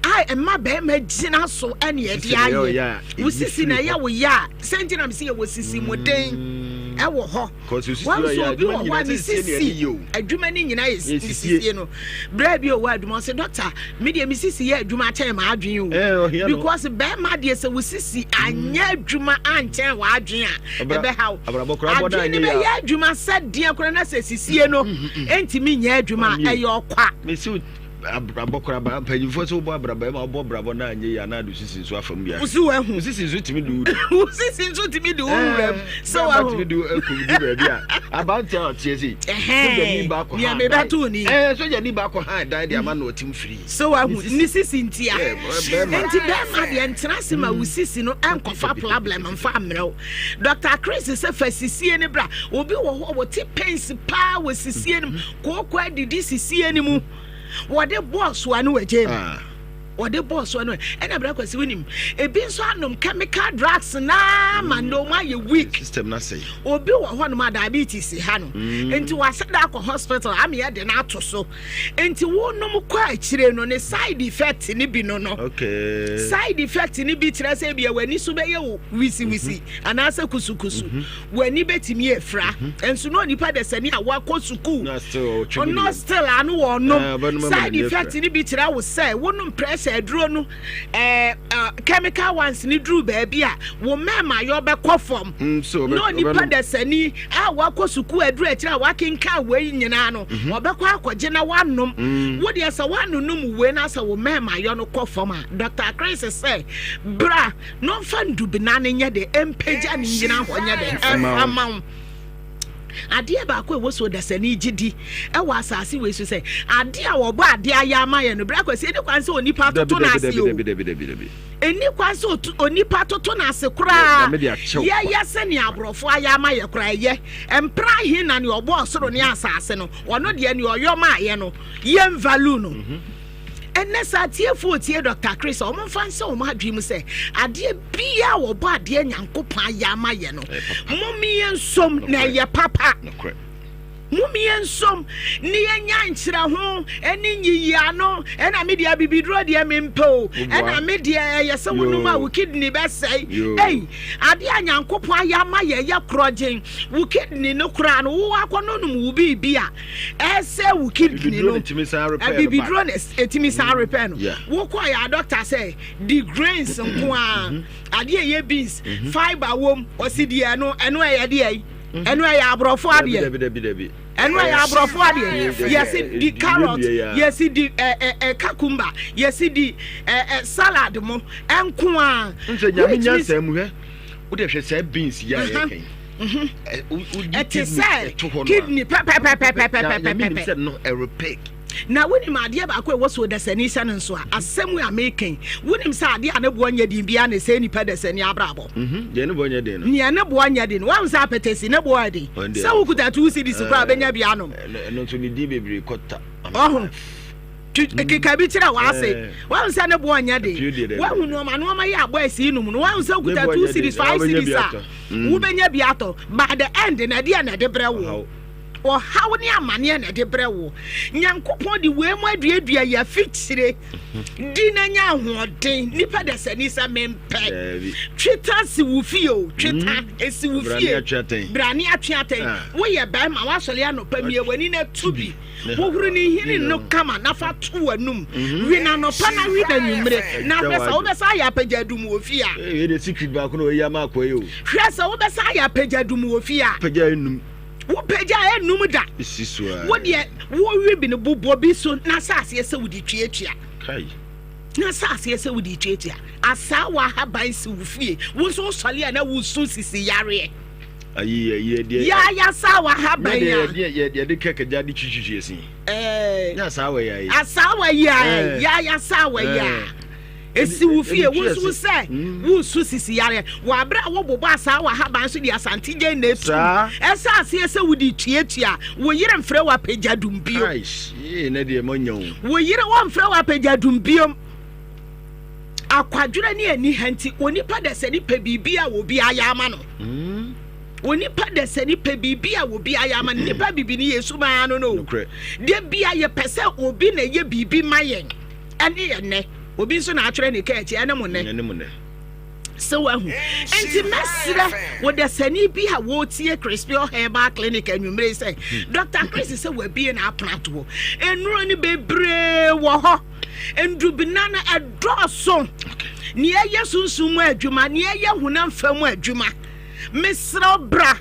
a ɛma bɛrima gyina so ɛne ɛde ayɛ wo sisi na ɛyɛ wo yɛ a sɛ nti na mesi yɛ wɔ sisi mu den mm. ɛwɔ hɔ wɔn nso obi wɔ hɔ a ne sisi adwuma ne nyinaa yɛ sisie no berɛ bi ɔwɔ adwuma ɔsɛ dɔkta me deɛ me sisi yɛ adwuma akyɛn ma adwene o eh, because bɛrima deɛ sɛ wo sisi anyɛ adwuma ankyɛn wɔ adwene a ɛbɛha wo adwene ne bɛyɛ adwuma sɛ deɛ koraa na sɛ sisie no mm, mm, mm. ɛntumi nyɛ adwuma ɛyɛ ɔkwa. Abrabɔ koraa ba mpanyinfoɔ sɛ wobɔ abrabɔ ɛma wobɔ abrabɔ na anyɛ yie anaa de sisi nso afa mu bi ahwɛ. Wosi wahu. Wo sisi nso tumi de wo. Wo sisi nso tumi de wo wura mu. Sɛ wahu. Tumi de wo du baabi a abante a ɔteɛ sei. Sogyani baako ha dan. Ɛɛ sogyani baako ha dan de ama na ɔtim firi. Sɛ wahu ne sisi ntia. Nti bɛrima deɛ ntena ase ma wo sisi no ɛnkɔfa problem mfa mmerɛ wo. Dr. Chris sɛ fa sisie ne bra. Obi wɔ hɔ wɔte pains paa wɔ sisie no mu. Kooko adidi sisie no mu. Wɔde bɔɔ soa no wɔ mu. Ah. Wɔde bɔɔ soa no ɛna bra kwasi wonim. Ebi nso anom chemical drugs naa ma mm. na wɔn ayɛ weak. System na sɛe. Obi wɔ hɔ nom a diabetes ha no. Mm. Nti wasɛ da akɔ hospital ama yɛ de no ato so. Nti wonom kɔ akyire no ne side effect ne bi no no. Okay. Side effect ne bi kyerɛ sɛ ebia w'ani so bɛyɛ wo wisiwisi mm-hmm. anaasɛ kusukusu. Mm-hmm. W'ani bɛtumi afira. Mm-hmm. Nso na onipa dasani a wakɔ sukuu. Ɔno still ano wɔ ɔnom. Eh, side effect ne bi kyerɛ wo sɛ wonom pressure. sɛ aduro no ɛɛ chemical ones ne duru baabi a wo mmarima yɛ ɔbɛkɔ fam. Mm, Na onipa dasani a wakɔ sukuu aduru akyire a wakenkan wei nyinaa no, mhm. ɔbɛkɔ akɔgye na wanom. Mm. Wo deɛ sɛ woanonom wei na sɛ wo mmarima yɛ no kɔ fam a, Dr. Chris sɛ bra na ɔmfa ndubena no nyɛ de mpagya ne nyina hɔ nyɛ de ɛmfa ma wo. Adeɛ baako a ɛwɔ so ɔdasani gye di wɔ asase wei so sɛ adeɛ a wɔbɔ adeɛ ayɛ ama yɛn no berɛ akwasi ɛni kwan sɛ onipa atoto no ase o ɛni kwan sɛ onipa atoto no ase koraa yɛyɛ sɛ nea aborɔfo ayɛ ama yɛ koraa ɛyɛ mpra he na nea ɔbɔ ɔsoro ne asase no ɔno deɛ nea ɔyɔ maa yɛ no yɛn value no. Mm -hmm. Ɛnnɛ sɛ atiefoɔ retie Dɔkta Chris a, wɔmfa nhyɛ wɔn adwene mu sɛ adeɛ biara a wɔbɔ adeɛ Nyankopɔn ayɛ ama yɛ no, mom yɛnsom na ɛyɛ papa. Mom yɛnsom ne yɛnya nkyerɛ ho ne nyiyiano ɛna me deɛ abibiduro deɛ mempɛ o ɛna me deɛ ɛyɛ sɛ wonom a wo kidney bɛsɛe. Ei, adeɛ a Nyankopɔn ayɛ ama yɛ yɛ korɔgyen wo kidney no koraa no wowɔ akɔnonom wo biribi a ɛsɛ wo kidney no abibiduro na ɛtumi san mm. repair no wokɔ yɛ doctor sɛ di grains nko a mm-hmm. adeɛ ɛyɛ beans mm-hmm. fibre wom ɔsi deɛ ɛno ɛno ɛyɛ deɛ yi mm-hmm. ɛno ɛyɛ aborɔfo adeɛ ɛno ɛyɛ aborɔfo adeɛ yɛsi di carrot yɛsi di ɛ ɛ cucumber yɛsi di ɛ ɛ salad mo ɛnko a. nsɛ nyame nyansa mu hwɛ wode hwɛ saa beans yi a yɛka yi ɛte sɛ kidney pɛpɛpɛpɛpɛpɛpɛ na wonim adeɛ baako a ɛwɔ so dasani hyɛ no nso a asɛm a meka wonim sɛ adeɛ a ne boɔ nyɛ den biara na ɛsɛ nipa dasani abrabɔ mhm, deɛ ne boɔ nyɛ den no nea ne boɔ nyɛ den wɔn sɛ apɛtɛsi ne boɔ yɛ den sɛ wokuta two cedis koraa bɛnya bi anom ɛno nso ne din bebree kɔta ɔho keka bi kyerɛ w'ase wɔn sɛ ne boɔ nyɛ den wɔn nneɛma nneɛma yɛ abɔ esi nom no wɔn sɛ wokuta two cedis five cedis a mm. wobɛnya bi atɔ by the end na ɛdeɛ na ɛde brɛ wo ɔhaw ne amaneɛ na ɛde brɛ wo nyankopɔn de wei mu aduadua yɛ afikyire mhm. di na nya ahoɔden nipa da sani sɛ mempɛ tweta si wo fie o tweta mm. esi wo fie brane atwe atɛn ah. woyɛ bɛrima woasɔre anɔpa mie w'ani na tu bi Hohoro ne nhini no kama na fa to w'anum. Mhm. We no anɔpa na we no anwummere. Na hwɛ sɛ wobɛsan ayɛ apagya adum wɔ fie a. Ee, de secret baako na oyi ama akɔ yi o. Hwɛ sɛ wobɛsan ayɛ apagya adum wɔ fie a. Pagya enum. Wopagya enum da. Esi so a. Wo deɛ wowe bi no bobɔ bi so na sɛ aseɛ sɛ wode tuatua. Kai. Na sɛ aseɛ sɛ wode tuatua. Asaawa ahaban si wo fie. Wo nso wosɔre a na wosu sisi yareɛ. Ayi ayi ɛdeɛ. Ya ya sawa ha ban ya. Yɛ deɛ yɛ de kɛkɛ gya de twitwitwi esi. Ɛɛ. Yɛ asawa ya yi. Asawa ya ya ya sawa ya. Esi wo fie wo nso sɛ mm. wo su sisi yareɛ wɔ abere a wobobɔ asawa ha ban so de asante gye na etu ɛsɛ aseɛ sɛ wode tuatua wo yere mfrɛ wo apagya dum bio. Wo yere wɔmfrɛ wo apagya dum bio. Akwadwerɛ ne aniha nti, onipa dasani pɛ biribi a obi ayɛ ama no. Mm. Onipa dasani pɛ biribi a obi ayɛ ama no. Nipa bibi ni yɛ sumaa no no. De bia yɛpɛ sɛ obi na ɛyɛ biribi ma yɛn. Ɛne yɛn nɛ. Obi nso na atwerɛ ne kaa akyi ɛne mo nɛ. Sɛ wahu. Enti mɛsrɛ wo dasani bi a wɔretie Crispio Herbal Clinic anwummere sɛ hmm. Dr. Chris sɛ wabie n'apono ato hɔ. Nnuro no bebree wɔ hɔ. Nnubena no ɛdɔɔso. Nea ɛyɛ sunsum mu adwuma, nea ɛyɛ honam fam mu adwuma. Mesrɛ wo bra.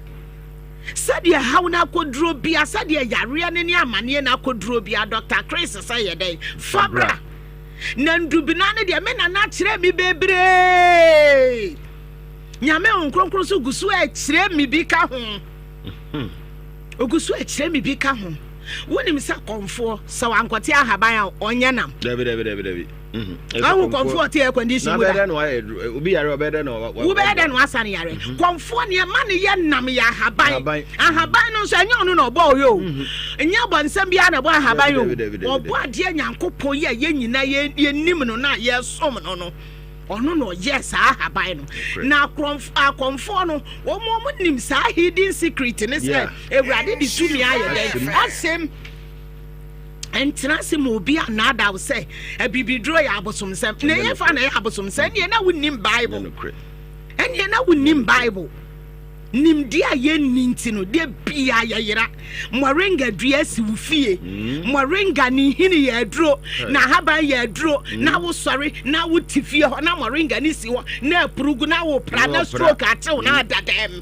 Sɛdeɛ haw no akɔduro bia, sɛdeɛ yareɛ no ne amaneɛ no akɔduro bia, Dr. Chris sɛ yɛ dɛn? Fa bra. Na ndubena no deɛ me nana kyerɛ me bebree. Nyame Honhom Kronkron so gu so ɛkyerɛ me bi ka ho. Ogu so ɛkyerɛ me bi ka ho. Wonim sɛ kɔmfoɔ sɛ wankɔte ahaban a ɔnyɛ nam. Dabi dabi dabi dabi. Mhm. Ahu kɔmfoɔ ɔte air condition mu da. Na bɛyɛ dɛ na wayɛ obi yare ɔbɛyɛ dɛ na wa. Wobɛyɛ dɛ na wasa ne yare. Mhm. Kɔmfoɔ nea ɛma ne yɛ nam yɛ ahaban. Ahaban no nso ɛnyɛ ɔno na ɔbɔ ɔyɛ o. Mhm. Nyɛ bɔnsɛm biara na ɛbɔ ahaban o. Ɔbɔ adeɛ Nyankopɔn yi a yɛn nyinaa yɛnim no na yɛsom no no. Ɔno na ɔyɛɛ saa ahaban no. Na akɔmfoɔ no, wɔn wɔn nim saa hidden secret ne sɛ Awurade de tumi ayɛ dɛn asɛm. Ntena ase ma obi anaadaa wo sɛ abibiduro yɛ abosomsɛm. Na ɛyɛ fa na ɛyɛ abosomsɛm. Ɛnneɛ na wonnim Bible. Ɛnneɛ na wonnim Bible. Nimdeɛ a yɛnni nti no, da biara yɛyera. Moringa dua si wo fie. Moringa ne nhini yɛ aduro, n'ahaban yɛ aduro. Na wosɔre na wote fie hɔ na moringa ne si hɔ na apurugu na wopra na stroke akyew na ada dɛm.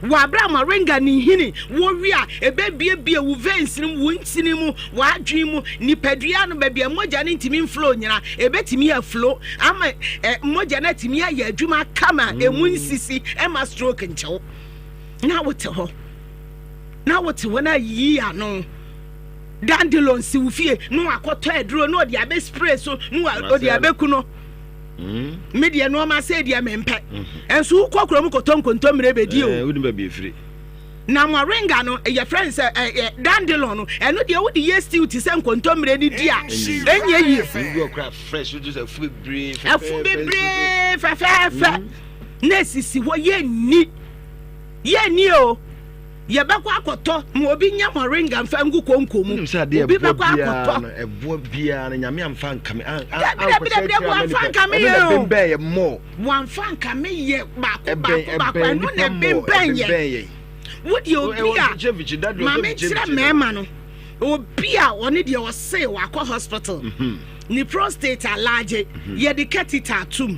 Wɔ abere a moringa ne nhini wowe a ɛbɛbiebie wo veins no mu, wo ntini mu, w'adwene mu, nipadua no baabi a mogya no ntumi mflow nyina, ɛbɛtumi aflow ama eh, mogya no atumi ayɛ adwuma kama, ɛmu nsisi, ɛma stroke nkyɛw. Na wote hɔ, na wote hɔ na ayiyi ano. Dandelion si wo fie na wakɔtɔ aduro na ɔde abɛ spray so na ɔde abɛku no. Me deɛ nneɛma sɛ deɛ mempɛ. Nso wokɔ kurom kɔtɔ nkontommire bɛdi o. Eh, wonim baabi efiri. Na moringa no yɛfrɛ no sɛ ɛ ɛ dandelion no, ɛno deɛ wode yɛ stew te sɛ nkontommire no di a, ɛnyɛ yie. Ebi wɔ kora fresh wotu sɛ afu bebree fɛfɛɛfɛ. Afu bebree fɛfɛɛfɛ na esisi hɔ yɛnni yɛnni o. Yɛbɛkɔ akɔtɔ ma obi nya moringa mfa ngu konko mu. Wonim sɛ adeɛ Obi ɛboɔ bɛkɔ biara akɔtɔ. no ɛboɔ biara no nyame amfa nkame Dabi dabi ankɔhyɛ dabi dabi akyire ama wamfa nipa nkame ɛno na yɛn o. ɛbɛnbɛn yɛ more. Wamfa nkame yɛ baako Ɛbɛn baako baako ɛbɛn ɛno na nipa more ɛbɛnbɛn yɛn. ɛbɛnbɛn yɛn. Wo deɛ Wo obi ɛwɔ a mfikyi mfikyi daddy ɔsɛ maame mfikyi nkyerɛ mfikyi no. mmarima no obi a ɔne deɛ ɔse wakɔ hospital ne prostate alaagye yɛde catheter atum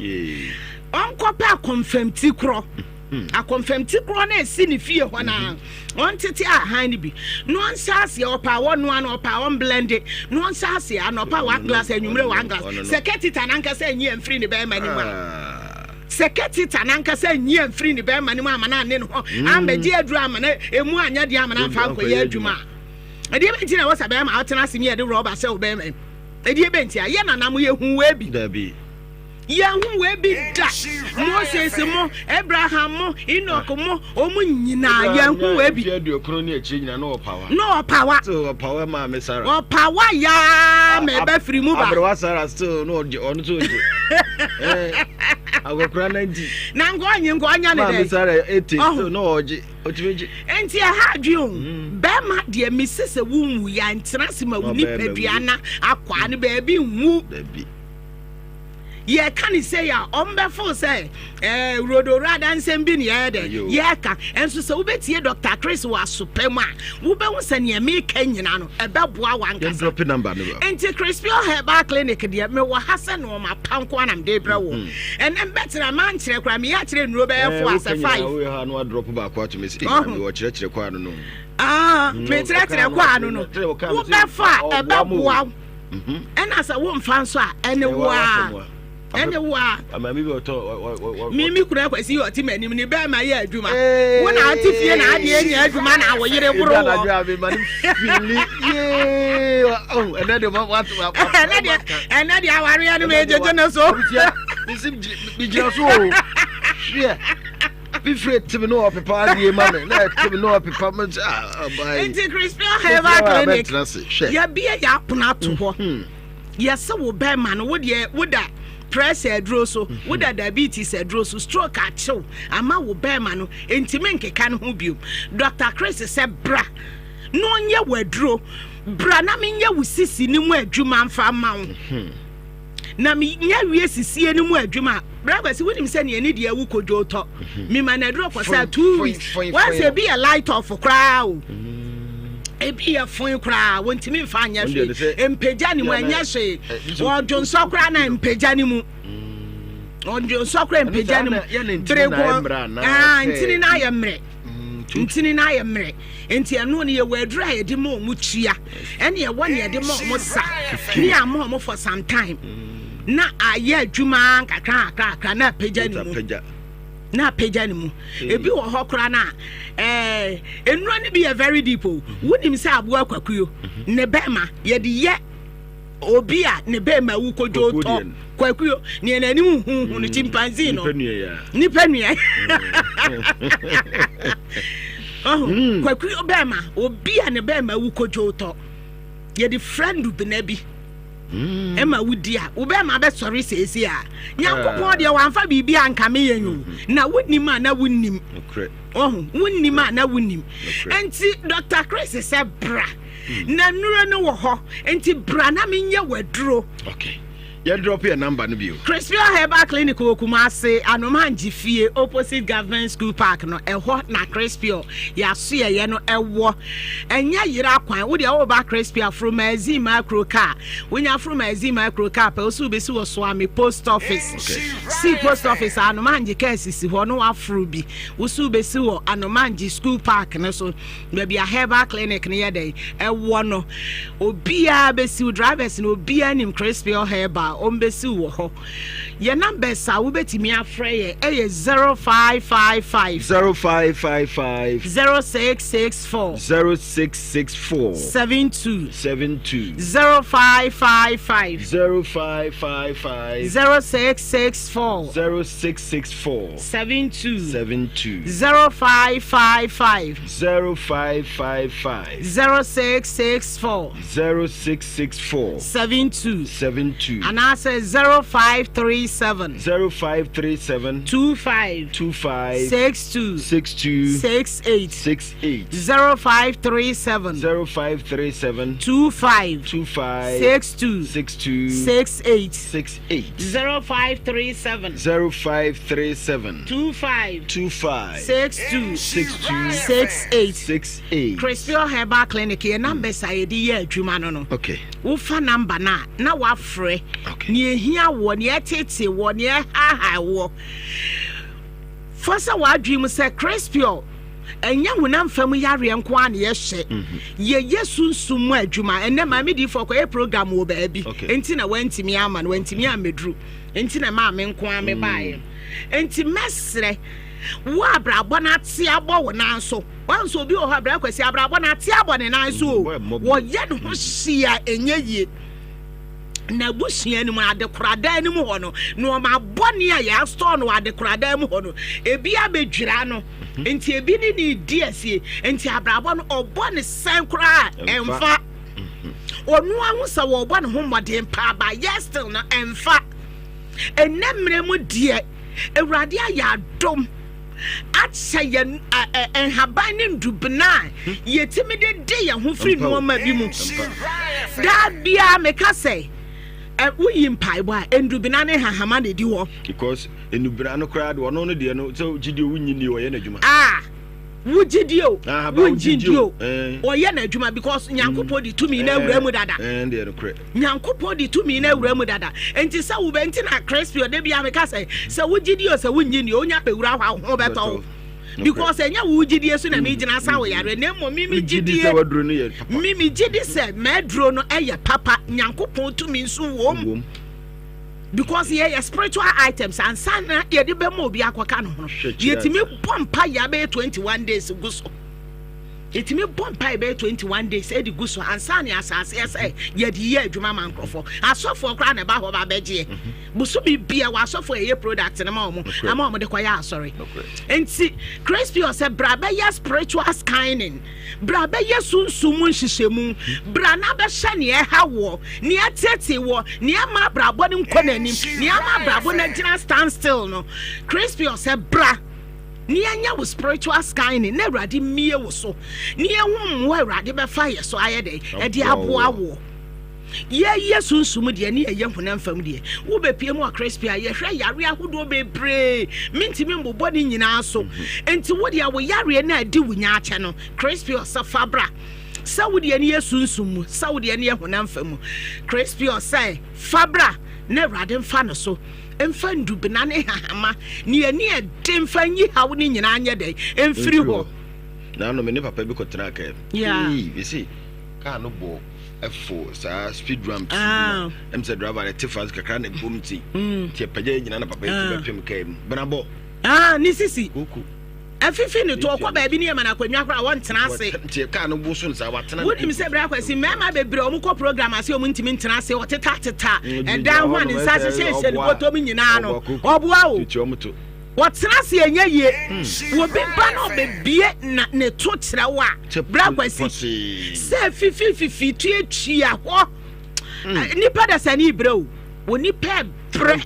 ɔnkɔpɛ akɔmfamti korɔ Akɔmfɛmti korɔ no ɛsi ne fie hɔ no a, ɔntete ahan no bi na ɔnhyɛ aseɛ, ɔpɛ a ɔnoa no, ɔpɛ a ɔmblɛnde na ɔnhyɛ aseɛ anɔpa one glass, anwummerɛ one glass. Sɛ kɛtita no ankasa anyi amfiri ne bɛrima no mu a, sɛ kɛtita no ankasa anyi amfiri ne bɛrima no mu ama no anne ne ho ammɛgye aduro ama no ɛmu anyɛ deɛ ama no amfa ankɔyɛ adwuma a, ɛdeɛ bɛnti na ɛwɔ sɛ bɛrima ɔtena ase ne yɛde rɔba hyɛ wo bɛrima mu? Ɛdeɛ bɛnti a yɛ nana mo yɛhu wei bi. Dabi. Yɛnhu wei bi da. Moses mo, Abraham mo, Enoch mo, wɔn nyinaa yɛnhu wei bi. Mfe aduokron ne akyire nyinaa na ɔpawa. Na ɔpawa. Still ɔpawa maame Sarah. Ɔpawa yaa ma ɛbɛ firi mu ba. Aberewa Sarah still na ɔgye ɔno nso ɔgye. Eh, akɔkora 90. Na nka ɔnye nka ɔnya ne dɛ. Maame Sarah 80 still na ɔgye. Ɔtumi gye. Nti ɛha adwene o. Bɛrima deɛ mese sɛ wonwu yɛ ntena ase ma wo nipadua na akwaa no baabi nwu. Dabi. Yɛka ne sei a, ɔmbɛfo sɛ eh, rodorada nsɛm bi ne yɛyɛ dɛ yɛka. Ɛnso sɛ wobɛtie Dr. Chris wɔ asopɛ mu a, wobɛhu sɛ neɛ meka nyina no, ɛbɛboa w'ankasa. Nti Chris Pure Herbal Clinic deɛ, mewɔ ha sɛ nnoɔma pa nko ara na mede brɛ wo. Ɛnɛ mbɛtena mankyerɛ koraa, meyɛ akyerɛ nnuro bɛyɛ fo asɛ five. Ah, mekyerɛkyerɛ kɔ ano no, wobɛfa a ɛbɛboa wo. Ɛna sɛ womfa nso a ɛne wo a ɛne wo a mimi kura kwasi yɛ ɔte m'anim ne bɛrima yɛ adwuma wo na ate fie na adeɛ nyɛ adwuma na wo yere boro wɔ ɛnɛ deɛ awareɛ no mɛgyegye ne so megyina so o hwɛ fifire tem ne ɔpepa adeɛ ma me na ɛtem ne ɔpepa me sɛ ɔbaa yi. Nti Crispin Herbal Clinic yɛbie yɛ apono ato hɔ mhm. yɛsɛ wo bɛrima no wodeɛ woda pressure aduro so mhm. woda diabetes aduro so stroke akyew ama wo bɛrima no ntumi nkeka no ho bio Dr. Chris sɛ bra na ɔnyɛ wo aduro bra na menyɛ wo sisi ne mu adwuma mfa ma wo mhm. Na menya wie sisie no mu adwuma a, bra Kwasi wonim sɛ nea ne deɛ awu kodwo tɔ. Mhm. Mema no aduro kɔ sɛ 2 weeks. Wɔn sɛ ebi yɛ light off koraa o. Mm. Ebi yɛ fon koraa wɔntumi nfa anyɛ hwee. Mpagya ne mu ɛnyɛ hwee. Eh, Wɔdwo nsɔ koraa na mpagya ne mu. Mm. Wɔdwo nsɔ koraa mpagya ne mu. Bere ko ah ntini na ayɛ mmerɛ. Mm, ntini na ayɛ mmerɛ. Nti ɛno no yɛwɔ aduru a yɛde ma wɔn tua ɛne ɛwɔ ne yɛde ma wɔn sa ne ama wɔn for some time na ayɛ adwuma nkakra nkakra nkakra na apagya ne mu na apagya ne mu ebi wɔ hɔ koraa na ɛɛ nnuro no bi yɛ very deep o wonim sɛ aboa kwakuo ne bɛrima yɛde yɛ obi a ne bɛrima wu kodwo tɔ kwakuo nea n'anim huhu no chimpanzee no nipa nua ɔho kwakuo bɛrima obi a ne bɛrima wu kodwo tɔ yɛde fra ndubena bi ɛma wodi a wo bɛrima bɛsɔre seesie a nyankopɔn deɛ wamfa biribi a nka meyɛ yi o na wonim a na wonim ɔho wonim a na wonim nti Dr. Chris sɛ bra na nnuro no wɔ hɔ nti bra na menyɛ w'aduro. Okay. Yɛ drop yɛ number no bio. Crispio Herbal Clinic wɔ Kumasi, Anomangye fie opposite Government School Park no, ɛhɔ na Crispio yɛasoɛeɛ no ɛwɔ. Ɛnyɛ yera kwan, wo deɛ woba Crispio a foro Magazine Macro car, wonya foro Magazine Macro car pɛ, wo so wobɛsi wɔ Soame Post Office. Si Post Office a Anomangye car sisi hɔ na waforo bi, wo so wobɛsi wɔ Anomangye School Park no so. Baabi a herbal clinic no yɛ dɛn ɛwɔ no, obiara bɛsiw, drivers no obiara nim Crispiel Herbal, ɔmbɛsiw wɔ hɔ. Yɛ numbers a wobɛtumi afrɛ yɛ ɛyɛ 0555. 0555. 0664. 0664. 72. 72. 0555. 0555. 0664. 0664. 72. 72. 0555. 0555. 0664. 0664. 72. 72. Anaasɛ 0537. 0537. 25. 25. 62. 62. 68. 68. 0537. 0537. 25. 25. 62. 62. 68. 68. 0537. 0537. 25. 25. 62. 62. 68. 68. Crispiel Herbal Clinic yɛ numbers a yɛde yɛ adwuma no no. Okay. Wofa number no a na wafrɛ. Okay. Nea ehia wɔ, nea ɛtete wɔ, nea ɛhaahaa wɔ. Fa sɛ w'adwene mu sɛ Crispiel ɛnyɛ honam fam yareɛ nko ara na yɛhyɛ. Mhm. Yɛyɛ sunsum mu adwuma. Ɛnɛ maame diifoɔ kɔyɛ program wɔ baabi. Nti na wantumi ama no, wantumi ammɛduru. Nti na maame nko ara mebaeɛ. Mm. Enti mɛsrɛ wo abrabɔ no ate abɔ wo nan so. Wahu sɛ obi wɔ hɔ a bra kwasi abrabɔ no ate abɔ ne nan so o. Wɔyɛ ne ho hye a ɛnyɛ yie. Na abusua no mu adekoradan no mu hɔ no, nneɛma bɔne a yɛastɔɔ no wɔ adekoradan mu hɔ no, ebi abɛdwira no. Nti ebi ne ne di asie. Nti abrabɔ no ɔbɔ ne sɛn koraa a ɛmfa. Ɔno ahu sɛ wɔbɔ ne ho mmɔden paa ba yɛ still no ɛmfa. Ɛnnɛ mmerɛ mu deɛ, Awurade ayɛ adom akyɛ yɛn nhaban ne ndubena a yɛtumi de de yɛn ho firi nneɛma bi mu. Daa biara meka sɛ, woyi mpaebɔ a, ndubena ne nhahama na ɛdi hɔ. Because ndubena no koraa de ɔno no deɛ no sɛ gyidie wonyi ni ɔyɛ n'adwuma. Ah! Wo gyidi o, wo ngye ndi o, ɔyɛ n'adwuma because Nyankopɔn de tumi no awura mu dada. Nyankopɔn de tumi no awura mu dada. Nti sɛ wo bɛ nti na Crispy ɔda bi a meka sɛ sɛ wo gyidi o sɛ wo ngye ndi o, onya bɛwura hɔ a wo ho bɛtɔ wo. Because ɛnyɛ wo gyidie so na me gyina sa wo yare na mmom me me gyidie me me gyidi sɛ m'aduro no ɛyɛ papa Nyankopɔn tumi nso wom. Because yɛyɛ spiritual items ansa na yɛde bɛma obi akɔka ne ho no yɛtumi bɔ mpa yɛ abɛyɛ 21 days gu so yɛtumi bɔ mpa yɛ bɛyɛ 21 days ɛde gu so ansa ne asase sɛ yɛde yɛ adwuma ma nkurɔfoɔ asɔfoɔ koraa na ɛba hɔ ba bɛgyeɛ mhm. bosome bia wɔ asɔfoɔ yɛyɛ product no ma wɔn ama wɔn de kɔyɛ asɔre nti Crispy ɔsɛ bra bɛyɛ spiritual scanning Bra bɛyɛ sunsum mu nhyehyɛmu. Bra na bɛhyɛ nea ɛha woɔ, nea ɛteetee woɔ, nea ɛmma abrabɔ no nkɔ n'anim, nea ama abrabɔ no agyina stand still no. Crispius sɛ bra na yɛnyɛ wo spiritual scanning na Awurade mmie wo so na yɛhu mmoa Awurade bɛfa yɛ so ayɛ dɛn ɛde aboa woɔ. Yɛyɛ sunsum deɛ ne yɛyɛ honam fam deɛ. Wobɛpie mu wɔ Crispy a, yɛhwɛ yareɛ ahodoɔ bebree. Mentumi mbobɔ ne nyinaa so. Nti wo deɛ wo yareɛ no a ɛdi wo nya akyɛ no, Crispy ɔsɛ fa bra. Sɛ wo deɛ no yɛ sunsum mu, sɛ wo deɛ no yɛ honam fam mu. Crispy ɔsɛ fa bra na Awurade mfa no so mfa ndubena ne hahama ne ani ɛde mfa nyi haw no nyinaa nyɛ dɛn mfiri hɔ. Naano me ne papa bi kɔtenaa kaa mu. Yeah. Eii, mese kaa no bɔɔ ɛfo saa speed ramp si bi na ɛm sɛ driver no te fa kakra na ɛbom ti nti ɛpagya yɛ nyina na papa yi ti bɛpem kaa mu bena bɔ ah ne sisi koko afifi ne to ɔkɔ baabi ne yɛ ma no akonnwa koraa wɔntena ase nti kaa no bo so no saa watena wonim sɛ berɛ akwasi mmarima bebree ɔmo kɔ program ase ɔmo ntumi ntena ase ɔteta teta ɛdan ho a ne nsa hyehyɛ hyɛ ne bɔtɔm nyinaa no ɔboa o Wɔtena ase ɛnyɛ yie. Obi ba na ɔbɛbie na ne to kyerɛ wo a, bra Kwasi, sɛ fifififi tuatua hɔ. Hmm. Nipa da sɛ ne brɛ o. Onipa brɛ.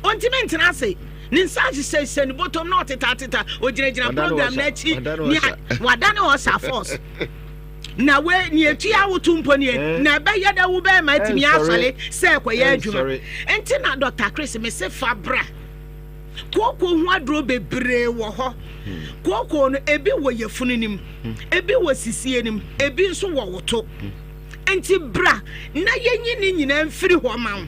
Ɔntumi ntena ase. Ne nsa ahyehyɛ hyɛ ne bɔtɔm na ɔtetateta ogyinagyina program n'akyi. Wadane ɔsa force. Na we nea etua wo to mpo nie, Eh. na ɛbɛyɛ dɛ wo bɛrima atumi Ɛnsɔre. asɔre sɛ ɛkɔyɛ adwuma. Ɛnsɔre. Nti na Dr. Chris mese fa bra. Kooko ho aduro bebree wɔ hɔ. Kooko no ebi wɔ yafunu nim, ebi wɔ sisie nim, ebi nso wɔ wo to. Nti bra na yɛnyi ne nyinaa mfiri hɔ ma wo.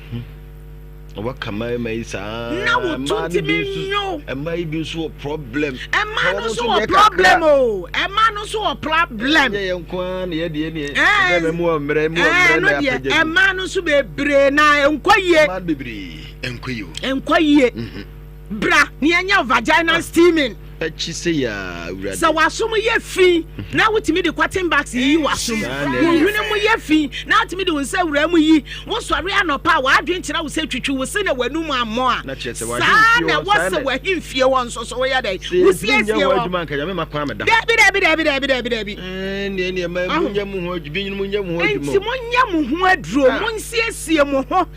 Waka mmarima yi saa. Na wo to Mmaa no bi ntumi nso- nyo. Mmaa yi bi nso wɔ problem. Ɛmaa no Wɔn nso nso wɔ deɛ problem kakra. o. Ɛmaa no nso wɔ problem. Ɛnyɛ yɛn nko ara na yɛdeɛ neɛ. Ɛɛ, Ɛbɛma mu wɔ mmerɛ mu wɔ ɛɛ, mmerɛ no na deɛ apagya bi. ɛmaa no nso bebree na nkɔ yie. Mmaa no bebree nkɔ yie o. Nkɔ yie. Bra na yɛnyɛ vaginal steaming. Akyi sɛ yɛ a awurade. Sɛ w'asom yɛ fi na wotumi de cotton bags yiyi w'asom. Saa na Wo ɛyɛ. hwene mu yɛ fi na wotumi de wo nsa wura mu yi. Wosɔre anɔpa a w'adwene kyerɛ wo sɛ twitwi wo se na w'anum ammɔ a. Na kyerɛ sɛ Saa w'ahemfie na hɔ, ɛwɔ saa sɛ na- w'ahemfie hɔ nso so woyɛ dɛn? Sɛ yɛntumi nyɛ Wosiesie ho hɔ. adwuma anka Nyame ma kwan meda. Dabi dabi dabi dabi dabi dabi. Ɛɛ neɛ ma monyɛ mo ho adwuma binom nyɛ mo ho adwuma. Nti monyɛ mo ho aduro, monsiesie mo ho.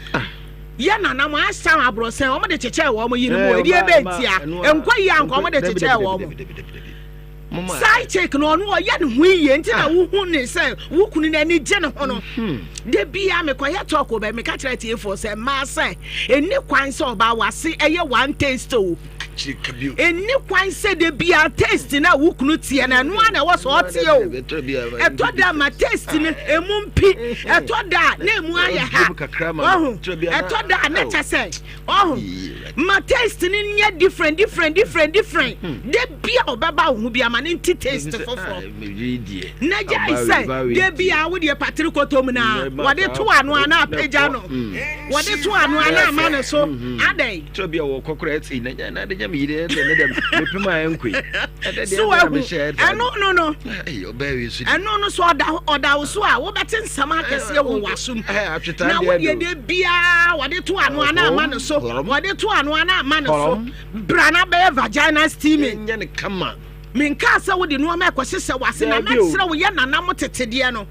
Yɛ nana mo asan aborɔsɛn wɔn de kyekyɛɛ wɔn yi no mu ɛdeɛ bɛ ntia nkɔ yie anka wɔn de kyekyɛɛ wɔn. Side chick no ɔno ɔyɛ ne ho yie nti na wohu ne sɛ wo kunu n'ani gye ne ho no. De bia mekɔyɛ talk bɛ meka kyerɛ tiefoɔ sɛ mmaa sɛ ɛni kwan sɛ ɔbaa wase ɛyɛ one taste o. Ɛnni kwan sɛ da biara taste no a wo kunu teɛ no ɛno ara na ɛwɔ sɛ ɔteɛ o. Ɛtɔ da ma taste no ɛmu mpi, ɛtɔ da a na ɛmu ayɛ ha. Ɔho, ɛtɔ da a na kyɛ sɛ ɔho ma taste no nyɛ different different different different. Da bia ɔbɛba wo ho bi ama no nti taste foforɔ. Na gyae sɛ da biara wo deɛ patere kɔtɔ mu na wɔde to ano a na apagya no. Wɔde to ano a na ama no so. Adɛn? Tɔ bi a wɔkɔ koraa ɛte na nya na de nya me yere ɛde ne dɛm mepem a ɛnkɔ yi. Ɛdɛ deɛ So ɛna ahu mehyɛ ɛda. ɛno no no. Ɛy ɔbaa wei so. Ɛno no so ɔda ɔda wo so a wobɛte nsɛm akɛseɛ wɔ w'asom. Atwetaa Na deɛ wodeɛ do. de biara wɔde to ano a na ama no so. Wɔde to ano a na ama no so. Bra na bɛyɛ vagina steaming. Nyɛ ne kama. Menkaa sɛ wode nneɛma ɛkɔhyehyɛ w'ase na Daabi o. mɛkyerɛ wo yɛ nana mo tetedeɛ no.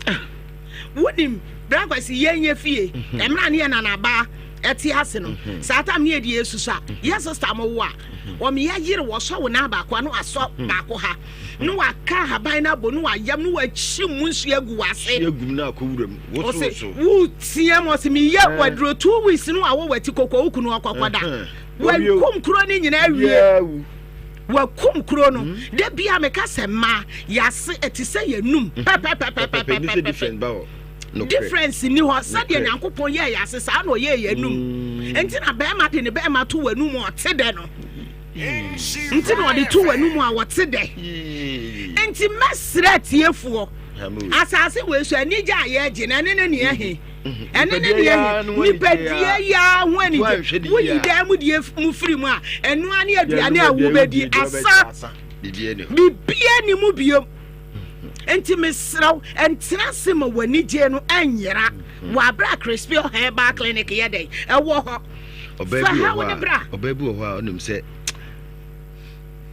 Wonim bra kwasi yɛn yɛ fie. Ɛmra ne yɛ nanabaa ɛte ase no mhm. saa tam ne yɛde yɛsusu a mhm. yɛ sista mo wo a mhm. wɔn yɛ yere wɔsɔ wo nan baako ano asɔ baako ha ne waka ahaban no abɔ ne wayam ne wakyi mu nsuo agu wase ɔsɛ wotia mu ɔsɛ meyɛ eh. waduro 2 weeks no awɔ wati koko wo kunu ɔkɔkɔda wakum kuro no nyinaa awie wakum kuro no da bia meka sɛ mmaa yɛase ɛte sɛ yɛnum pɛpɛpɛpɛpɛpɛ Difference nni hɔ. Sɛdeɛ Nyankopɔn yɛɛ yɛn ase, saa na ɔyɛɛ yɛn anum. Mm. Nti na bɛrima de ne bɛrima to w'anum a ɔte dɛ no. Nti na ɔde to w'anum a ɔte dɛ. Nti mɛsrɛ atiefoɔ, asase wei so anigye a yɛgye no ɛne ne nea he. Mm-hmm. Ɛne ne nea he. Nipadua yi ara ho anigye. Woyi dan mu deɛ mu firi mu a, ɛno ara ne aduane a wobɛdi asa. Biribiara ni mu biom. Enti mesrɛ wo, ntena ase ma w'anigye no nyera wɔ abere a Crispio Herbal Clinic yɛ dɛn ɛwɔ hɔ. Ɔbaa bi wɔ hɔ a, ɔbaa bi wɔ hɔ a ɔnim sɛ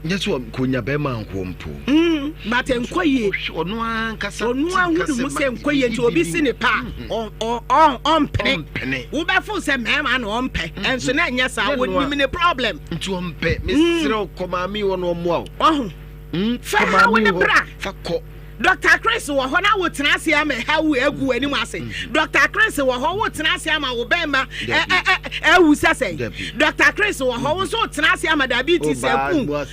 nyɛ sɛ kò nya bɛrima nkoɔ mpo. Mm, but nkɔ yie. Ɔno ankasa. Ɔno ahu ne ho sɛ nkɔ yie nti obi si ne pa a ɔmpene. Wobɛfo sɛ mmarima na ɔmpɛ ɛnso na ɛnyɛ saa wɔnim ne problem. Nti ɔmpɛ mesrɛ wo kɔ maame wɔ no ɔmmoa wo. Ɔho. Mm, Fa haw no bra. Fa kɔ. Dr. Chris wɔ hɔ na wotena ase ama haw agu w'anim ase. Mm. Dr. Chris wɔ hɔ wotena ase ama wo bɛrima awu sɛsɛn. Dr. Chris wɔ hɔ wo nso wotena ase ama diabetes aku. Ɔbaa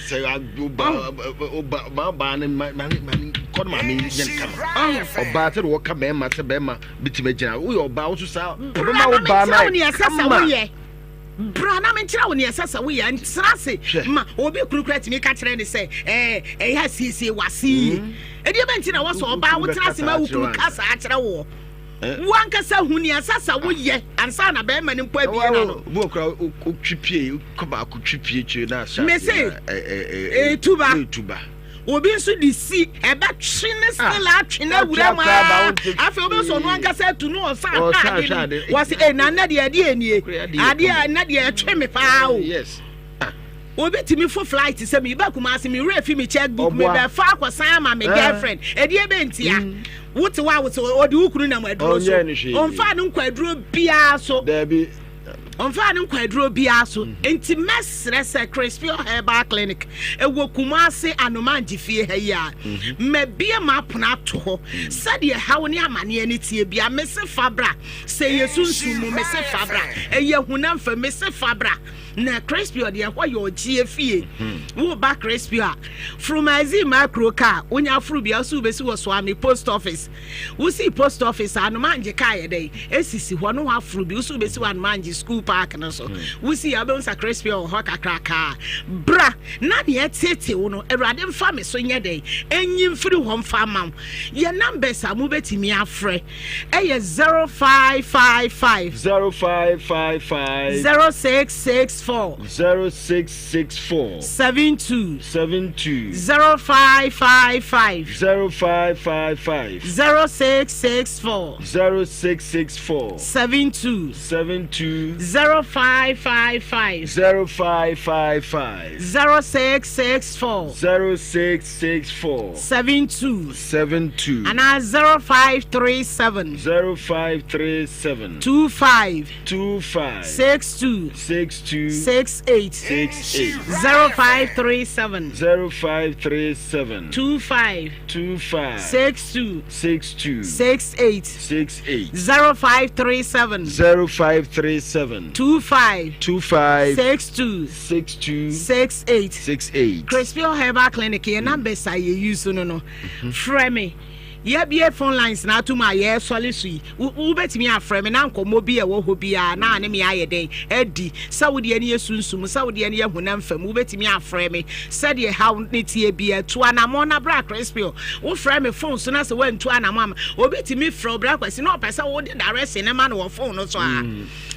sɛ wɔka bɛrima sɛ bɛrima bitumi agyina woyɛ ɔbaa wo so saa ɔbɛma wo baa na kama. Bra na menkyerɛ wo nea ɛsɛ sɛ woyɛ. Ntra ase ma obi kunu koraa tumi ka kyerɛ ne sɛ, ɛɛ, ɛyɛ a siesie w'ase yie. Mm. Ɛdeɛ bɛ nti na wɔ sɛ ɔbaa wotena ase ma wo kunu ka saa kyerɛ woɔ? Eh. Wo ankasa hu nea ɛsɛ sɛ woyɛ ansa na bɛrima no mpo abie n'ano. Wo kura wotwi pie, kɔ baako twi pie twi na ahyɛ aseɛ na ɛtuba. Ɛtuba. Obi nso de si ɛbɛtwe ne still ah, atwe no awura mu aa afei obi nso ɔno ankasa atu no ɔsa ahwɛ ade no wɔsi ee na nnɛ deɛ ɛdeɛ nie adeɛ nnɛ deɛ ɛtwe me paa o ah. obi tumi fo flight sɛ mi ba Kumasi mi wura fi mi check book mi bɛ fa akɔsan ama mi eh. girlfriend ɛdeɛ bɛ ntia mm. wote wa wote ɔde wo kunu nam aduro so ɔnfa no nkɔ aduro biara so. Dabi. Ɔmfaa no nkɔ aduro biara so. Nti mɛsrɛ sɛ Crispio Herbal Clinic ɛwɔ Kumasi Anomangye fie ha yi a, mabue m'apono ato hɔ. Sɛdeɛ haw ne amaneɛ no teɛ biara, mese fa bra. Sɛ ɛyɛ sunsum mu, mese fa bra. Ɛyɛ honam fam, mese fa bra. Na Crispio deɛ ɛhɔ yɛ ɔgyeɛ fie. Woba Crispio a, Frumazi Makro kaa, wonya foro bia, wo sɛ wobɛsi wɔ Suame Post Office. Wosii post office a, Anomangye kaa yɛ dɛn? Esisi hɔ na wɔaforo bi. Wosi wobesi wɔ Anomangye school park no so. Wosi a, wobɛhu sɛ Crispia wɔ hɔ kakrakaa. Bra na nea ɛteetee wo no, Awurade mfa me so nyɛ dɛn? Enyi mfiri hɔ mfa mma wo. Yɛn numbers a mobɛtumi afrɛ ɛyɛ 0555. 0555. 0664. 0664. 72. 72. 0555. 0555. 0664. 0664. 72. 72. 0555. 0555. 0664. 0664. 72. 72. Anaa 0537. 0537. 25. 25. 62. 62. 68. 68. 0537. 0537. 25. 25. 62. 62. 68. 68. 0537. 0537. 25. 25. 62. 62. 68. 68. Crispio Herbal Clinic yɛ numbers a yɛ use no no. Frɛ me. Yɛabue phone lines no atom a yɛresɔre so yi, wo, wobɛtumi afrɛ me na nkɔmmɔ bi a ɛwɔ hɔ biara na ne me ayɛ dɛn adi. Sɛ wo deɛ no yɛ sunsum, sɛ wo deɛ no yɛ honam fam, wobɛtumi afrɛ me sɛdeɛ haw no teɛ biara. Tu anammɔn na bra Crispio. Wofrɛ me phone so na sɛ woantu anammɔn ama, obi tumi frɛ wo bra Kwasi na ɔpɛ sɛ wode direction no ma no wɔ phone no so a.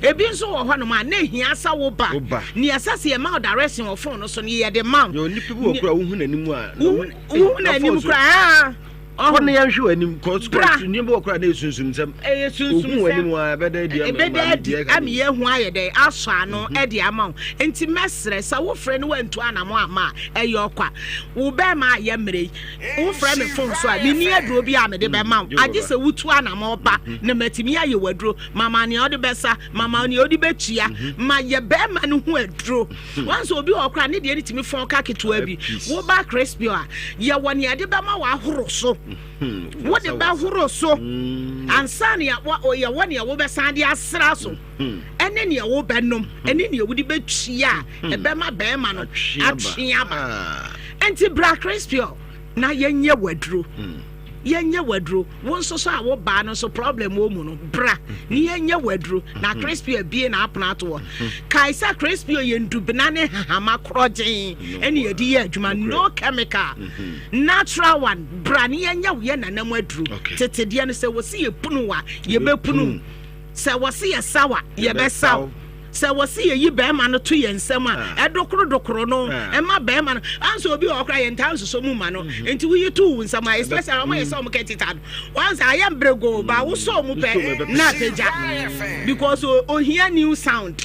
Ebi nso wɔ hɔnom a na ehia sɛ woba. Nea ɛsɛ sɛ yɛma wo direction wɔ phone no so no, yɛde ma wo. Onipa bi wɔ koraa wohu n'anim a. Wohu n'anim koraa. Kɔ na yɛnhwɛ w'anim kɔ Bra. nneɛma wɔ koraa na ɛyɛ sunsum nsɛm. Ɛyɛ sunsum Ohu w'anim a ɛbɛda adi ama ɛbɛda maame adi deɛ ɛka ama ne. yɛahu ayɛ dɛn asɔ ano de ama wo. Nti mɛsrɛ sɛ wofrɛ no wantu anamo amma a, ɛyɛ ɔkwa. Wo bɛrima ayɛ mmerɛ yi, wofrɛ me fon so a, menni aduro bi a mede bɛma wo. Agye sɛ wotu anamo ba na matumi ayɛ w'aduro. Mama nea wode bɛsa, mama nea wode bɛtua, ma yɛ bɛrima no ho aduro. Wɔn sɛ obi wɔ hɔ koraa ne deɛ no tumi fɔn ka ketewa bi. Woba Crispio a, yɛwɔ nea yɛde bɛma w'ahoro so. Wode bɛhoro so ansa na yɛwɔ nea wobɛsan de asra so, ɛne nea wobɛnom, ɛne nea wode bɛtua a ɛbɛma bɛrima no atwe aba. Nti bra Crispio na yɛnyɛ w'aduro. Yɛnyɛ w'aduro. Wo nso so a wo baa no nso problem wɔ mu no, bra ne yɛnyɛ w'aduro. Na Crispio abie n'apono ato hɔ. Kae sɛ Crispio yɛ ndubena ne hahama korɔgyen ɛne yɛde yɛ adwuma. No chemical, natural one. Bra ne yɛnyɛ wo yɛ nanam aduro. Tete deɛ no sɛ wɔsi yɛ punu a, yɛbɛpunu. Sɛ wɔsi yɛ saw a, yɛbɛsaw. Sɛ wɔsi yɛyi bɛrima no to yɛn nsam a, ah. ɛdokoro dokoro no ah. ɛma bɛrima no anso obi wɔ ɔkora yɛn ntaa nsosɔ mu ma no mhm. nti woyi to wo nsam a especially wɔn yɛ sɛ wɔn kɛ tita no wɔn sɛ ayɛ mbrego ba wosɔ mu pɛ na apagya because ohia new sound.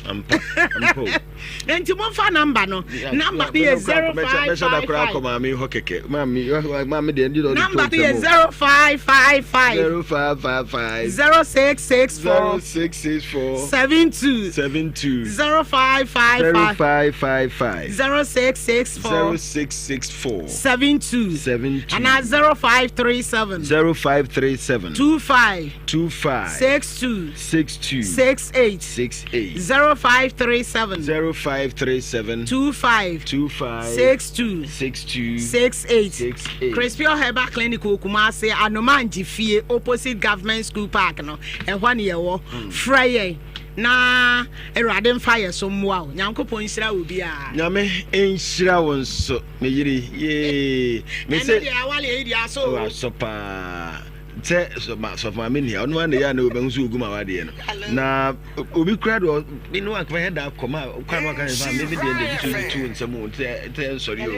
Nti mo nfa number no. Number no yɛ 0555. Number no yɛ 0555. 0555. 0664. 0664. 72. 72. 0555. 0555. 0664. 0664. 72. 72. Ana 0537. 0537. 25. 25. 62. 62. 68. 68. 0537. 0537. 25. 25. 62. 62. 68. 68. Crispio Herbal Clinic wɔ Kumasi, Anomangye fie opposite Government School Park no, ɛhɔ ne yɛwɔ. Frɛ yɛn na Awurade mfa yɛ so mmoa wo. Nyankopɔn nhyira wo biara. Nyame nhyira wo nso, me yere. Yee. Me Ɛno se. deɛ awale yi deɛ asɔ o. Asɔ paa. Sɛ sɔfo maame nia ɔno ara na ɛyɛ a na ɔbɛhu sɛ ɔgu ma wadeɛ no na obi kura deɛ me no anka bɛyɛ da akɔ ma kwan no aka ne fa me me deɛ deɛ gye sɛ obi tu nsɛm o nti nsɔre o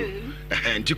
nti.